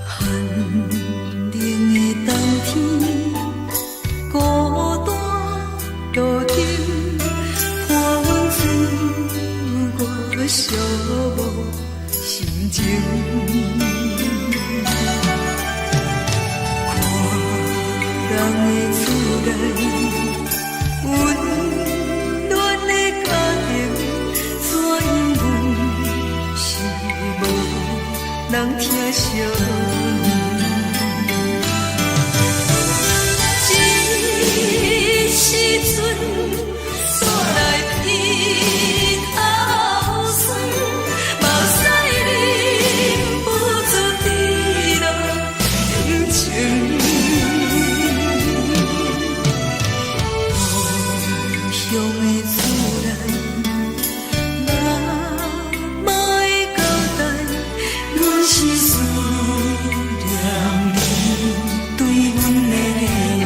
寒冷的冬天，孤單路燈伴阮自我寂寞心情。看人的厝內，溫暖的家庭，怎樣阮是無人疼惜阮。這時陣，煞來鼻頭酸，目屎忍不住滴落眼睛。故鄉的厝內，媽媽的交代，阮是思念你對阮的愛。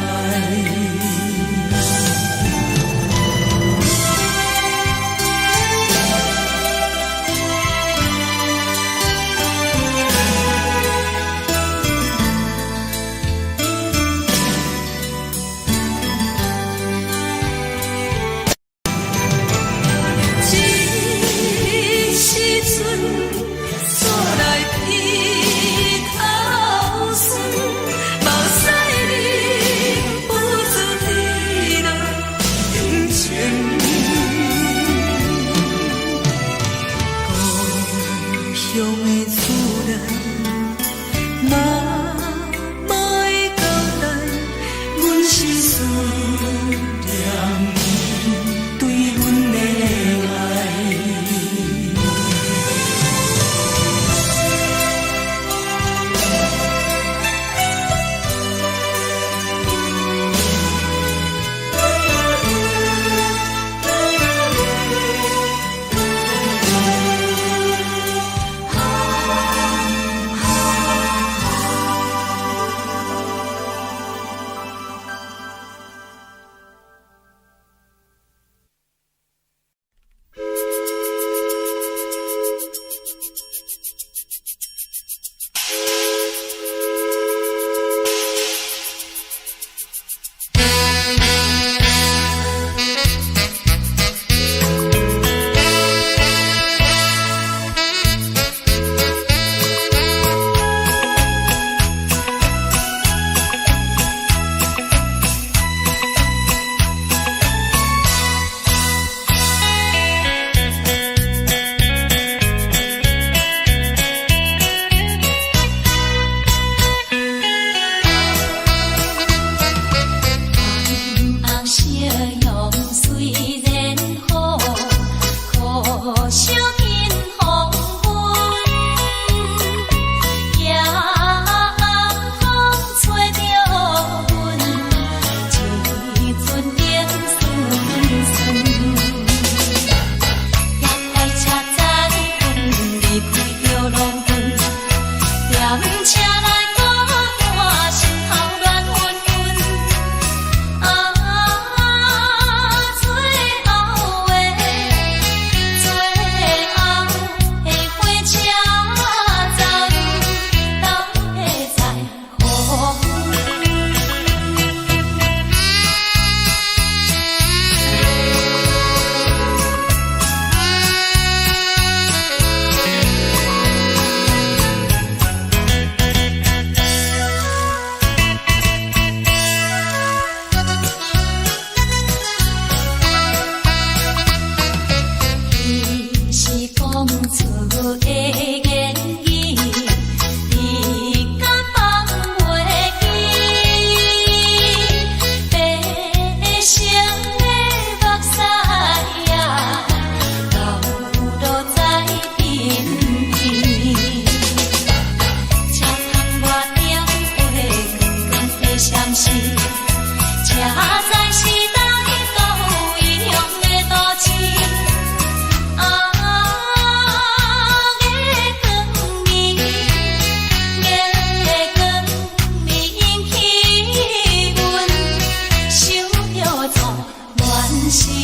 時。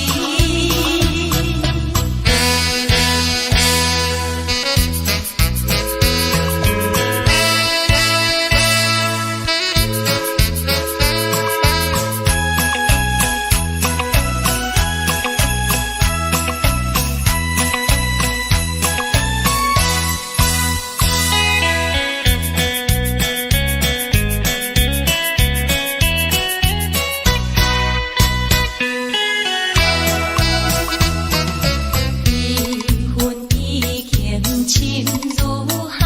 缘分已經深如海，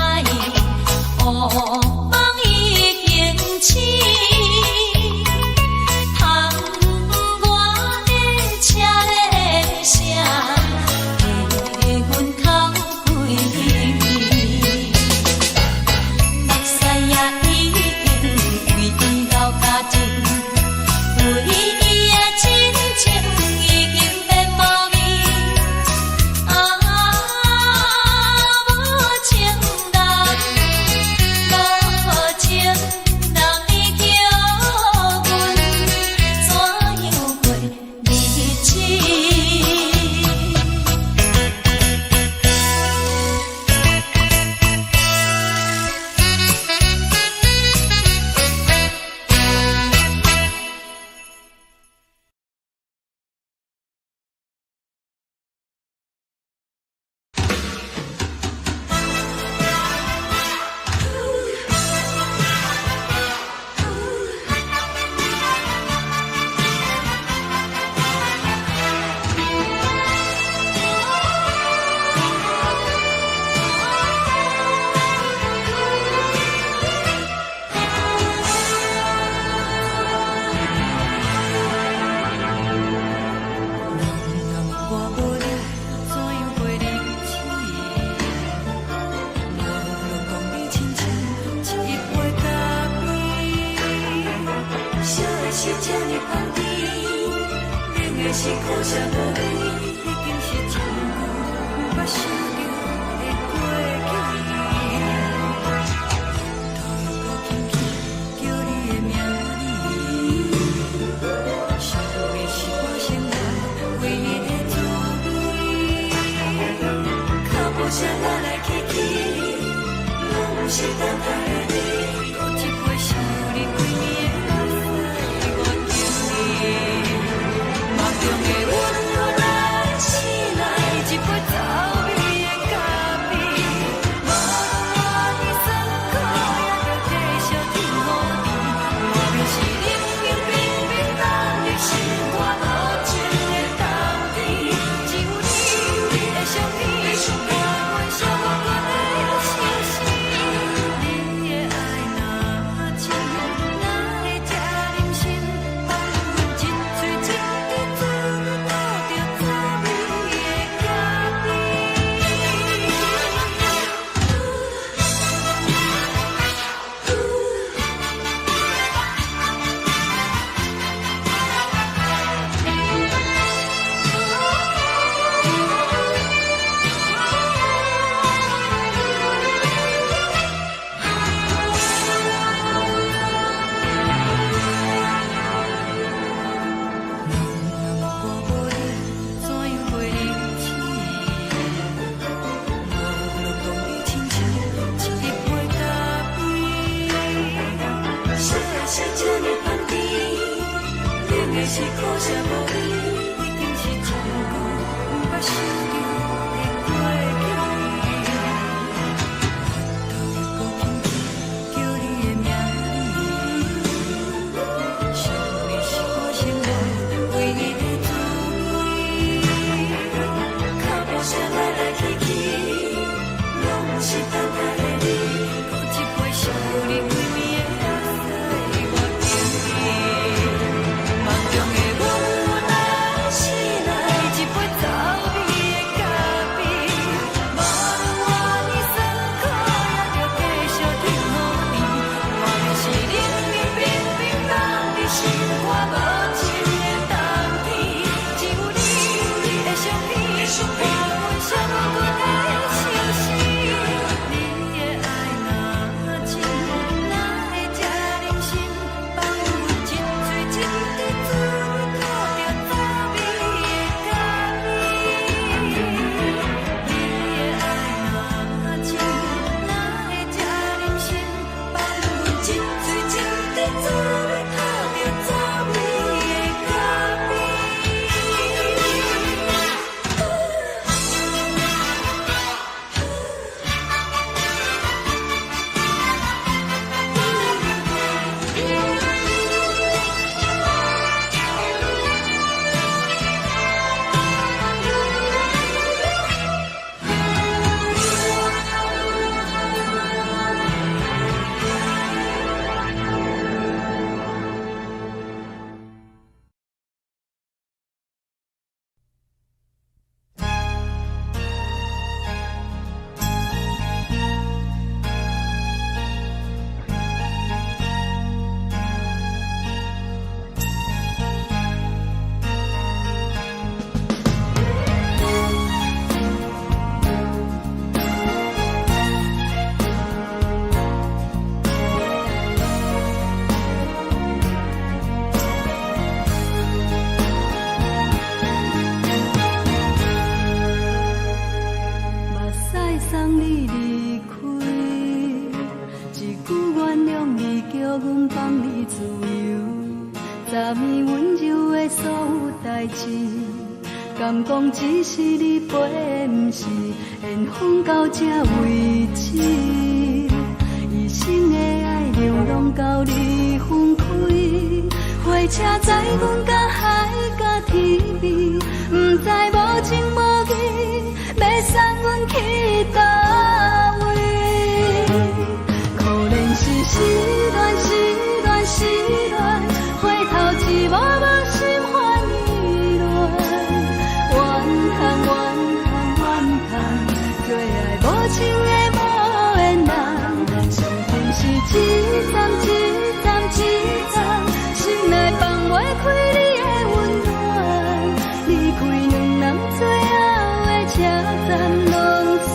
烏夢已經醒。窗外的車鈴聲，替阮哭幾暝。目屎也已經為伊流乾淨，為伊的真情已經變無味。啊，無情人，無情人，你叫阮怎樣過日子？人若我無你，怎樣過日子？無論講你親像一杯咖啡，燒的是這呢香甜，冷的是苦澀無味，已經是真久毋捌想著的過去。頭又閣輕輕叫你的名字，想你是我生活唯一的滋味。腳步聲來來去去，攏毋是等待的你。閣一杯想你規暝的目屎，我敬你。夢中的阮來醒來，一杯走味的咖啡。無論我佇酸苦，也著繼續甜予甜。莫非是冷冷冰冰等你心肝無情的冬天？只有你，你的相片，伴阮寂寞的相思。你的愛若真，哪會這忍心放阮一喙一滴嘴吐著走味的咖啡？人若我無你，怎樣過日子？無論講你親像一杯咖啡，燒的是這呢香甜，冷的是苦澀無味，已經是真久毋捌想著的過去。頭又閣輕輕叫你的名字，想你是我生活唯一的滋味。腳步聲來來去去，攏毋是等待的你。閣一杯想你規暝的目屎，我敬你。夢中的阮來醒來，一杯走味的止？敢讲只是你飞，毋是缘分到这为止。一生的爱流浪到你分开，火车载阮到海角天边，毋知无情无义，欲送阮去佗位？可怜是失恋，失恋，失恋，回头一幕幕心烦意乱，怨叹怨叹怨叹，做爱无情的无缘人，上天是一站一站一站，心内放袂开你的温暖，离开两人最后的车站，拢随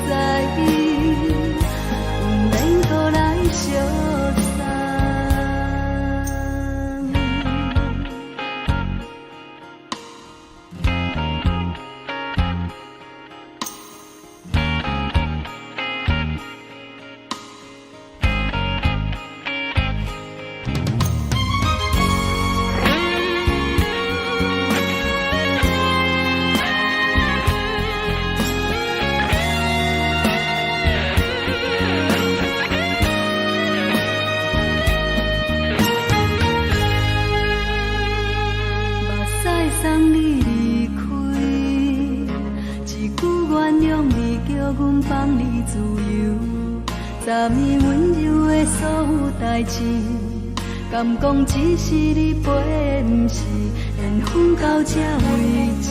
在伊，毋免阁来相送。目屎送你离开，一句原谅你，叫阮放你自由。昨暝温柔的所有代誌，敢講只是你飛，毋是緣分到這為止。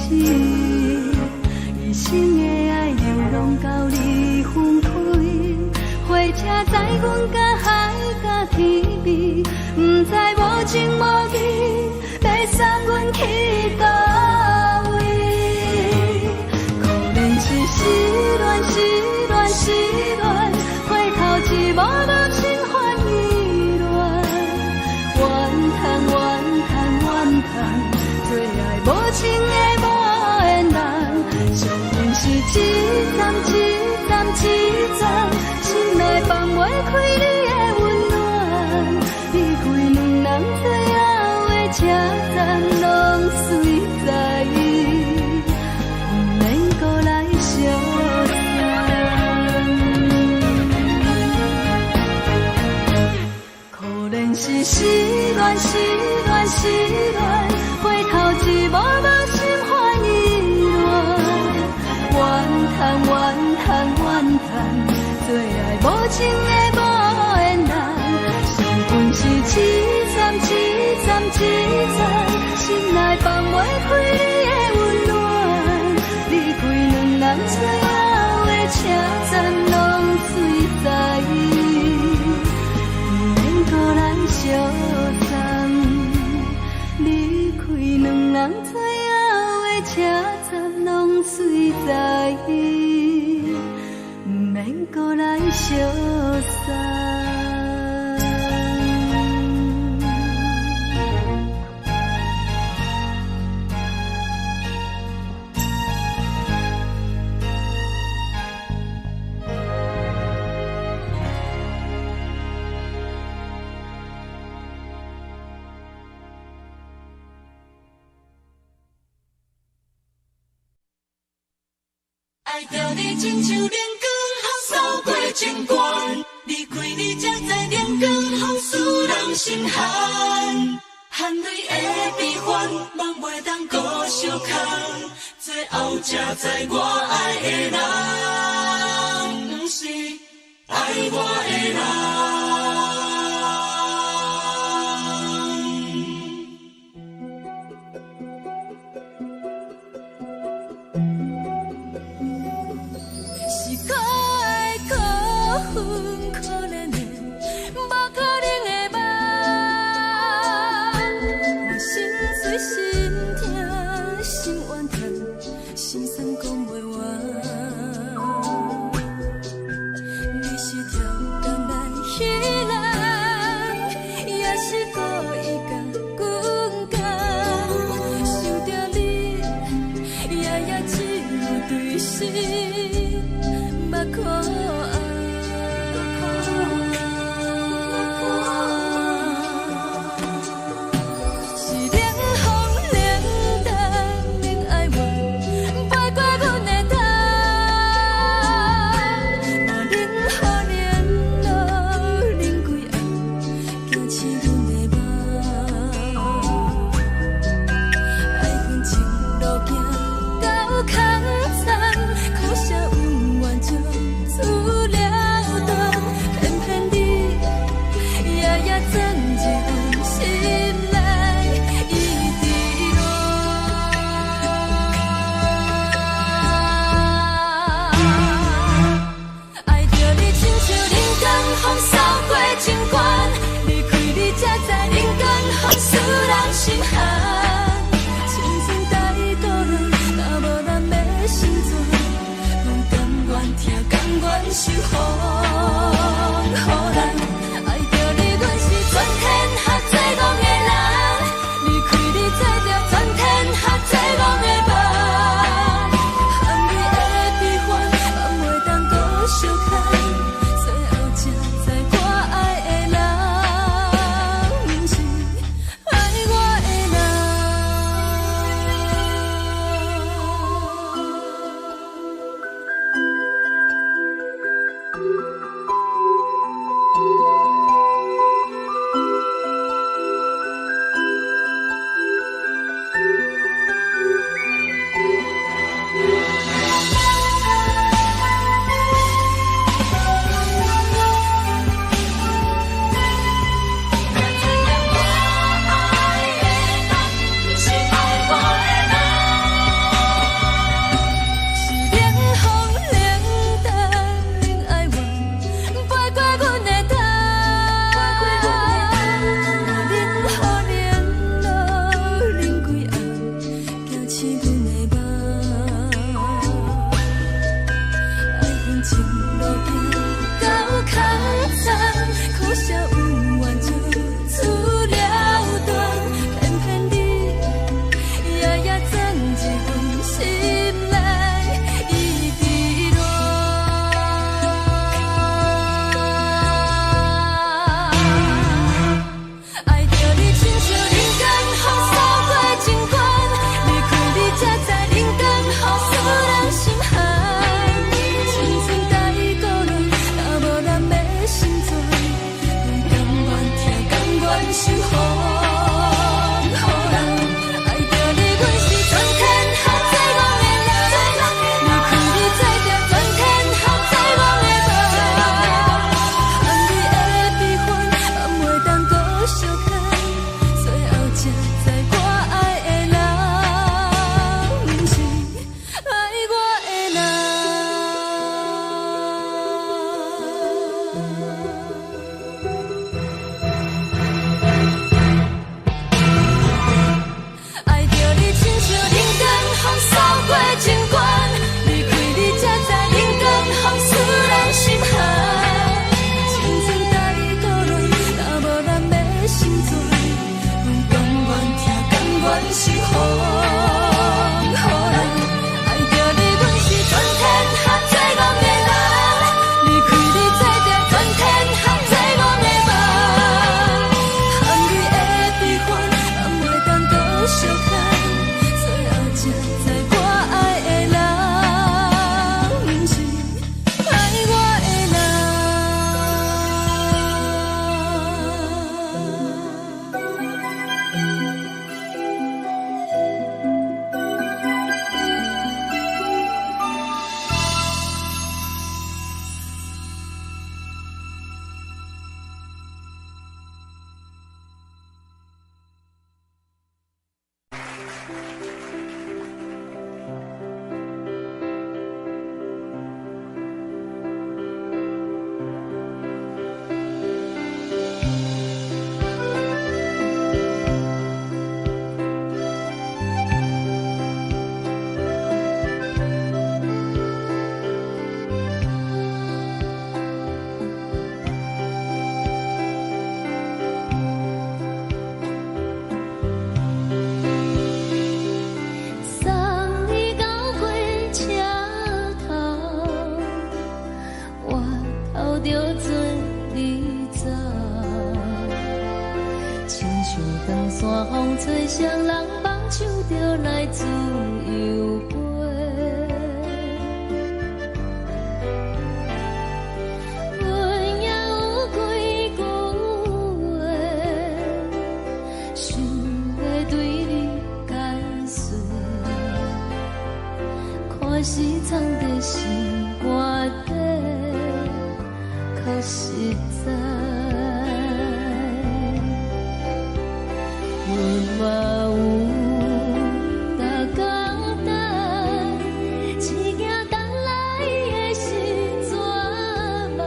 一生的愛流浪到你分開，火車載阮到海角天邊，毋知無情無義，欲送阮去佗位？可憐是失戀，失戀，失戀，回頭一幕幕心煩意亂，怨嘆怨嘆怨嘆，做愛無情的無緣人，上恨是一站一站一站，心內放袂開你的溫暖，離開兩人最後的車站，攏隨在伊，毋免閣來相送。可憐是失戀，失戀，失戀，回頭一幕幕心煩意亂，怨嘆怨嘆怨嘆，做愛無情的無緣人，上恨是一站一站一站，心內放袂開你的溫暖，離開兩人最後的車站，攏隨在伊，毋免閣來相送。離開兩人最後的車站，攏隨在伊，毋免閣來相送。愛著你親像冷光予掃過情關，離開你才知冷光予使人心寒，含淚的悲歡，夢袂當閣相空，最後才知我愛的人，毋是愛我的人。是可愛可恨可憐的，無可能的夢。我心碎心痛心怨叹，心酸講袂完。你是跳江來彼人，也是故意共阮講。想著你，夜夜只有對心目苦红。是冷風冷淡醒阮的夢。愛向前路行到空藏，可惜有緣就此了斷，偏偏你夜夜鑽入阮心內，一直戀。愛著你親像人間風掃過情關，離開你才知人間風使人心寒。青春太孤單，若無人欲心存，阮甘願疼，甘願受風雨人。愛著你，阮是全天下最戇的人，離開你才知全天下最戇的夢。含你的悲歡，嘛袂當閣相牽，最後才知我愛的人，毋是愛我的人。愛著你親像人間風掃過情關，離開你才知人間風使人心寒。青春太孤單，若無人欲心存，阮甘願疼，甘願受風雨人。愛著你，阮是全天下最戇的人，離開你才知全天下最戇的夢。含你的悲歡，嘛袂當閣相牽，最後才知我愛的人，毋是愛我的人。送你到火車頭，我頭著做你走。親像長山風吹，誰人放手就來自由飛。阮也有幾句話，想欲對你解說。看是藏在心肝底，較實在。阮嘛有逐工等，只驚等來的是绝望。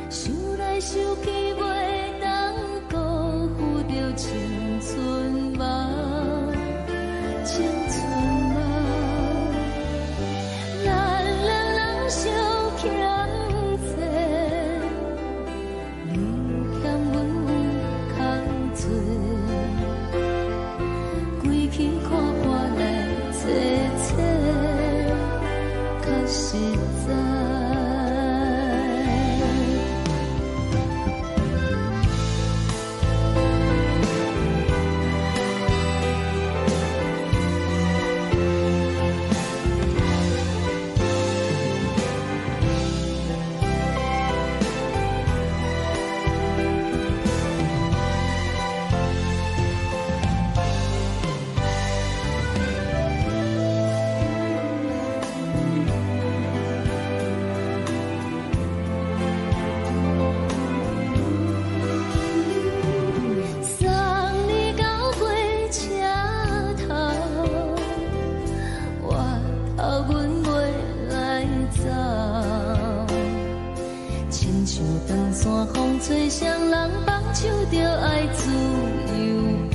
想來想去，袂當辜負著青春夢，青春夢。咱兩人相欠債，你欠阮有空做，規氣看破來找找，較實在。送你到火車頭，我頭阮袂來走。親像長山風吹，誰人放手就愛自由飛。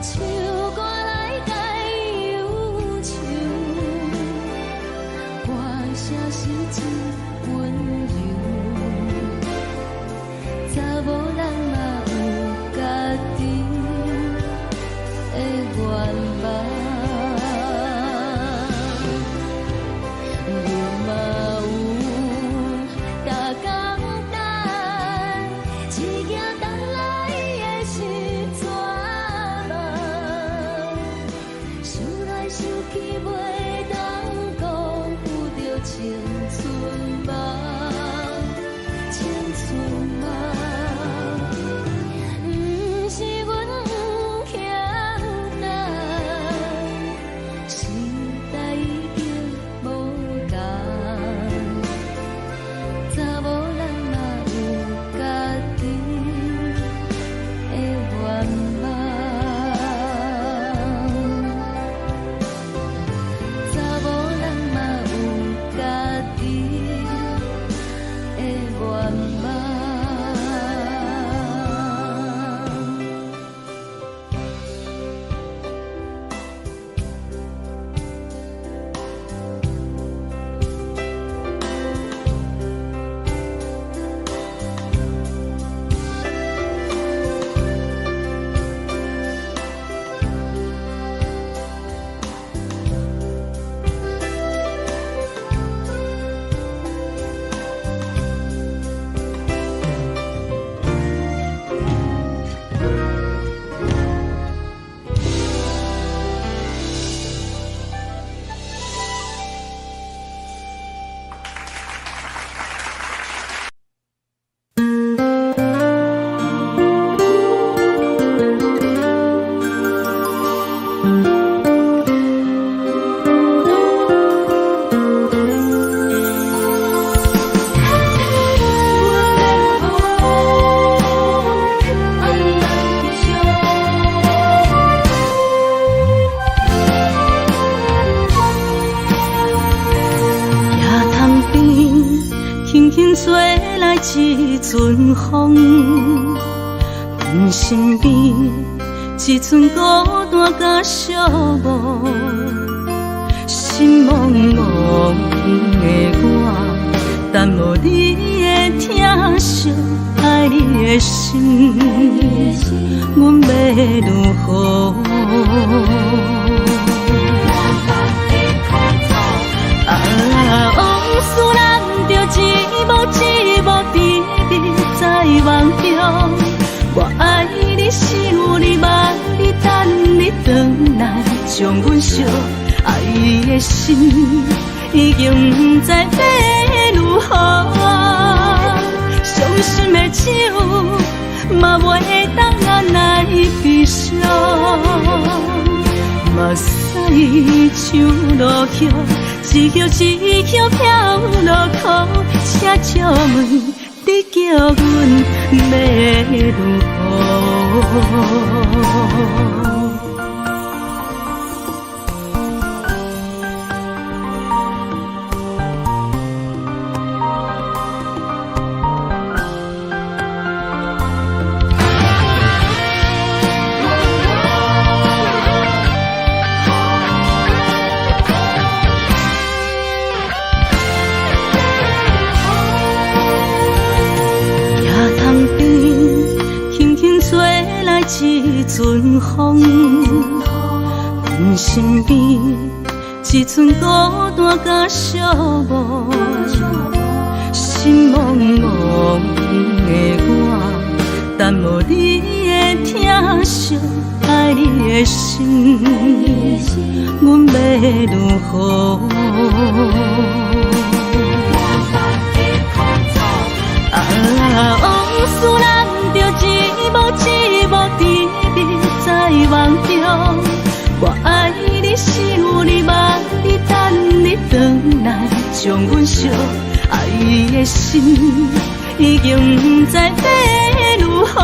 唱歌来解忧愁，歌声是真温柔。查某人嘛有家己的愿望，阮嘛有逐工等，一行等来的是绝望，想来想去袂当辜负著青春梦，青春梦。毋是阮欠等，时代已经无仝，查某人嘛有家己的愿望，查某人嘛有家己的愿望。野潭边，轻轻吹来一阵风，阮身边一阵孤单佮寂寞，心茫茫的我，等无你的疼惜，爱你的心，阮欲如何？啊，往事难着一幕一幕甜蜜在梦中。我爱你，想你，望你，等你转来，将阮惜。爱的心已经不知欲如何，伤心的酒嘛袂当按来悲伤。目屎像落雨，一叶一叶飘落苦，请借问你叫阮欲如何？野潭边，轻轻吹来一阵风，阮身边一阵孤单佮寂寞，心茫茫的我，等无你的疼惜，爱你的心，阮欲如何？啊，往事难着一幕一幕甜蜜在梦中。我爱你，想你，望你，等你转来，将阮惜。爱的心已经不知欲如何，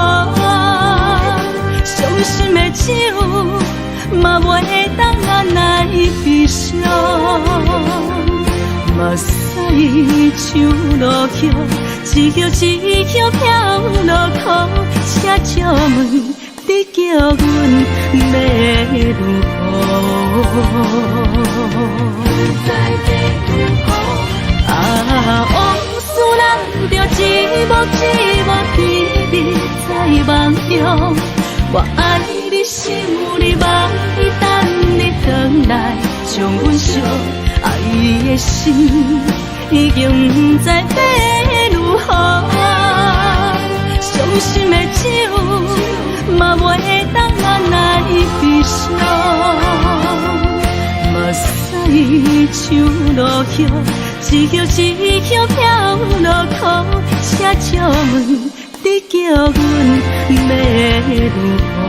伤心的酒嘛袂当按来悲伤。目屎像落雨，一叶一叶飘落苦，请借问你叫阮欲啊，往事人著一幕一幕甜蜜在夢中，我愛你，想你，望你，等你轉來，將阮相愛的心已經毋知欲如何。傷心的酒嘛袂當按來悲傷，目屎像落葉，一葉一葉飄落苦，請借問你叫阮欲如何？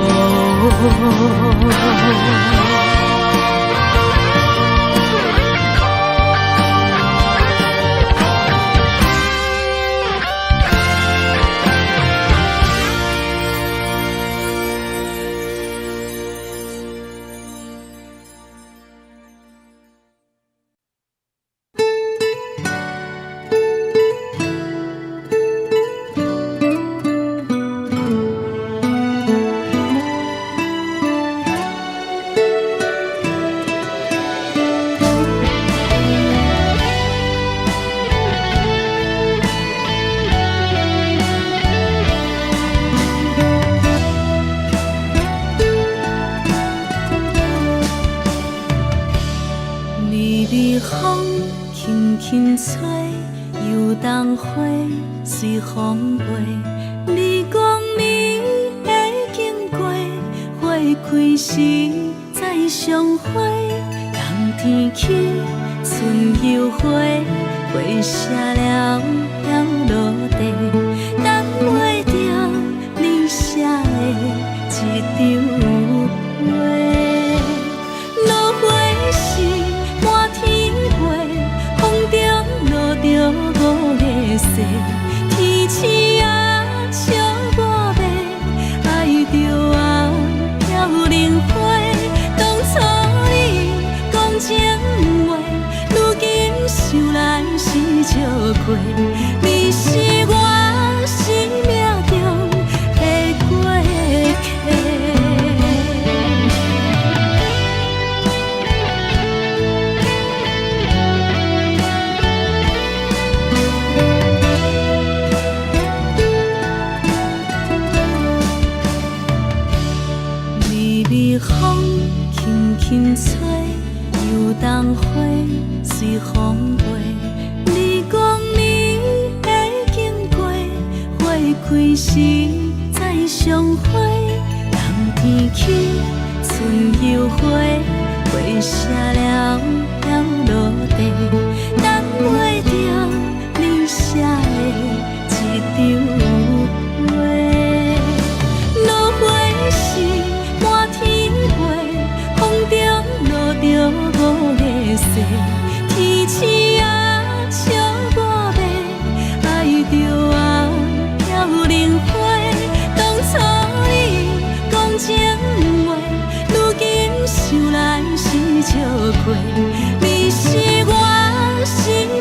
微微風輕輕吹，油桐花隨風飛。你講你會經過，花開時再相會。冬天起，春又回，花謝了飄落地，等袂著你寫的這張批。落花是滿天飛，風中落著五个誓，天星啊笑我欲，愛著啊飄零花。當初你講情話，如今想來是笑話，你是我生命中的過客。微微風輕輕吹，油桐花隨風飛。你講你會經過，花開時再相會。冬天起，春又回，花謝了飄落地，等袂著你寫的這張批。落花是滿天飛，風中落著五个誓，天星啊笑我欲，愛著啊飄零花。當初你講情話，如今想來是笑話，你是我生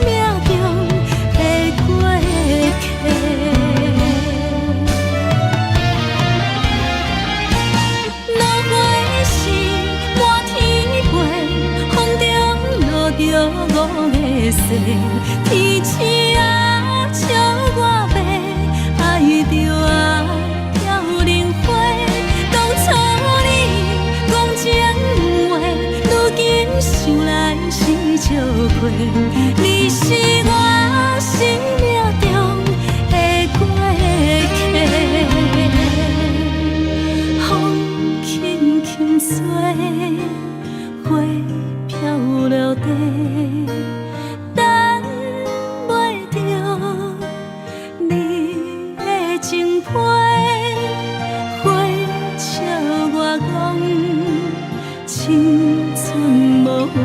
命中的過客。落花是滿天飛，風中落著五个誓，天星啊笑我欲，愛著啊飄零花。當初你講情話，如今想來是笑話，你是我生命中的過客。風輕輕吹，花飄落地，等袂著你的情批，花笑我講青春無話，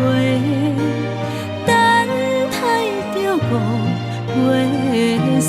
等待著五月雪。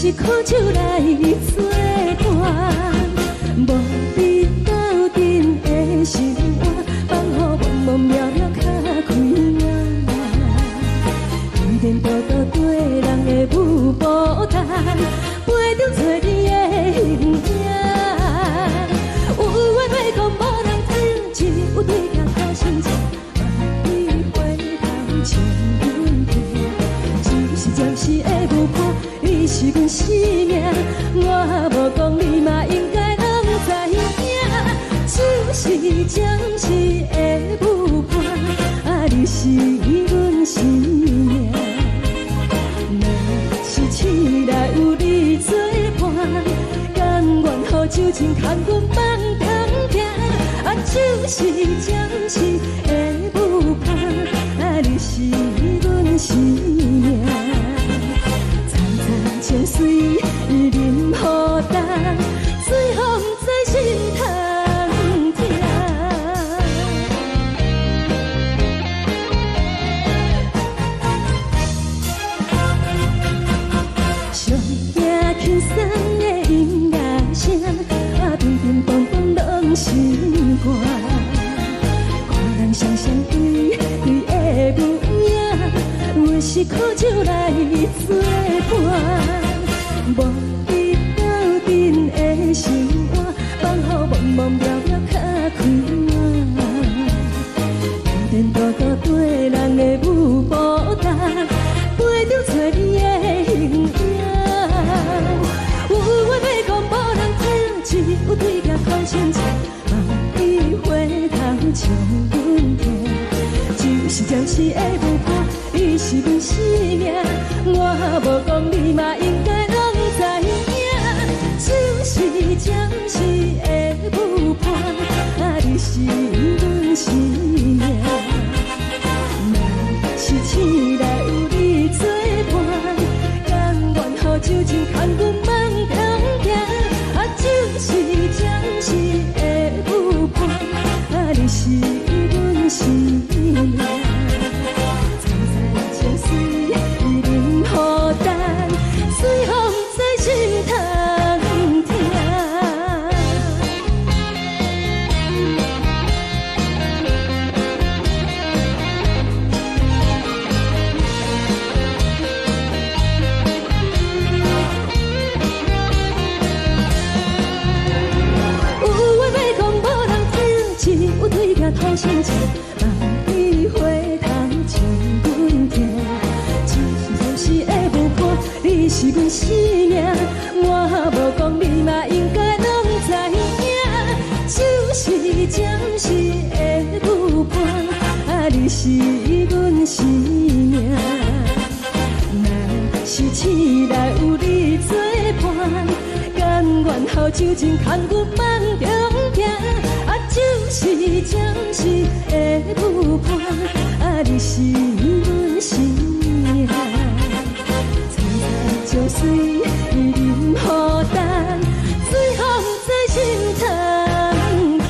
是苦酒來做伴，無你鬥陣的生活，放予茫茫渺渺較開眼。天天多多對人的舞步單，陪著找你的形影。有緣話講無人聽，只有對鏡苦心情，望你回頭笑阮聽。只是暫時的舞伴，你是阮生命，我無講你嘛應該攏知影。只是暫時的舞伴，啊，你是阮生命。若是醒來有你做伴，甘願予酒精牽阮放通行。啊，只是暫時的舞伴，啊，你是阮生命。層層情水啉予乾，最予毋知心通疼。上驚輕鬆的音樂聲，啊，乒乒乓乓攏心肝。看人雙雙對對的舞影，阮是苦酒來做伴，無你鬥陣的生活，放予茫茫渺渺較開眼。天天多多對人的舞步單，陪著找你的形影。有話欲講無人聽，只有對鏡苦心情，望你回頭笑阮聽。只是暫時的舞伴，你是阮生命，我無講你嘛應該攏知影。只是暫時的舞伴，啊，你是阮生命。若是醒來有你做伴，甘願予酒精牽阮放通行。啊，只是暫時的舞伴，啊，你是阮生命。層層情水啉予乾，最予毋知心通疼。有話欲講無人聽，只有對鏡苦心情，望你回頭笑阮聽。只是暫時的舞伴，你是阮生命，我無講你嘛應該攏知影。只是暫時的舞伴，啊，你是阮生命。若是醒來有你做伴，甘願予酒精牽阮放中行。啊，只是暫時的舞伴，啊，你是阮生命。層層情水啉予乾，最予毋知心通疼。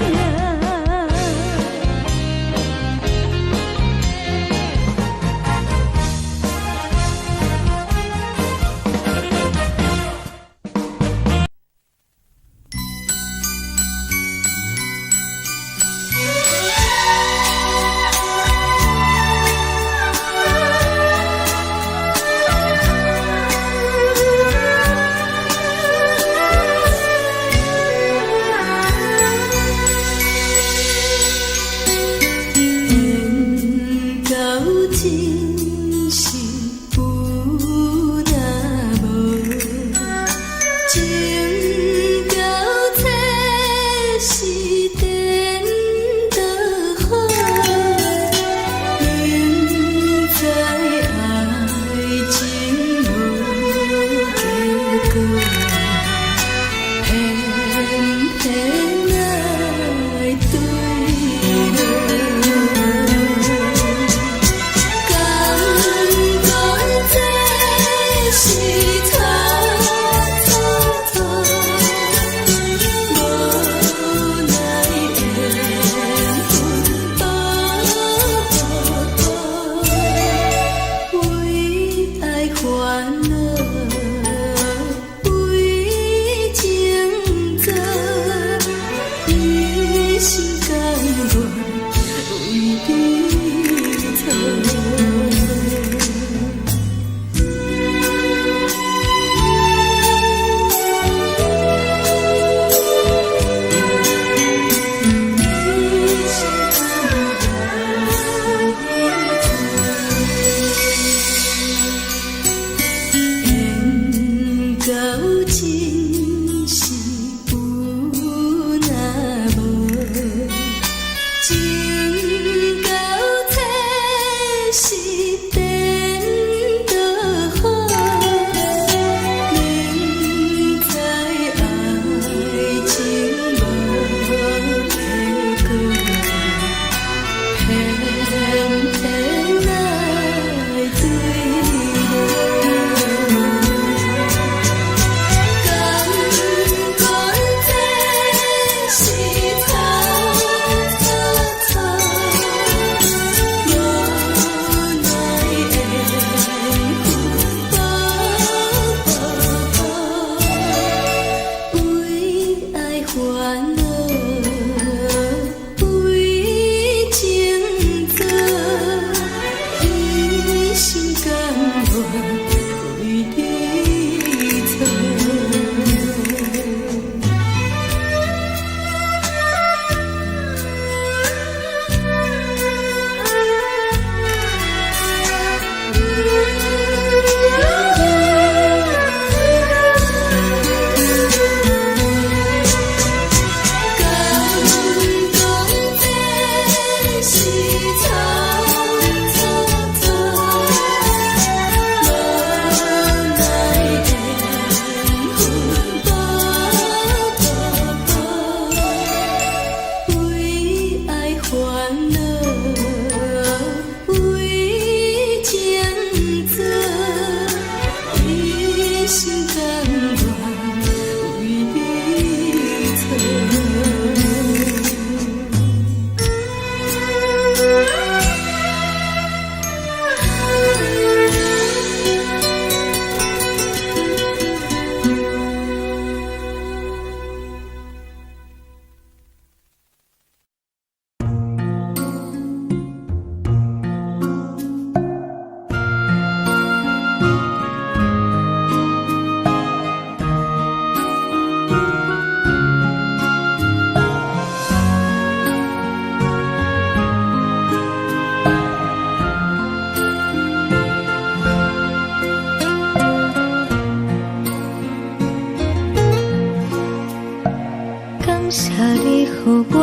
你予我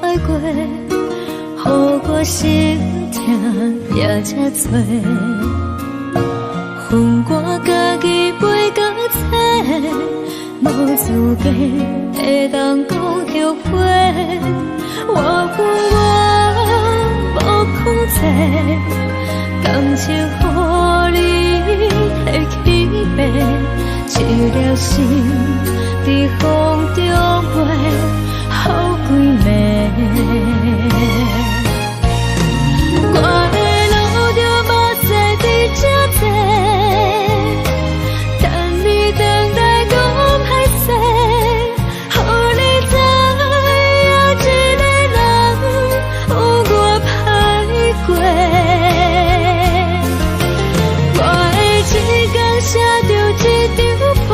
愛過，予我心疼也這多。分我家己飛到找，無資格會當講後悔。我有我無控制，感情予你提去爬，一粒心佇風中飛，予規暝。我會流著目屎佇這坐，等你轉來講歹勢，予你知影一個人有偌歹過。我會一工寫著一張批，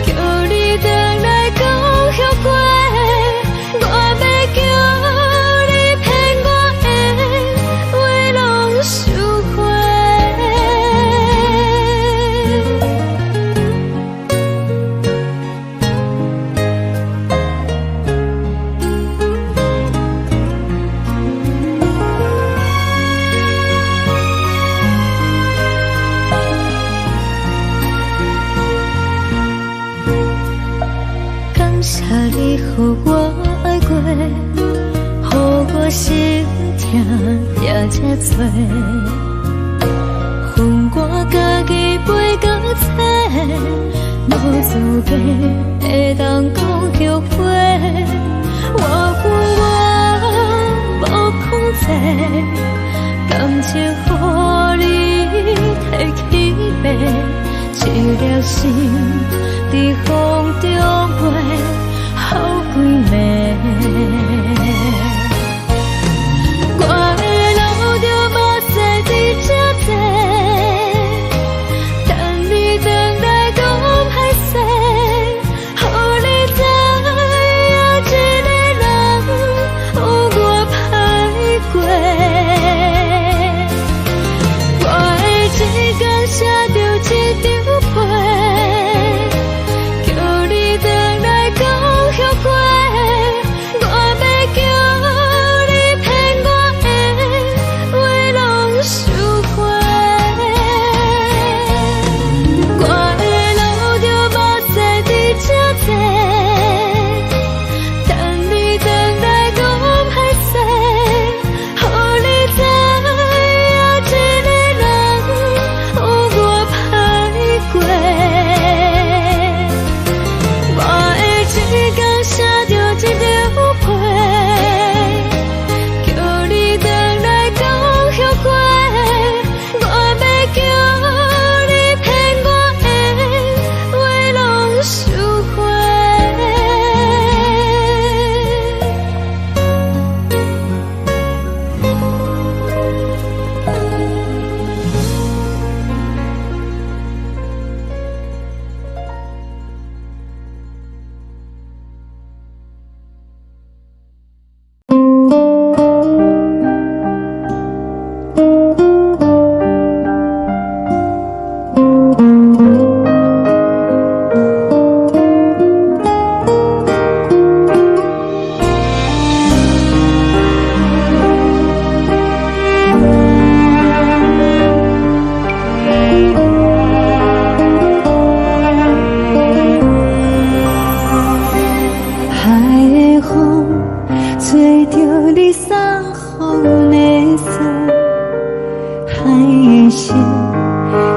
叫你轉來講後悔。我欲叫你騙我的話攏收回。感謝你予我愛過，予我心疼也這多。分我家己飛到找，無資格會當講後悔。我有我無控制，感情予你提去爬，一粒心佇風中飛，予規暝。我會流著目屎佇這坐，等你轉來講歹勢，予你知影一個人有偌歹過。我會一工寫著一張批，叫你轉來講後悔。我欲叫你騙我的話攏收回。我會流著目屎佇這坐，等你轉來講歹勢，予你知影一個人有偌歹過。我會一工寫著一張批，叫你轉來講後悔。我欲叫你騙我的話攏收回。海的風吹著你送予阮的衫，海的心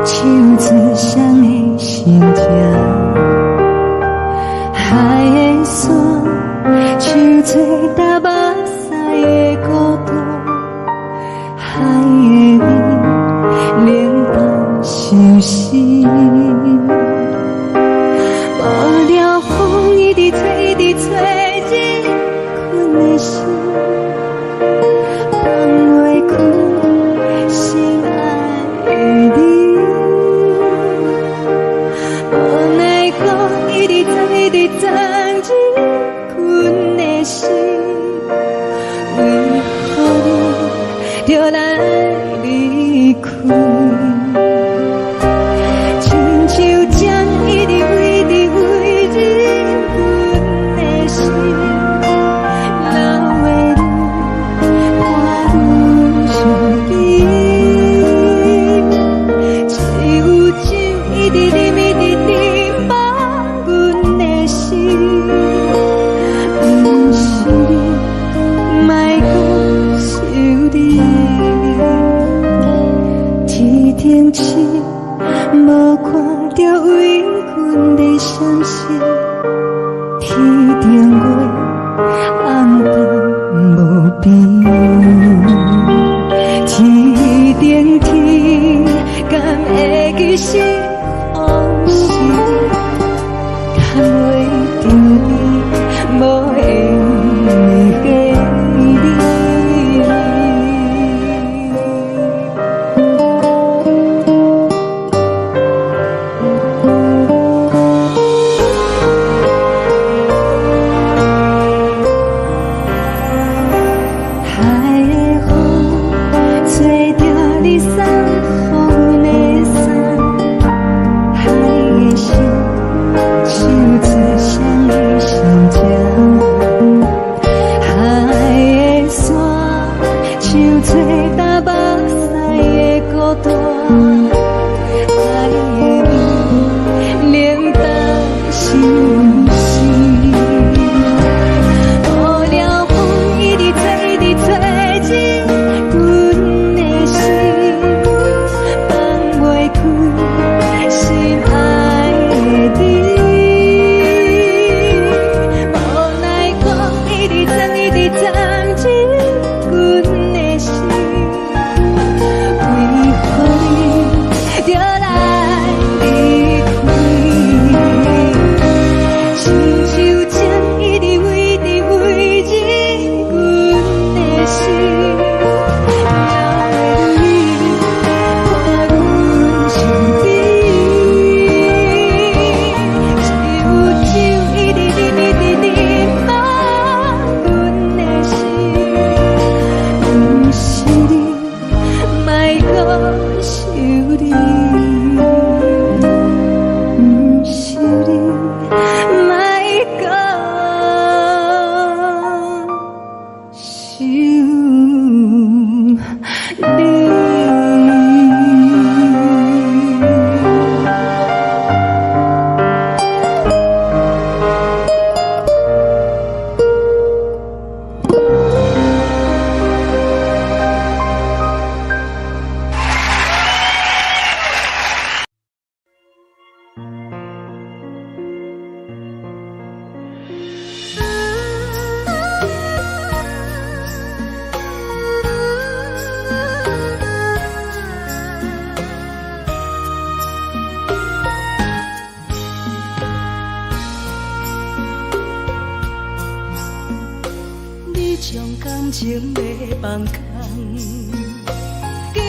唱出誰的心情，海的山唱出流目屎的孤單，海的雨冷凍相思。無聊風一直吹，一直吹，入困的心，放袂開心愛的你。無奈何一直鑽，一直鑽入困的心，為何你著來離開？親像針一直飛，一直飛入阮的冷淡相思。无聊风一直吹，一直吹进阮的心，放袂开心爱的你。无奈风一直钻，一直钻进阮的心，为何你著来离开？亲像情一直围，一直围进阮的心，了你看阮身边，只有酒一直饮，一直饮满阮的心，毋是你，莫阁想你，毋是你，莫阁想你。你將感情欲放空，叫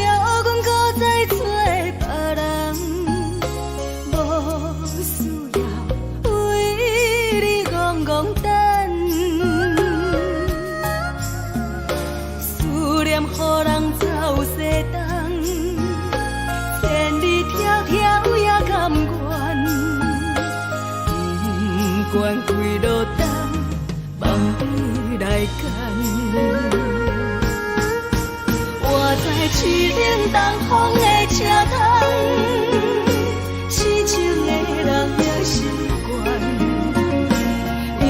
阮閣再找別人，無需要為你戇戇等，思念予人走西東，千里迢迢也甘願，不管幾落冬，放你來揀。我知凄冷東風的車窗，痴情的人已習慣，又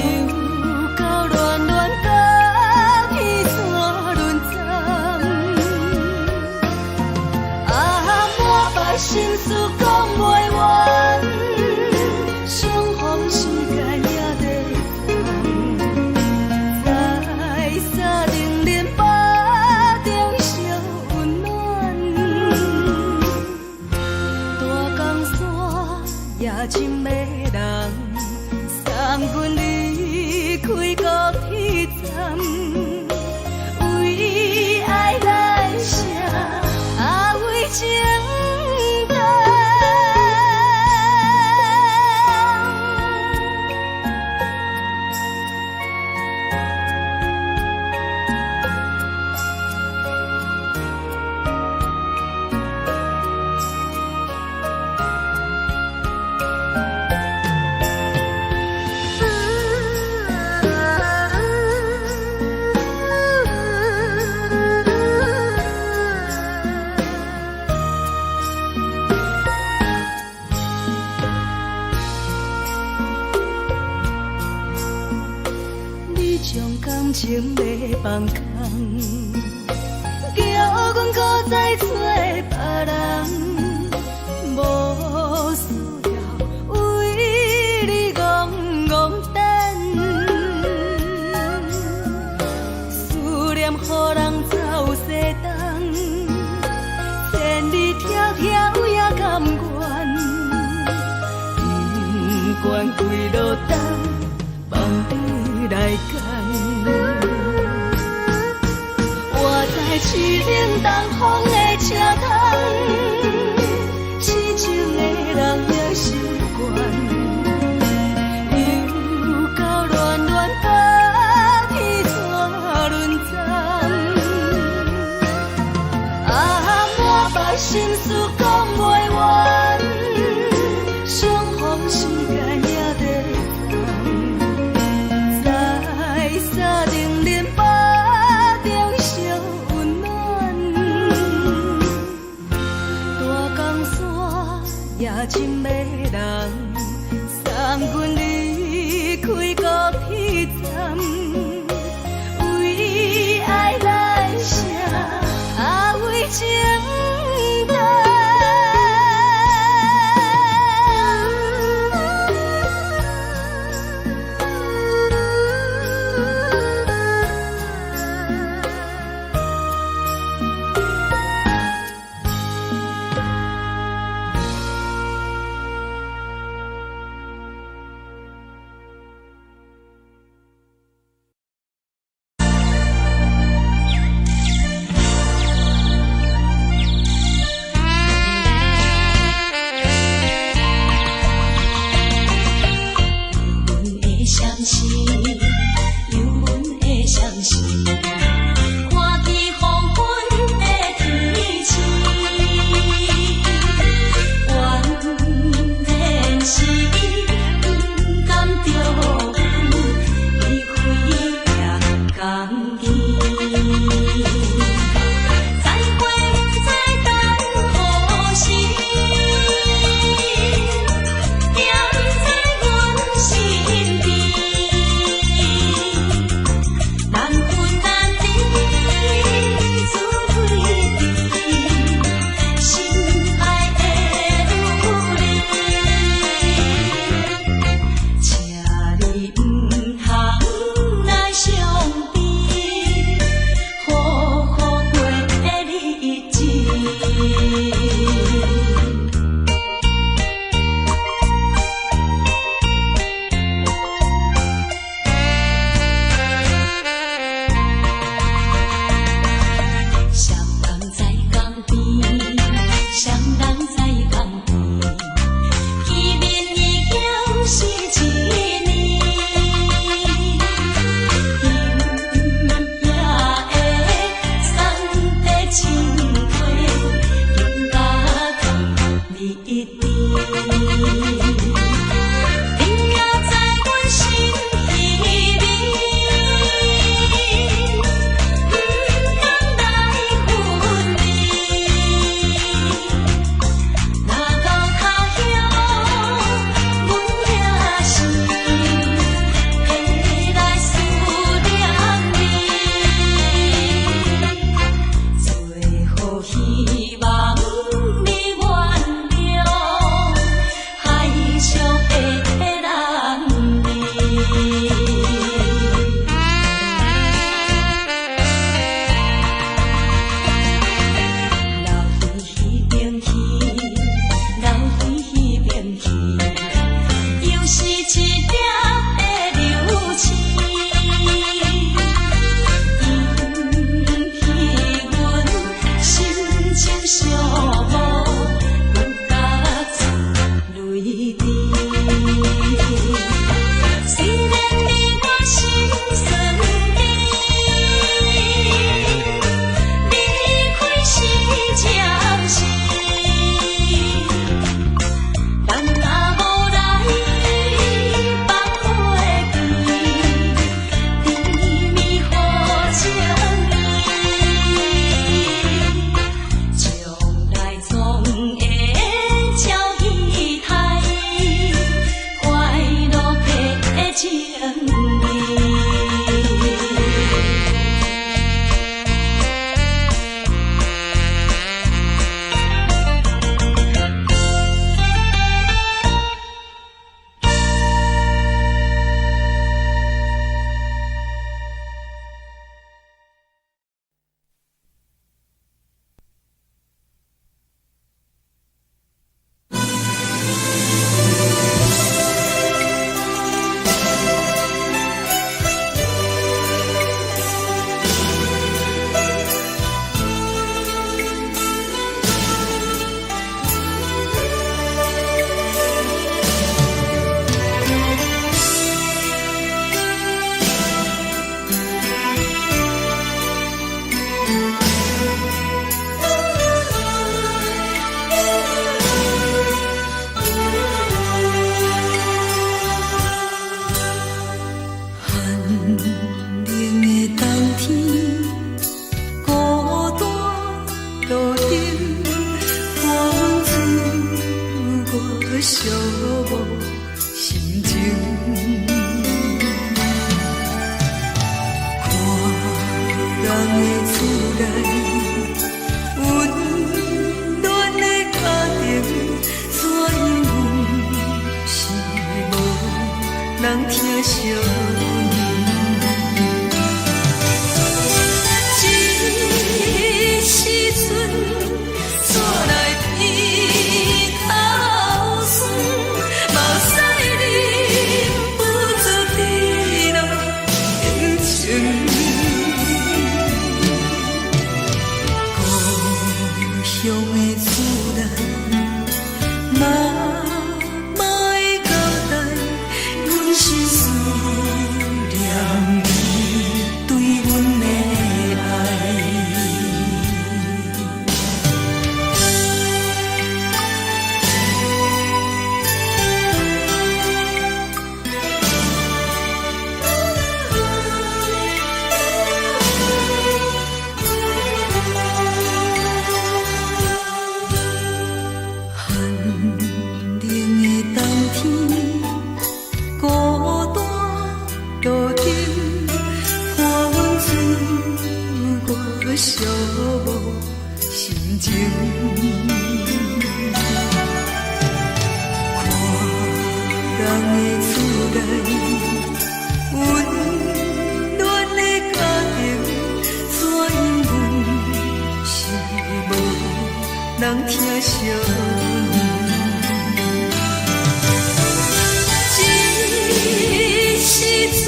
到暖暖甲彼山轮转。啊，满腹心事講袂完，相逢時間也在轉，在三重連腹中相溫暖。大江山也情迷人，送阮離開高鐵站，為愛來寫，啊為情等。你將感情欲放空，叫阮閣再找別人，無需要為你戇戇等，思念予人走西東，千里迢迢也甘願，不管幾落冬，放你來揀。我知凄冷東風的車窗，痴情的人已習慣，又到暖暖甲彼山轮转。啊，滿腹心事講袂完，相逢時間也在轉，在三重連腹中相溫暖。人疼惜阮。這時陣，煞來鼻頭酸，目屎忍不住滴落眼睛。故鄉的厝內，媽媽的交代，阮是思念你對阮的愛。寒冷的冬天，孤單路頂，看阮自我寂寞心情。看人的厝內，溫暖的家庭，怎樣阮是無人疼惜阮。這時陣，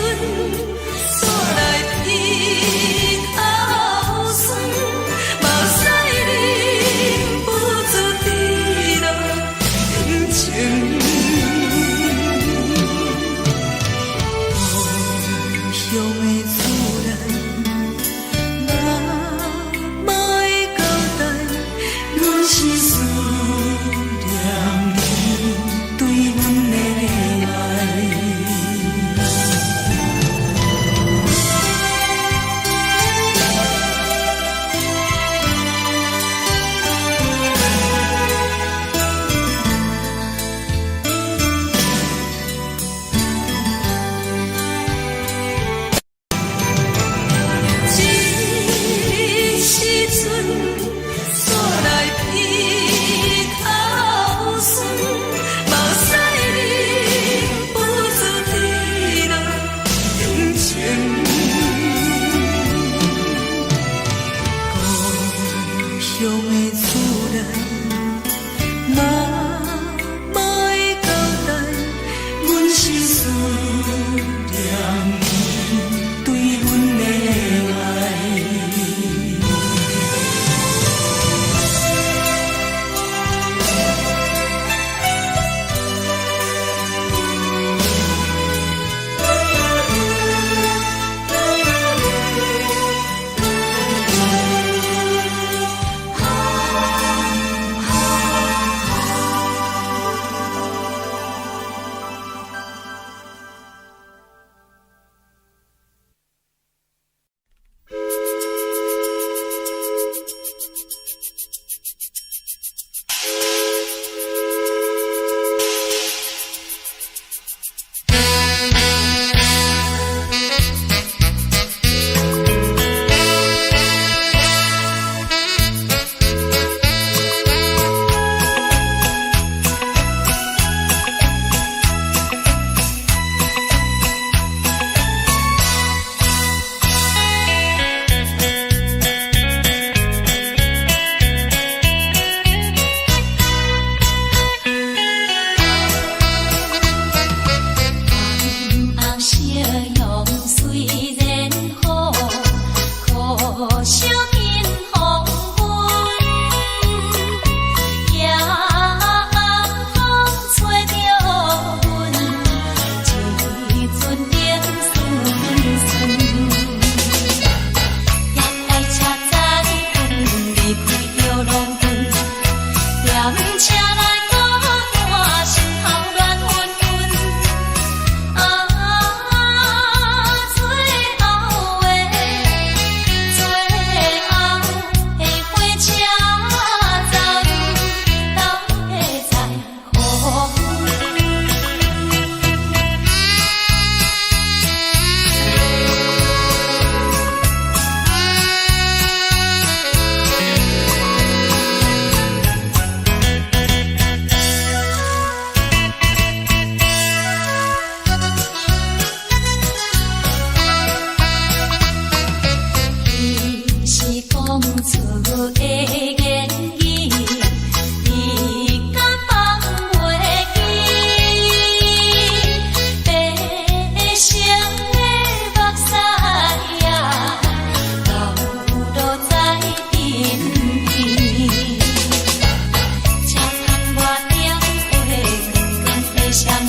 煞來鼻頭酸，目屎忍不住滴落眼睛。故鄉的厝內，媽媽的交代，阮是思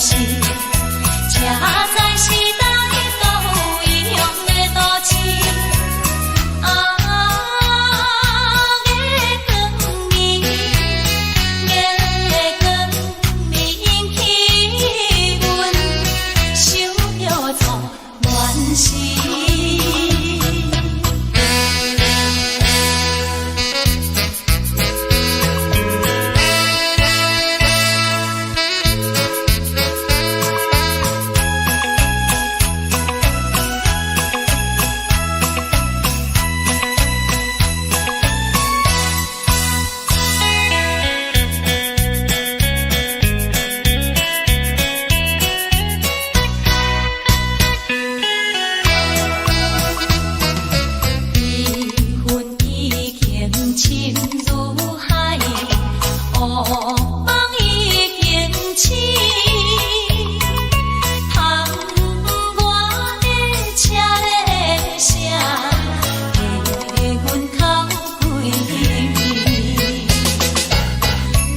時，才知是來到異鄉的都市。啊，月光暝，月光暝引起阮想著初戀時。悲恨已經深如海，惡夢已經醒。窗外的車鈴聲，替阮哭規暝。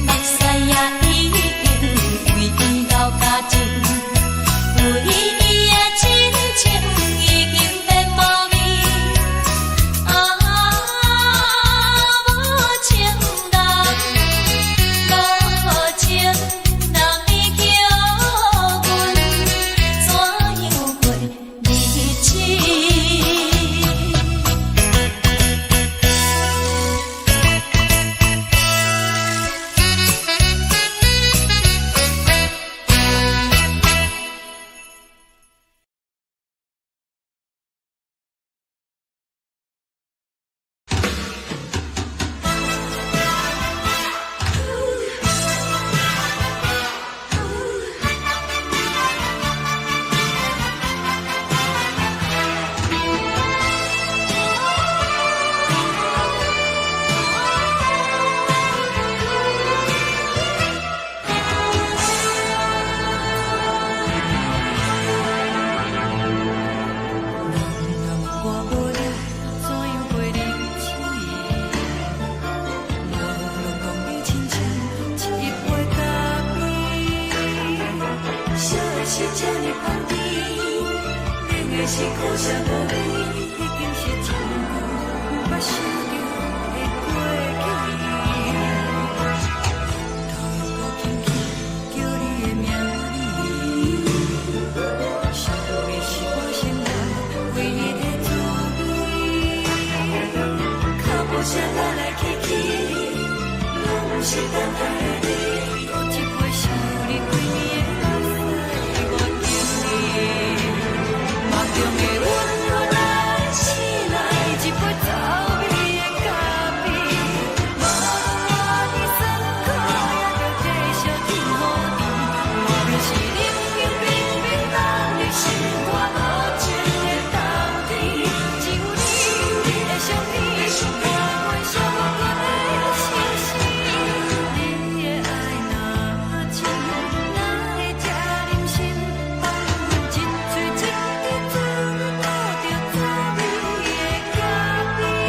目屎也已經為伊流乾淨，為伊的真情已經變無味。啊，無情人，無情人，你叫阮怎樣過日子？人若問我無你，怎樣過日子？我攏講你親像一杯咖啡，燒的是這呢香甜，冷的是苦澀無味，已經是真久毋捌想著的過去。頭又閣輕輕叫你的名字，想你是我生活唯一的滋味。腳步聲來來去去，攏毋是等待的你。閣一杯想你規暝的目屎，我敬你。夢中的阮，阮醒來，一杯走味的咖啡。無論偌尼酸苦，也著繼續天予甜。莫非是冷冷冰冰等你心肝無情的冬天？只有你，你的相片，陪阮寂寞的心事。你的愛若深，哪會這忍心放阮一喙一滴做倒著滋味的咖啡？人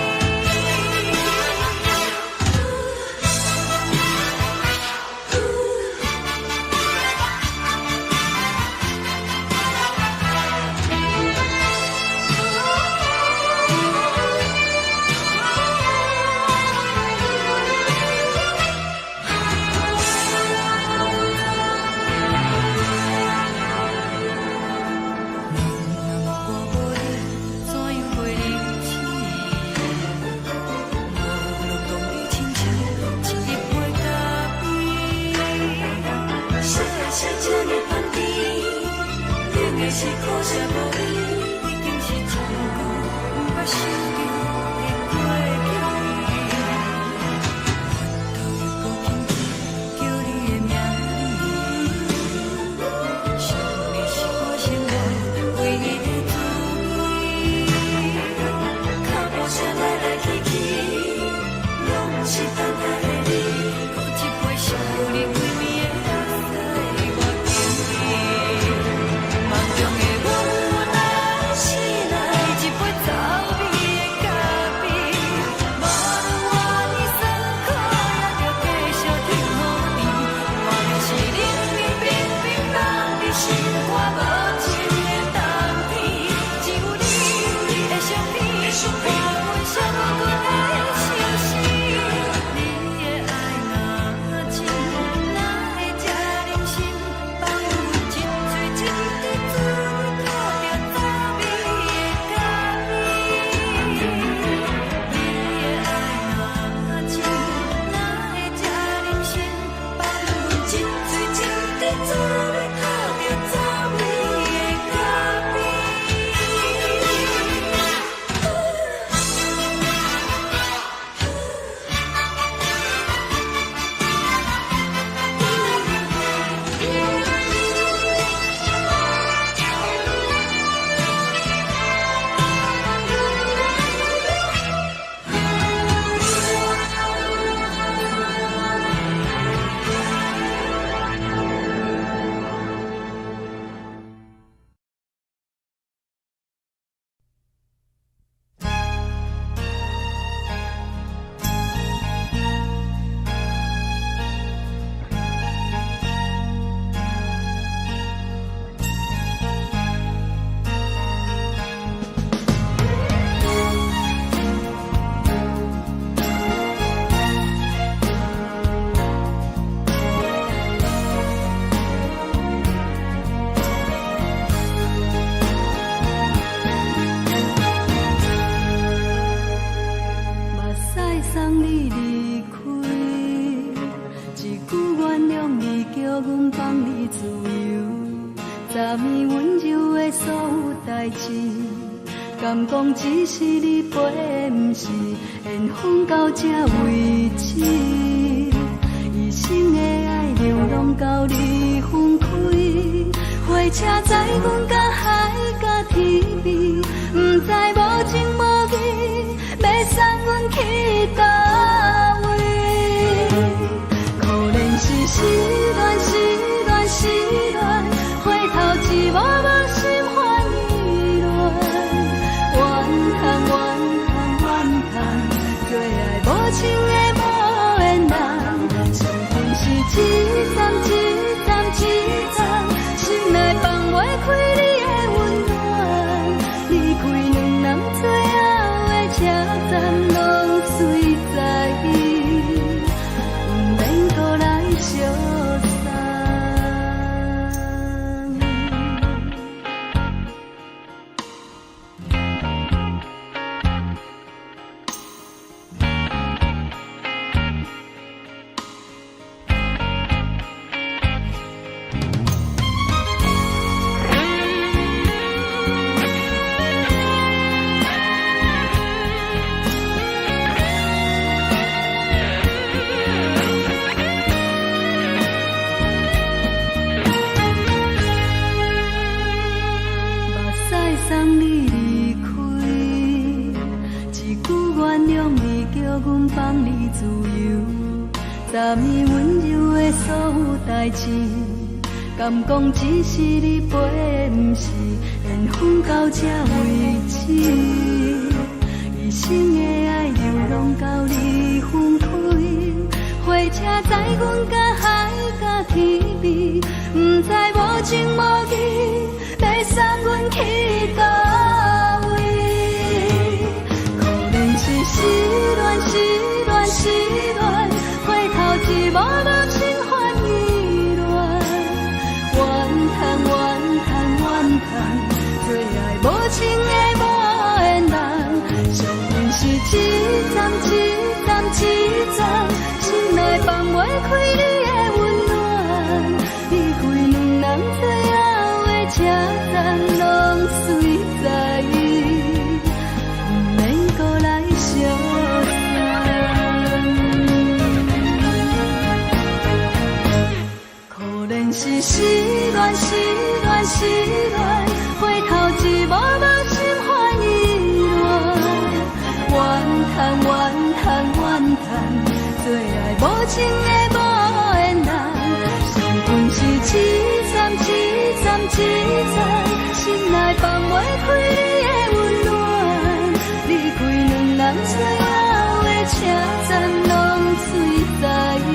若問我無你，怎樣過日子？我攏講你親像一杯咖啡，燒的是這呢香甜，冷的是苦澀無味，已經是真久毋捌想著的過去。頭又閣輕輕叫你的名字，想你是我生活唯一的滋味。腳步聲來來去去，攏毋是等待的你。閣一杯想你規暝的目屎，我敬你。夢中的阮，阮暝溫柔的所有代誌，敢講只是你陪，毋是緣分到這為止。一生的愛流浪到你分開，火車載阮到海角天邊，毋知無情無義，欲送阮去佗位。可憐是失戀，失戀，失戀，回頭一幕幕心煩意亂。怨嘆怨嘆怨嘆，做愛無情的無緣人，相逢是一站一站一站，心內放袂開你的溫暖。離開兩人最後的車站，攏隨在意，毋免閣來相送。目屎送你離開，一句原諒你，叫阮放你自由。昨暝溫柔的所有代誌，敢講只是你陪，毋是緣分到這為止。一生的愛流浪到你分開，火車載阮到海角天邊，毋知無情無義，欲送阮去佗位。可憐是失戀，失戀，失戀，回頭一幕幕心煩意亂。怨嘆怨嘆怨嘆，做愛無情的無緣人，相逢是一站一站一站，心內放袂開你的溫暖。離開兩人最後的車站，攏隨在意，毋免閣來相送。可憐是失戀，失戀，失戀，回頭一幕幕心煩意亂。怨嘆怨嘆怨嘆，做愛無情的無緣人，相逢是一站一站一站，心內放袂開你的溫暖。離開兩人最後的車站，攏隨在意，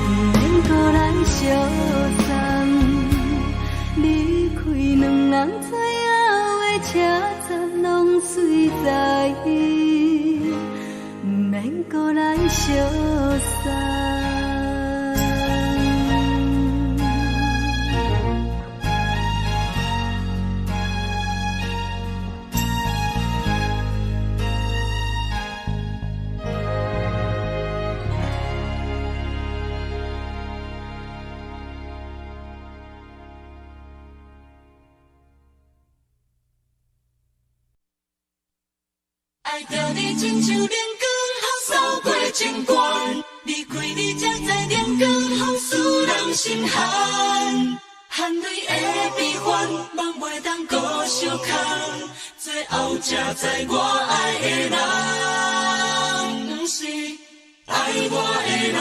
毋免閣來相送。離開兩人最後的車站，攏隨在意，毋免閣來相送。愛著你親像冷光予掃過情關，離開你才知冷光予使人心寒。汗淚的悲歡，夢袂當閣相牽，最後才知我愛的人，毋是愛我的人。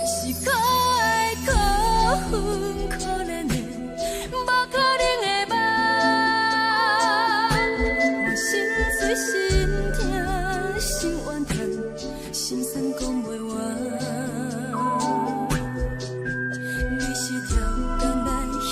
是可愛可恨可憐的，無可能的夢。我心碎心痛心怨嘆，心酸講袂完。你是跳江來彼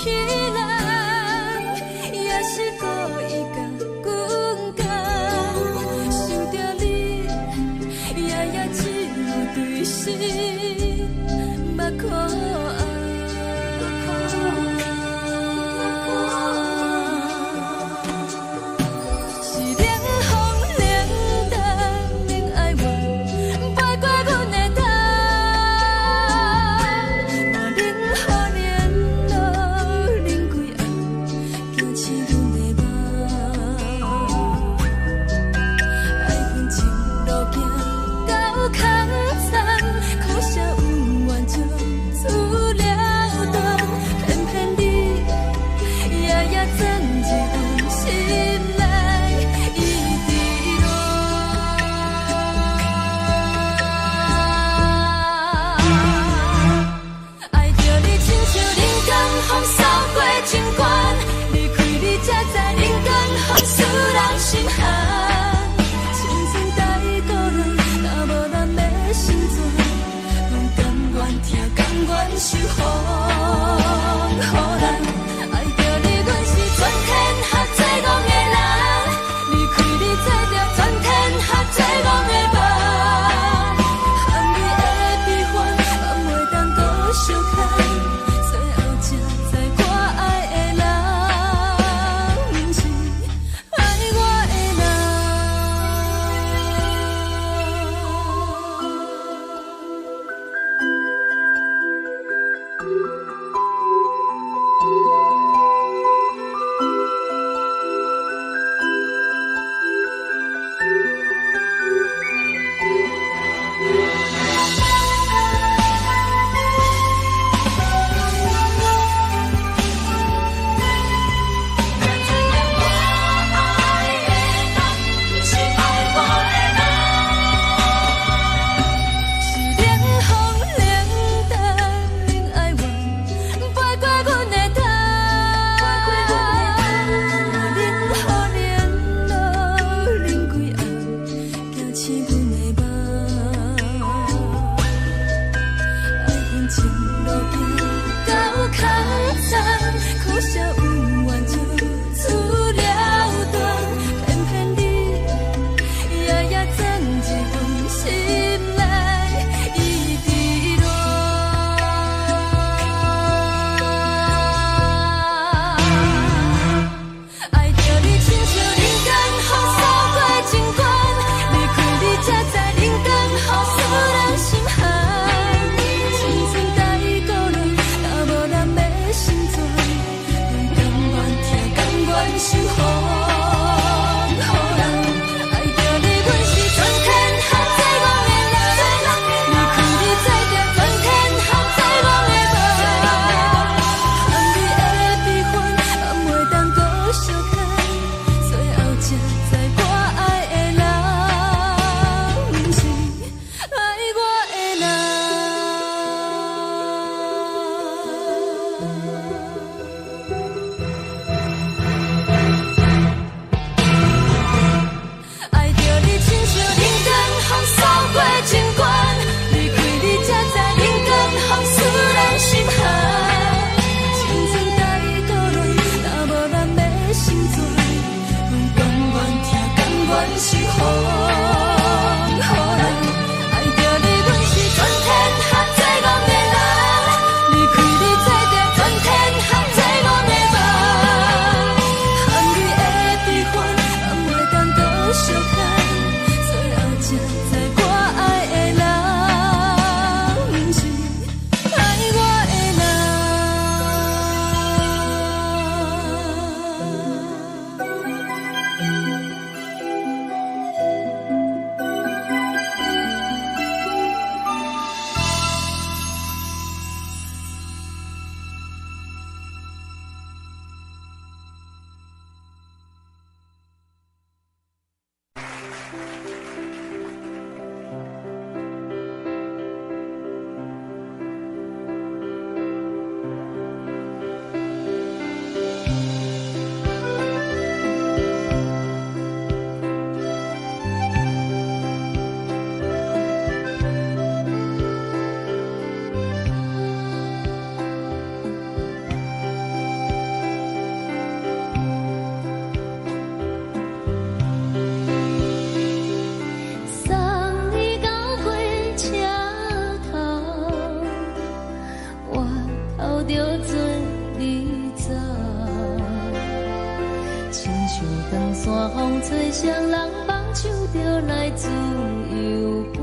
雙人放手就來自由飛。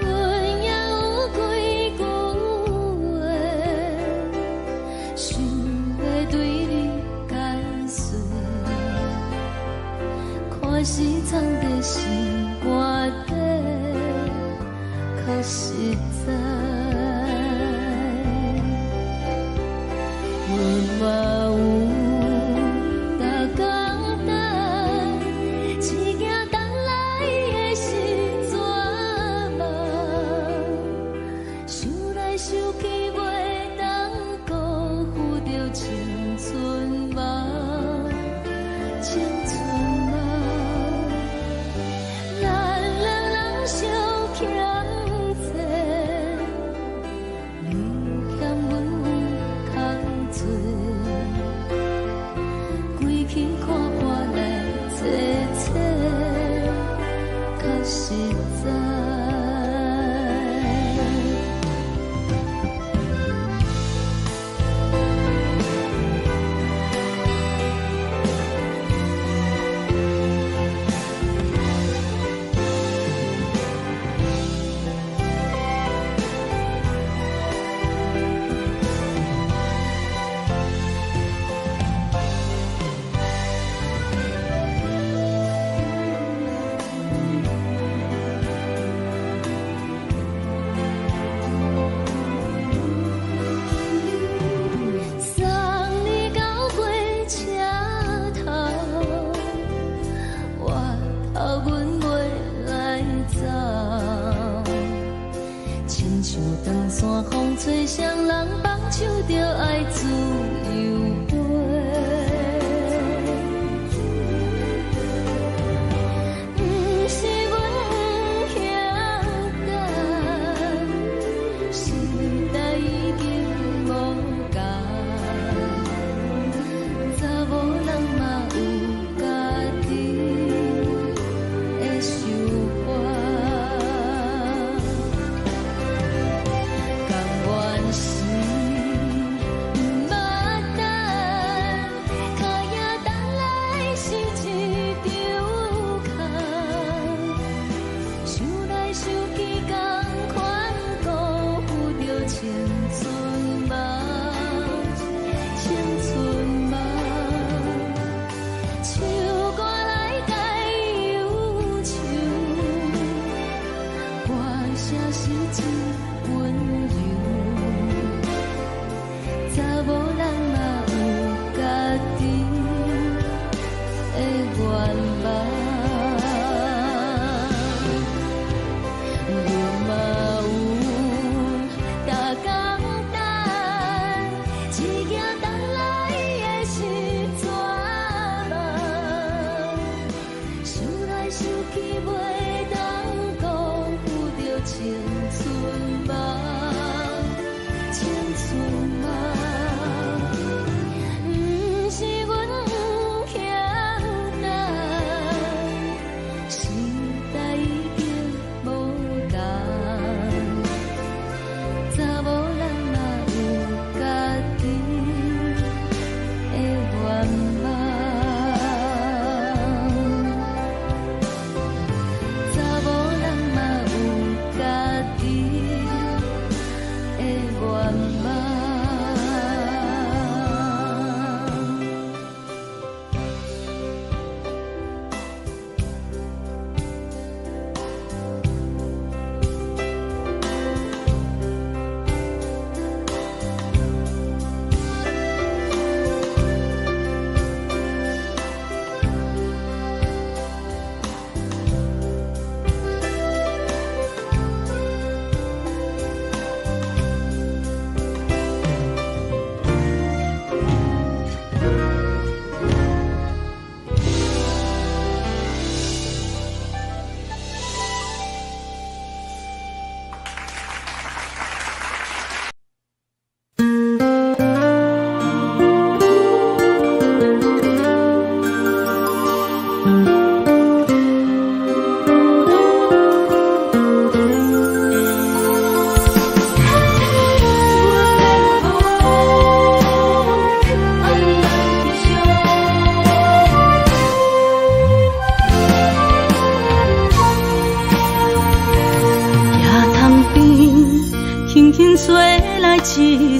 阮也有幾句話，想欲對你解說，看是藏佇心肝底，較實在。阮嘛有逐工等，只驚等來的是絕望。想來想去，袂當辜負著青春夢，青春夢。咱兩人相欠債，你欠阮有空濟。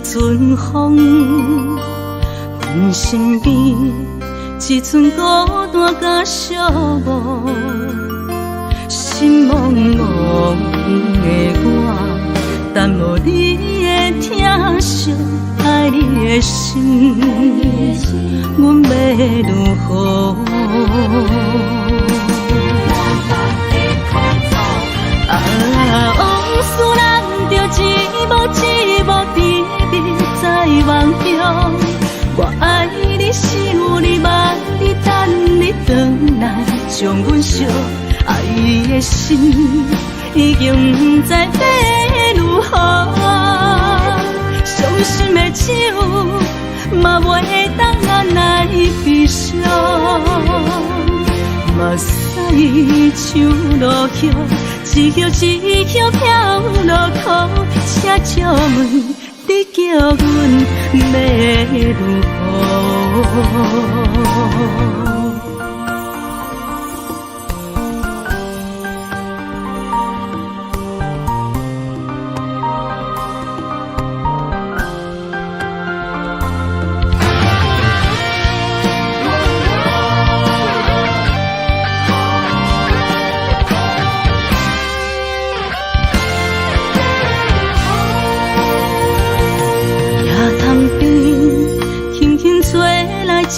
陣風，阮身邊一寸孤單佮寂寞，心茫茫的我，等無你的疼惜，愛你的心，阮欲如何？啊，往事難著一幕一幕甜蜜在夢中。我愛你，想你，望你，等你轉來，將阮惜。愛的心已經毋知欲如何，傷心的酒嘛袂當來悲傷。目屎像落葉，一葉一葉飄落苦，請借問你叫阮欲如何？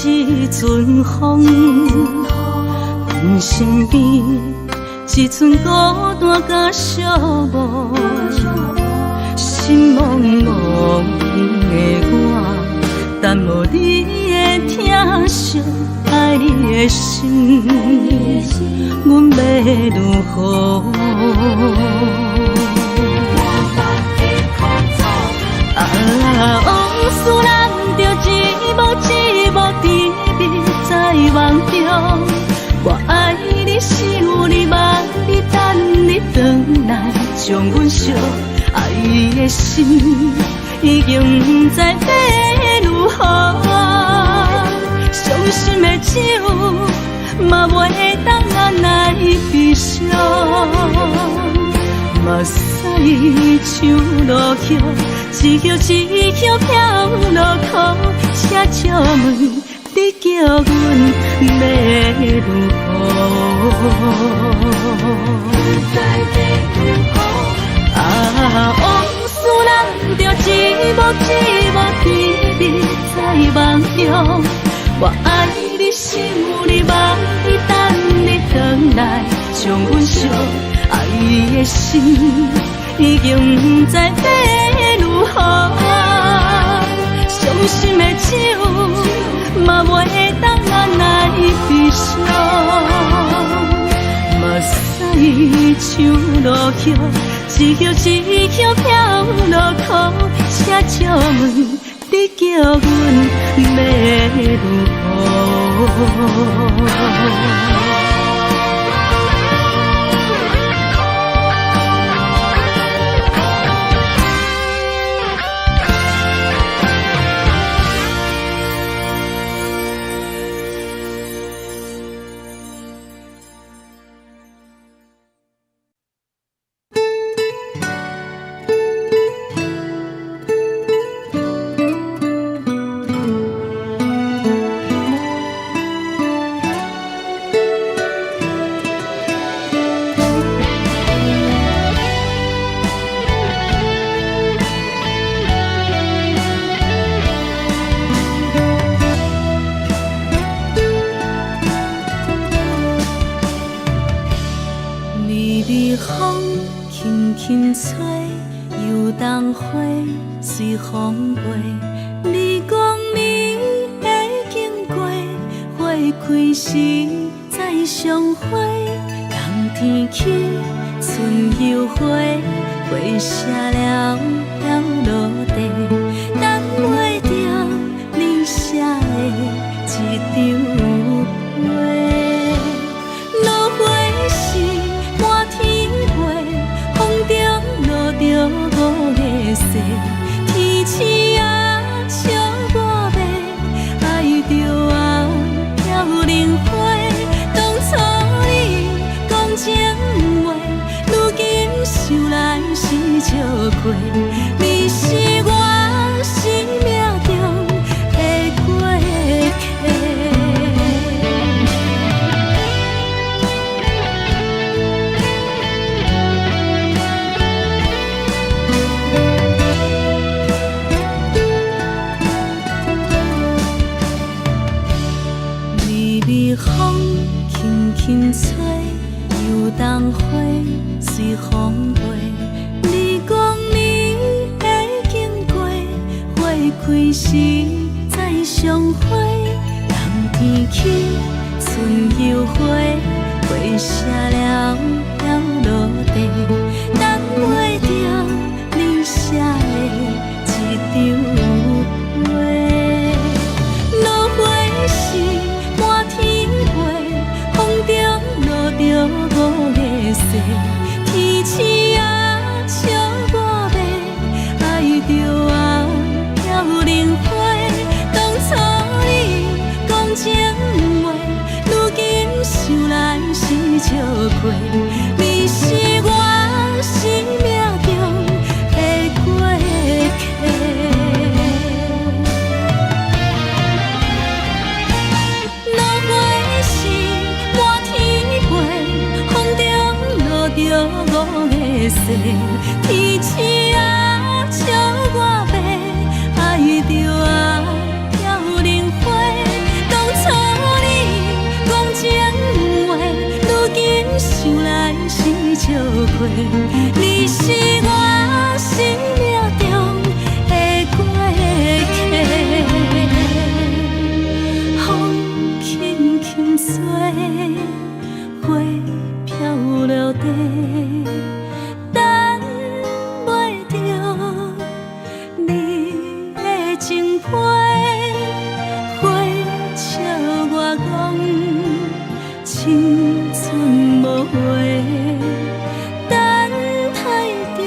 一陣風，阮身邊一寸孤單佮寂寞，心茫茫的我，等無你的疼惜，愛你的心，阮欲如何？啊，往事難著一幕一幕甜蜜在夢中。我愛你，想你，望你，等你轉來，將阮惜。愛的心已經毋知欲如何，傷心的酒嘛袂當來悲傷。目屎像落葉，一葉一葉飄落苦，請借問你叫阮欲如何？啊，往事難著一幕一幕甜蜜在夢中。我愛你，想你，望你，等你轉來，將阮惜。愛的心已經毋知欲如何，傷心的酒嘛袂當來悲傷。目屎像落葉，一葉一葉飄落苦，請借問你叫阮欲如何？微微風輕輕吹，油桐花隨風飛。你講你會經過，花開時再相會。冬天起，春又回，花謝了飄落地，等袂著你寫的這張批。落花是滿天飛，風中落著五月雪，天鼠仔笑我欲愛著啊飄零花。當初你講情話，如今想來是笑虧。你是我心輕吹，油桐花隨風飛。你講你會經過，花開時再相會。冬天起，春又回，花謝了飄落地，等袂著你寫的一張批。落花是滿天飛，風中落著五个誓，天星啊笑我欲，愛著啊飄零花。當初你講情話，如今想來是笑話。你是我生命中的過客。落花是滿天飛，風中落著五个誓，天星啊笑我欲，愛著啊飄零花。當初你講情話，如今想來是笑話。你是我生命中的過客。風輕輕吹，花飄落地，等袂著你的情批，花笑我講青春無話，等待著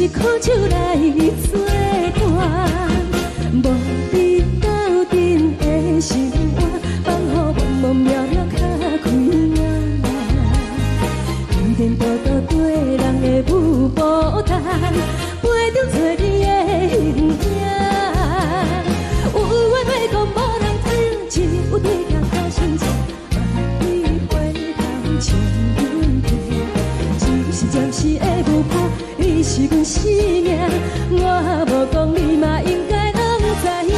是苦酒來做伴，無你鬥陣的生活，放予茫茫渺渺較開眼。天顛倒倒對人的舞步動，陪著找你的形影。有話欲講無人聽，只有對鏡苦心情，望你回頭笑阮聽。只是暫時的舞伴，你是阮生命，我無講你嘛應該攏知影。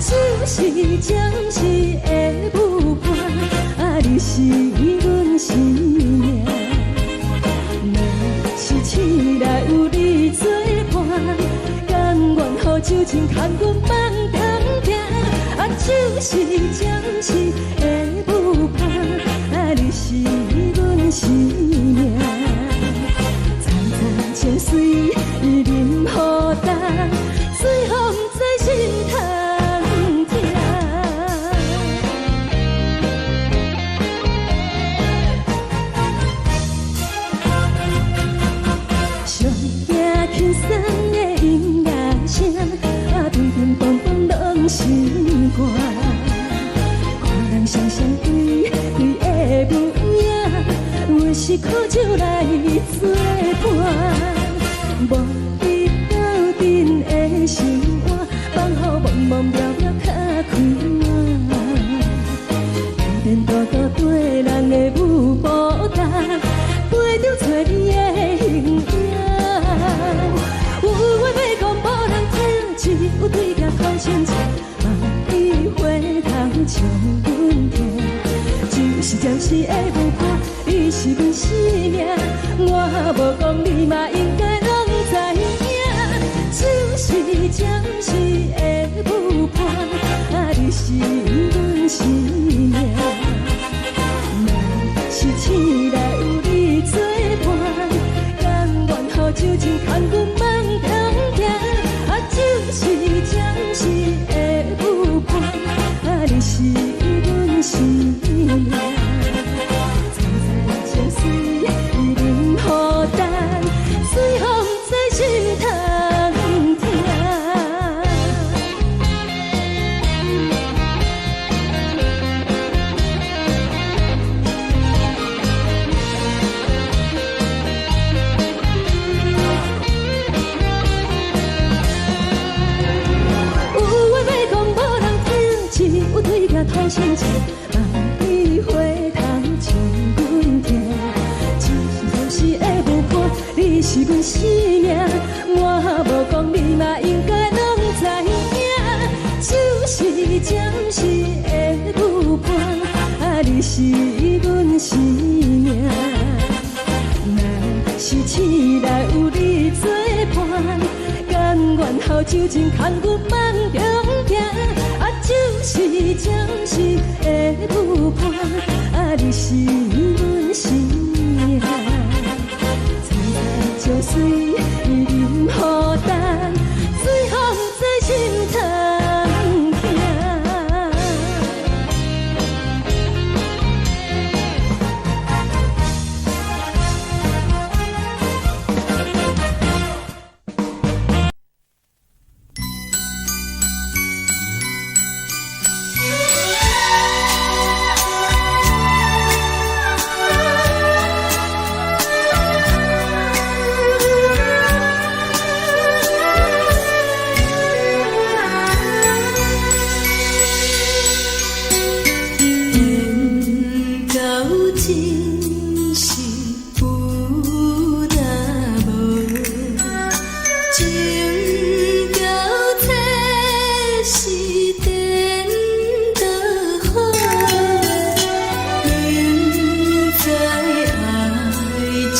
只是暫時的舞伴，啊，你是阮生命。若是醒來有你做伴，甘願予酒精牽阮放通行。啊，只是暫時的舞伴，啊，你是阮生命。層層情隨淋雨重，最予毋知心通疼。上驚輕鬆的音樂聲，啊，乒乒乓乓攏心肝。看人雙雙對對的舞影，阮是苦酒來做伴，無你鬥陣的生活，放予茫茫渺渺較開眼。天顛倒倒對人的舞步動，陪著找你的形影。有話欲講無人聽，只有對鏡苦心情，望你回頭笑阮聽。只是暫時的舞伴，你是阮生命，我無講你嘛應該攏知影。只是暫時的舞伴，啊，你是阮生命。若是醒來有你做伴，甘願予酒精牽阮放通行。啊，只是暫時的舞伴，啊，你是阮生命。層層情隨淋雨重，最予毋知心通疼。有話欲講無人聽，只有對鏡苦心情，望你回頭笑阮聽。只是暫時的舞伴，你是阮生命，我無講你嘛應該攏知影。只是暫時的舞伴，啊，你是阮生命。若是醒來有你做伴，甘願予酒精牽阮放中行。啊，只是暫時的舞伴，啊，你是阮生命。層層情隨淋雨重，最予毋知心通疼。緣到真是有若無，情到這是顛倒好，明知愛情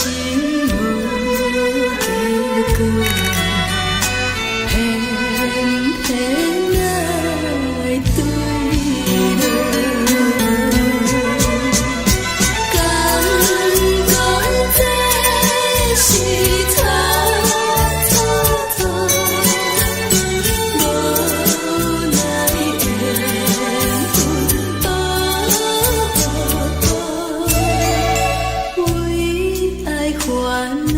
無結果，偏偏愛對落。敢講這是錯錯錯，無奈緣分多，為愛煩惱。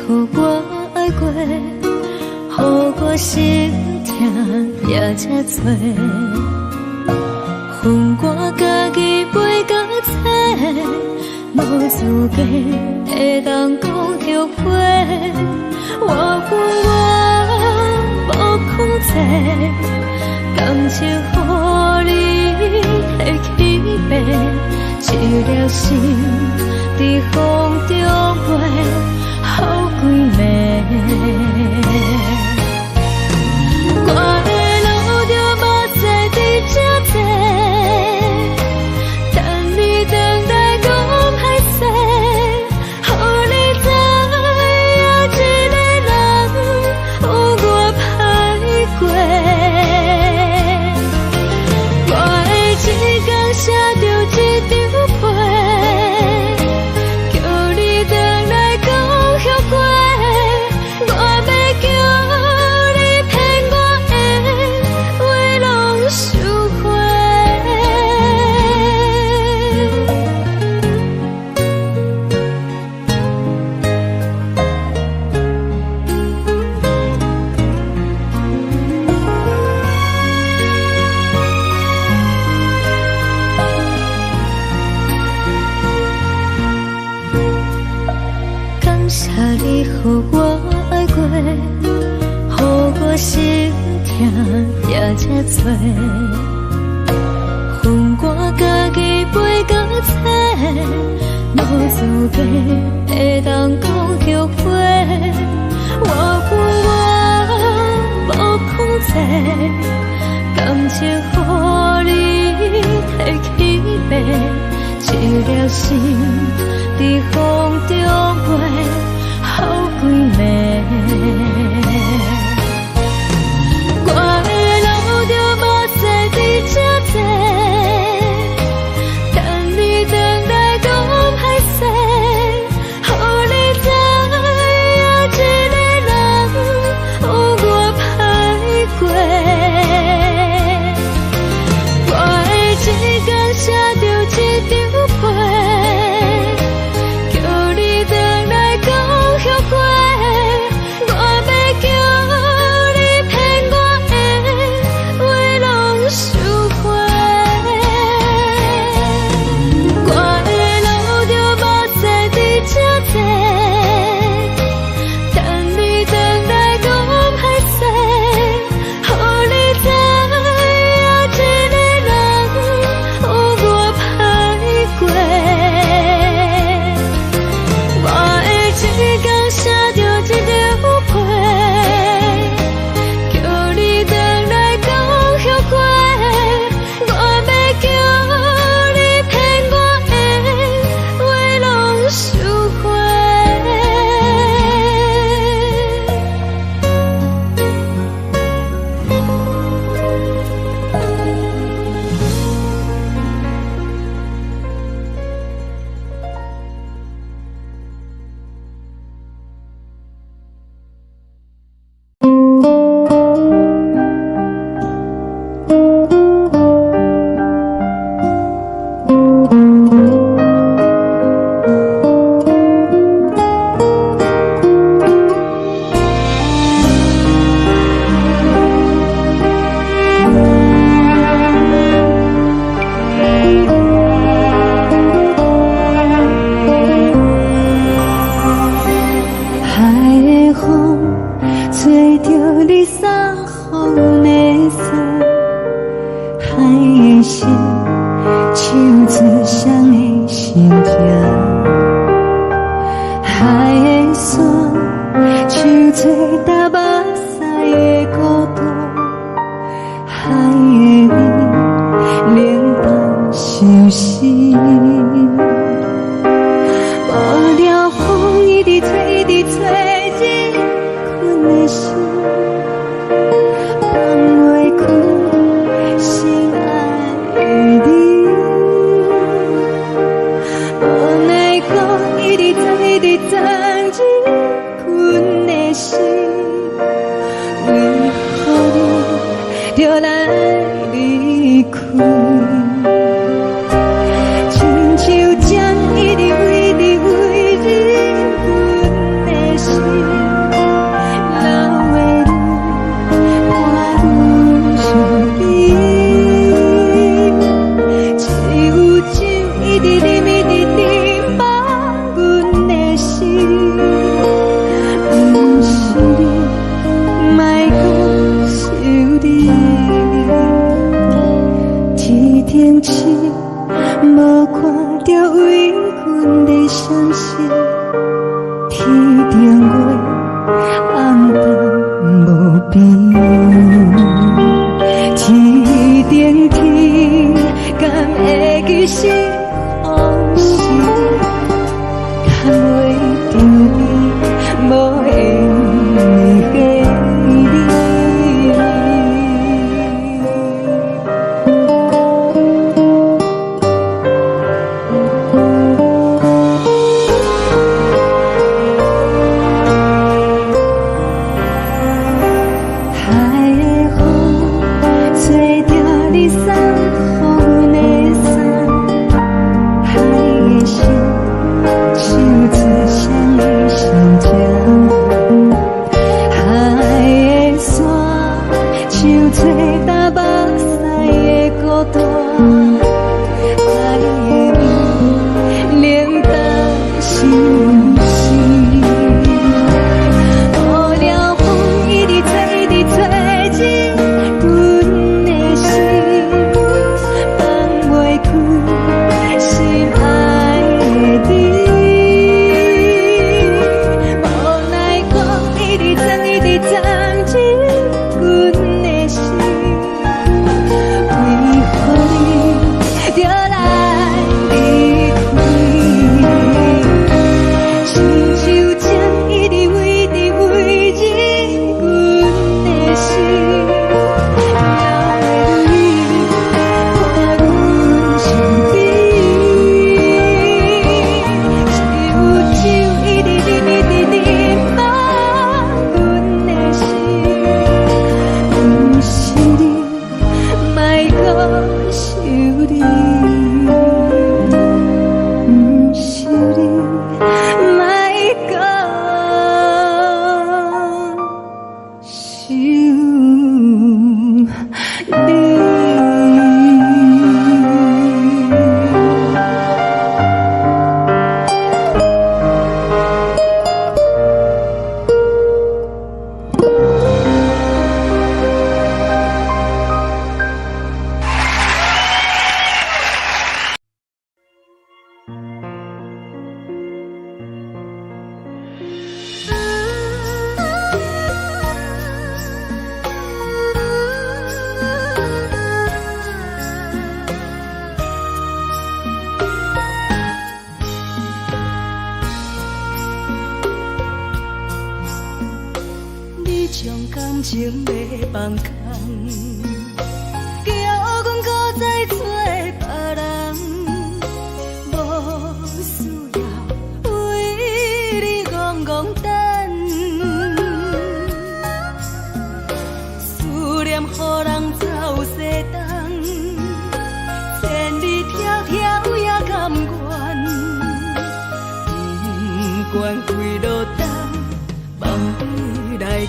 予我愛過，予我心疼也這多。予我家己飞到册，無資格會當講後悔。我永遠無控制，感情予你提起爬，一粒心佇風中飛，予規暝。我會流著目屎佇這坐，等你轉來講歹勢，予你知影一个人有偌歹過。我會一工寫著一張批，叫你轉來講後悔。我欲叫你騙我的話攏收回。感謝你予我愛過，予我心疼也這多。予我家己飞到册，無資格會當講後悔。我永遠無控制，感情予你提起爬，一粒心佇風中飛，予規暝。我會流著目屎佇這坐，等你轉來講歹勢，予你知影一個人有偌歹過。我會一工寫著一張批，叫你轉來講後悔。我欲叫你騙我的話攏收回。我會流著目屎佇這坐，等你轉來講歹勢，予你知影一個人有偌歹過。我會一工寫著一張批，叫你轉來講後悔。我欲叫你騙我的話攏收回。海的風吹著你送予的衫，海的心唱出誰的心情，海的山唱出搭目屎的孤單，海的雨冷淡相思。無聊風一直吹，一直吹，入困的心，放袂開心愛的你。無奈何一直鑽，一直鑽入困的心，為何你著來離開？一無看著烏雲咧閃爍，天頂月暗淡無邊。天頂天，敢會記是予是？牽袂著你，無緣的你。海的風，吹著你送予阮的衫，海的心，唱出誰的心情。海的山，唱出東北西的孤單。海的暝，冷淡心事。無聊風一直吹，一直吹進阮的心，放袂開心愛的你。無奈風一直鑽，一直鑽進阮的心，為何你著來離開？親像情一直圍直圍進阮的心，留你伴阮身邊。只有酒一直啉，一直啉滿阮的心，毋是你，莫閣想你，毋是你，莫閣想你。你將感情欲放空，叫阮閣再找別人，無需要為你戇戇等，思念予人走西東，千里迢迢也甘願，不管幾落冬，放你來揀。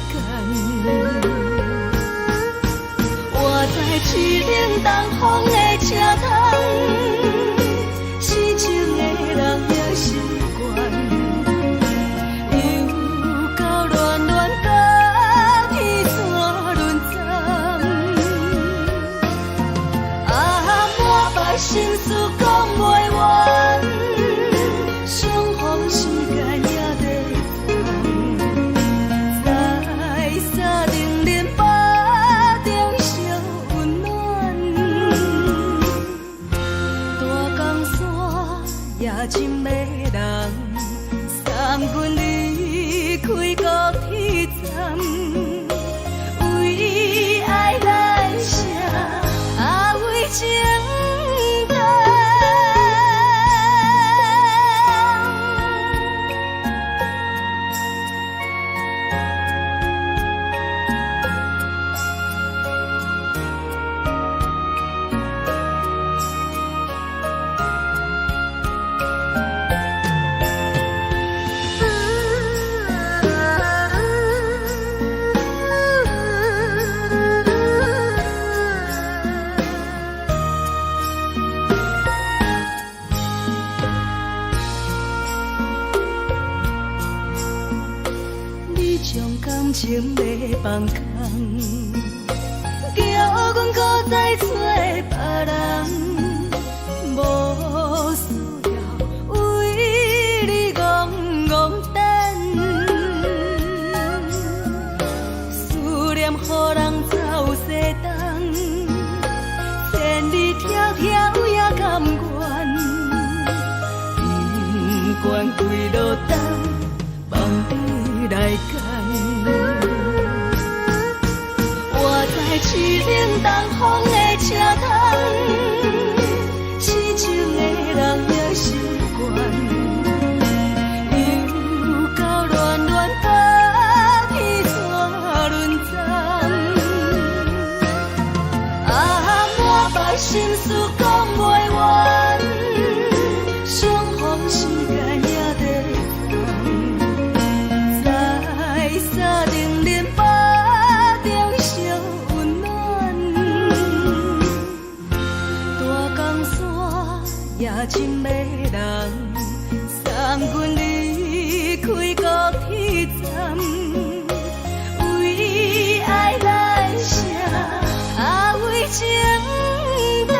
我知凄冷東風的車窗，痴情的人也習慣，又到暖暖甲天山轮转，啊，满腹心事講袂完，相逢時間也在轉，在三重連腹中相溫暖，大江山也真迷人，送阮離開高鐵站，為愛來寫，啊為情等。你將感情欲放空，叫阮閣再找別人，無是冷東風的車窗，痴情的人也習慣，又到戀戀甲彼紙輪針。啊，滿腹心事講袂完，相逢時間也短暫，在三重連腹中相溫暖。大江山也真迷人，送阮離開高鐵站，為愛來寫，啊為情等。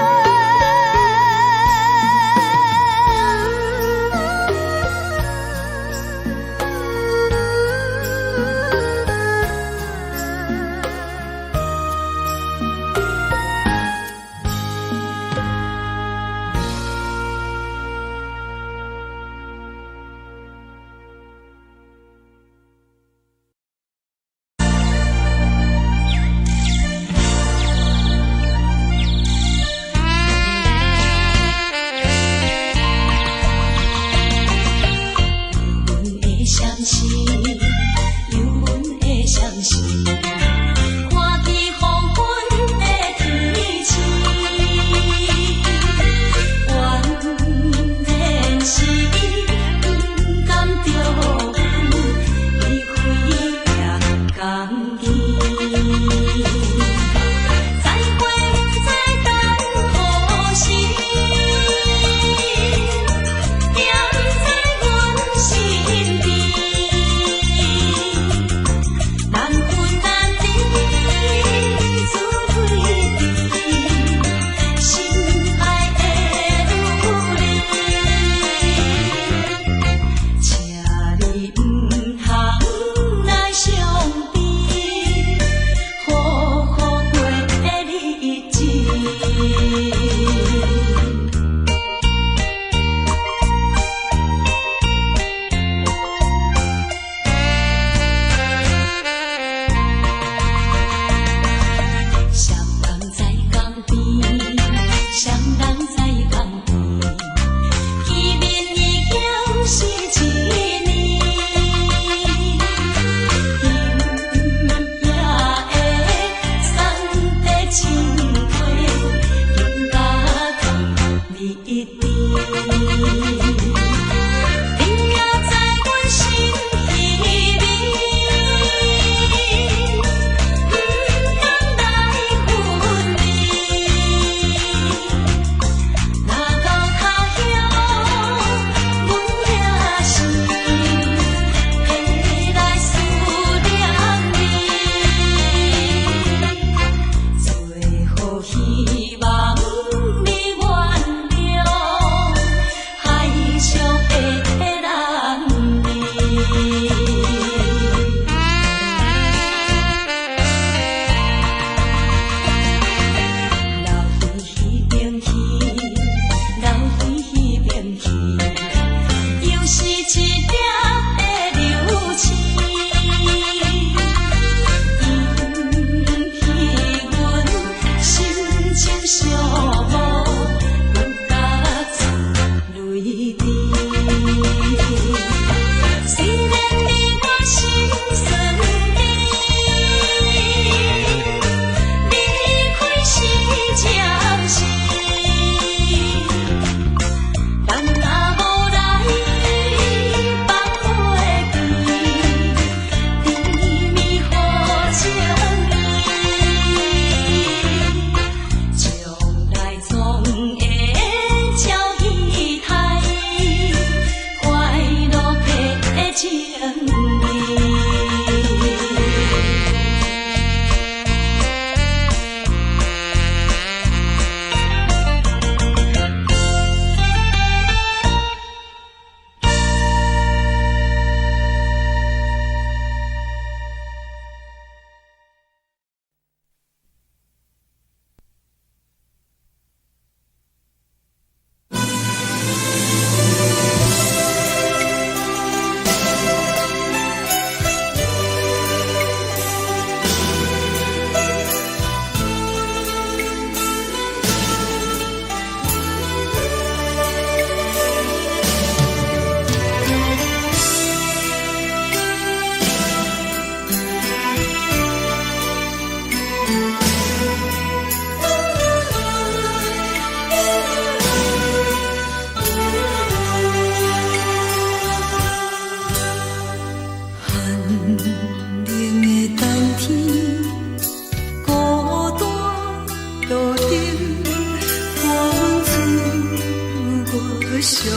寂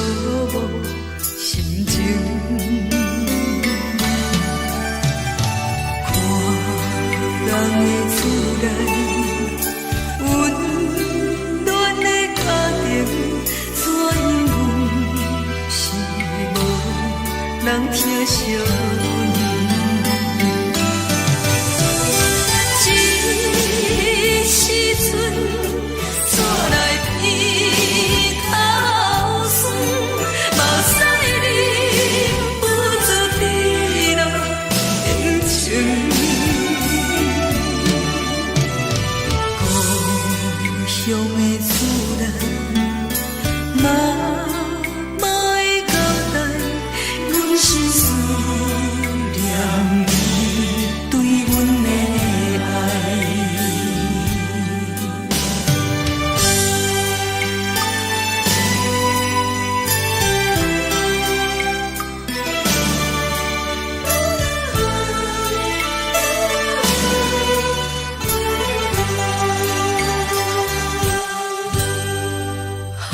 寞心情。看人的厝內，溫暖的家庭，怎樣阮是無人疼惜阮。這時陣煞來鼻頭酸，目屎忍不住滴落眼睛。故鄉的厝內，媽媽的交代，阮是思念你對阮的愛。寒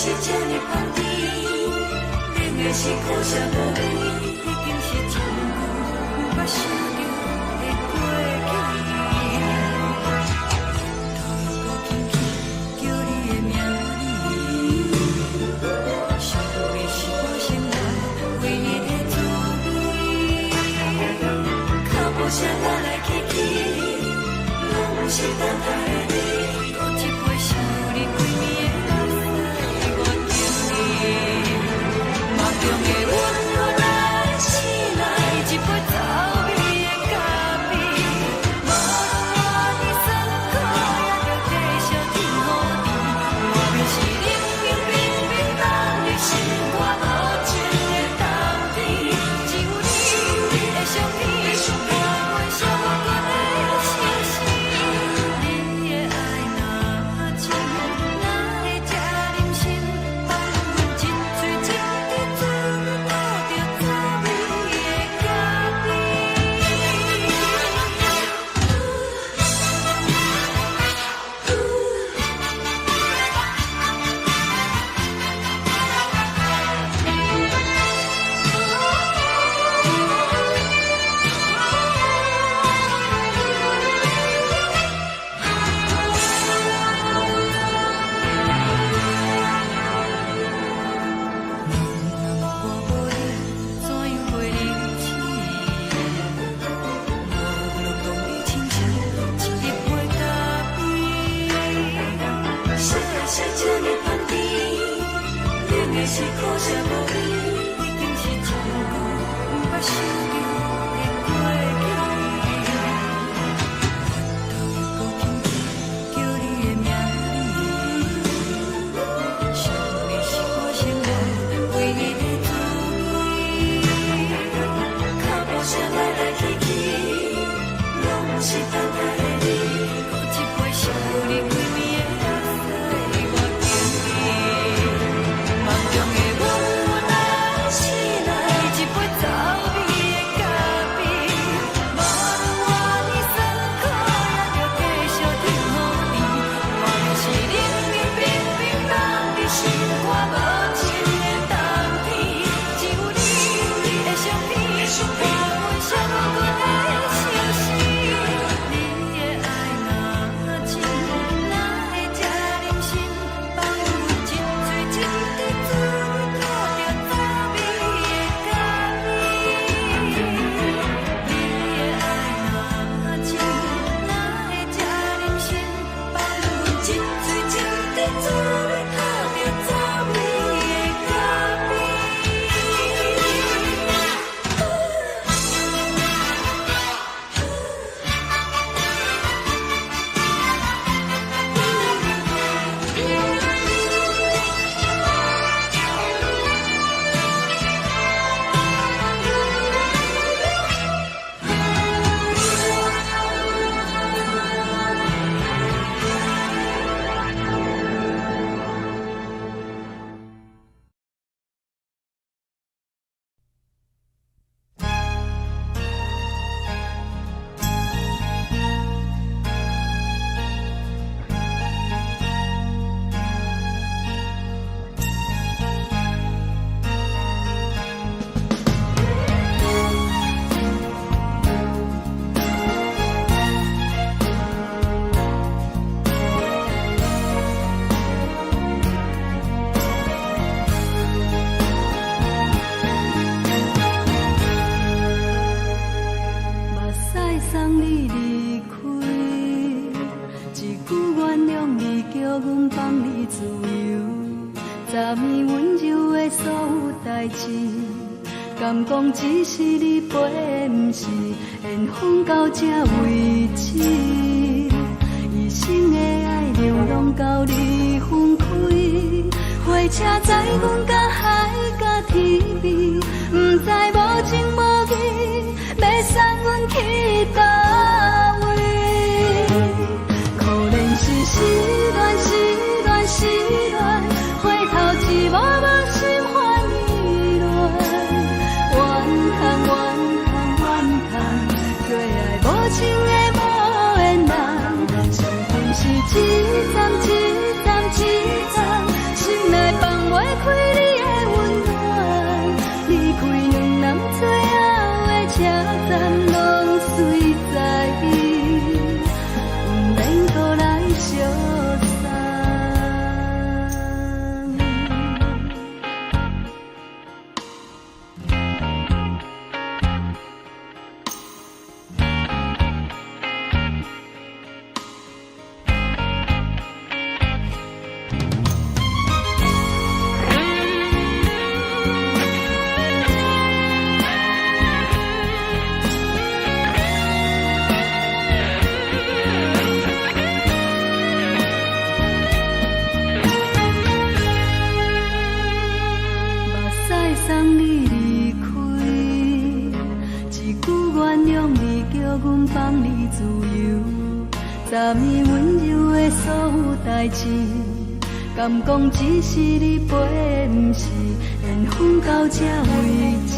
是這呢香甜，冷的是苦澀無味，已經是真久毋捌想著的過去。頭又閣輕輕叫你的名字，想你是我生活唯一的滋味。腳步聲來來去去，攏毋是等待的你。閣一杯想你規暝的目屎，我敬你。夢中的阮來醒來，一杯走味的咖啡。無論活佇酸苦，也著繼續天雨甜。外面是冷冰冰冰凍的心肝無情的冬天，只有你的相片，伴阮寂寞的相思。你的愛若真，哪會這忍心放阮一喙一滴水吐著滋味的咖啡？我無你，怎樣過日子？無論講你親像一杯咖啡。啥是這呢香甜？冷的是苦澀無味，已經是真久毋捌想著的過去。頭又閣輕輕叫你的名字，想你是我生活唯一的滋味。腳步聲來來去去，攏毋是等待的你。閣一杯想你規暝的目屎，我敬你。夢中的阮來醒來，一杯走味的咖啡。無論活佇酸苦，也著繼續天雨甜。外面是冷冰冰冰凍的心肝無情的冬天，只有你的相片，伴阮寂寞的相思。你的愛若真，哪會這忍心放阮一喙一滴水吐著滋味的咖啡？你的愛若真，哪會這忍心放阮一喙一滴水吐著滋味的咖啡？目屎送你離開，一句原諒你，叫阮放你自由。昨暝溫柔的所有代誌，敢講只是你陪，毋是緣分到這為止。一生的愛流浪到你分開，火車載阮到海角天邊，毋知無情無義，欲送阮去佗位？可憐是失戀，失戀，失戀，回頭一幕幕心煩意亂。怨叹怨嘆怨嘆，做愛無情的無緣人，傷心是一站一站一站，心內放。代誌，敢講只是你陪，毋是緣分到這為止。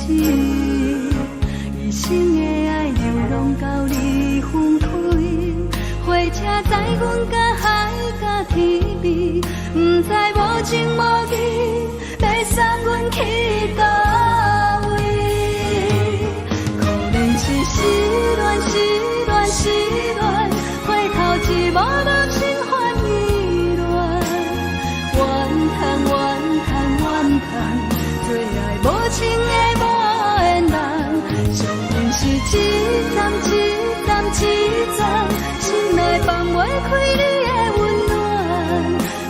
一生的愛流浪到你分開，火車載阮甲海甲天邊，毋知無情無義，欲送阮去佗位？可憐是失戀，失戀，失戀，回頭一望無心煩意亂。怨嘆怨嘆怨嘆，做愛無情的無緣人，相逢是一站一站一站，心內放袂開你的溫暖。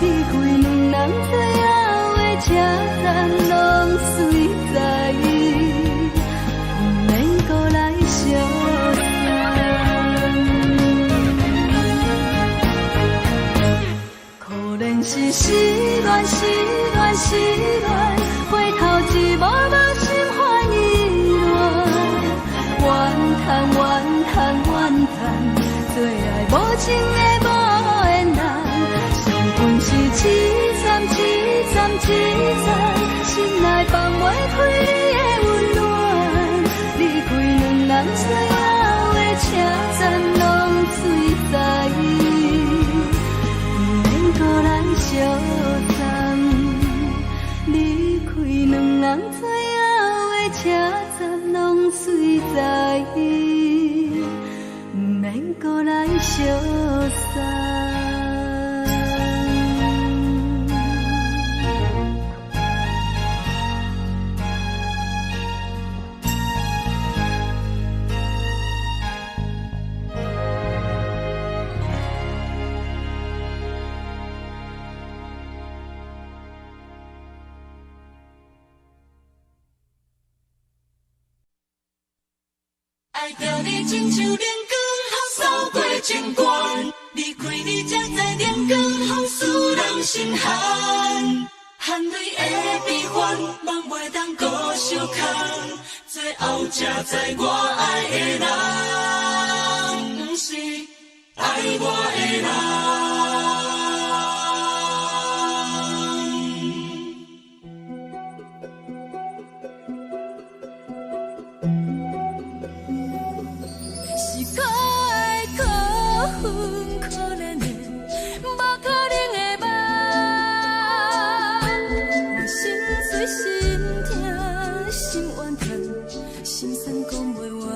離開兩人最後的車站，攏隨在伊，毋免閣來相送。可憐是失戀，失戀，失戀，回頭一望無心煩意亂。怨嘆怨嘆怨嘆，做愛無情的無緣人，相逢是一站一站一站，心內放袂開你的溫暖。離開兩人最後的車站，攏隨在伊，毋免閣來相送。離開兩人最後的車站，攏隨在伊，毋免閣來相送。愛著你親像冷光予掃過情關，離開你才知冷光予使人心寒。汗淚的悲歡，夢袂當閣相空，最後才知我愛的人，毋是愛我的人。是可愛可恨可憐的，無可能的夢。我心碎心痛心怨嘆，心酸講袂完。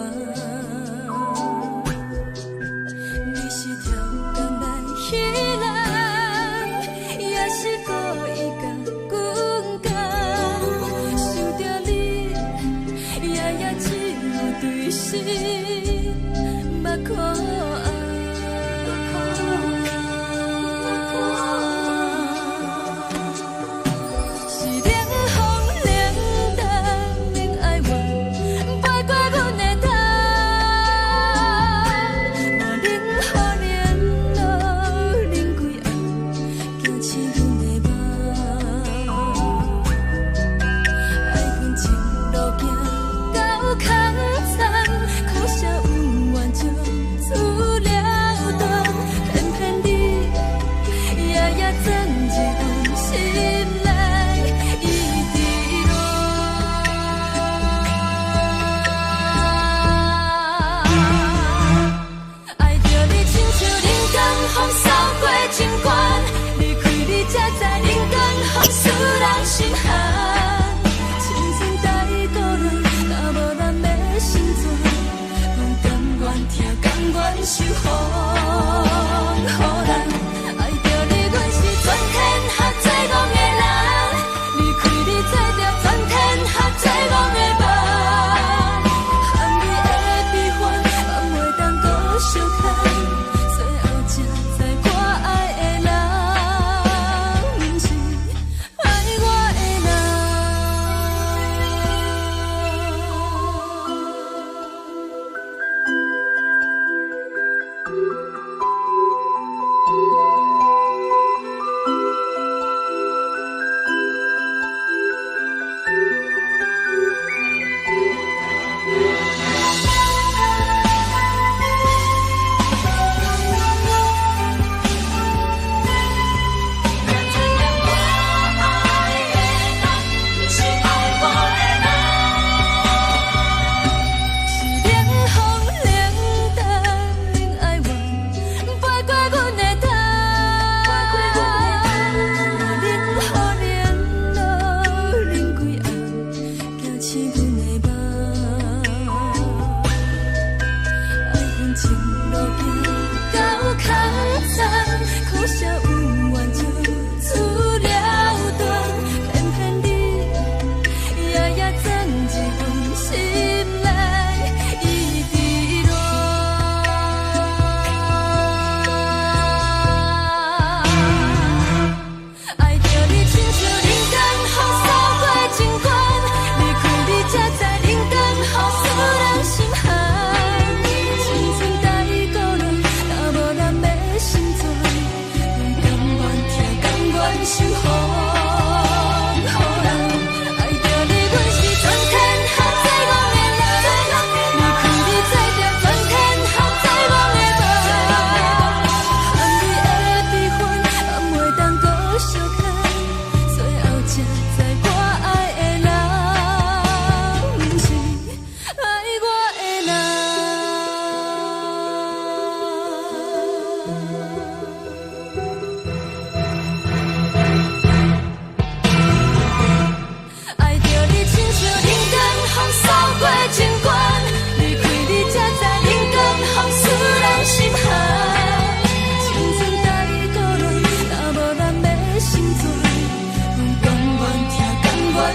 你是跳工來彼人，也是故意共阮講。想著你，夜夜只有對心目苦红。是冷風冷淡免哀怨，飛過阮的頭。嘛冷雨冷露冷規暗，驚醒阮的夢。愛恨情路行到空残，可惜恩怨就此了斷。偏偏你夜夜鑽入阮心內，一直亂。愛著你親像冷江風掃過情關，離開你才知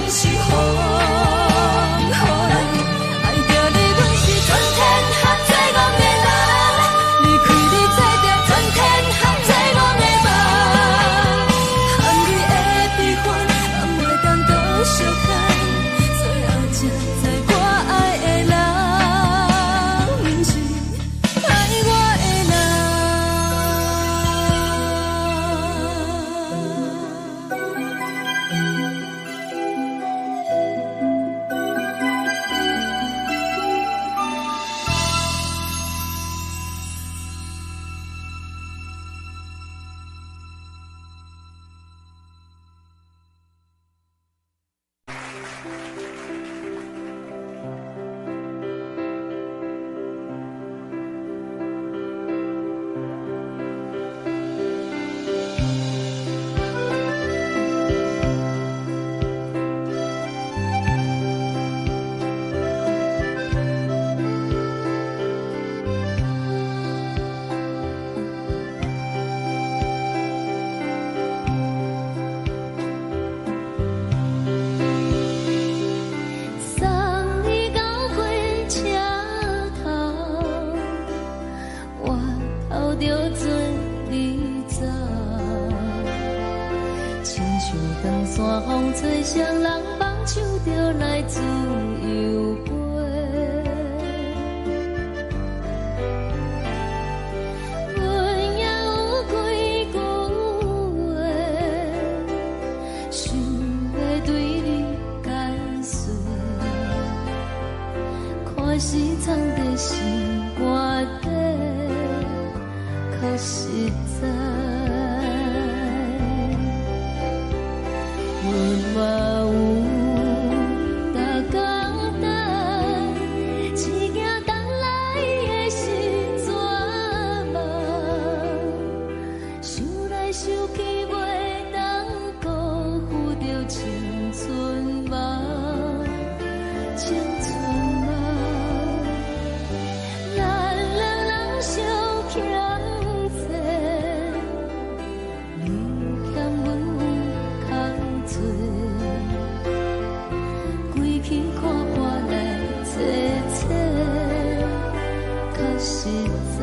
是風雨人。愛著你，阮是全天下最戇的人。離開你，做著全天下最戇的夢。含淚的悲歡，嘛袂當閣相看。最後才知我愛的人，毋是愛我的人。送你到火車頭，我頭著做你走。親像長山風吹，雙人放手就來自由飛。阮也有幾句話，想欲對你解說。看是藏佇心肝底，較實在。阮嘛有逐工等，只驚等來的是绝望。想來想去，袂當辜負著青春夢，青春夢。咱兩人相欠債，你欠阮有空做，规气看破來坐坐，較實在。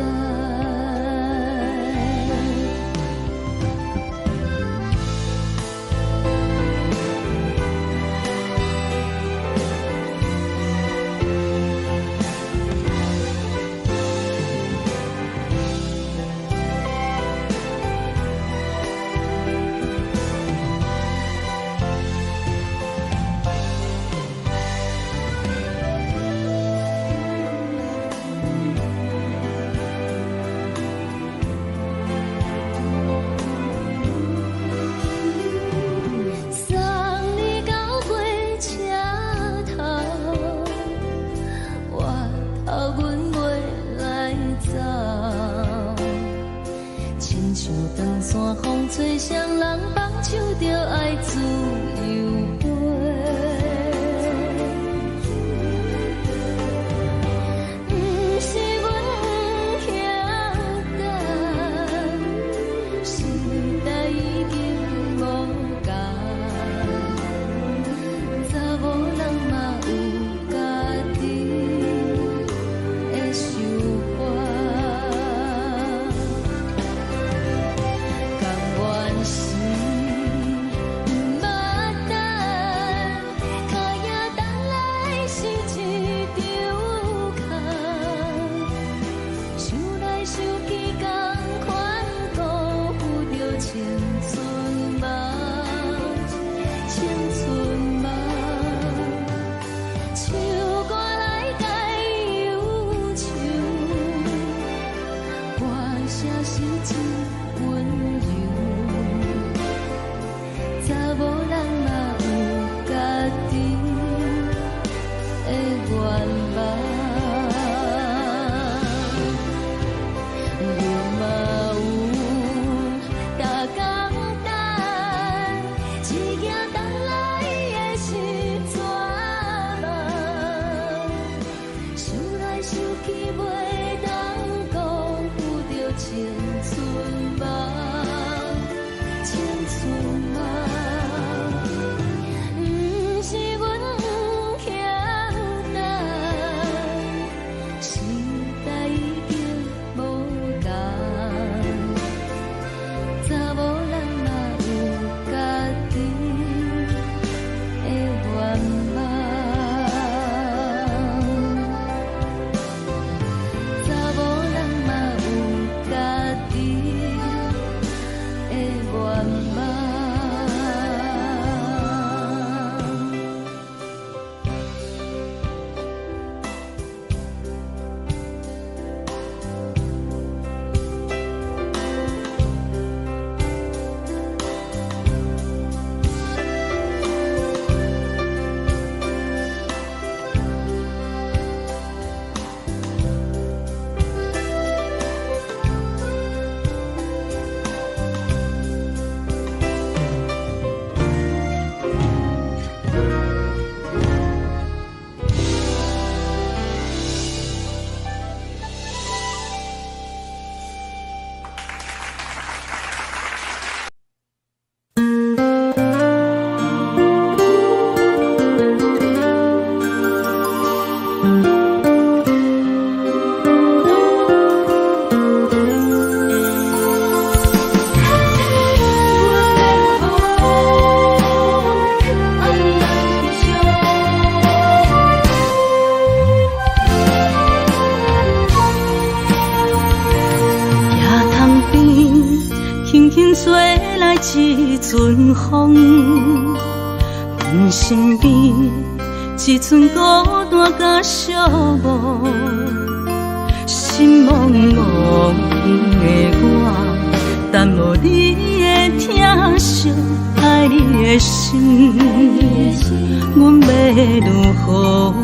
送你到火車頭，我頭阮袂來走。親像長山風吹，雙人放手就愛自由飛。毋是阮不肯等，時代已經無仝，查某人嘛有家己的想法。甘願是毋愛阵風，阮身邊一寸孤單佮寂寞，心茫茫的我，等無你的疼惜，愛你的心，阮欲如何？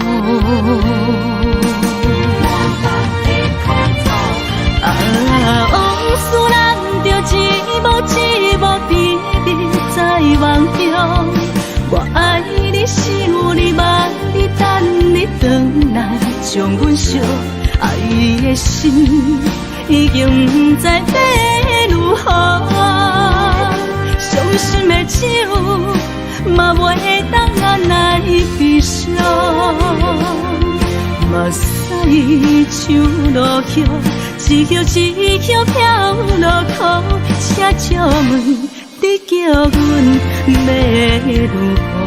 啊，往事咱著一幕一幕甜蜜在夢中。我愛你，想你，望你，等你轉來，將阮惜。愛的心已經毋知欲如何，傷心的酒嘛袂當按來悲傷。目屎像落雨，一葉一葉飄落苦，請借問你叫阮欲如何？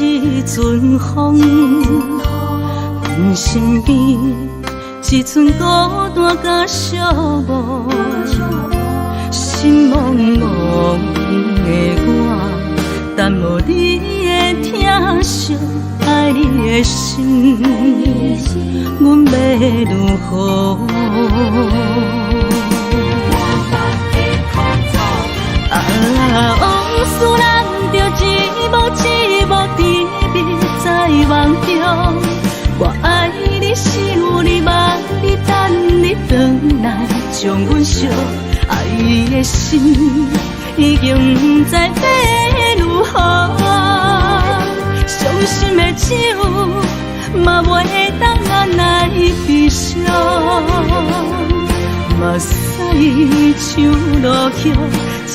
一陣風，阮身邊一寸孤單佮寂寞，心茫茫的我，等無你的疼惜，愛你的心，阮欲如何？啊，往事咱著一幕一幕甜蜜在夢中。我愛你，想你，望你，等你轉來，將阮惜。愛的心已經毋知欲如何，傷心的酒嘛袂當按來悲傷。目屎像落雨，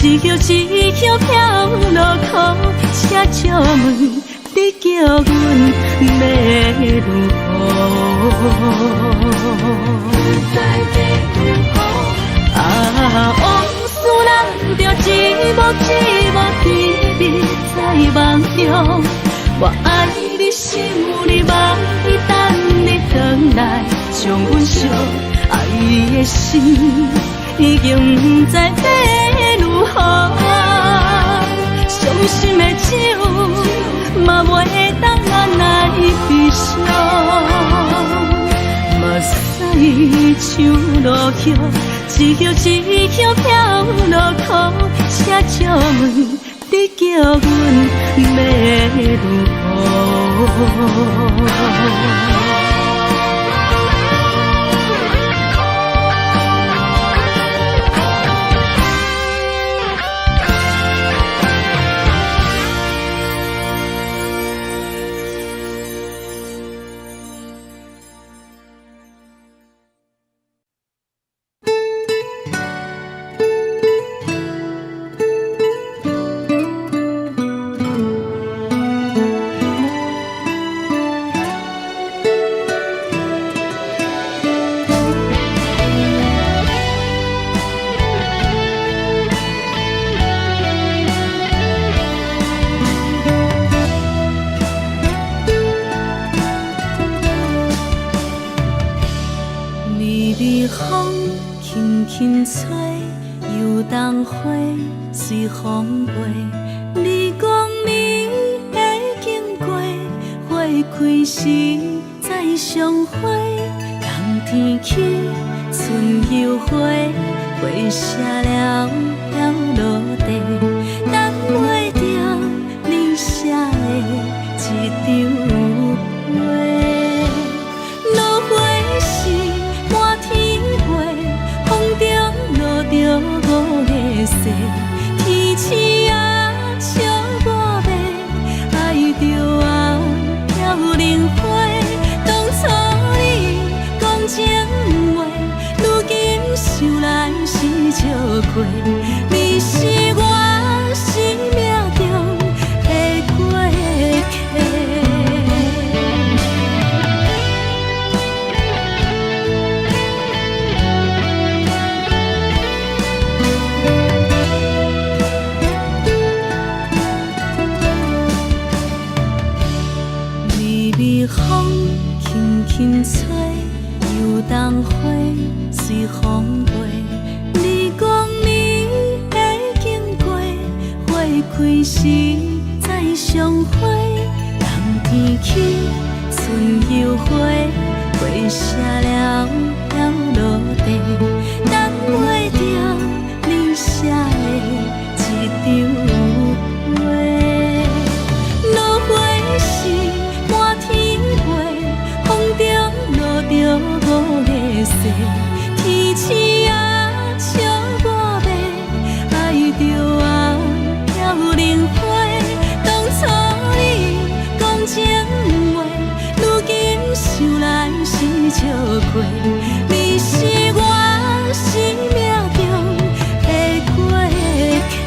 一葉一葉飄落苦，請借問你叫阮欲如何？啊，往事咱著一幕一幕甜蜜在夢中。我愛你，想你，望你，等你轉來，將阮惜。愛的心已經毋知欲如何，傷心的酒嘛袂當按來悲傷。目屎像落雨，一葉一葉飄落苦，請借問你叫阮欲如何？想來是笑過，你是我心開時再相會，冬天起春又回，花謝了飄落地，等袂著你寫的這張批。落花時滿天飛，風中落著五个誓，天星啊笑我欲，愛著啊飄零花。當初你講情話，如今想來是笑虧。你是我生命中的過客。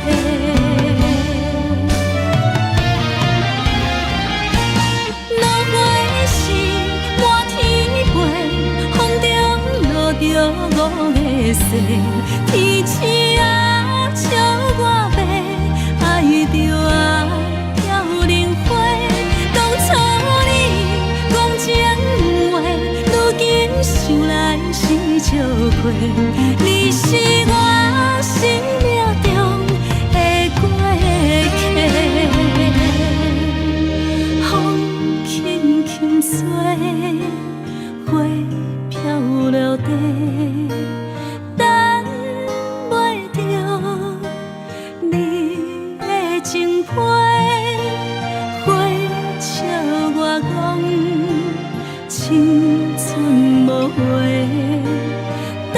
落花時滿天飛，風中落著五个誓，天星啊笑我欲，愛著啊飄零花。當初你講情話，如今想來是笑虧。你是我生命中的過客。風輕輕吹，花飄落地，等袂著你的情批，花笑我講青春無話，等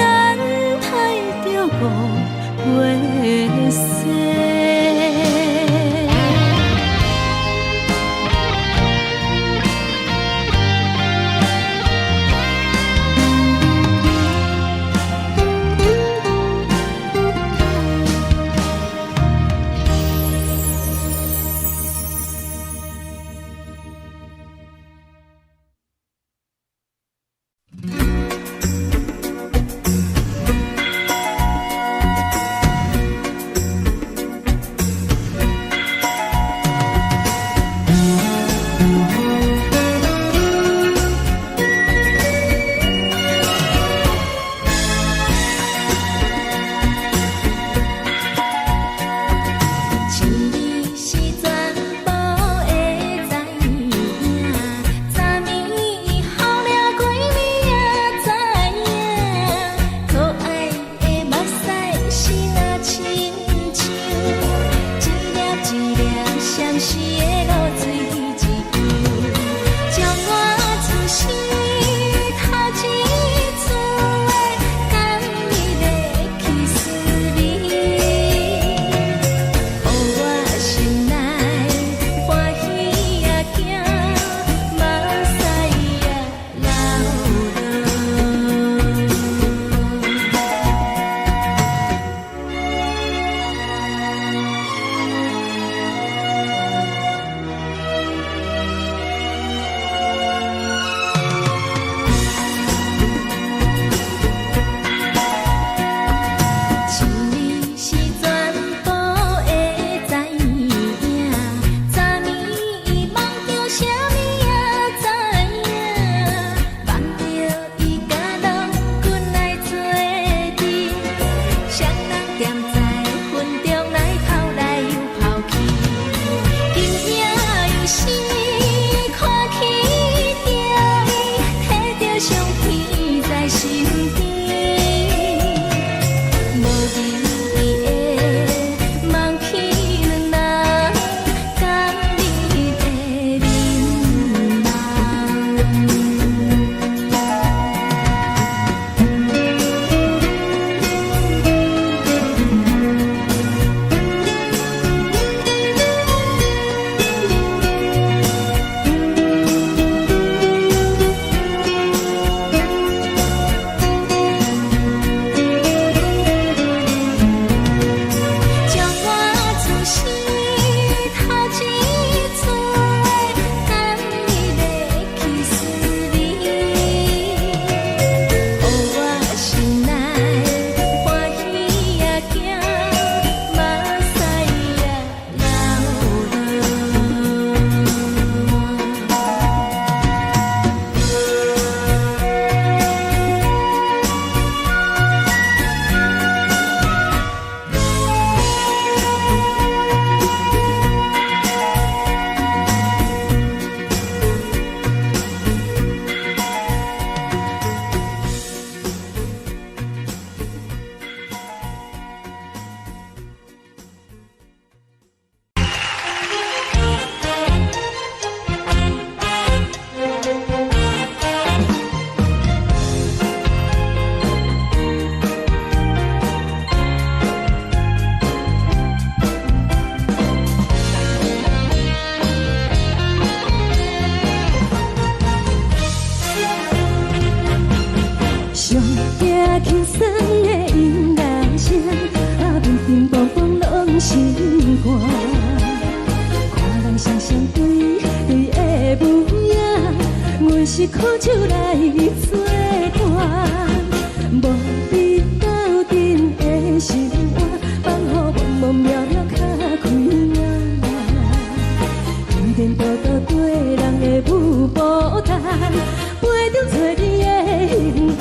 待著五月雪。情義是全部會知影，昨暝予掠過你也知影，可愛的目屎是若親像一粒一粒閃爍的露水一樣，將我此生頭一次的甘蜜的去思味。予我心內歡喜也驚，目屎也流落。是苦酒來做伴，無比鬥陣的生活，放予茫茫渺渺較開眼。天天倒倒對人的舞步單，陪著找你的形影。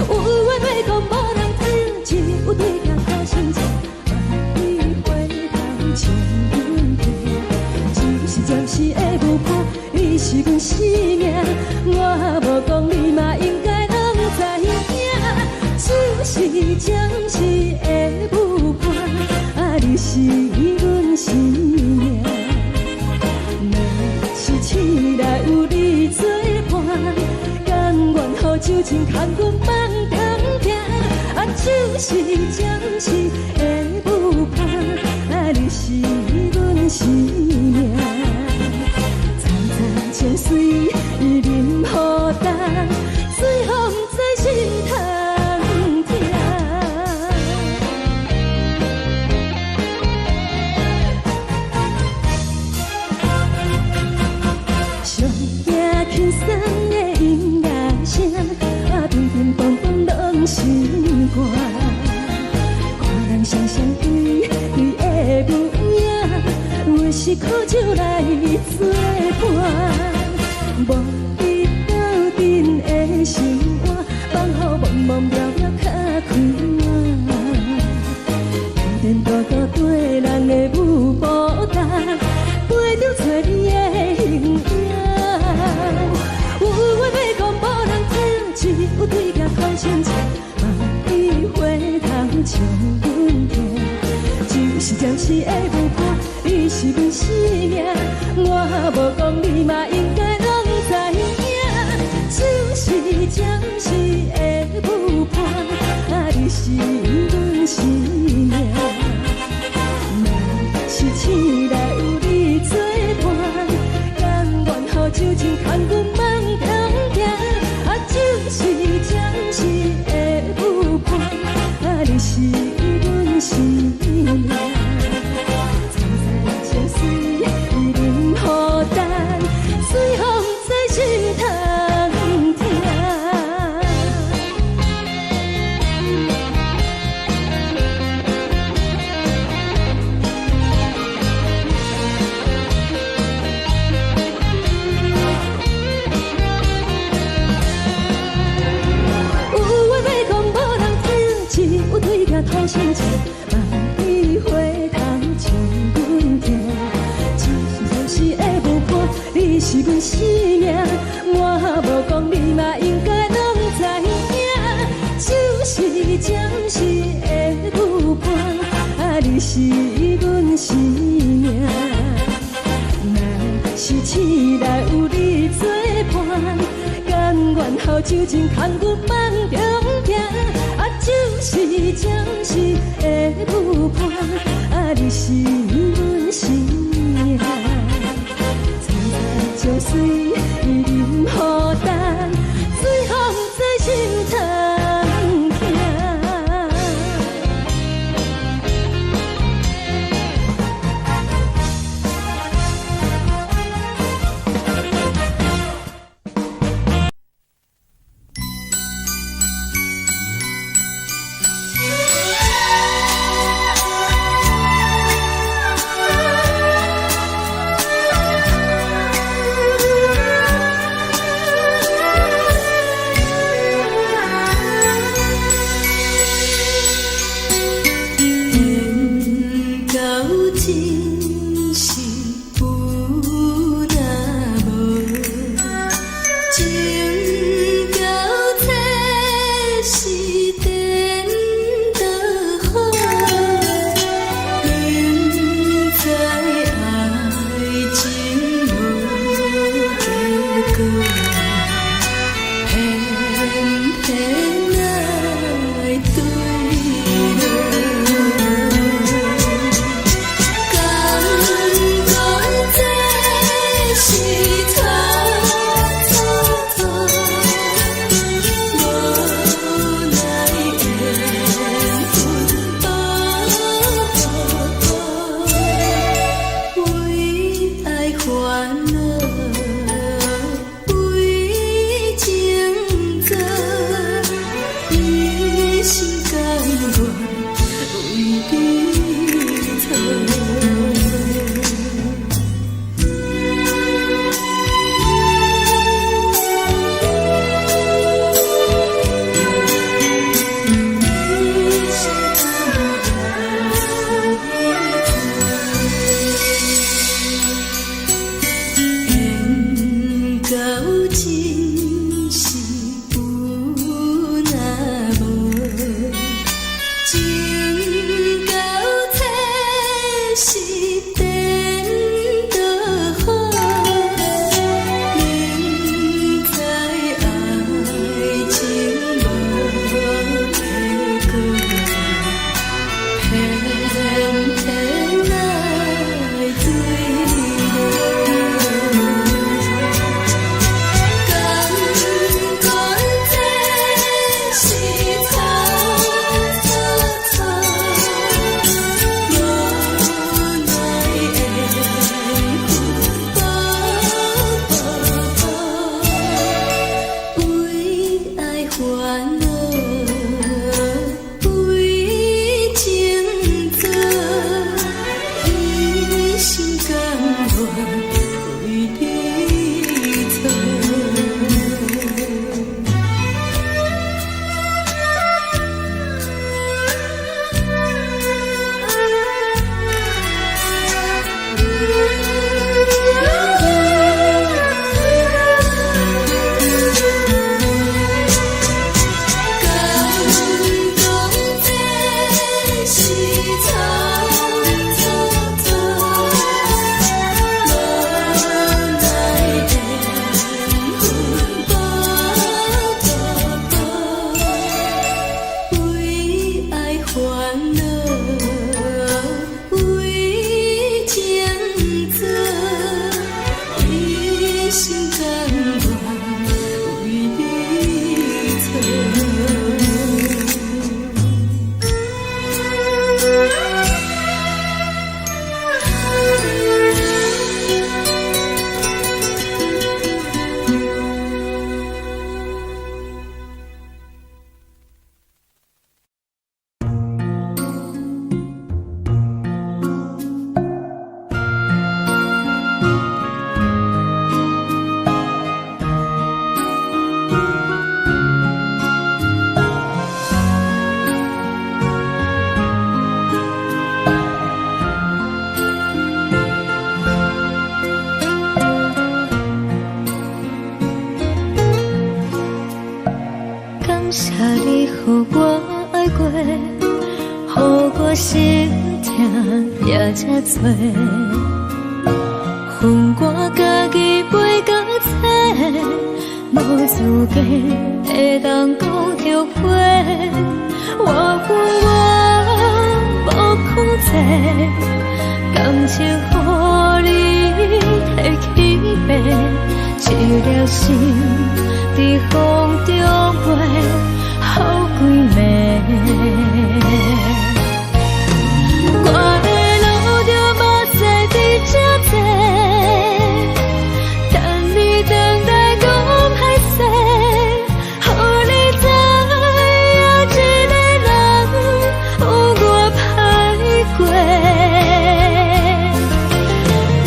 有話欲講無人聽，只有對鏡苦心情，望你回頭笑阮聽。只是暫時的舞伴，你是阮生命，我無講你嘛應該攏知影。只是暫時的舞伴，啊，你是阮生命。若是醒來有你做伴，甘願予酒精牽阮放通聽。啊，只是暫時的舞伴，啊，你是阮生命。層層情水啉予乾，最予毋知心通疼。上驚輕鬆的音樂聲，啊，乒乒乓乓攏心肝。看人雙雙對對的舞影，有是苦酒來做伴，無比鬥陣的生活，放予茫茫渺渺較開眼。天天倒倒對人的舞步單，陪著找你的形影。有話欲講無人聽，只有對鏡苦心情，望你回頭笑阮聽。只是暫時的舞伴，你是阮生命，我無講你嘛應該攏知影。只是暫時的舞伴，啊，你是阮生命。若是醒來有你做伴，甘願予酒精牽阮放通行。啊，只是暫時的舞伴，啊，你是阮生命。層層情水啉予乾，最予毋知心通疼。有話欲講無人聽，只有對鏡苦心情，望你回頭笑阮聽。只是暫時的舞伴，你是阮生命，我無講你嘛應該攏知影。只是暫時的舞伴，啊，你是阮生命。若是醒來有你做伴，甘願予酒精牽阮放中行。啊，只是暫時的舞伴，啊，你是阮生命。層層情水啉予乾，最予毋知心通疼。是顛倒好，明知愛情無結果，偏偏愛墜落。甘願這是錯錯錯，無奈緣分薄薄，為愛煩惱，為情做，一心甘願為你錯。甘當這是錯錯錯，無奈緣分薄薄薄，為愛煩惱，為情做，一心甘願為你錯。感謝你予我愛過，予我心疼也這多。予我家己飛到找，無資格會當講後悔。我有我無控制，感情予你提去爬，一粒心佇風中飛，好幾暝。我會流著目屎佇這坐，等你轉來講歹勢，予你知影一個人有偌歹過。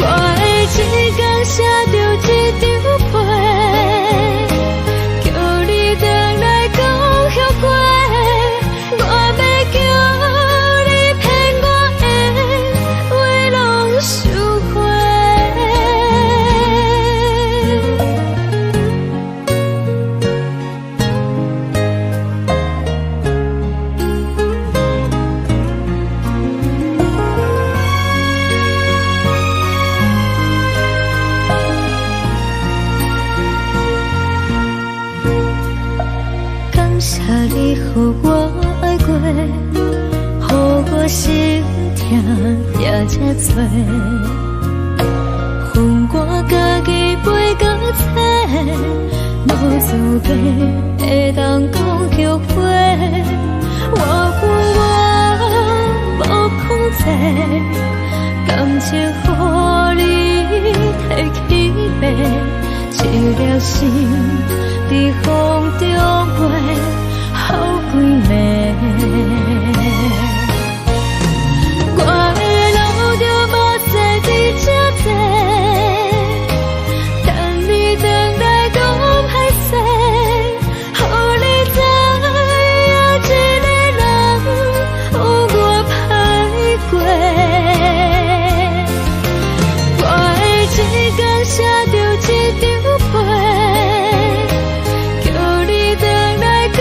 我會一工寫著一張批，叫你轉來講後悔。我欲叫你騙我的話攏收回。感謝你予我愛過，予我心疼也這多。予我家己飛到找，無資格會當講後悔。我有我無控制，感情予你提去爬，一粒心佇風中飛，好幾暝。我會流著目屎佇這坐，等你轉來講歹勢，予你知影一個人有偌歹過。我會一工寫著一張批，叫你轉來講。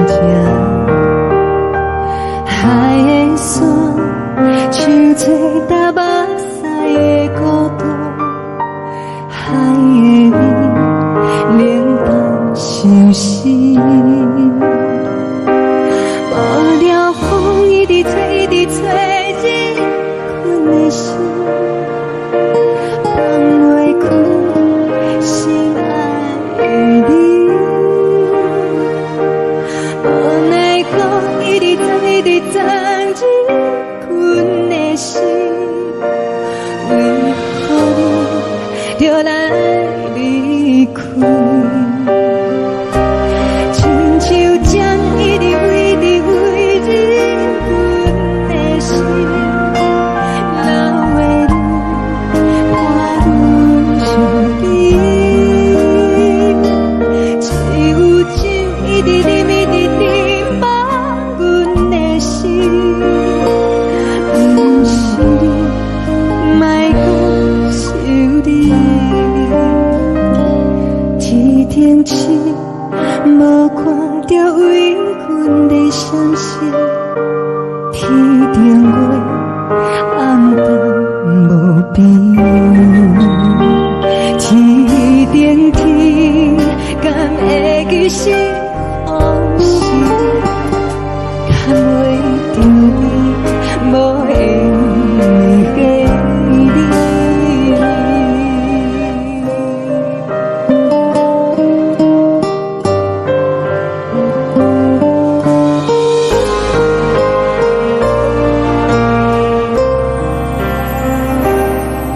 這。海的山，像做焦目屎的孤單，海的味，冷淡相思。無聊風一直吹，一直吹，入阮的心，放袂開心愛的你。無奈何一直鑽，一直鑽入阮的心，為何你著來離開？親像針一直飛，一直飛入阮的心，留的淚伴阮身邊。只有酒一直啉，一直啉，放阮的心。毋是你，莫閣想你。天頂星無看著為阮咧閃爍，天頂月暗淡無邊。天頂天，敢會記是予是牽袂著你，無緣的你。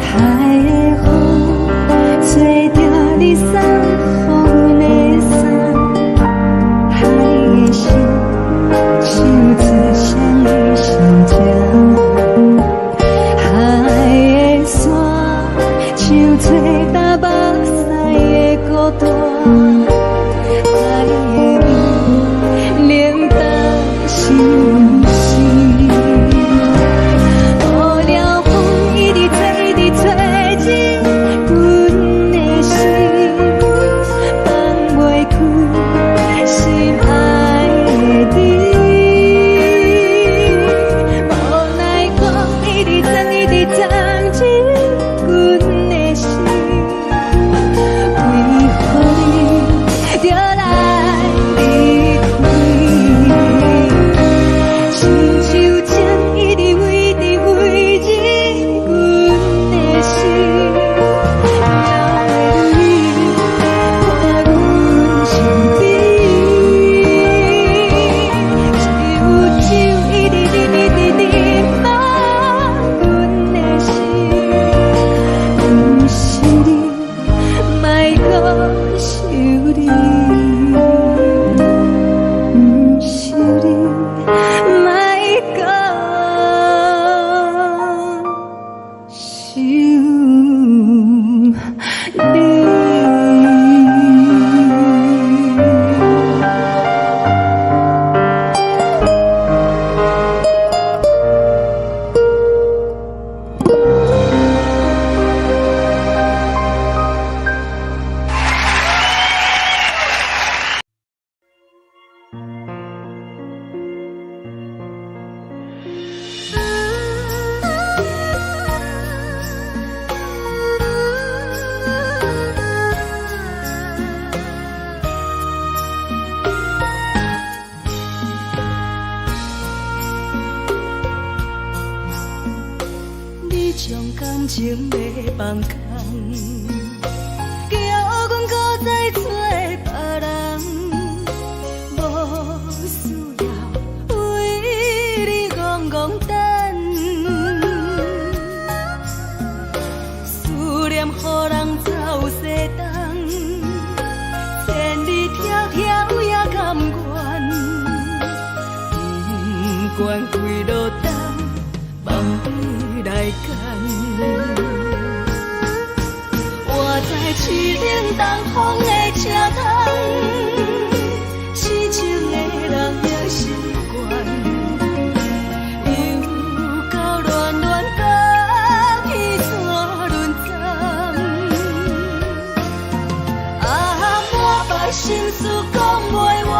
海的風吹著你送予阮的衫，海的心唱出誰的心情？海的山像做焦目屎的孤單，海的味冷淡相思。無聊風一直吹，一直吹入阮的心，放袂開心愛的你。無奈何一直鑽，一直鑽入阮的心，為何你著來離開？親像針一直飛，一直飛入阮的心，留的淚伴阮身邊。只有酒一直啉，一直啉，放阮的心。毋是你，莫閣想你。毋是你，莫閣想你。你將感情欲放空，叫阮閣再找別人，無需要為你戇戇等，思念予人走西東，千里迢迢也甘願，不管幾落冬，放你來揀。我知凄冷東風的車窗，痴情的人的習慣，又到暖暖甲天山轮转。啊，满腹心事講袂完。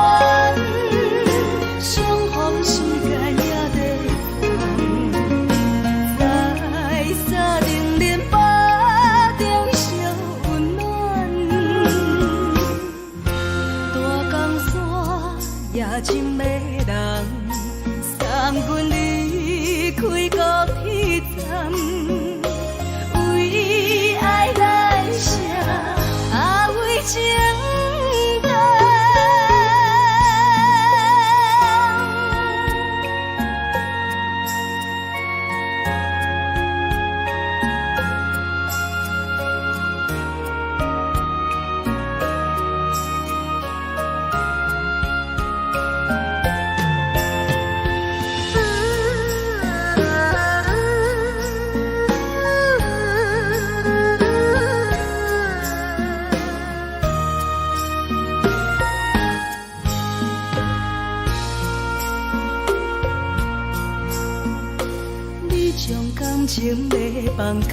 情欲放空，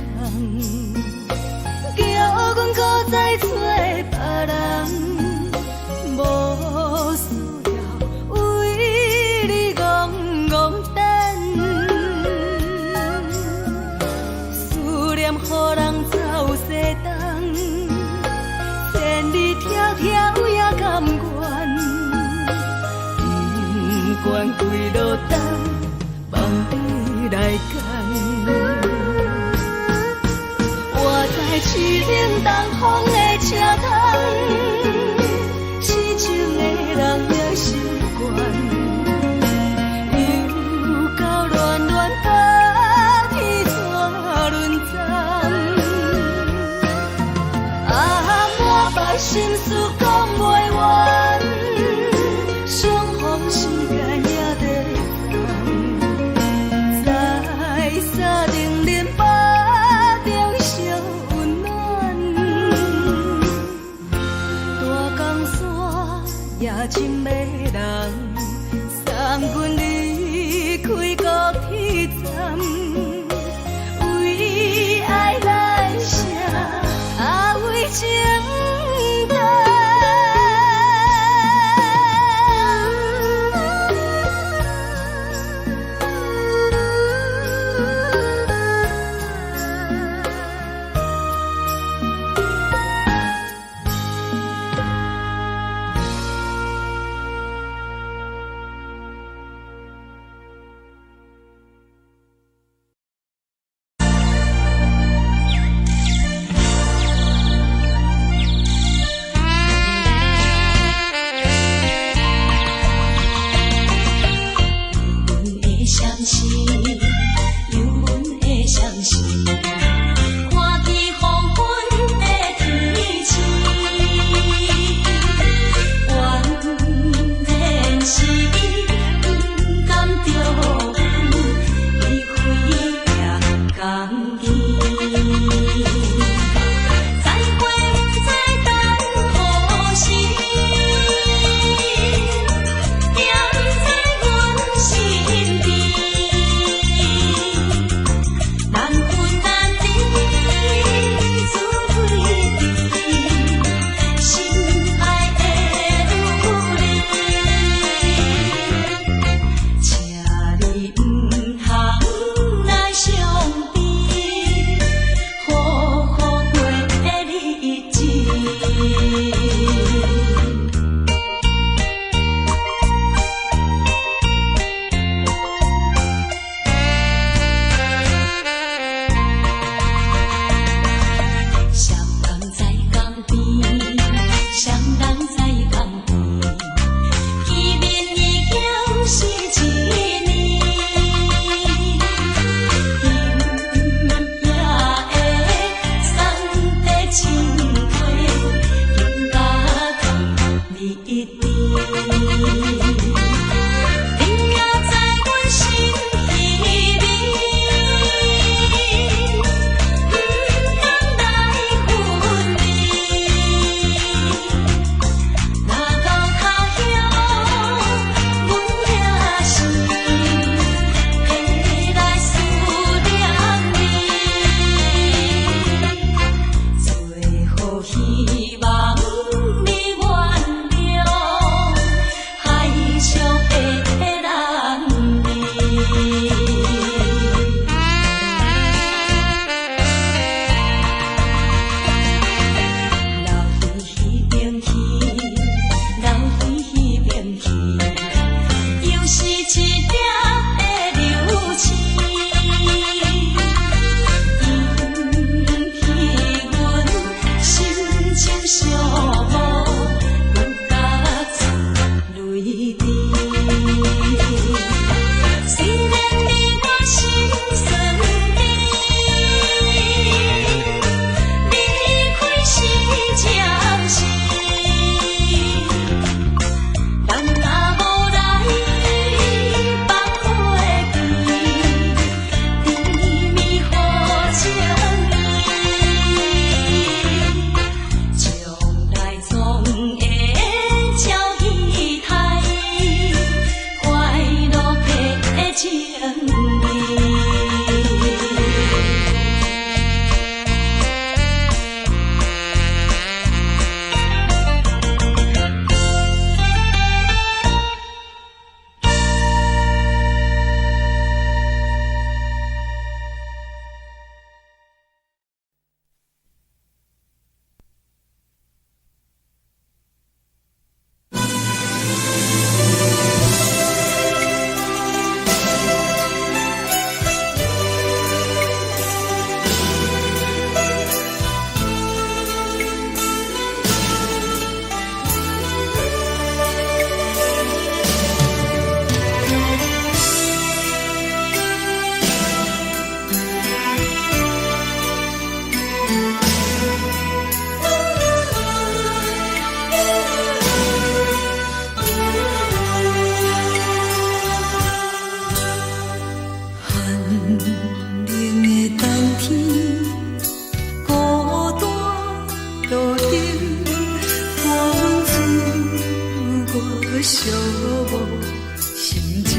叫阮閣再揣別人，無需要為你戇戇等。思念予人走西東，千里迢迢也甘願，不管幾落冬，放你來揀。我知凄冷東風的車窗，痴情的人也習慣，又到暖暖冬天怎輪轉？啊，滿腹心事講袂完，相逢時間也短暫，在三重恁腹中相溫暖，大江山也真迷人，送阮離開高鐵站，為愛來寫，啊為情等。寂寞心情。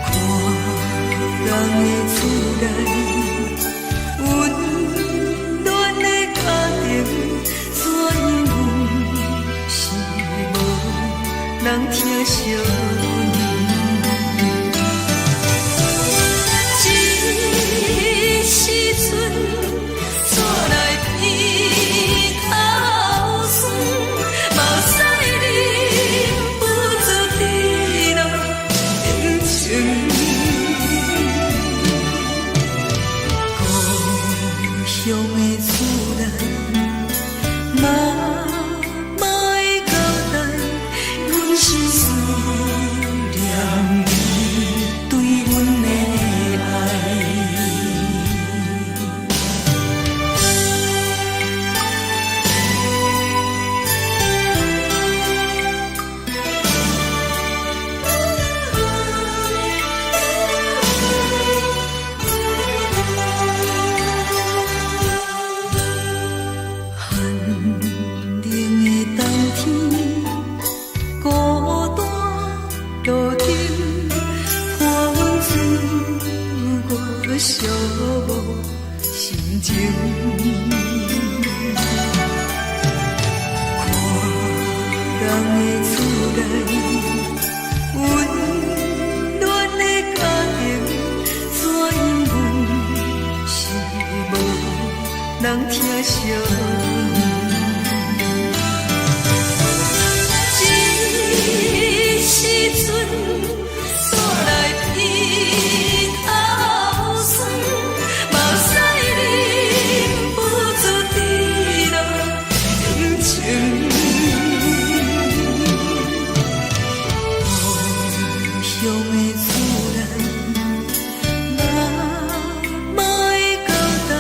看人的厝內，溫暖的家庭，怎樣阮是無人疼惜阮。這時陣，煞來鼻頭酸，目屎忍不住滴落眼睛。故鄉的厝內，媽媽的交代，阮是思念你對阮的愛。寒冷的冬天，孤單路燈，伴阮自我寂寞心情。看人的厝內，溫暖的家庭，怎樣阮是無人疼惜阮。這時陣，煞來鼻頭酸，目屎忍不住滴落眼睛。故鄉的厝內，媽媽的交代，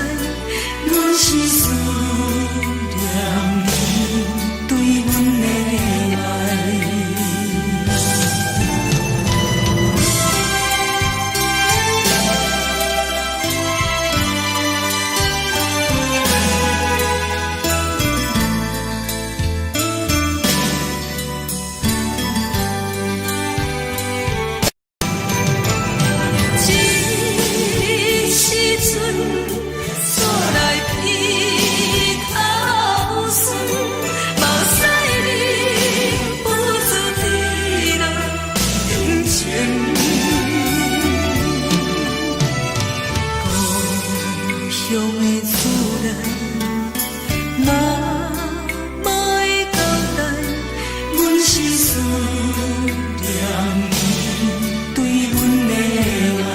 阮是思念你對阮的愛。這時陣，煞來鼻頭酸，目屎忍不住滴落眼睛。故鄉的厝內，媽媽的交代，阮是思念你對阮的愛。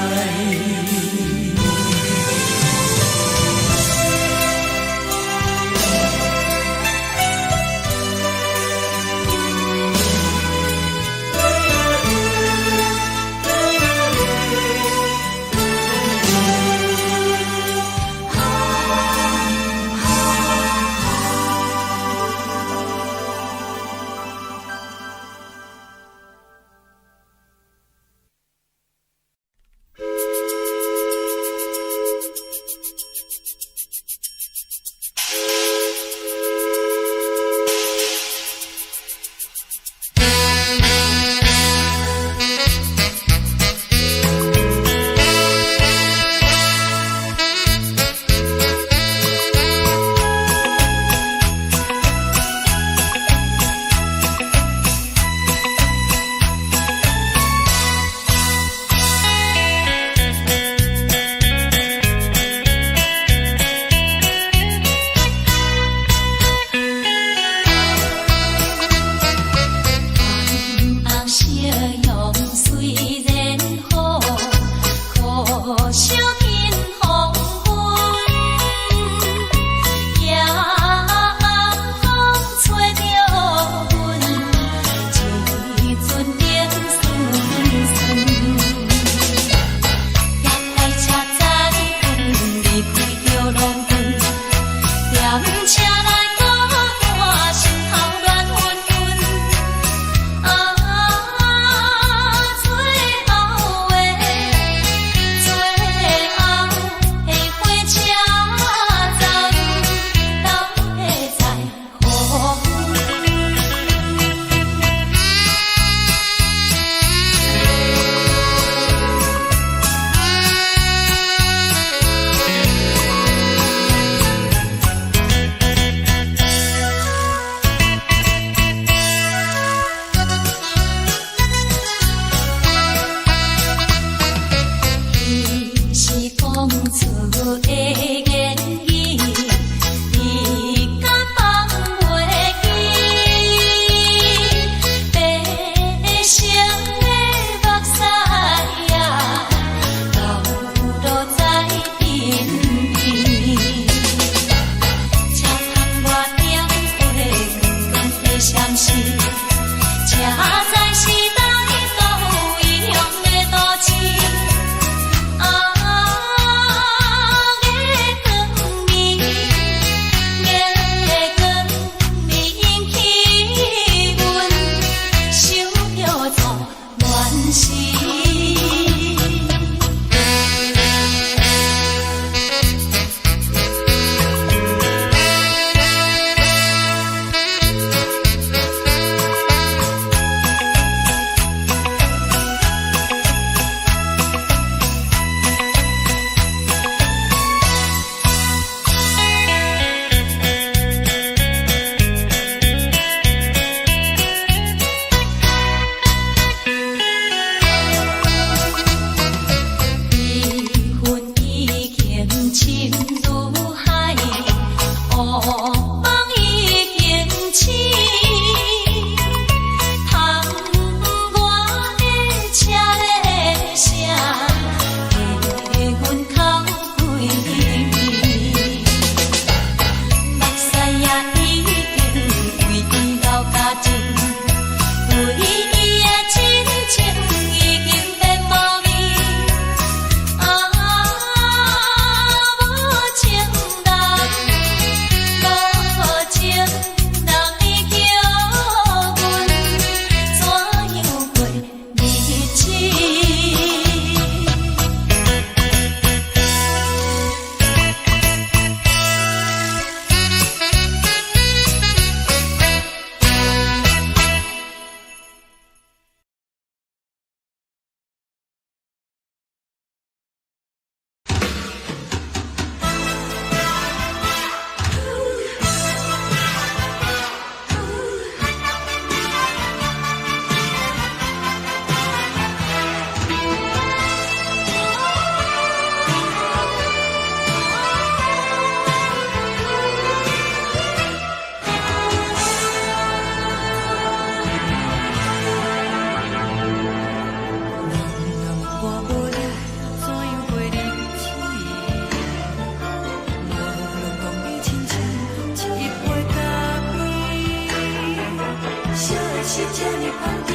是這呢香甜，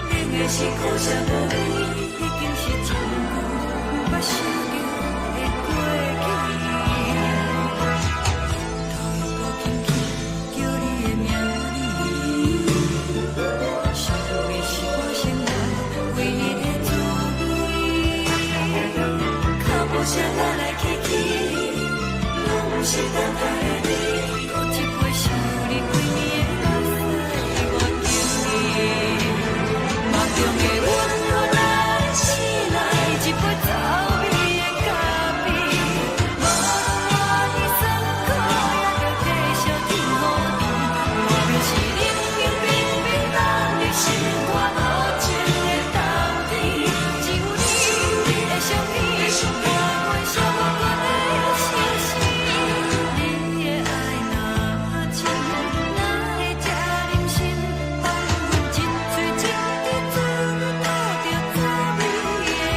冷的是苦澀無味，已經是真久毋捌想著的過去。頭又閣輕輕叫你的名字，想你是我生活唯一的滋味。腳步聲來來去去，攏毋是等待的你。閣一杯想你規暝的目屎，我敬你。夢中的阮來醒來，一杯走味的咖啡，無論偌尼酸苦，也著繼續天雨甜。外面是冷冷冰冰冻的心肝無情的冬天，只有你的相片，伴阮寂寞的相思。你的愛若深，哪會這忍心放阮一喙一滴做你吐著滋味的咖啡？人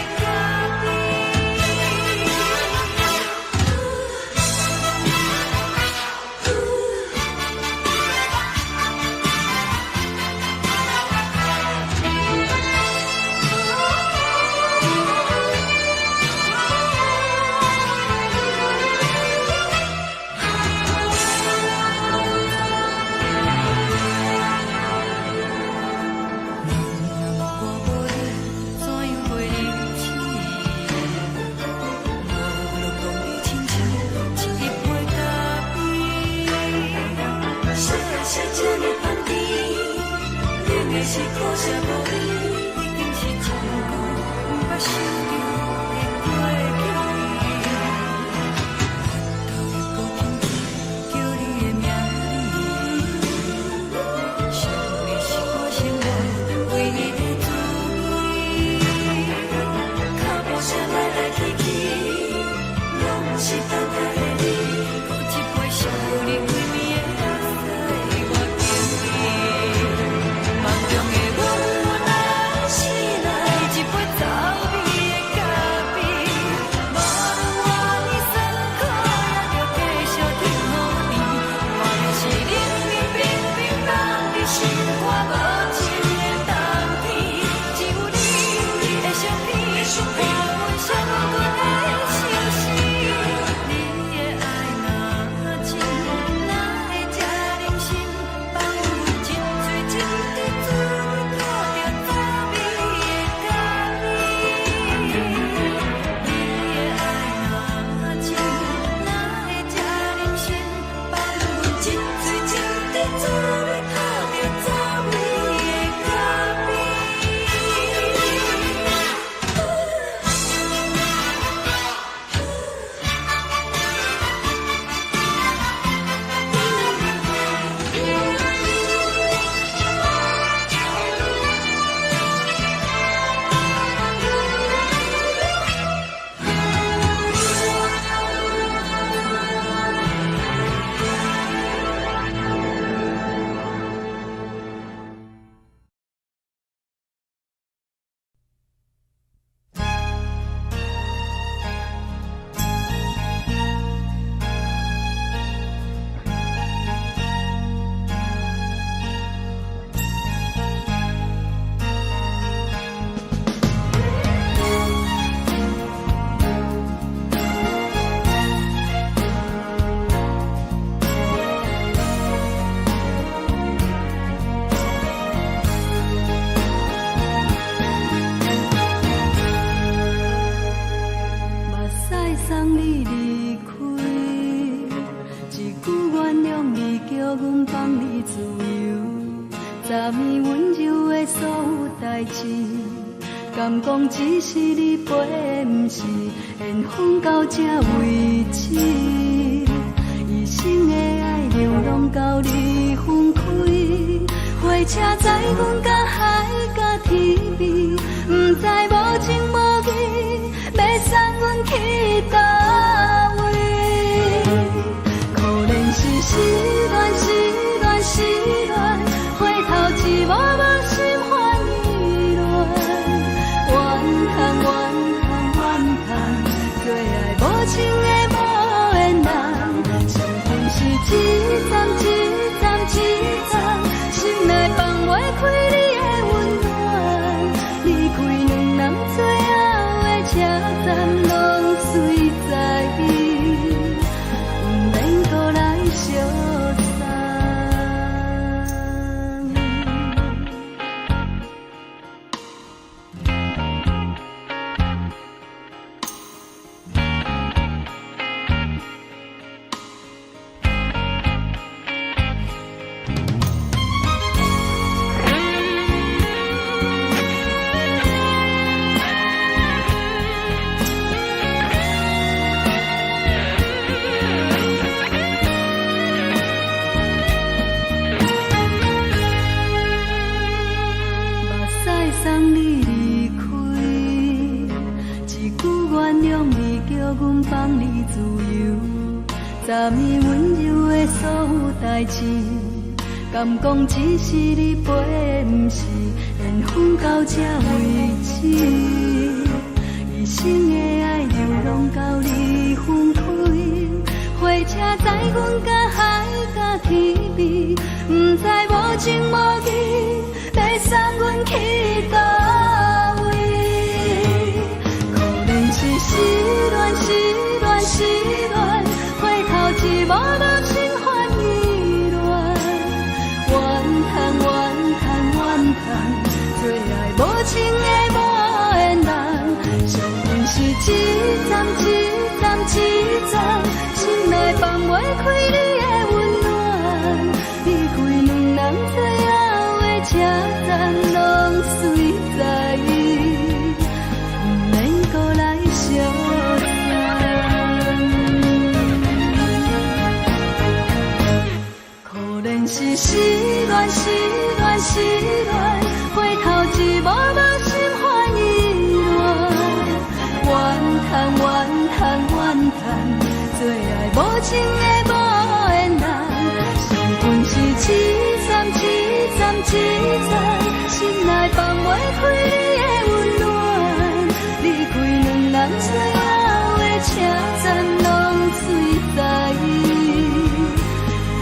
若我無你，怎樣過日子？無論講你親像一杯咖啡。啥的是這呢香甜，冷的是苦澀無味，已經是真久毋捌想著的過去。頭又閣輕輕叫你的名字，想你是我生活唯一的滋味。腳步聲來來去去，攏毋是等待的你。閣一杯想你規暝的目屎，我敬你。夢中的阮來醒來，一杯走味的咖啡，無論偌尼酸苦，也著繼續天雨甜。外面是冷冷冰冰凍的心肝無情的冬天，只有你的相片，伴阮寂寞的相思。你的愛若深，哪會這忍心放阮一喙一滴做你吐著滋味的咖啡？你的愛若深，哪會這忍心放阮一喙一滴做你吐著滋味的咖啡？目屎送你離開，一句原諒你，叫阮放你自由。昨暝溫柔的所有代誌，敢講只是你陪，毋是緣分到這為止。一生的愛流浪到你分開，火車載阮到海角天邊，毋知無情無義，欲送阮去佗位？可能是失戀，失戀，失戀，回頭一幕幕心煩意亂，怨叹怨叹怨叹，做愛無情的無緣人，生命是一站一站一站，心內放。暝溫柔的所有代誌，敢講只是你陪，毋是緣分到這為止。一生的愛流浪到你分開，火車載阮甲海甲天邊，毋知無情無義，欲送阮去佗位？可憐是失戀，失戀，失戀，回頭一幕幕心煩意亂。怨嘆怨嘆怨嘆，做愛無情的無緣人，相逢是一站一站一站，心內放袂開你的溫暖。離開兩人最後的車站，攏隨在伊，毋免閣來相送。可憐是失戀，失戀，失戀，回頭一幕幕心煩意亂。怨嘆怨嘆怨嘆，做愛無情的無緣人，相逢是一站一站一站，心內放袂開你的溫暖。離開兩人最後的車站，攏隨在伊，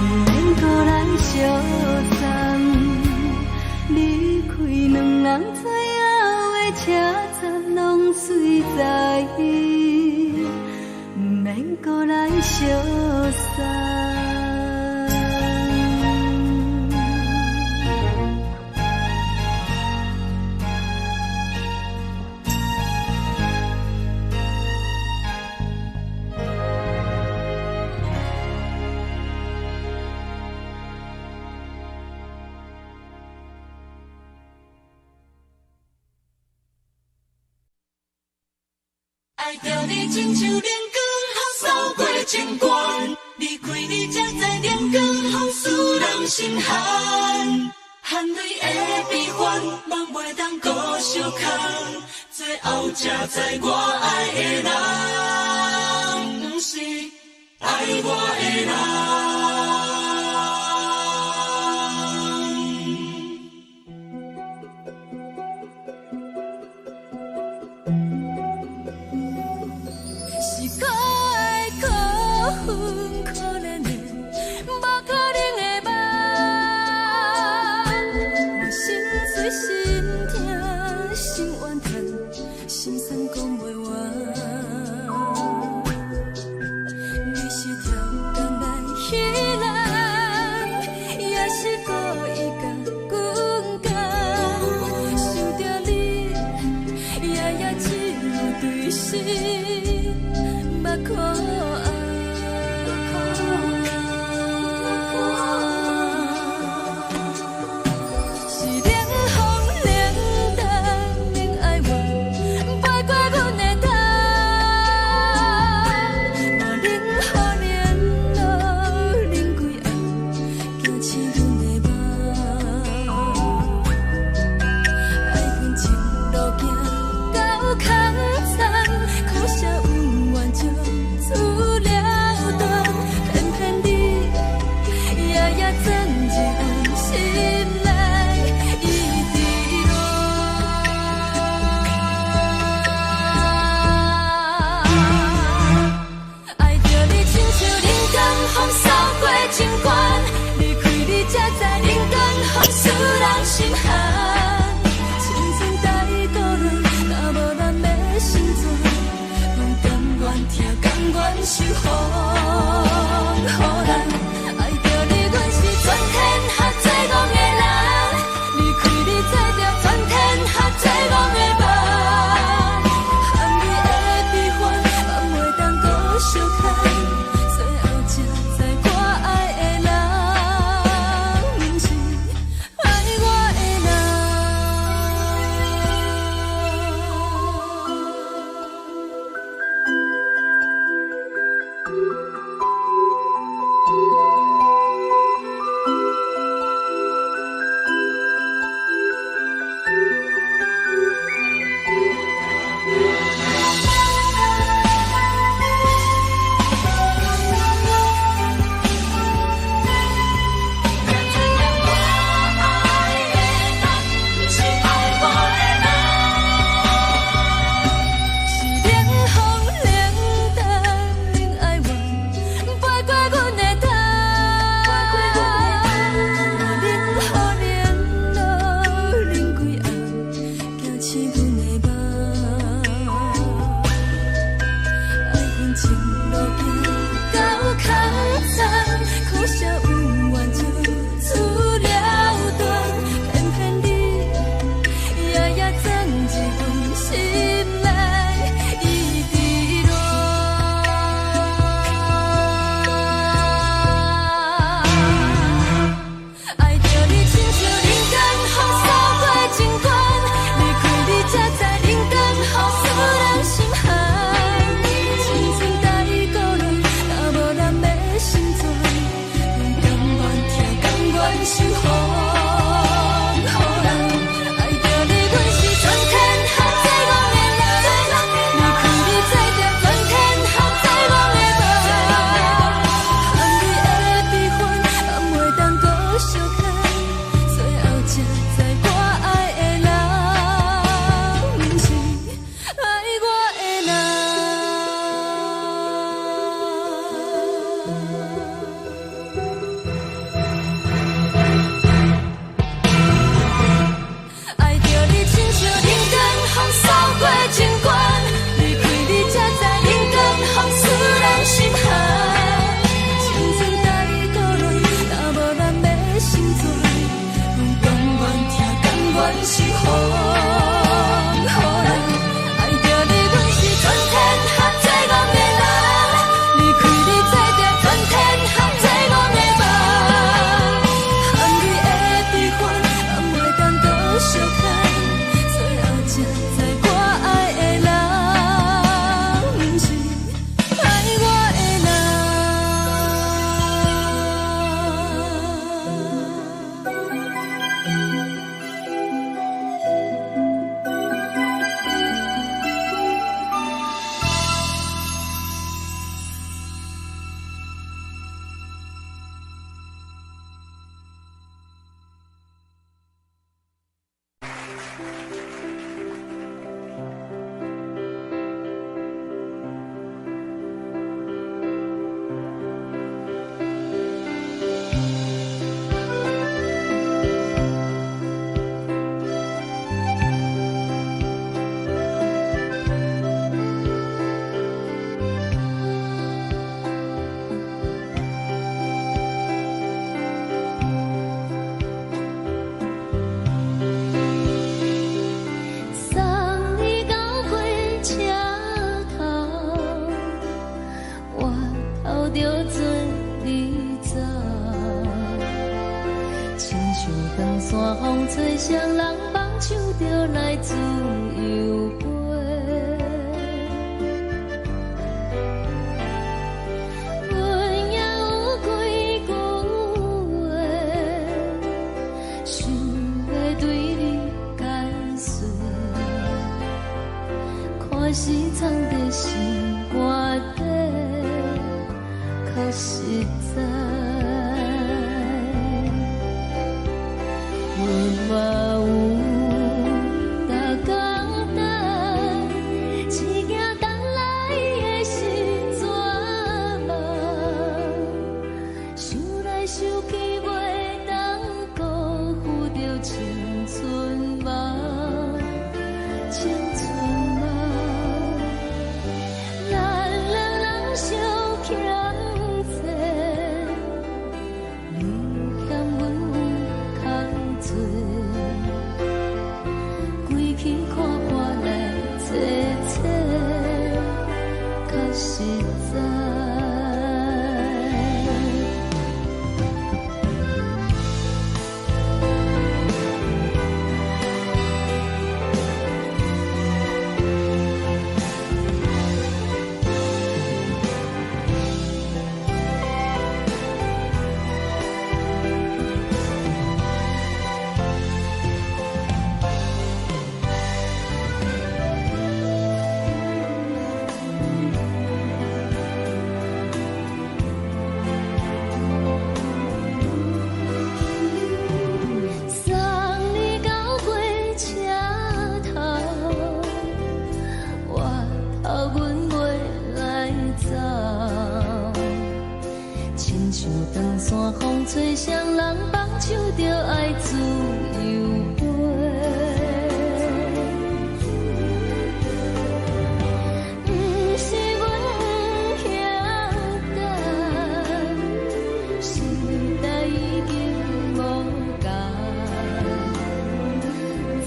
毋免閣來相送。離開兩人最後的車站，攏隨在伊，毋免閣來相送。愛著你親像冷光予掃過情關，離開你才知冷光予使人心寒。汗淚的悲歡，夢袂當閣相空，最後才知我愛的人，毋是愛我的人。是可愛可恨可憐的，無可能的夢。我心碎心疼心怨嘆，心酸講袂完。你是跳江來彼人，山風吹，啥人放手就來自由飛。阮也有幾句話，想欲對你解說，看是藏佇心肝底，較實在。阮嘛有逐工等，一件等來的是绝望，想來想去袂當辜負著青春夢，青春夢。咱兩人相欠債，你欠阮有空做，規氣看破來坐坐，較實在。送你到火車頭，我頭阮袂來走。親像長山風吹，啥人放手就愛自由飛。毋是阮不曉等，時代已經無仝，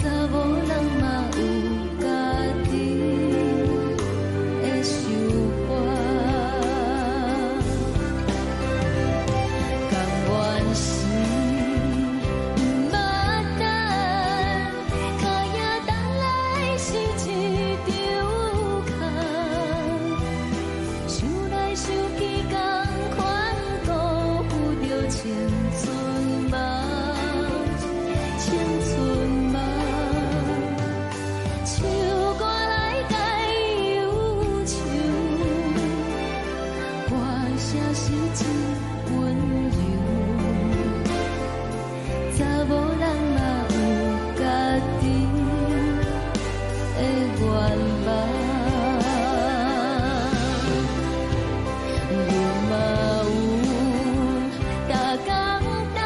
查某人嘛有家己的想法。甘願是毋捌等，跤影等來是一場空。想來想去，仝款辜負著青春夢，青春夢。唱歌來解憂愁，歌聲是真溫柔。查某人嘛有家己的願望。阮嘛有逐工等，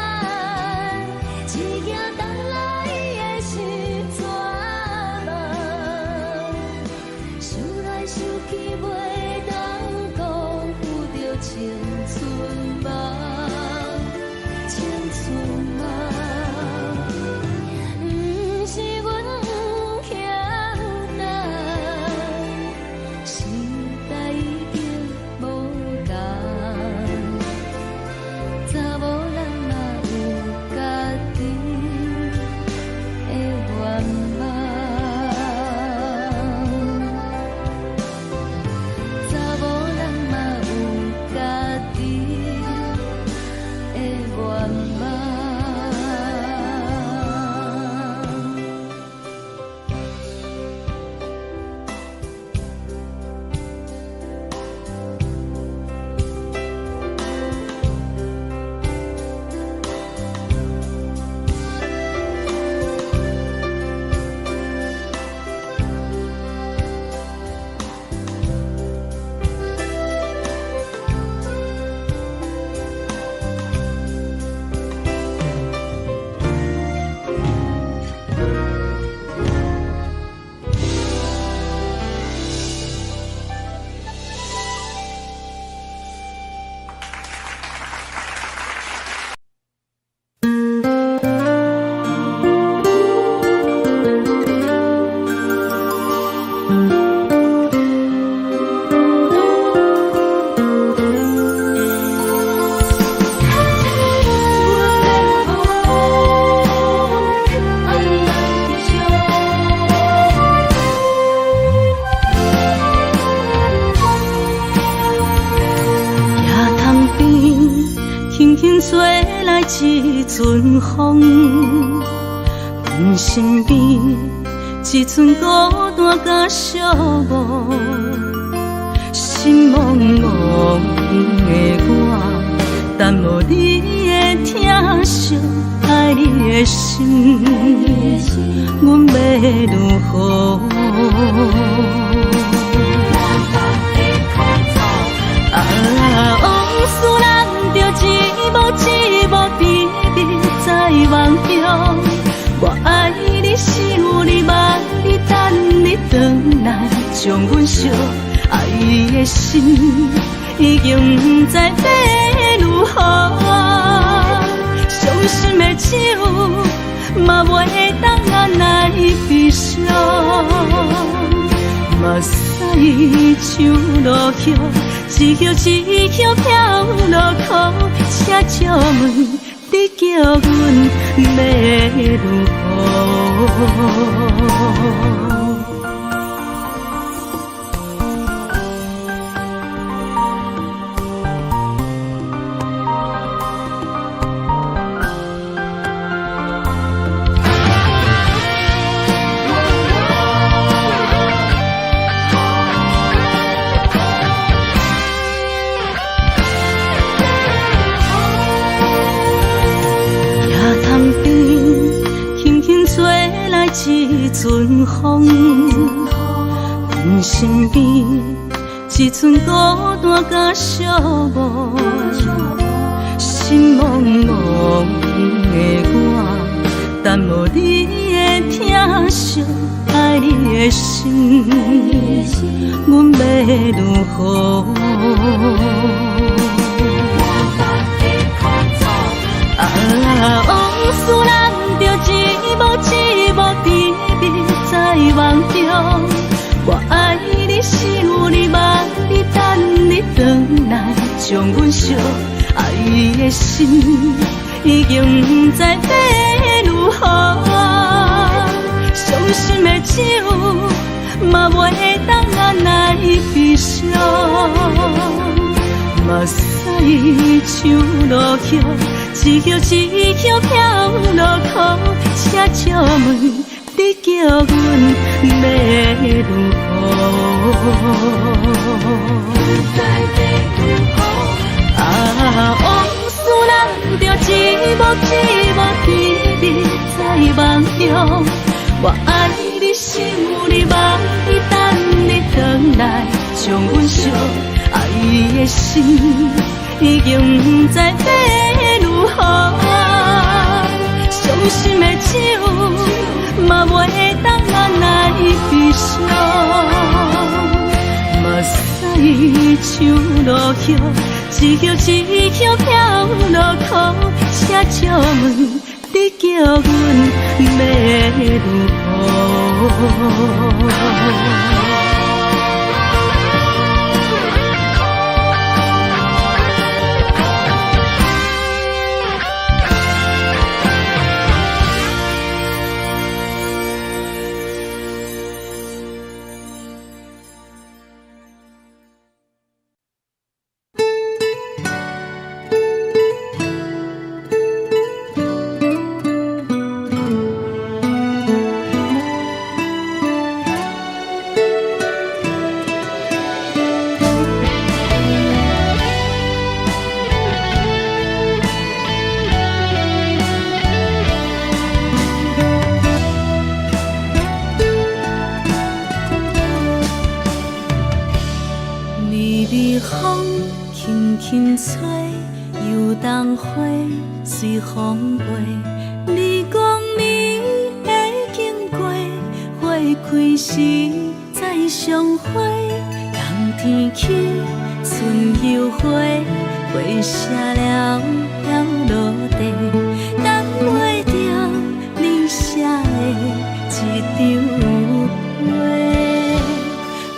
一件等來的是绝望。想來想去袂當辜負著青春夢。吹來一陣風，阮身邊一陣孤單佮寂寞，心茫茫的我，等無你的疼惜，愛你的心，阮欲如何？啊，往事咱著一幕一幕甜蜜在夢中。我愛你，想你，望你，等你轉來，將阮惜。愛的心已經毋知欲如何，傷心的酒嘛袂當按來悲傷。目屎像落雨，一葉一葉飄落苦，請借問你叫阮欲如何？一陣風，阮身邊一陣孤單佮寂寞，心茫茫的我，等無你的疼惜，愛你的心，阮欲如何？啊，往事咱著一幕一幕甜蜜在夢中。我愛你，想你，望你，等你轉來，將阮惜。愛的心已經毋知欲如何，傷心的酒嘛袂當按來悲傷。目屎像落雨，一葉一葉飄落苦，請借問你叫阮欲如何？啊，往事咱著一幕一幕甜蜜在夢中。我愛你，想你，望你，等你轉來，將阮惜。愛的心已經毋知欲如何，傷心的酒嘛袂當按來悲傷。目屎像落雨，一葉一葉飄落苦，請借問你叫阮欲如何？微微風輕輕吹，油桐花隨風飛。你講你會經過，花開時再相會。冬天起，春又回，花謝了飄落地，等袂著你寫的這張批。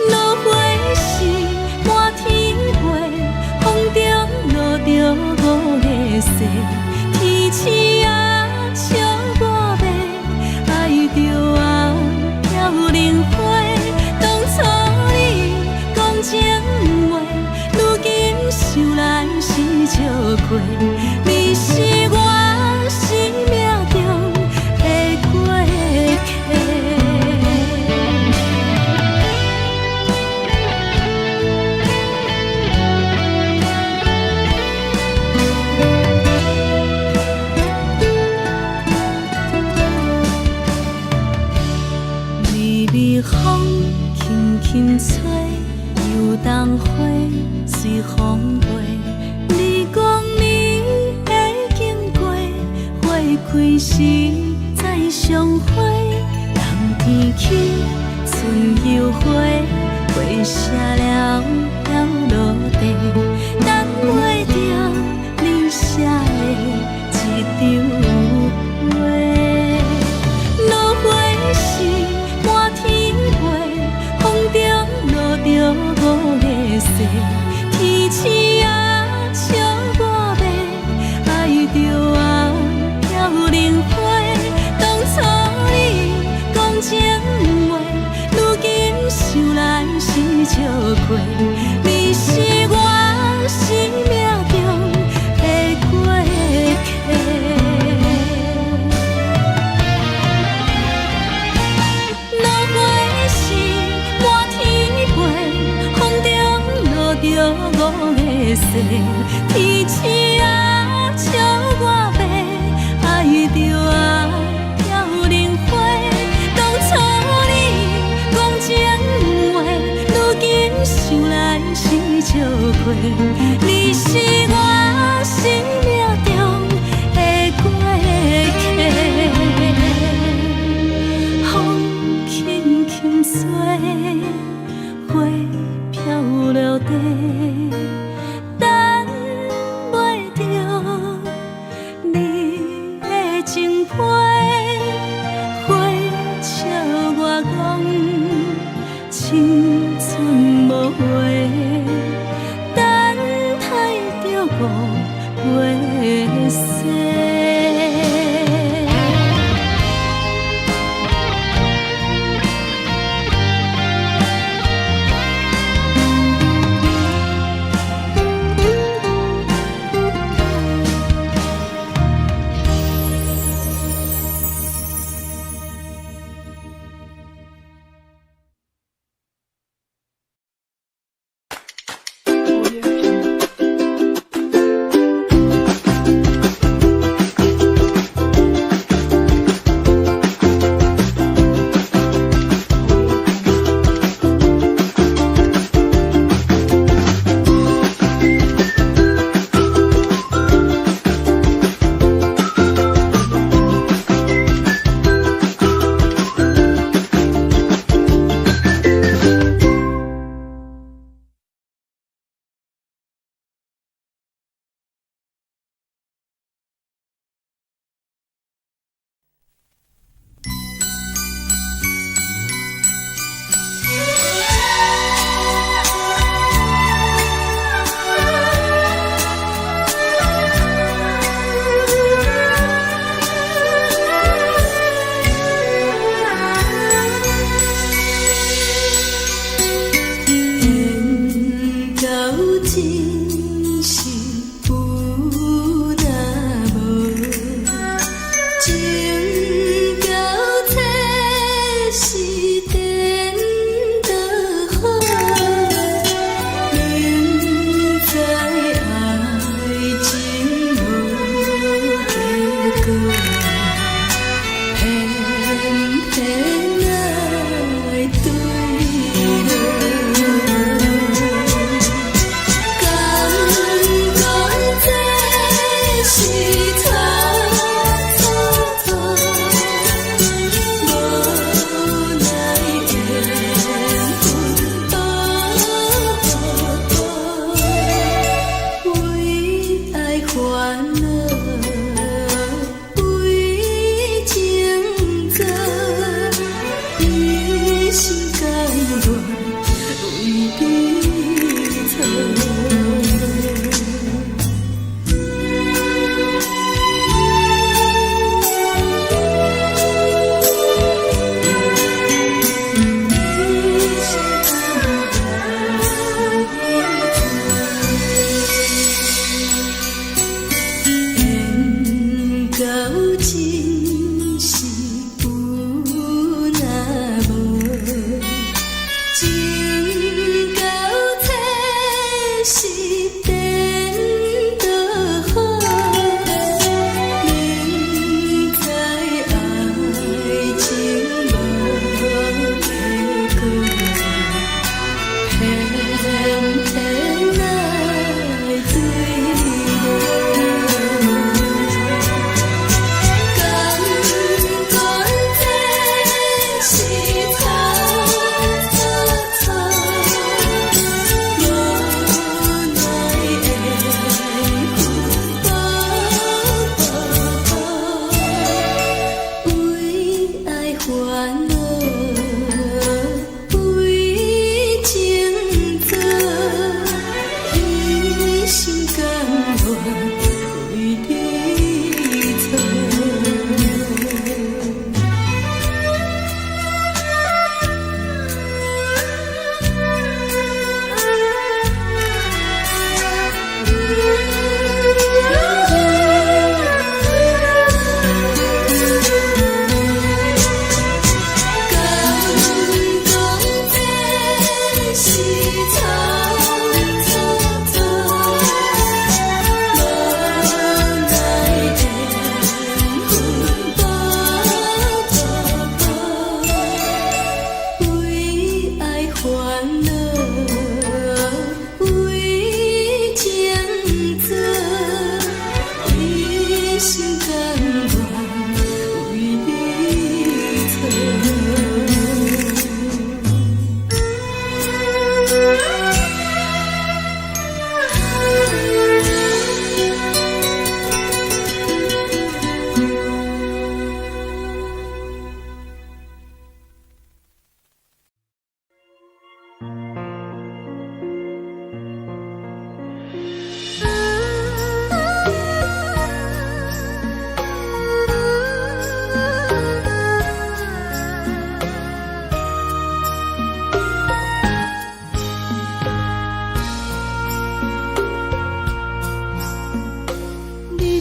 落花時滿天飛，風中落著五个雪，天星啊笑我欲愛著啊飄零花。當初你講情話，如今想來是笑話。你是開時再相會，人天去春又花，花謝了了落地，等袂著你寫的一張批。落花時滿天飛，風中落著五个誓，天星啊笑我欲，愛著啊飄零花。當初你講情話，如今想來是笑虧。你是我生命中的過客。落花時滿天飛，風中落著五个誓，天星啊笑我欲，愛著啊飄零花。當初你講情話，如今想來是笑虧。你是我生命中的過客。風輕輕吹，花飄落地，等袂著你的情批。花笑我講青春無話，等待著五月雪。 Audio Jungle. Audio Jungle. 緣到真是有若無，情到這是顛倒好，明知愛情無結果，偏偏愛對落。敢講這是錯錯錯，無奈緣分多為愛煩惱，為情做，一心甘願為你錯。一心甘願為你錯。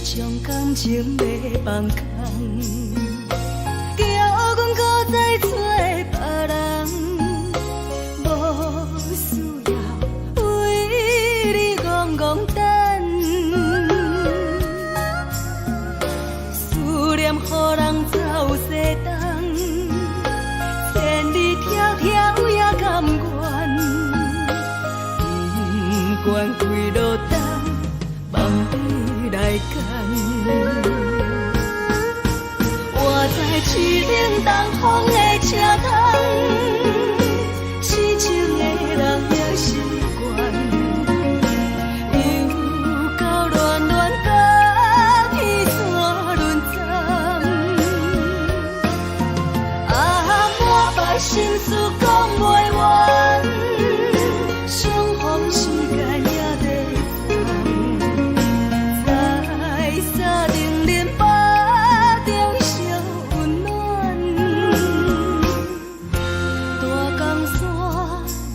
將感情欲放空，叫阮閣再揣別人，無需要為你戇戇等，思念予人走西東，千里迢迢也甘願，不管幾落冬，望你來牽。我知凄冷東風的車窗，痴情的人也習慣，又到暖暖甲彼山輪站，啊，满腹心事講袂完，相逢時間也在站，在三重恁腹中相溫暖，大江山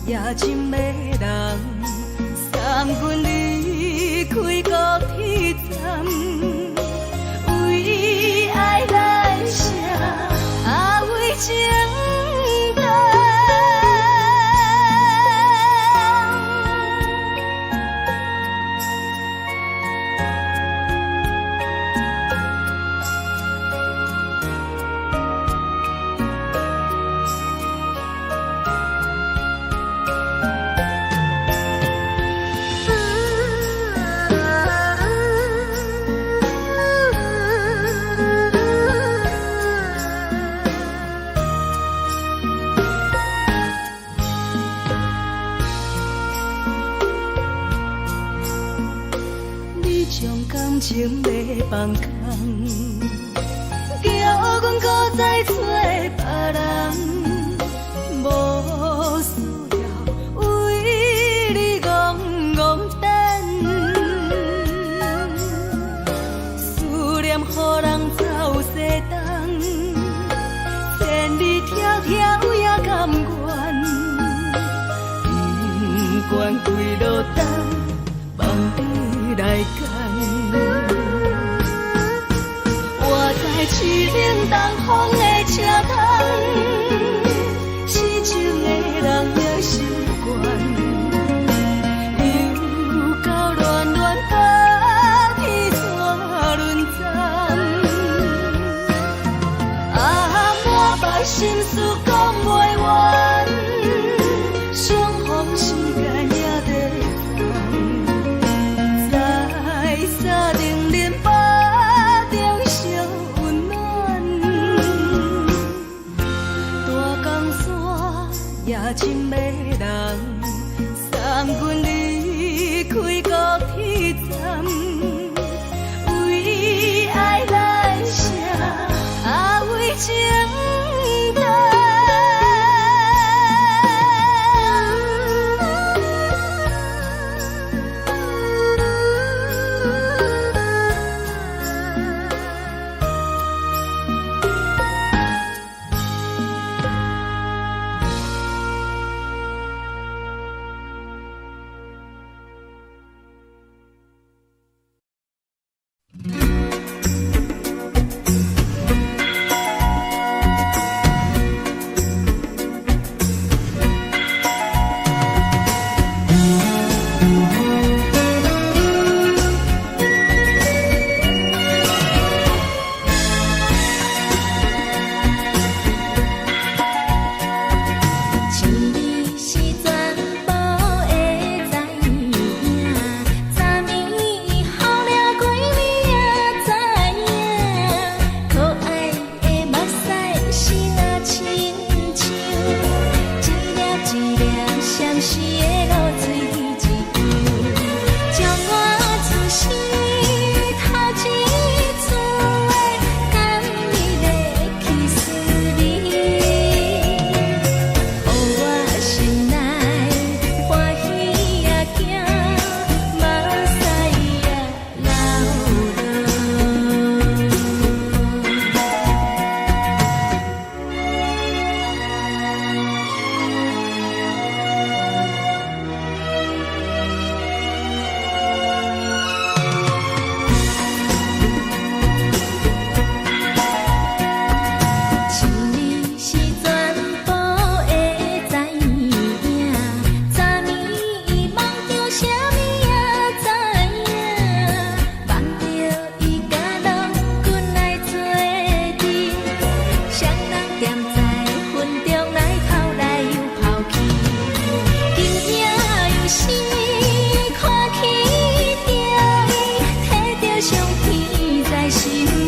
也真迷人，送阮離開高鐵站，為愛來寫，啊為情等。你將感情欲放空，叫阮閣再揣別人，無需要為你戇戇等，思念予人走西東，千里迢迢也甘願，不管幾落冬，望你來牽。我知凄冷東風的車窗，痴情的人也習慣，又到暖暖甲彼山輪站，啊，滿腹心事講袂完，相逢時間也在站，在三重恁腹中相溫暖，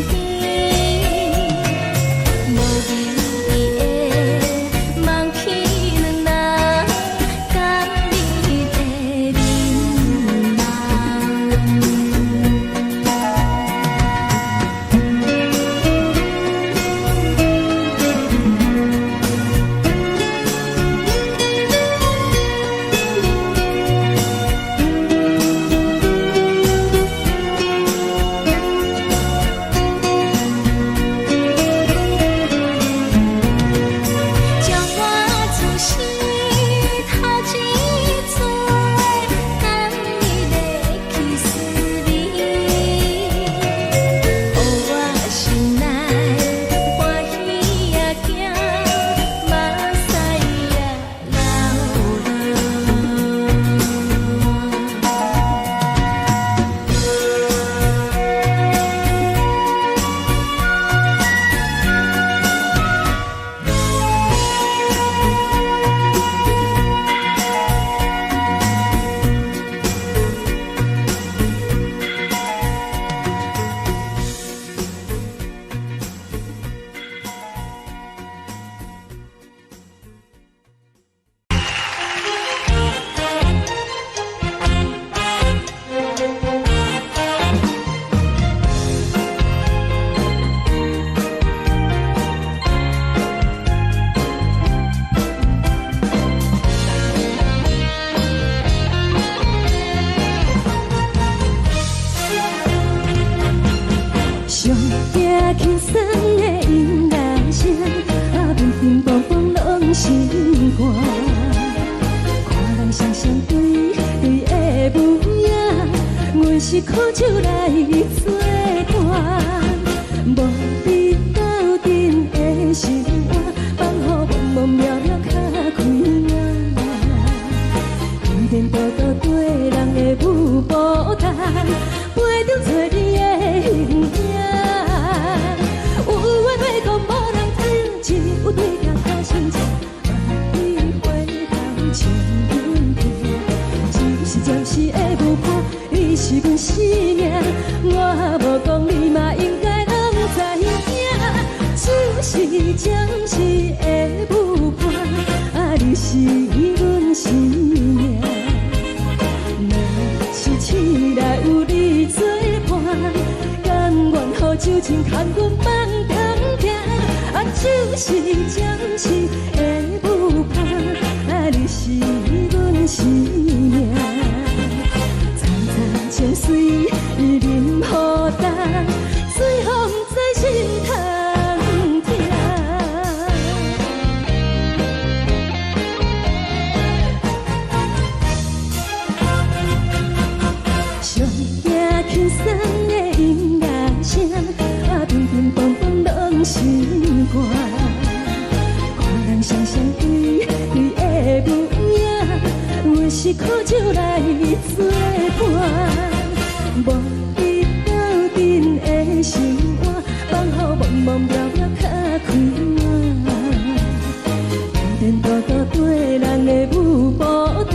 邊，無意義的忘去兩人甘蜜的面夢。將我自死頭一撮甘蜜的キス味，予我心內歡喜也驚，目屎也流落。上驚輕鬆的音樂聲，啊，乒乒乓乓攏心肝。看人雙雙對對的舞影，阮是苦酒來做伴，無比鬥陣的生活，放予茫茫渺渺較開眼。天顛倒倒對人的舞步動，陪著找你的形影。有緣欲講無人聽，只有對鏡看親像，望你回頭笑阮聽。只是暫時的舞伴，你是阮生命，我無講你嘛應該攏知影。只是暫時的舞伴，啊，你是阮生命。若是醒來有你作伴，甘願予酒精牽阮放通聽。啊，只是暫時的舞伴，啊，你是阮生命。層層情隨淋雨重，最予毋知心通疼。上驚輕鬆的音樂聲，啊，乒乒乓乓攏心肝。看人雙雙對對的舞影，阮是苦酒來作伴，無比鬥陣的生活，放予茫茫渺渺較開眼。天顛倒倒對人的舞步動，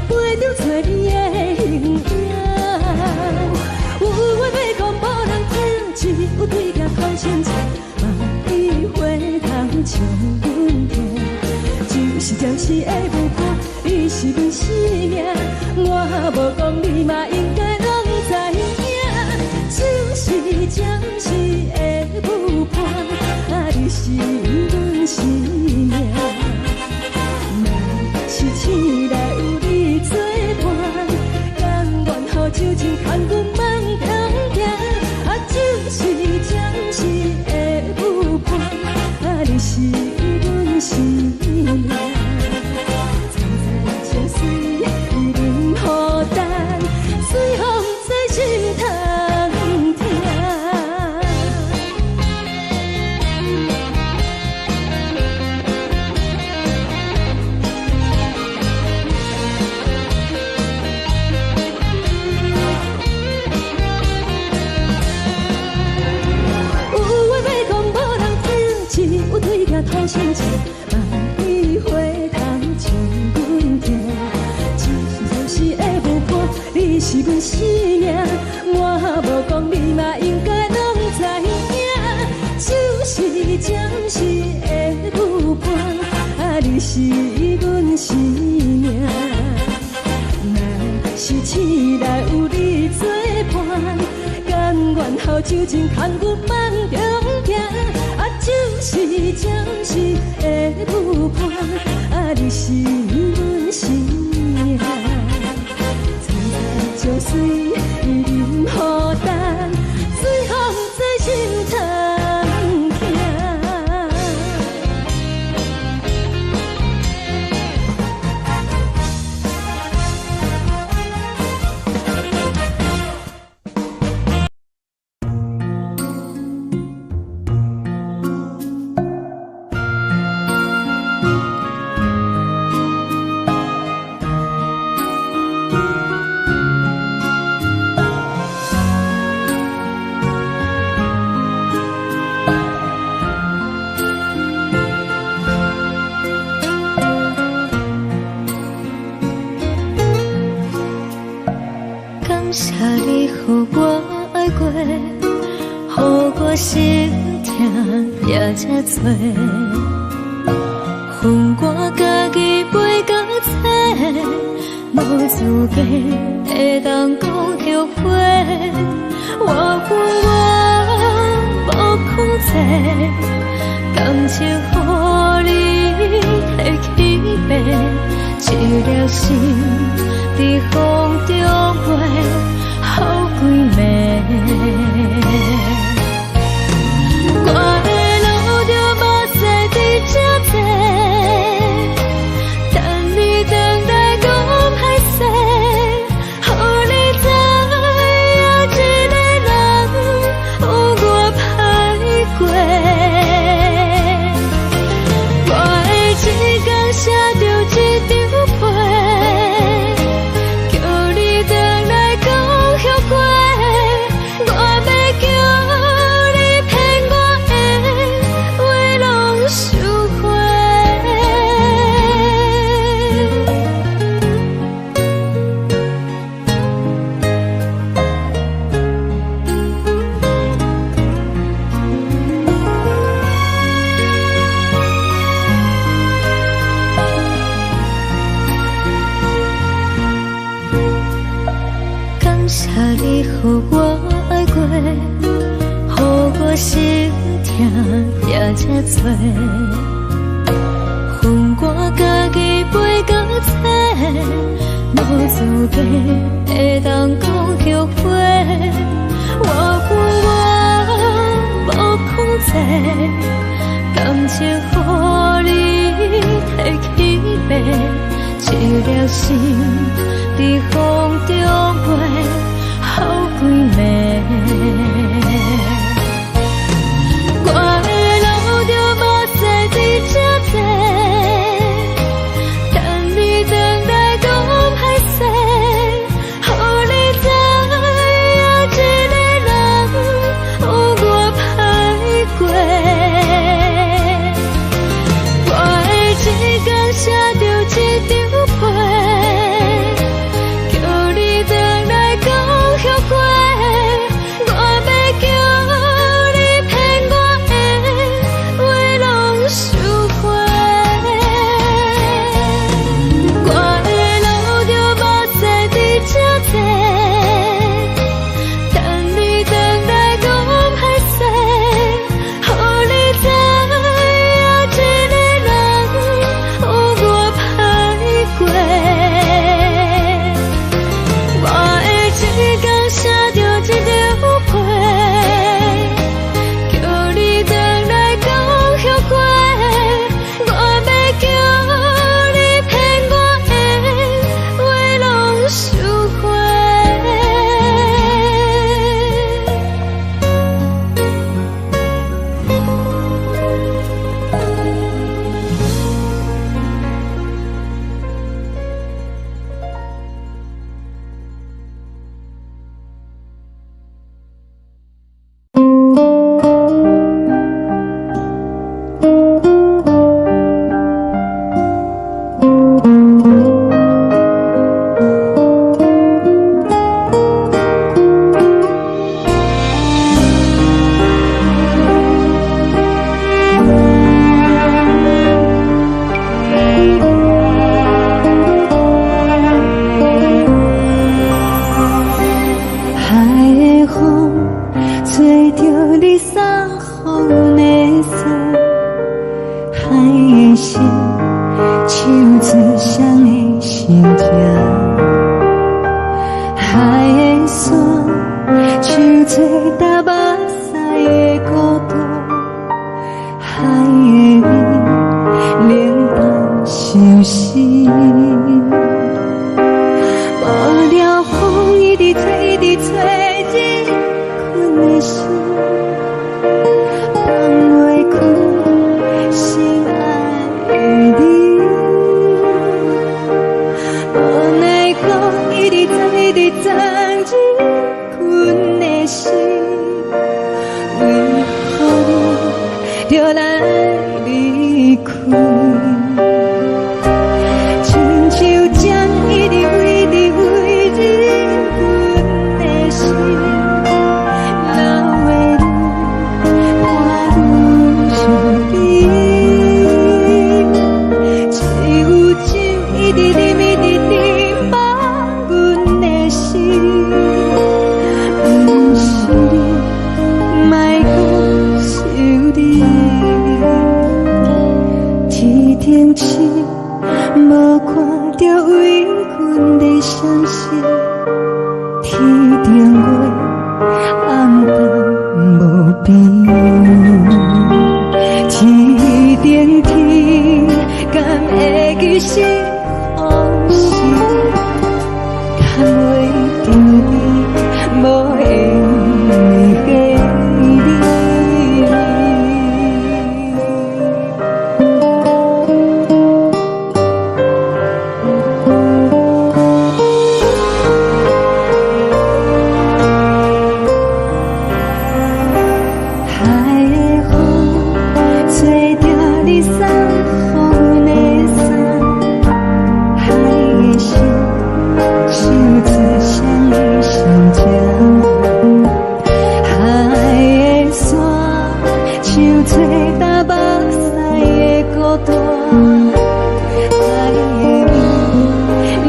陪著找你的形影。有話欲講無人聽，只有對鏡看親像，望你回頭笑阮聽。只是暫時的舞伴，你是阮生命，我無講你嘛應該攏知影。只是暫時的舞伴，啊，你是阮生命。若是醒來有你作伴，甘願予酒精牽阮放通聽。啊，只是暫時的舞伴，啊，你是阮生命。層層情隨淋雨重，最予毋知心通疼。有話欲講無人聽，只有對鏡吐心情，望你回頭笑阮聽。只是暫時的舞伴，你是阮生命，我無講你嘛應該攏知后手真空阮放中行，啊，就是暂时的舞伴，啊，你是阮生命。苍苍潮水任雨干，随风在心头疼。感謝你予我愛過，予我心疼也這多。予我家己背甲册，無資格會當講後悔。我有我無控制，感情予你提去爬，一粒心佇風中飛，予規暝。我會流著目屎佇這坐，等你轉來講歹勢，予你知影一個人有偌歹過。我會一工寫著一張批，叫你轉來講後悔。我欲叫你騙我的話攏收回。感謝你予我愛過，予我心疼也這多。予我家己背甲冊，無資格會當講後悔。我有我無控制，感情予你提去爬，一粒心佇風中飛，予規暝。我會流著目屎佇這坐，等你轉來講歹勢，予你知影一個人有偌歹過。我會一工寫著一張批，叫心，為何你著來離開？親像針一直為你為入阮的心，流的淚伴阮身邊，只有酒一直啉一直啉放阮的心，毋是你，莫閣想你。天頂星無看著為阮的傷心，天頂月暗淡無邊，天頂天敢會記是予時，趁袂著你無緣的你。海的風吹著你送予阮的衫，海的心唱出誰的心情，海的沙唱出東目屎的孤單，海的雨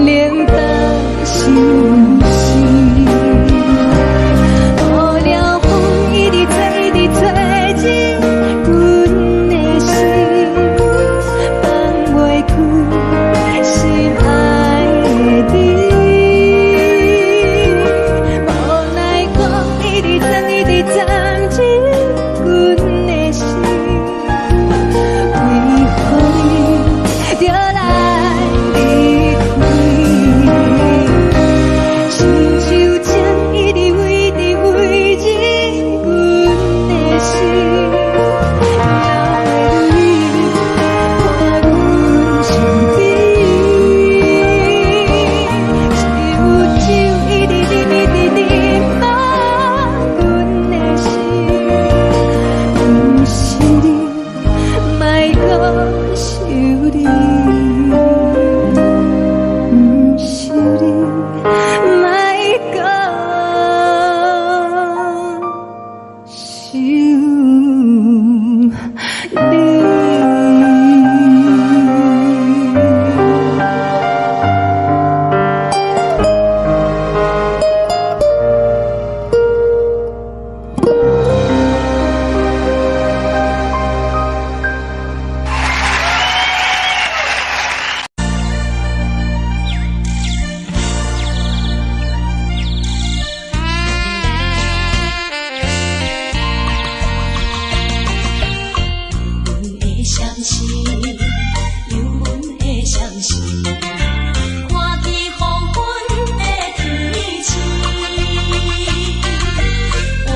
冷凍心事。無聊風一直吹，一直吹入阮的心，放袂開心愛的你。無奈何一直鑽，一直鑽入阮的心，為何你著來離開？親像針一直為直為入阮的心，流的淚伴阮身邊，只有酒一直啉一直啉放阮的心，毋是你，莫閣想你，毋是你，莫閣想你。阮的相思，有阮的相思，看见黃昏的天星，原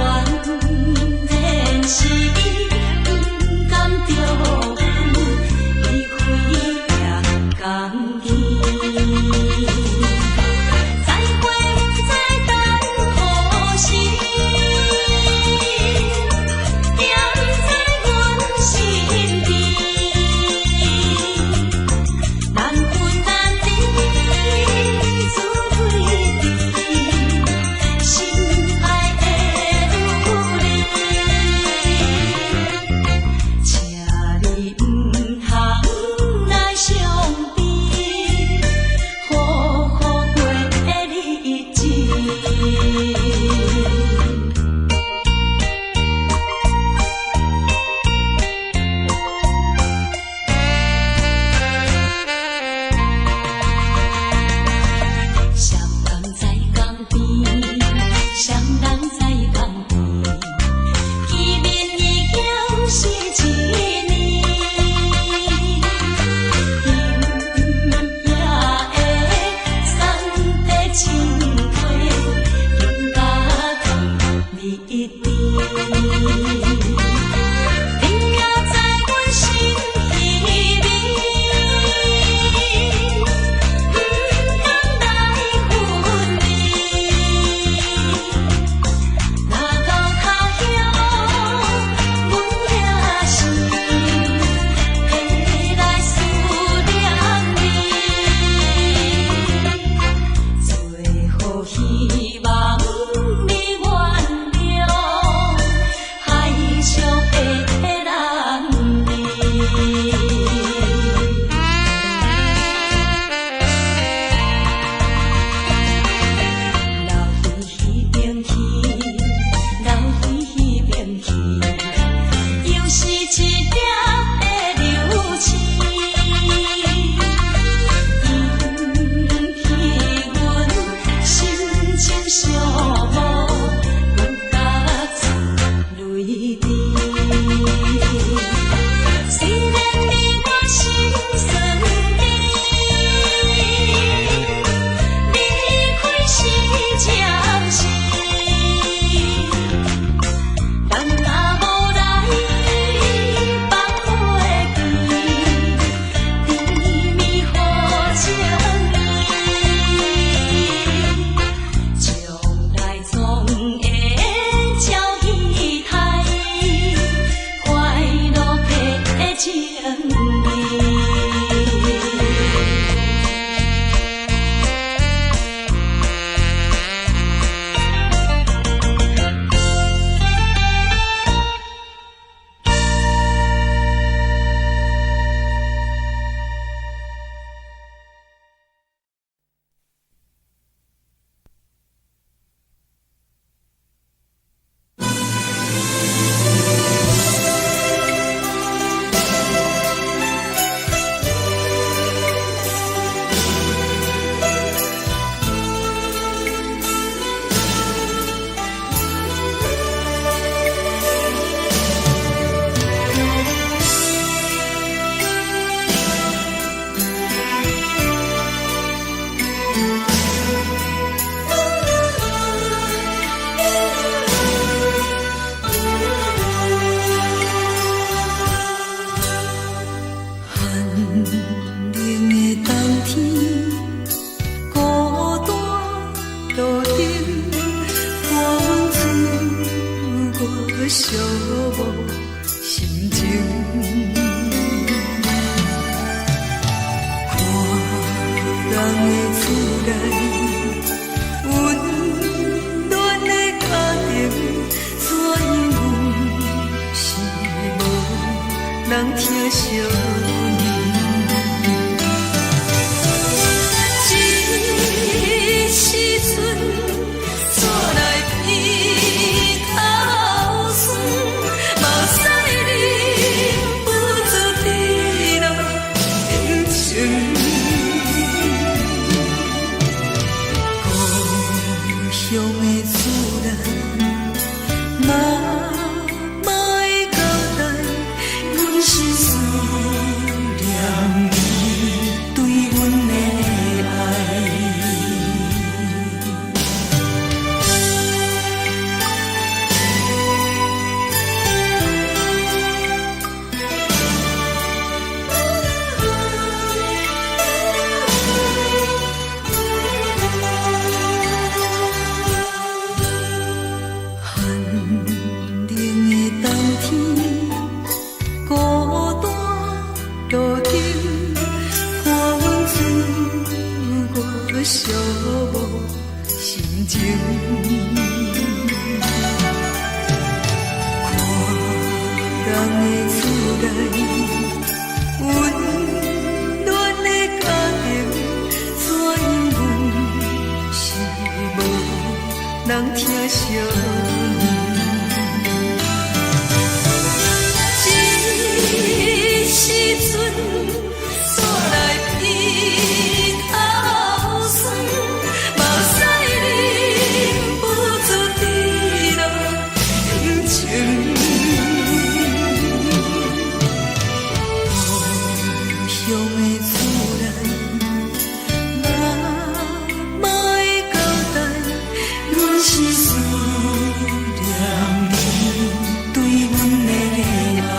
來是伊不甘著阮離開也甘去。再會不知等何時，惦在阮身邊，難分難離，自對心愛的女人，請你毋通來傷悲，好好過日子。誰人在江邊？誰人在江邊？見面已經是一年，今夜的送的情話，更加甜蜜甜。你也在阮心彼邊，不甘來分離。寂寞心情。看人的厝內，溫暖的家庭，怎樣阮是無人疼惜阮。這時陣煞來鼻頭酸，目屎忍不住滴落眼睛。故鄉的厝內，媽媽的交代，阮是思念伊對阮的愛。寒冷的冬天，孤單路燈，伴阮自我寂寞心情。看人的厝內，溫暖的家庭，怎樣阮是無人疼惜阮。這時陣煞來鼻頭酸，目屎忍不住滴落眼睛。故鄉的厝內，媽媽的交代，阮是思念伊對阮的愛。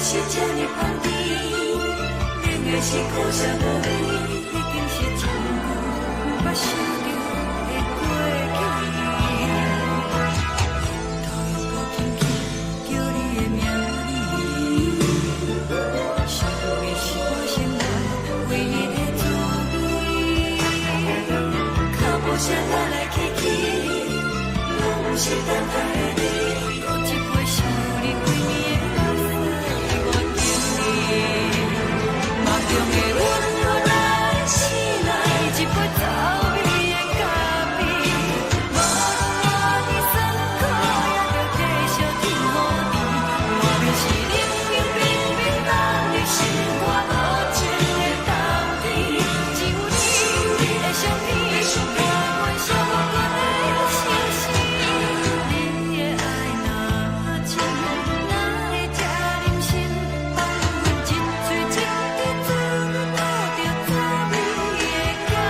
是這呢香甜，冷的是苦澀無味，已經是真久毋捌想著的過去。頭又閣輕輕叫你的名字，想的是我生活唯一的滋味。腳步聲來來去去，攏毋是等待的你。閣一杯想你規暝的目屎，我敬你。夢中的阮來醒來，一杯走味的咖啡。無論活佇酸苦，也著繼續天雨甜。外面是冷冷冰冰凍入心肝無情的冬天，只有你的相片，伴阮寂寞的相思。你的愛若深，哪會這忍心放阮一喙一滴做吐著滋味的咖啡？若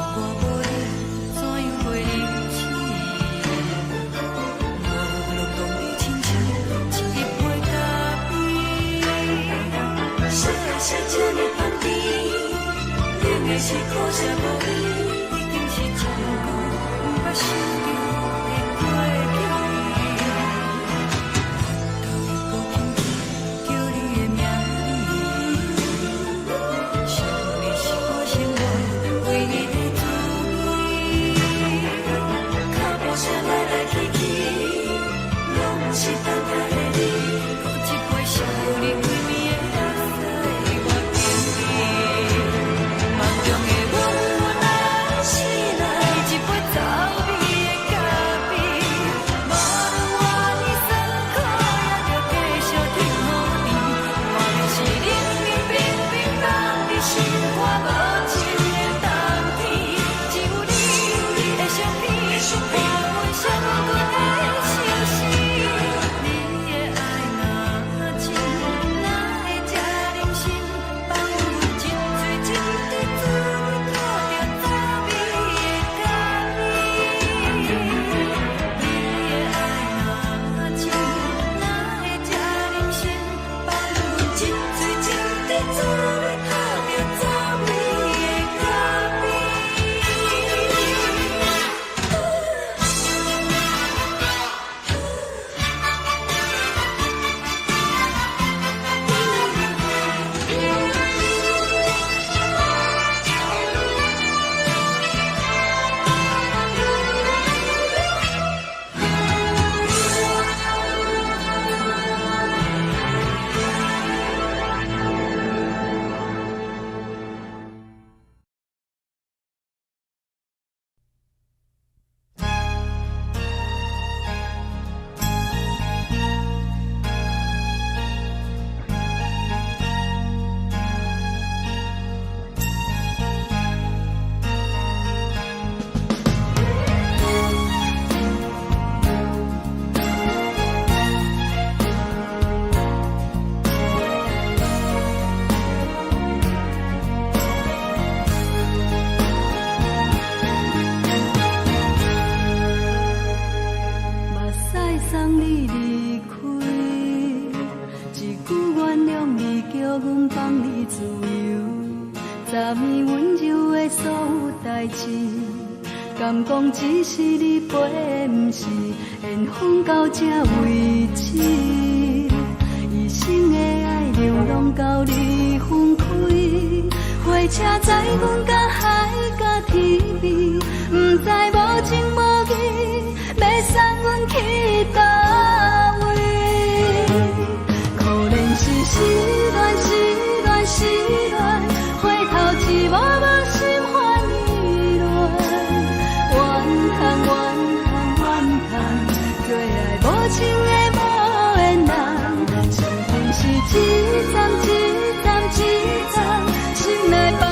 我無你，怎樣過日子？我攏當你親像一杯咖啡。啥的是這呢香甜，冷的是苦澀無味，已經是真久毋捌想著的過去。頭又閣輕輕叫你的名字，想你是我生活唯一的滋味。腳步聲來來去去，攏毋是等待的你。閣一杯想你規暝的目屎，我敬你。夢中的阮來醒來，一杯走味的咖啡。無論活佇酸苦，也著繼續天雨甜。外面是冷冷冰冰凍入心肝無情的冬天，只有你的相片，伴阮寂寞的相思。你的愛若深，哪會這忍心放阮一喙一滴做吐著滋味的咖啡？你的愛若深，哪會這忍心放阮一喙一滴做吐著滋味的咖啡？目屎送你離開，一句原諒你，叫阮放你自由。昨暝溫柔的所有代誌，敢講只是你陪，毋是緣分到這為止。一生的愛流浪到你分開，火車載阮到海角天邊，毋知無情無義，欲送阮去佗位？可憐是失戀，失戀，失戀，回頭一幕幕心煩意亂。怨嘆怨嘆怨嘆，做愛無情的無緣人，生命是一站一站一站，心內放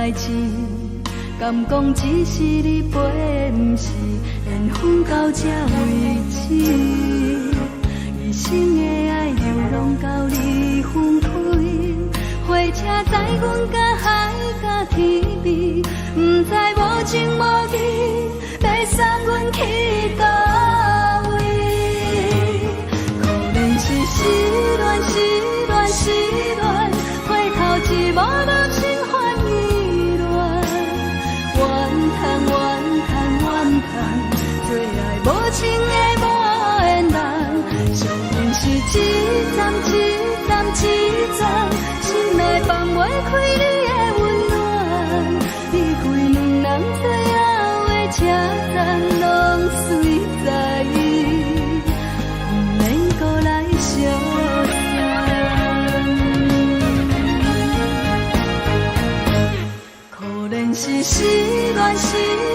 代誌，敢講只是你陪，毋是緣分到這為止。一生的愛流浪到你分開，火車載阮甲海佮天邊，毋知無情無義，欲送阮去佗位？可憐是失戀，失戀，失戀，回頭一幕幕心煩意亂，怨嘆怨嘆怨嘆，做愛無情的無緣人，相逢是一站一站一站，心內放袂開你的溫暖，離開兩人最後的車站，攏隨在伊，毋免閣來相送。可憐是失戀，失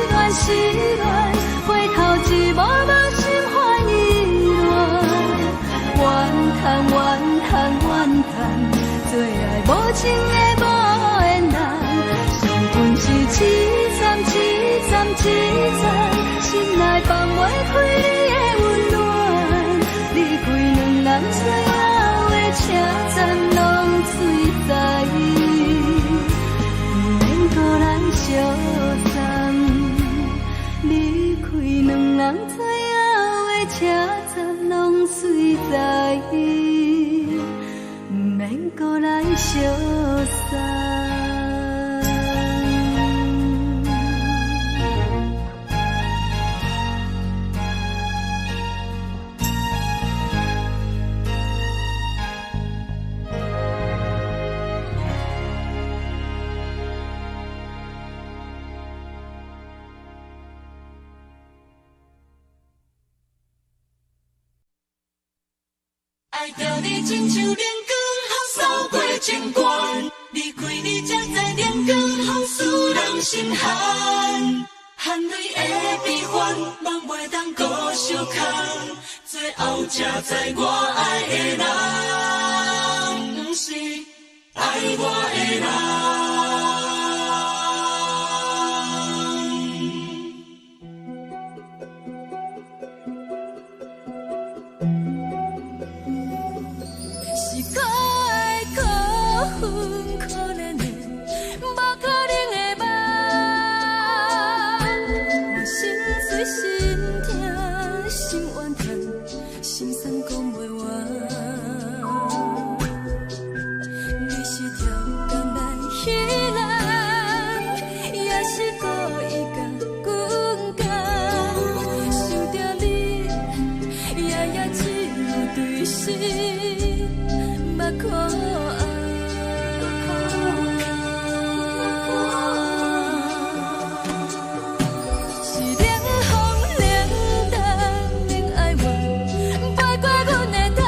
戀，失戀，回頭一幕幕心煩意亂，怨嘆怨嘆怨嘆，做愛無情的無緣人，相逢是一站一站一站，心內放袂開你的溫暖，離開兩人最後的車站，攏隨在伊，毋免閣來相送。離開兩人最後的車站，攏隨在伊，毋免閣來相送。愛著你親像冷光予掃過情關，離開你才知冷光予使人心寒，汗淚的悲歡，夢袂當閣相牽，最後才知我愛的人，毋是愛我的人。是搁愛搁分，可憐的，無可能的夢。我心碎心疼心怨嘆，心酸講袂完。你是跳工來彼人，也是故意共阮講。想著你，夜夜只有對心目苦紅。是冷風冷淡冷哀怨，飞過阮的頭。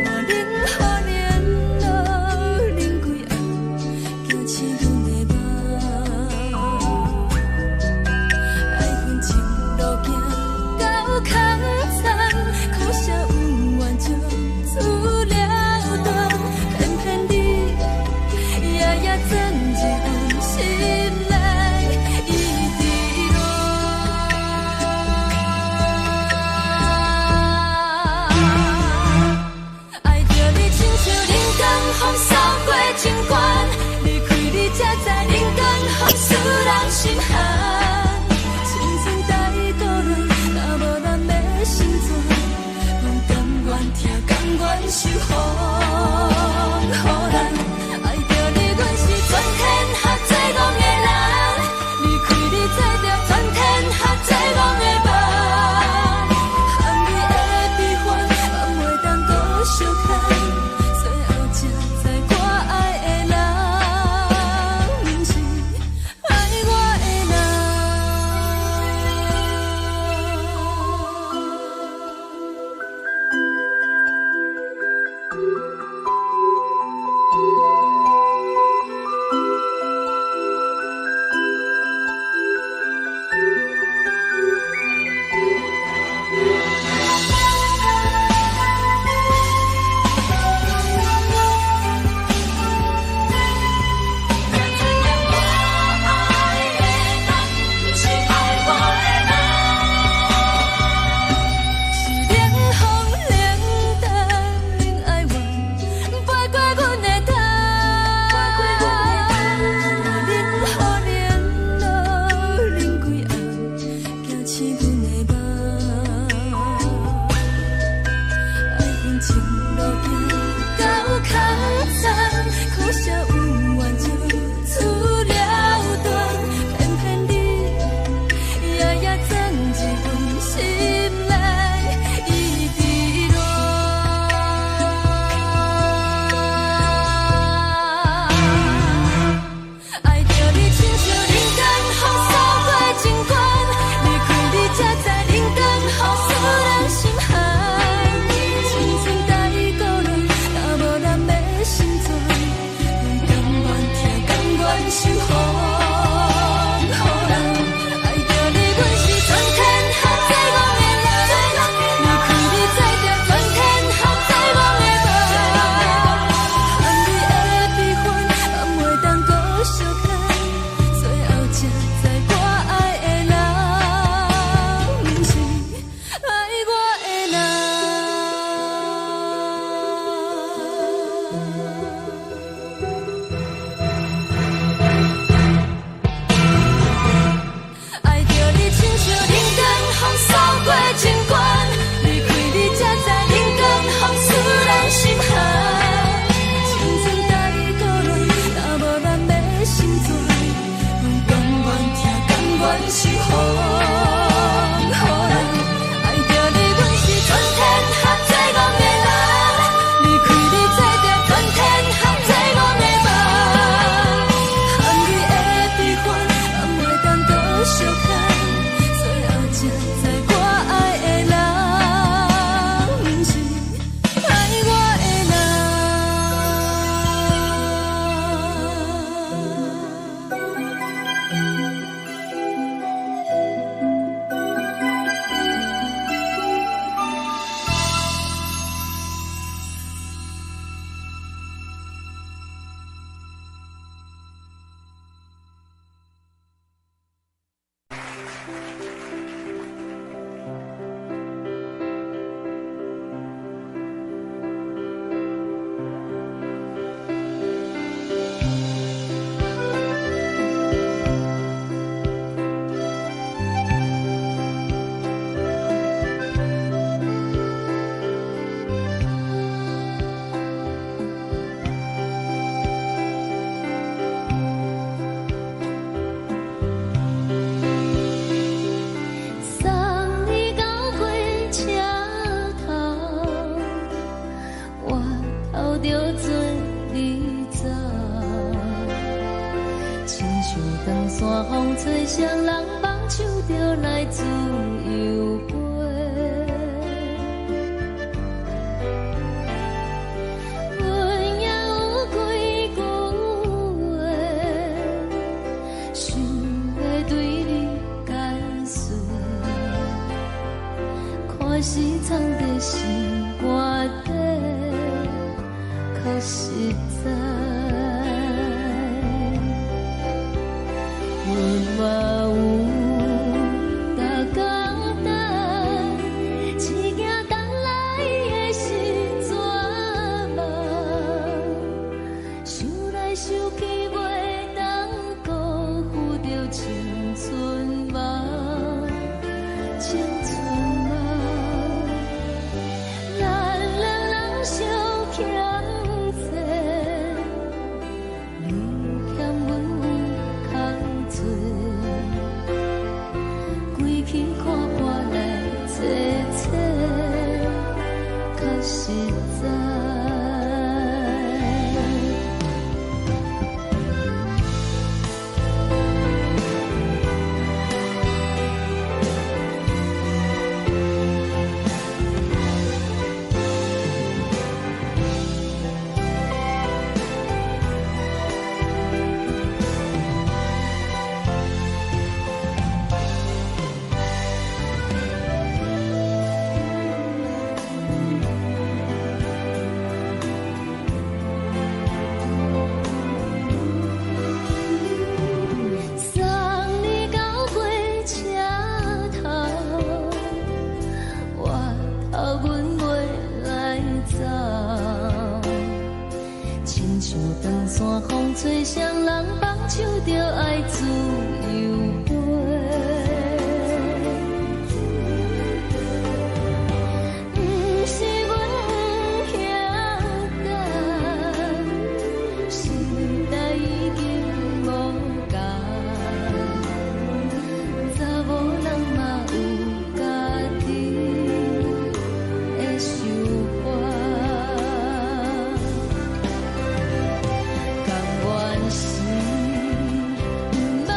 無冷雨連露冷規暗，驚醒阮的夢。愛恨情路行到空残，可惜恩怨就此了斷。偏偏你夜夜鑽入阮心內，一直戀。愛著你親像冷光風掃過情關，離開你才知受予予人。愛著你，阮是全天下最戆的人。離開你，才著全天下最戆的夢。含你的悲歡，嘛袂當閣相牽。最後才知我愛的人，毋是愛我的人。愛著你，親像冷光風掃過情關，離開你才知冷光風使人心寒。青春帶孤戀，若無咱欲心存，阮甘願疼，甘願受予予人。愛著你，阮是全天下最戆的人，離開你才著全天下最戆的夢。含你的悲歡，嘛袂當閣相牽。最後才知我愛的人，毋是愛我的人。送你到火車頭，我頭著做你走。親像長山風吹，誰人放手就來自由飛。阮也有幾句話，想欲對你解說。看是藏在心肝底，較實在。阮嘛有逐工等，一件等來的是绝望。想來想去，袂當辜負著青春夢，青春夢。咱兩人相欠債，你欠阮有空做，規氣看破來坐坐，較實在。送你到火車頭，我頭阮袂來走。親像長山風吹，誰人放手就愛自由飛。毋是阮不曉等，時代已經無仝，查某人嘛有家己的想法。甘願是毋捌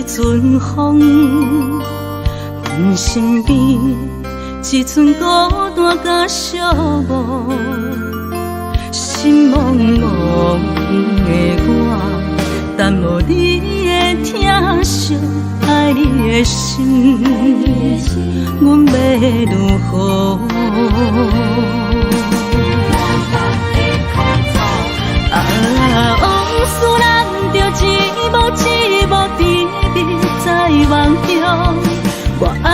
陣風，阮身邊一陣孤單佮寂寞，心茫茫的我，等無你的疼惜，愛你的心，阮欲如何？啊，往事咱著一幕一幕甜蜜在夢中。我愛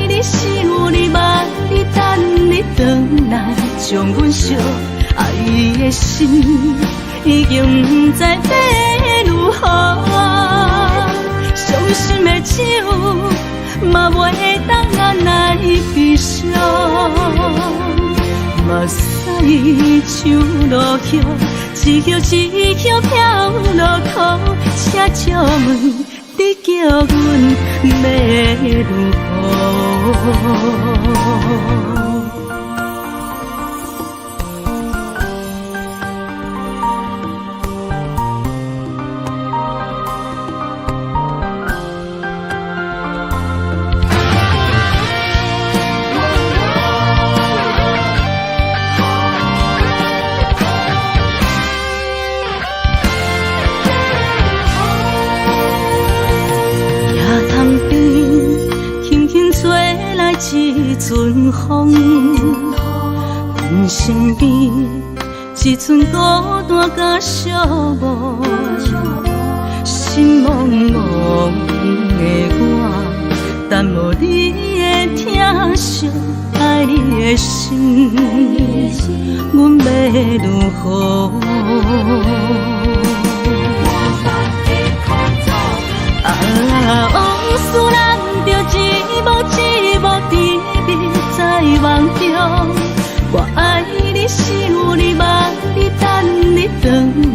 你，想你，望你，等你轉來，將阮惜愛的心已經毋知欲如何。傷心的酒嘛袂當按來悲傷，目屎像落雨，一葉一葉飄落苦，請借問你叫阮欲如何？一陣風，阮身邊一陣孤單佮寂寞，心茫茫的我，等無你的疼惜，愛你的心，阮欲如何？啊，往事咱著一幕一幕甜蜜在夢中。我愛你，想你，望你，等你轉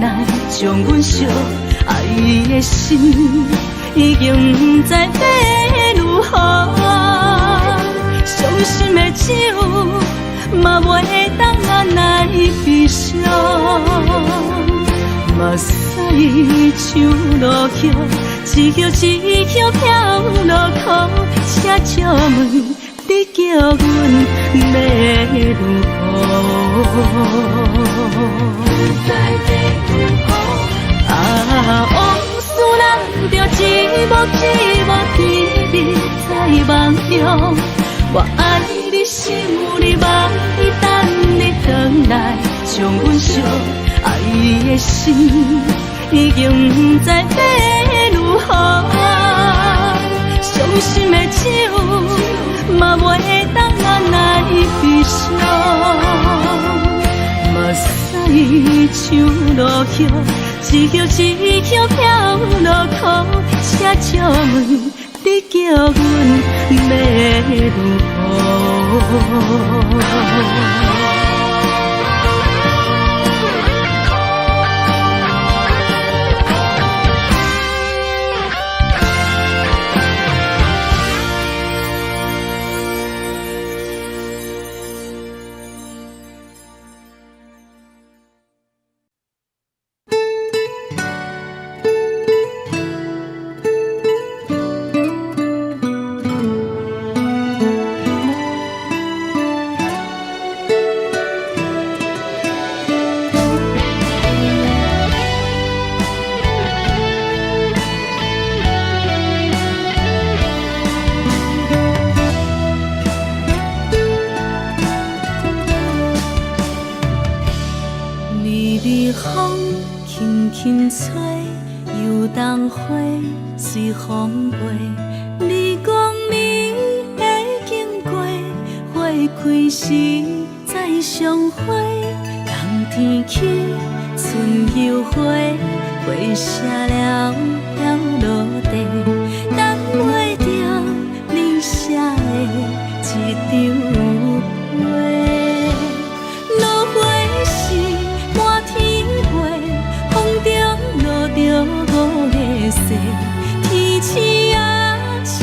來，將阮惜愛的心已經毋知欲如何。傷心的酒嘛袂當按來悲傷，目屎像落雨，一葉一葉飄落苦，請借問你叫阮欲如何？啊，往事咱著一幕一幕甜蜜在夢中。我愛你，想你，望你，等你轉來，將阮惜愛的心已經毋知欲如何。傷心的酒嘛袂當按來悲傷，目屎像落雨，一葉一葉飄落苦，請借問你叫阮欲如何？微微風輕輕吹，油桐花隨風飛。你講你會經過，花開時再相會。冬天起，春又回，花謝了飘落地，等袂著你寫的這張批。落花是滿天飛，風中落著五个雪，天鼠仔笑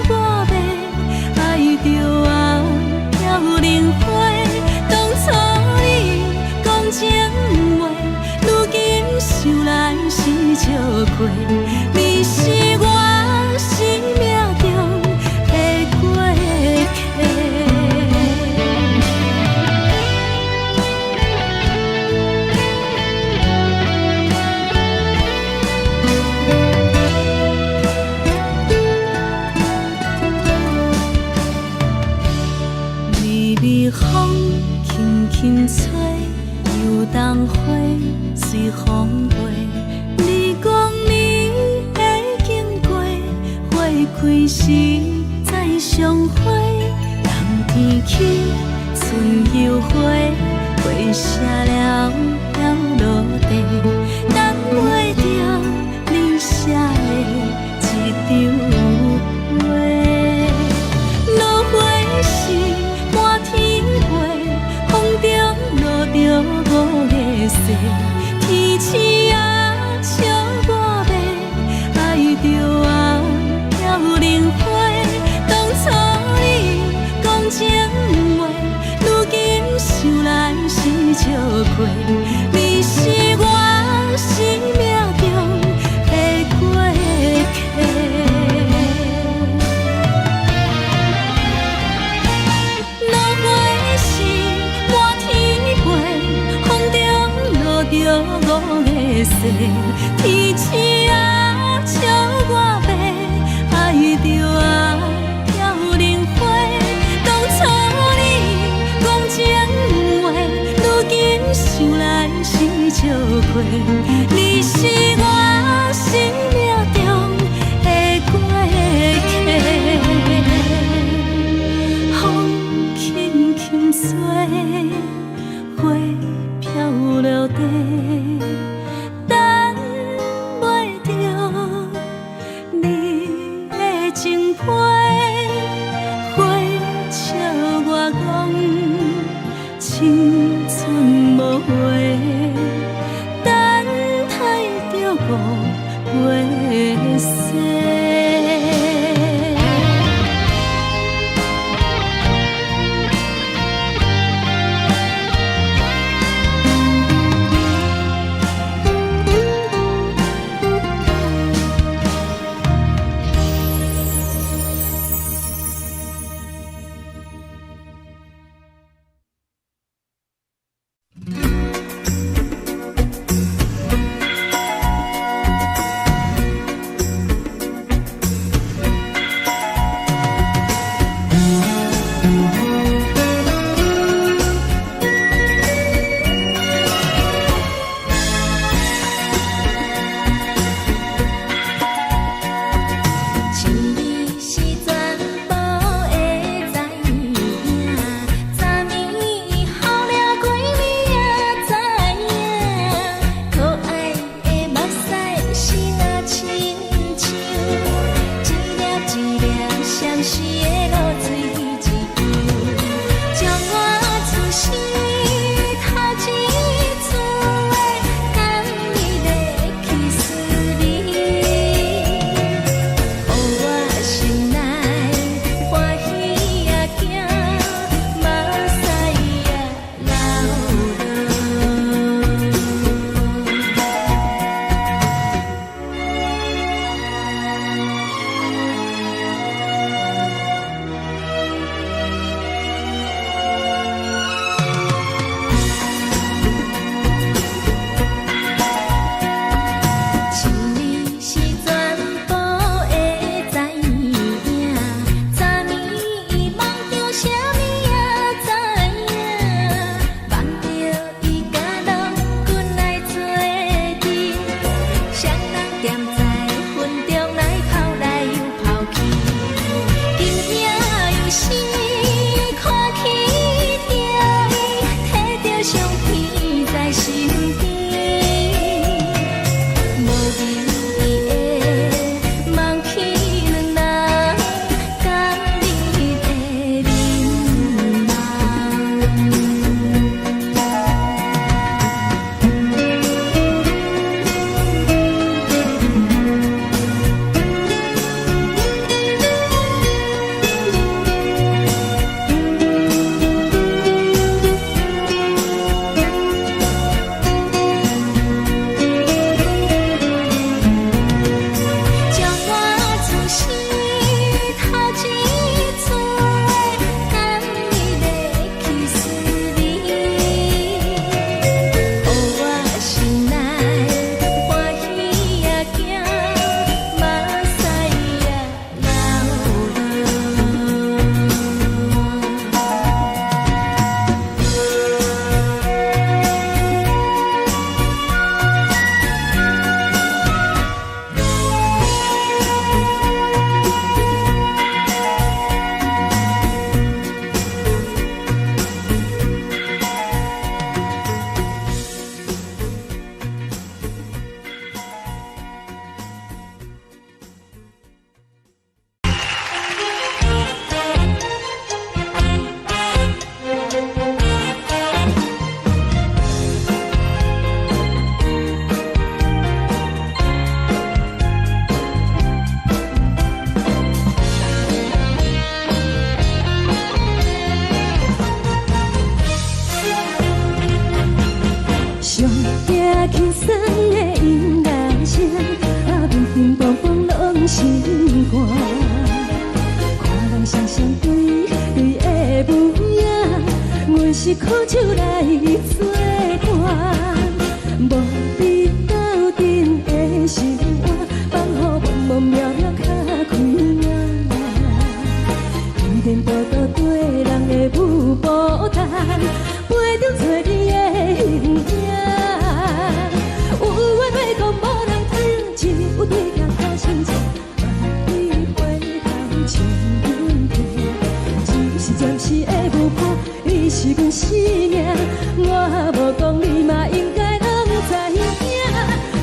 我欲愛著啊飘零花。當初你講情話，如今想來是笑話。你是我生開時再相會，人天起春又花，花謝了了落地，等袂著你寫的這張批。落花時滿天飛，風中落著五个誓，天星啊笑我欲，愛著啊飄零花。當初你講情話，如今想來是笑虧。你是我生命中的過客。落花時滿天飛，風中落著五个誓，天星啊笑我欲，愛著啊飄零花。當初你講情話，如今想來是笑虧。你是我生命中的過客。風輕輕吹，花飄落地，等袂著你的情批。花笑我講青春無話，等待著五月雪。輕鬆的音樂聲，啊，乒乒乓乓攏心肝。看人雙雙對對的舞影，阮是苦酒來做伴，無比鬥陣的生活，放予茫茫渺渺較開眼。天天多多對人的舞步動，陪著找你的形影。有話欲講無人聽，只有對鏡看親像，萬里回頭唱阮聽。只是暫時的舞伴，你是阮生命，我無講你嘛應該攏知影。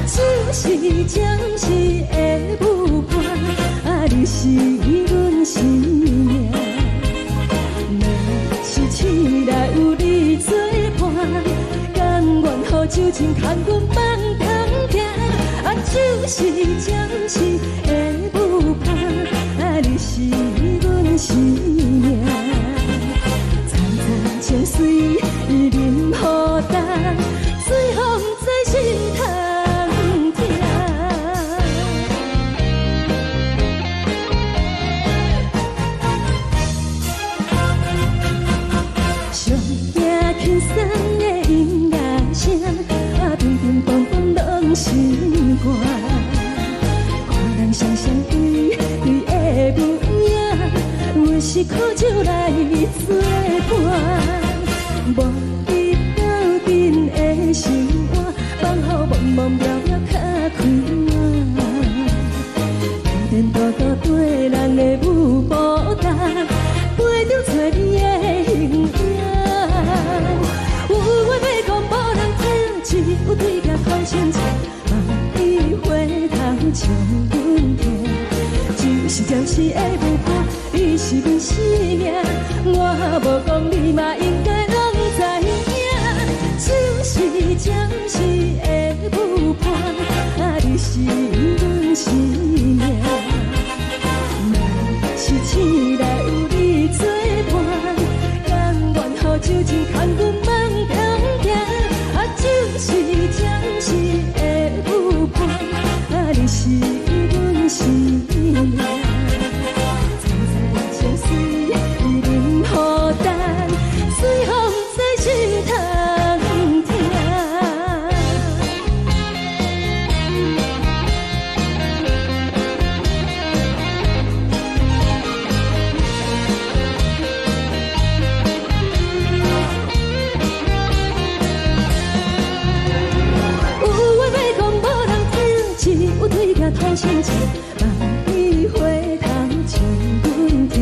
只是暫時的舞伴，啊，你是阮生命。若是醒來有你作伴，甘願予酒精牽阮放通聽。啊，只是暫時的舞伴，啊，你是阮生命。層層情水淋予重，水予毋知心通疼。上驚輕鬆的音樂聲，啊，乒乒乓乓攏心肝。看人雙雙對對的舞影，阮是苦酒來做伴，無比鬥陣的生活，放予茫茫渺渺較開眼。天天多多對人的舞步動，陪著找你的形影。有話欲講無人聽，只有對鏡看親像，萬里回頭唱阮聽。只是暫時的舞伴，你是阮生命，我無講你嘛應該攏知影。只是暫時的舞伴，啊，你是阮生命。若是醒來有你作伴，甘願予酒精牽阮放通聽。啊，只是暫時的舞伴，啊，你是阮生命。層層情水淋予重，水予毋知心通疼。有話欲講無人聽，只有對鏡看親像，萬里回頭唱阮聽。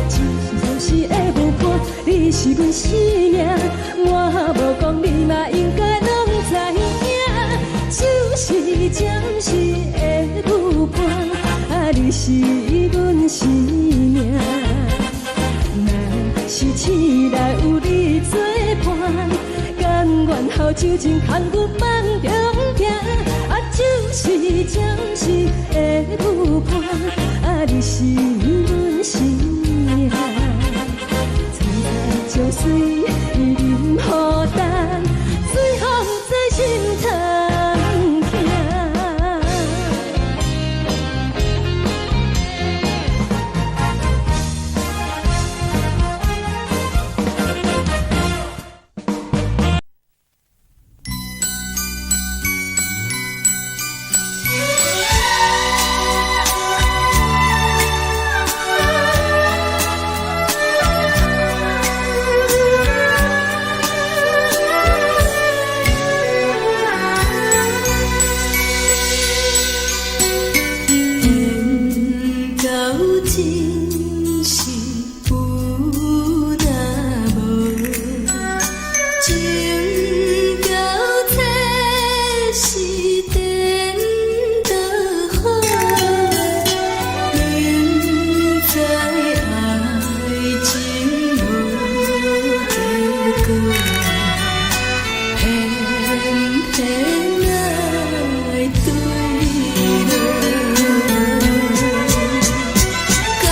只是暫時的舞伴，你是阮生命，我無講你嘛應該攏知影。只是暫時的舞伴，啊，你是阮生命。若是醒來有你作伴，甘願予酒精牽阮放中聽。啊，只是暫時的舞伴，啊，你是阮生命。層層情水淋予重，水予毋知心通疼。缘到真是有若無，情到這是顛倒好，明知愛情無結果，偏偏愛對落。感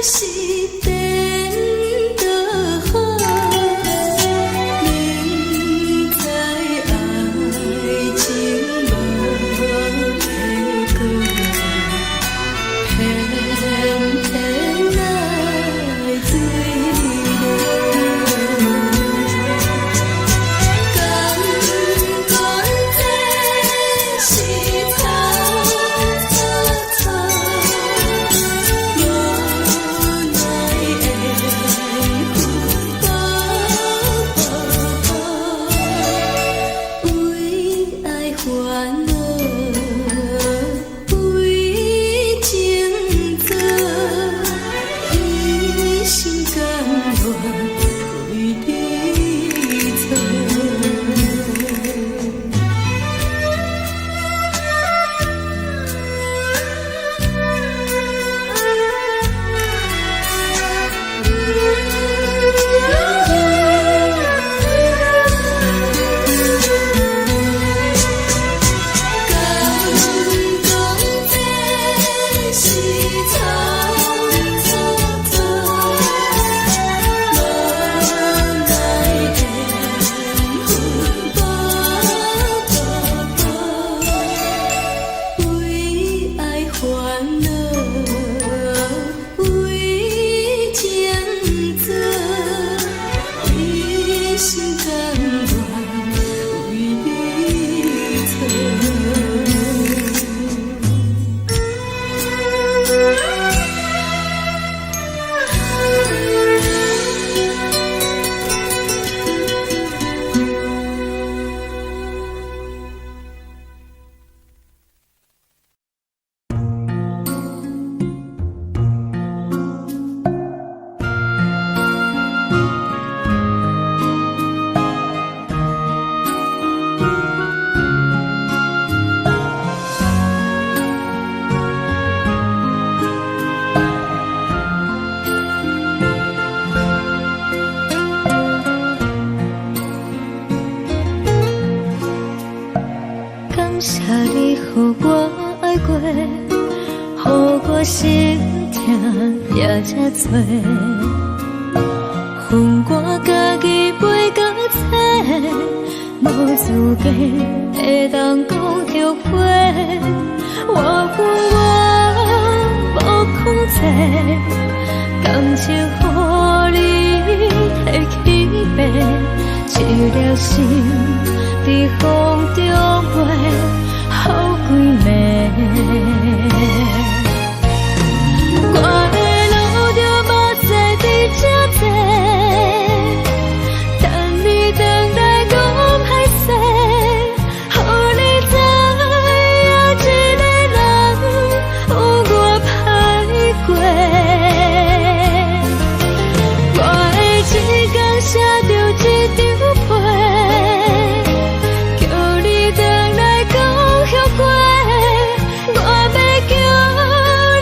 是顛倒好，明知愛情無結果，偏偏來墜落。甘願這是錯錯錯，無奈緣分為愛煩惱，為情做，一心甘願為你錯。敢講這是錯錯錯，無奈緣分為愛煩惱，為情做，一心甘願為你錯。感謝你予我愛過，予我心疼也這多。予我家己背甲冊，無資格會當講後悔。我有我無控制，感情予你提去爬，一粒心佇風中飛，予規暝。我會流著目屎佇這坐，等你轉來講歹勢，予你知影一個人有偌歹過。我會一工寫著一張批，叫你轉來講後悔。我欲叫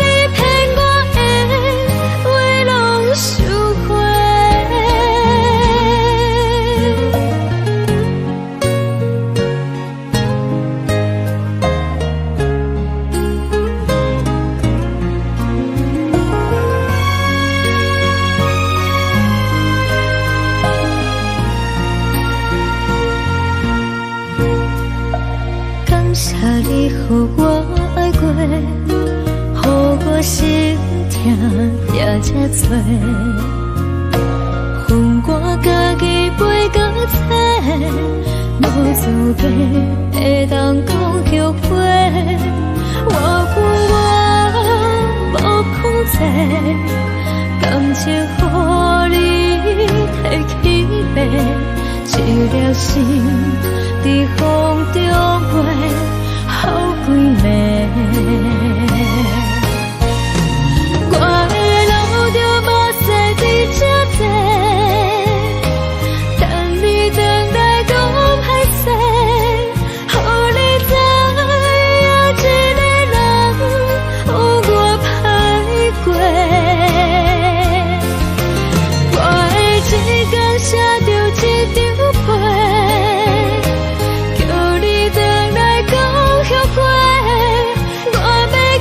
你騙我的話攏收回。感謝你予我愛過，予我心疼也這多。予我家己背甲冊，無資格會當講後悔。我有我無控制，感情予你提去爬，一粒心佇風中飛，予規暝。我會流著目屎佇這坐，等你轉來講歹勢，予你知影一個人有偌歹過。我會一工寫著一張批，叫你轉來講後悔。我欲叫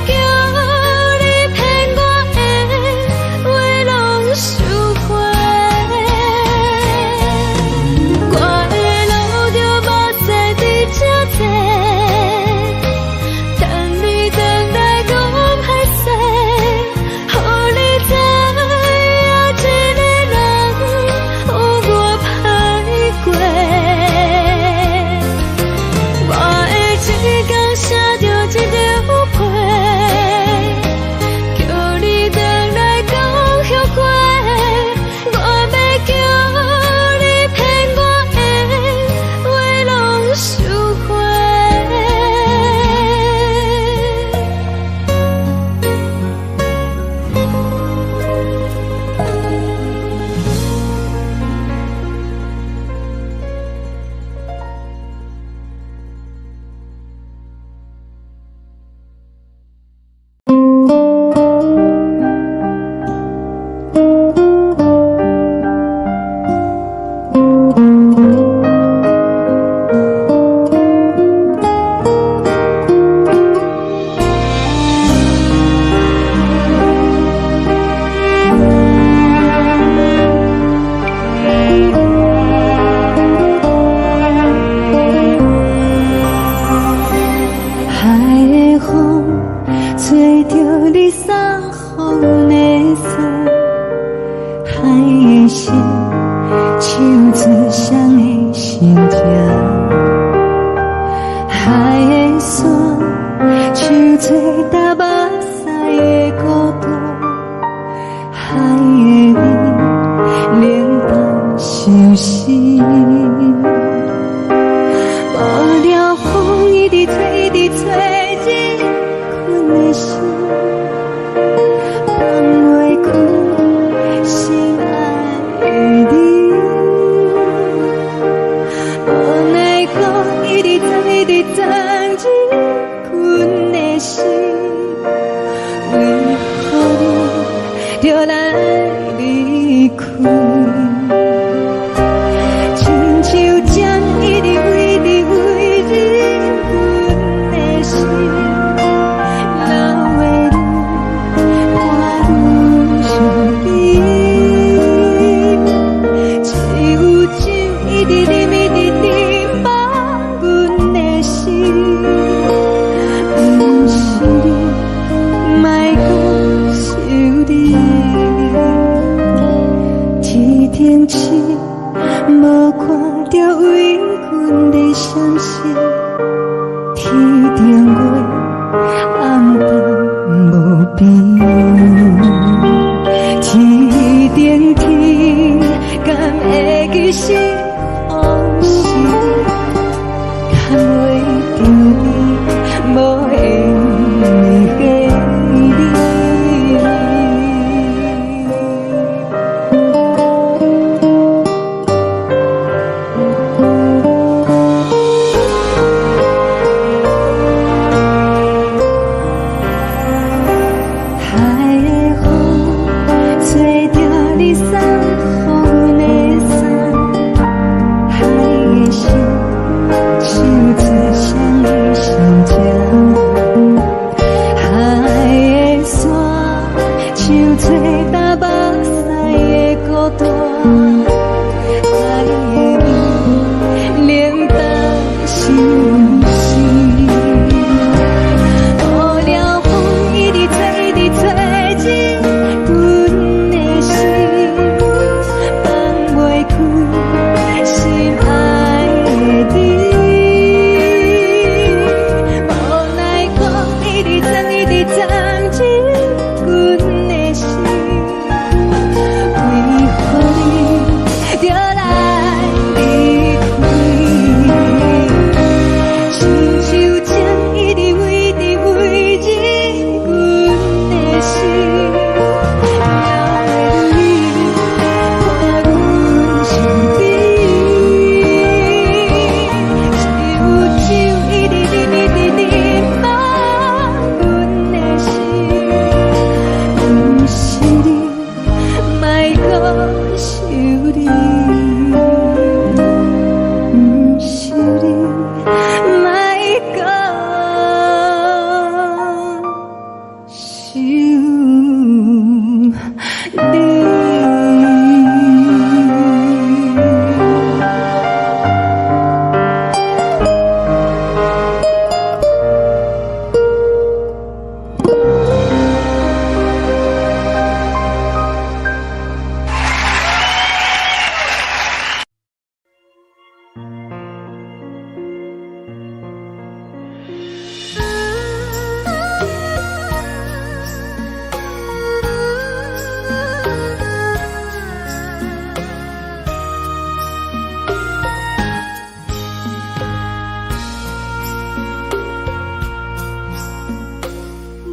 的心，唱出誰的心情？海的山，唱出踏目屎的孤單。海的你，冷淡相思。無聊風一直吹，一直吹，入阮的心，放袂開心愛的你。無奈何一直鑽，一直鑽入阮的心，為何你著來離開？親像針一直飛，一直飛入阮的心，流的淚伴阮身邊。只有酒一直啉，一直啉，放阮的心。毋是你，莫閣想你。天頂星，無看著為阮咧閃爍，天頂月，暗淡無邊。天頂天，敢會記是予是？牽袂著你，無緣的你。海的風，吹著你送予阮的衫，海的心，唱出誰的心情？海的山，唱出踏目屎的孤單。海的你，冷淡相思。無聊風一直吹，一直吹入阮的心，放袂開心愛的你。無奈何一直鑽，一直鑽入阮的心，為何你著來離開？親像針一直飛，一直飛入阮的心，流的淚伴阮身邊。只有酒一直啉，一直啉，放阮的心。毋是你，莫閣想你。毋是你，莫閣想你。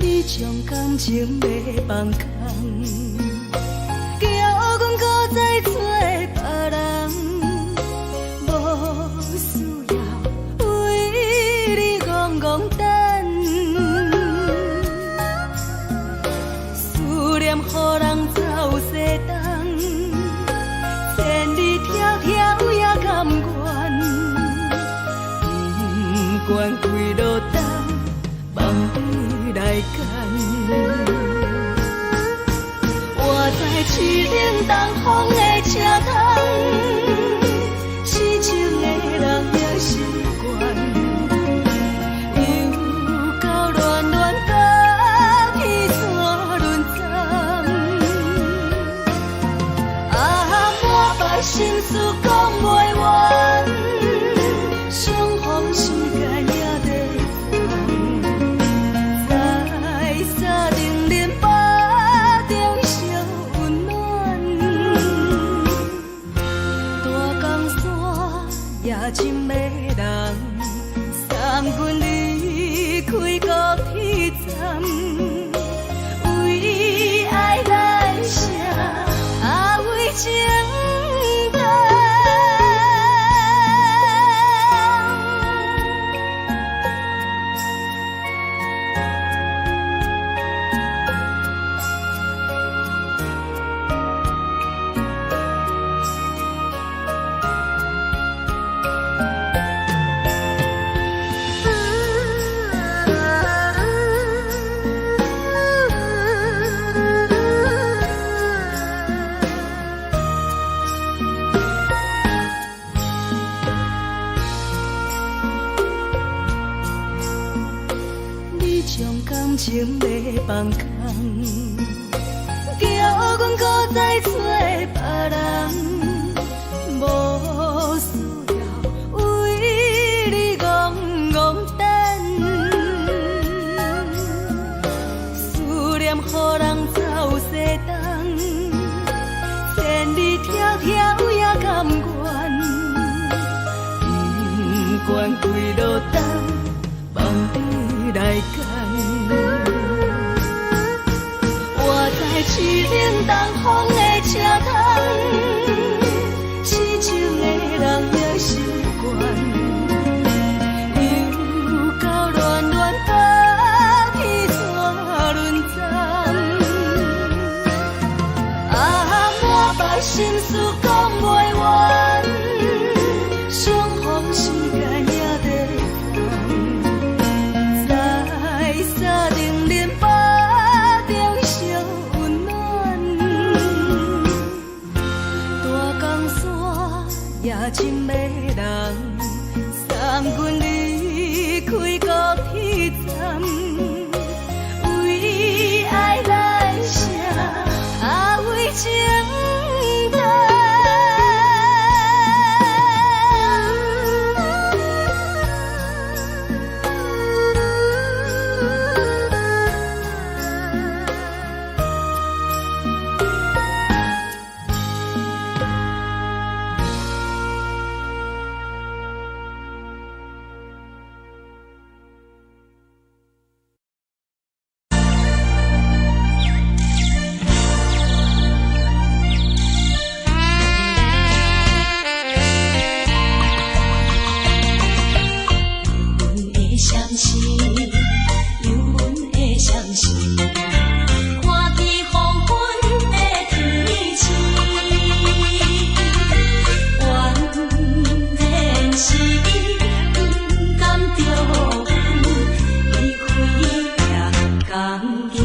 你將感情欲放空，叫阮閣再找別人，無需要為你戇戇等，思念予人走西東，千里迢迢也甘願，不管幾落冬，望你來牽。我知凄冷東風的車窗，痴情的人也習慣，又到暖暖甲彼山轮丛。思講袂完，相逢時間也在等，在三重連腹中相溫暖，大江山也真迷人，送阮離開高鐵站，為愛來寫，啊為情等。你將感情欲放空，叫阮閣再找別人，無需要為你戇戇等，思念予人走西東，千里迢迢也甘願，不管幾落冬，放你來揀。我在凄冷東風的車窗，痴情的人也習慣，又到暖暖高鐵纸輪站，啊，满腹心事講袂完，相逢時間也在等，在三重連腹中相溫暖，大江山也真迷人，送阮離開高鐵站，為愛來寫，啊為情等。阮的相思，有阮的相思，看见黃昏的天星，原來是伊不甘著阮，伊開也甘去。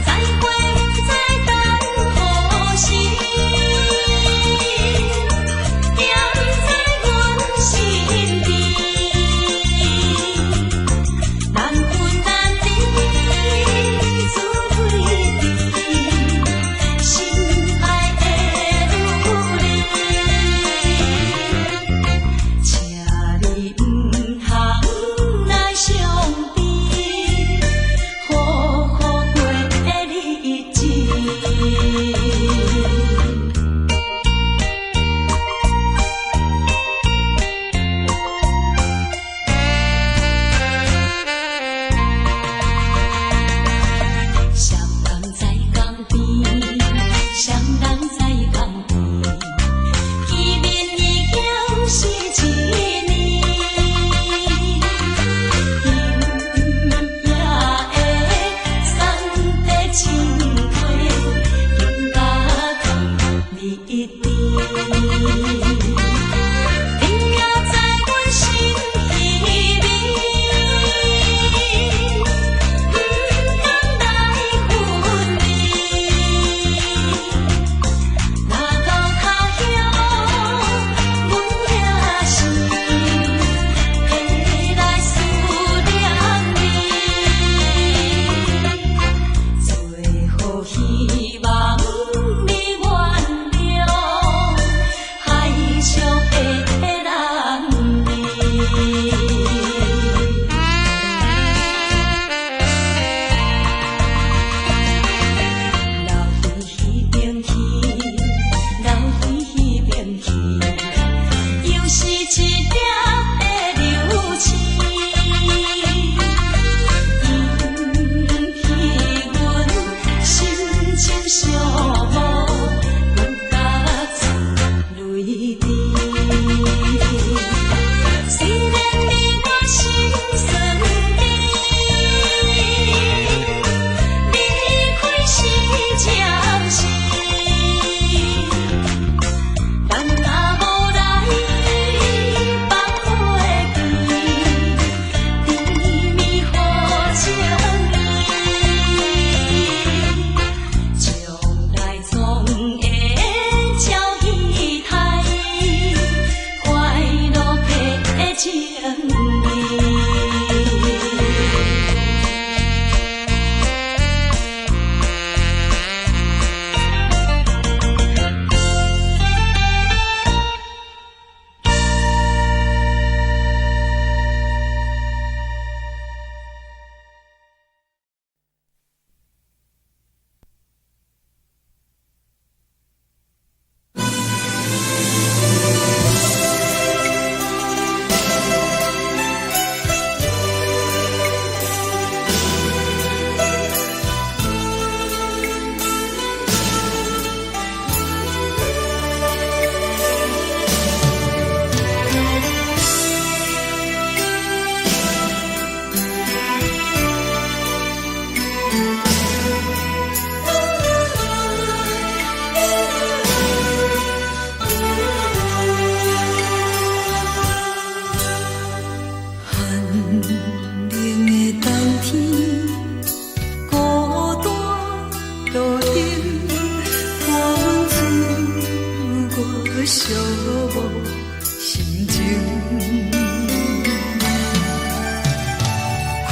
再會不知等何時，惦在阮身邊，難分難離，滋味甜，心愛的有你，請你毋通來傷悲，好好過日子。雙人在江邊，雙人在江邊，見面已經是一年。今夜的送的情話，緊甲寂寞，阮甲出淚滴。雖然你我心酸甜，離開是暫時，咱若無來放袂記，甜蜜予情意，將來總會照期待，快樂的情意。寒冷的冬天，孤單路燈，伴阮自我寂寞心情。看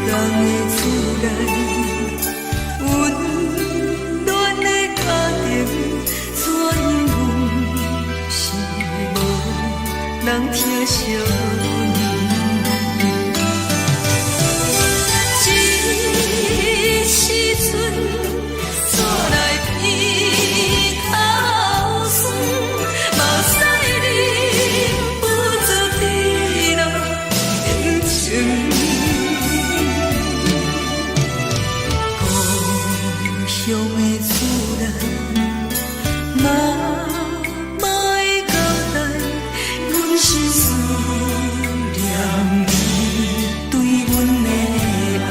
人的厝內，溫暖的家庭，怎樣阮是無人疼惜阮。這時陣，煞來鼻頭酸，目屎忍不住滴落眼睛。故鄉的厝內，媽媽的交代，阮是思念你對阮的愛。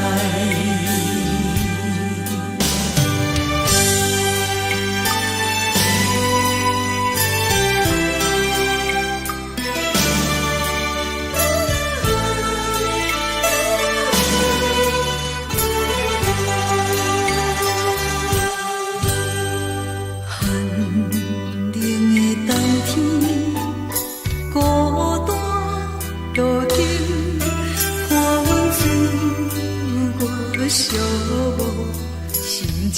寒冷的冬天，孤單路燈，伴阮自我寂寞心情。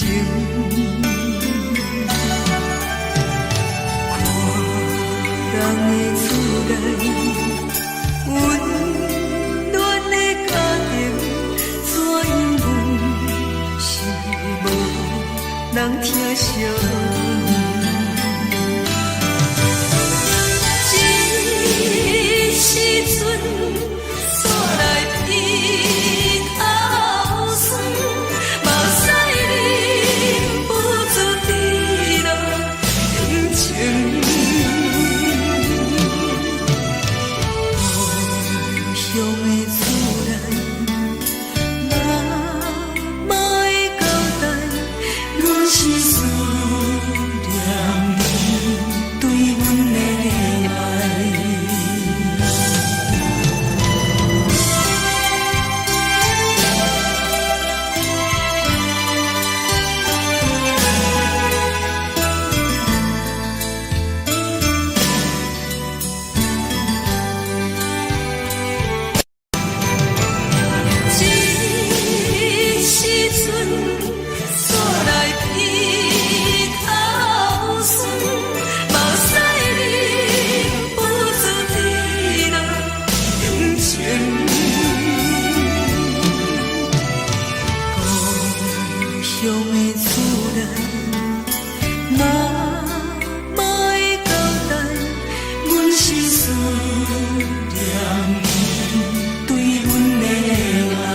看人的厝內，溫暖的家庭，怎樣阮是無人疼惜阮。這時陣，煞來鼻頭酸，目屎忍不住滴落眼睛。故鄉的厝內，媽媽的交代，阮是思念你對阮的愛。這時陣，煞來鼻頭酸，目屎忍不住滴落眼睛。故鄉的厝內，媽媽的交代，阮是思念你對阮的愛。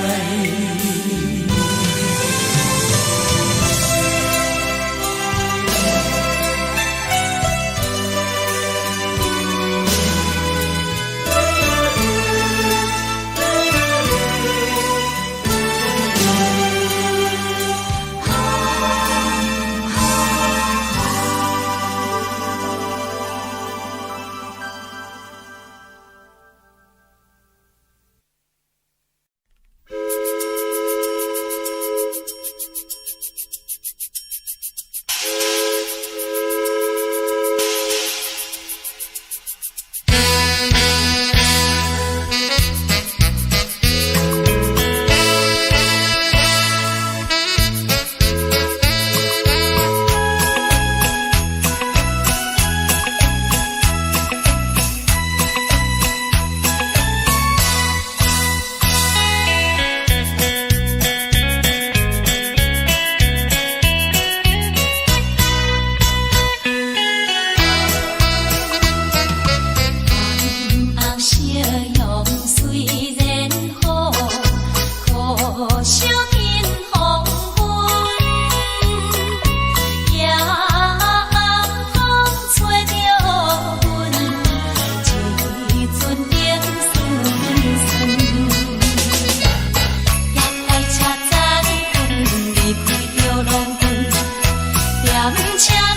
車。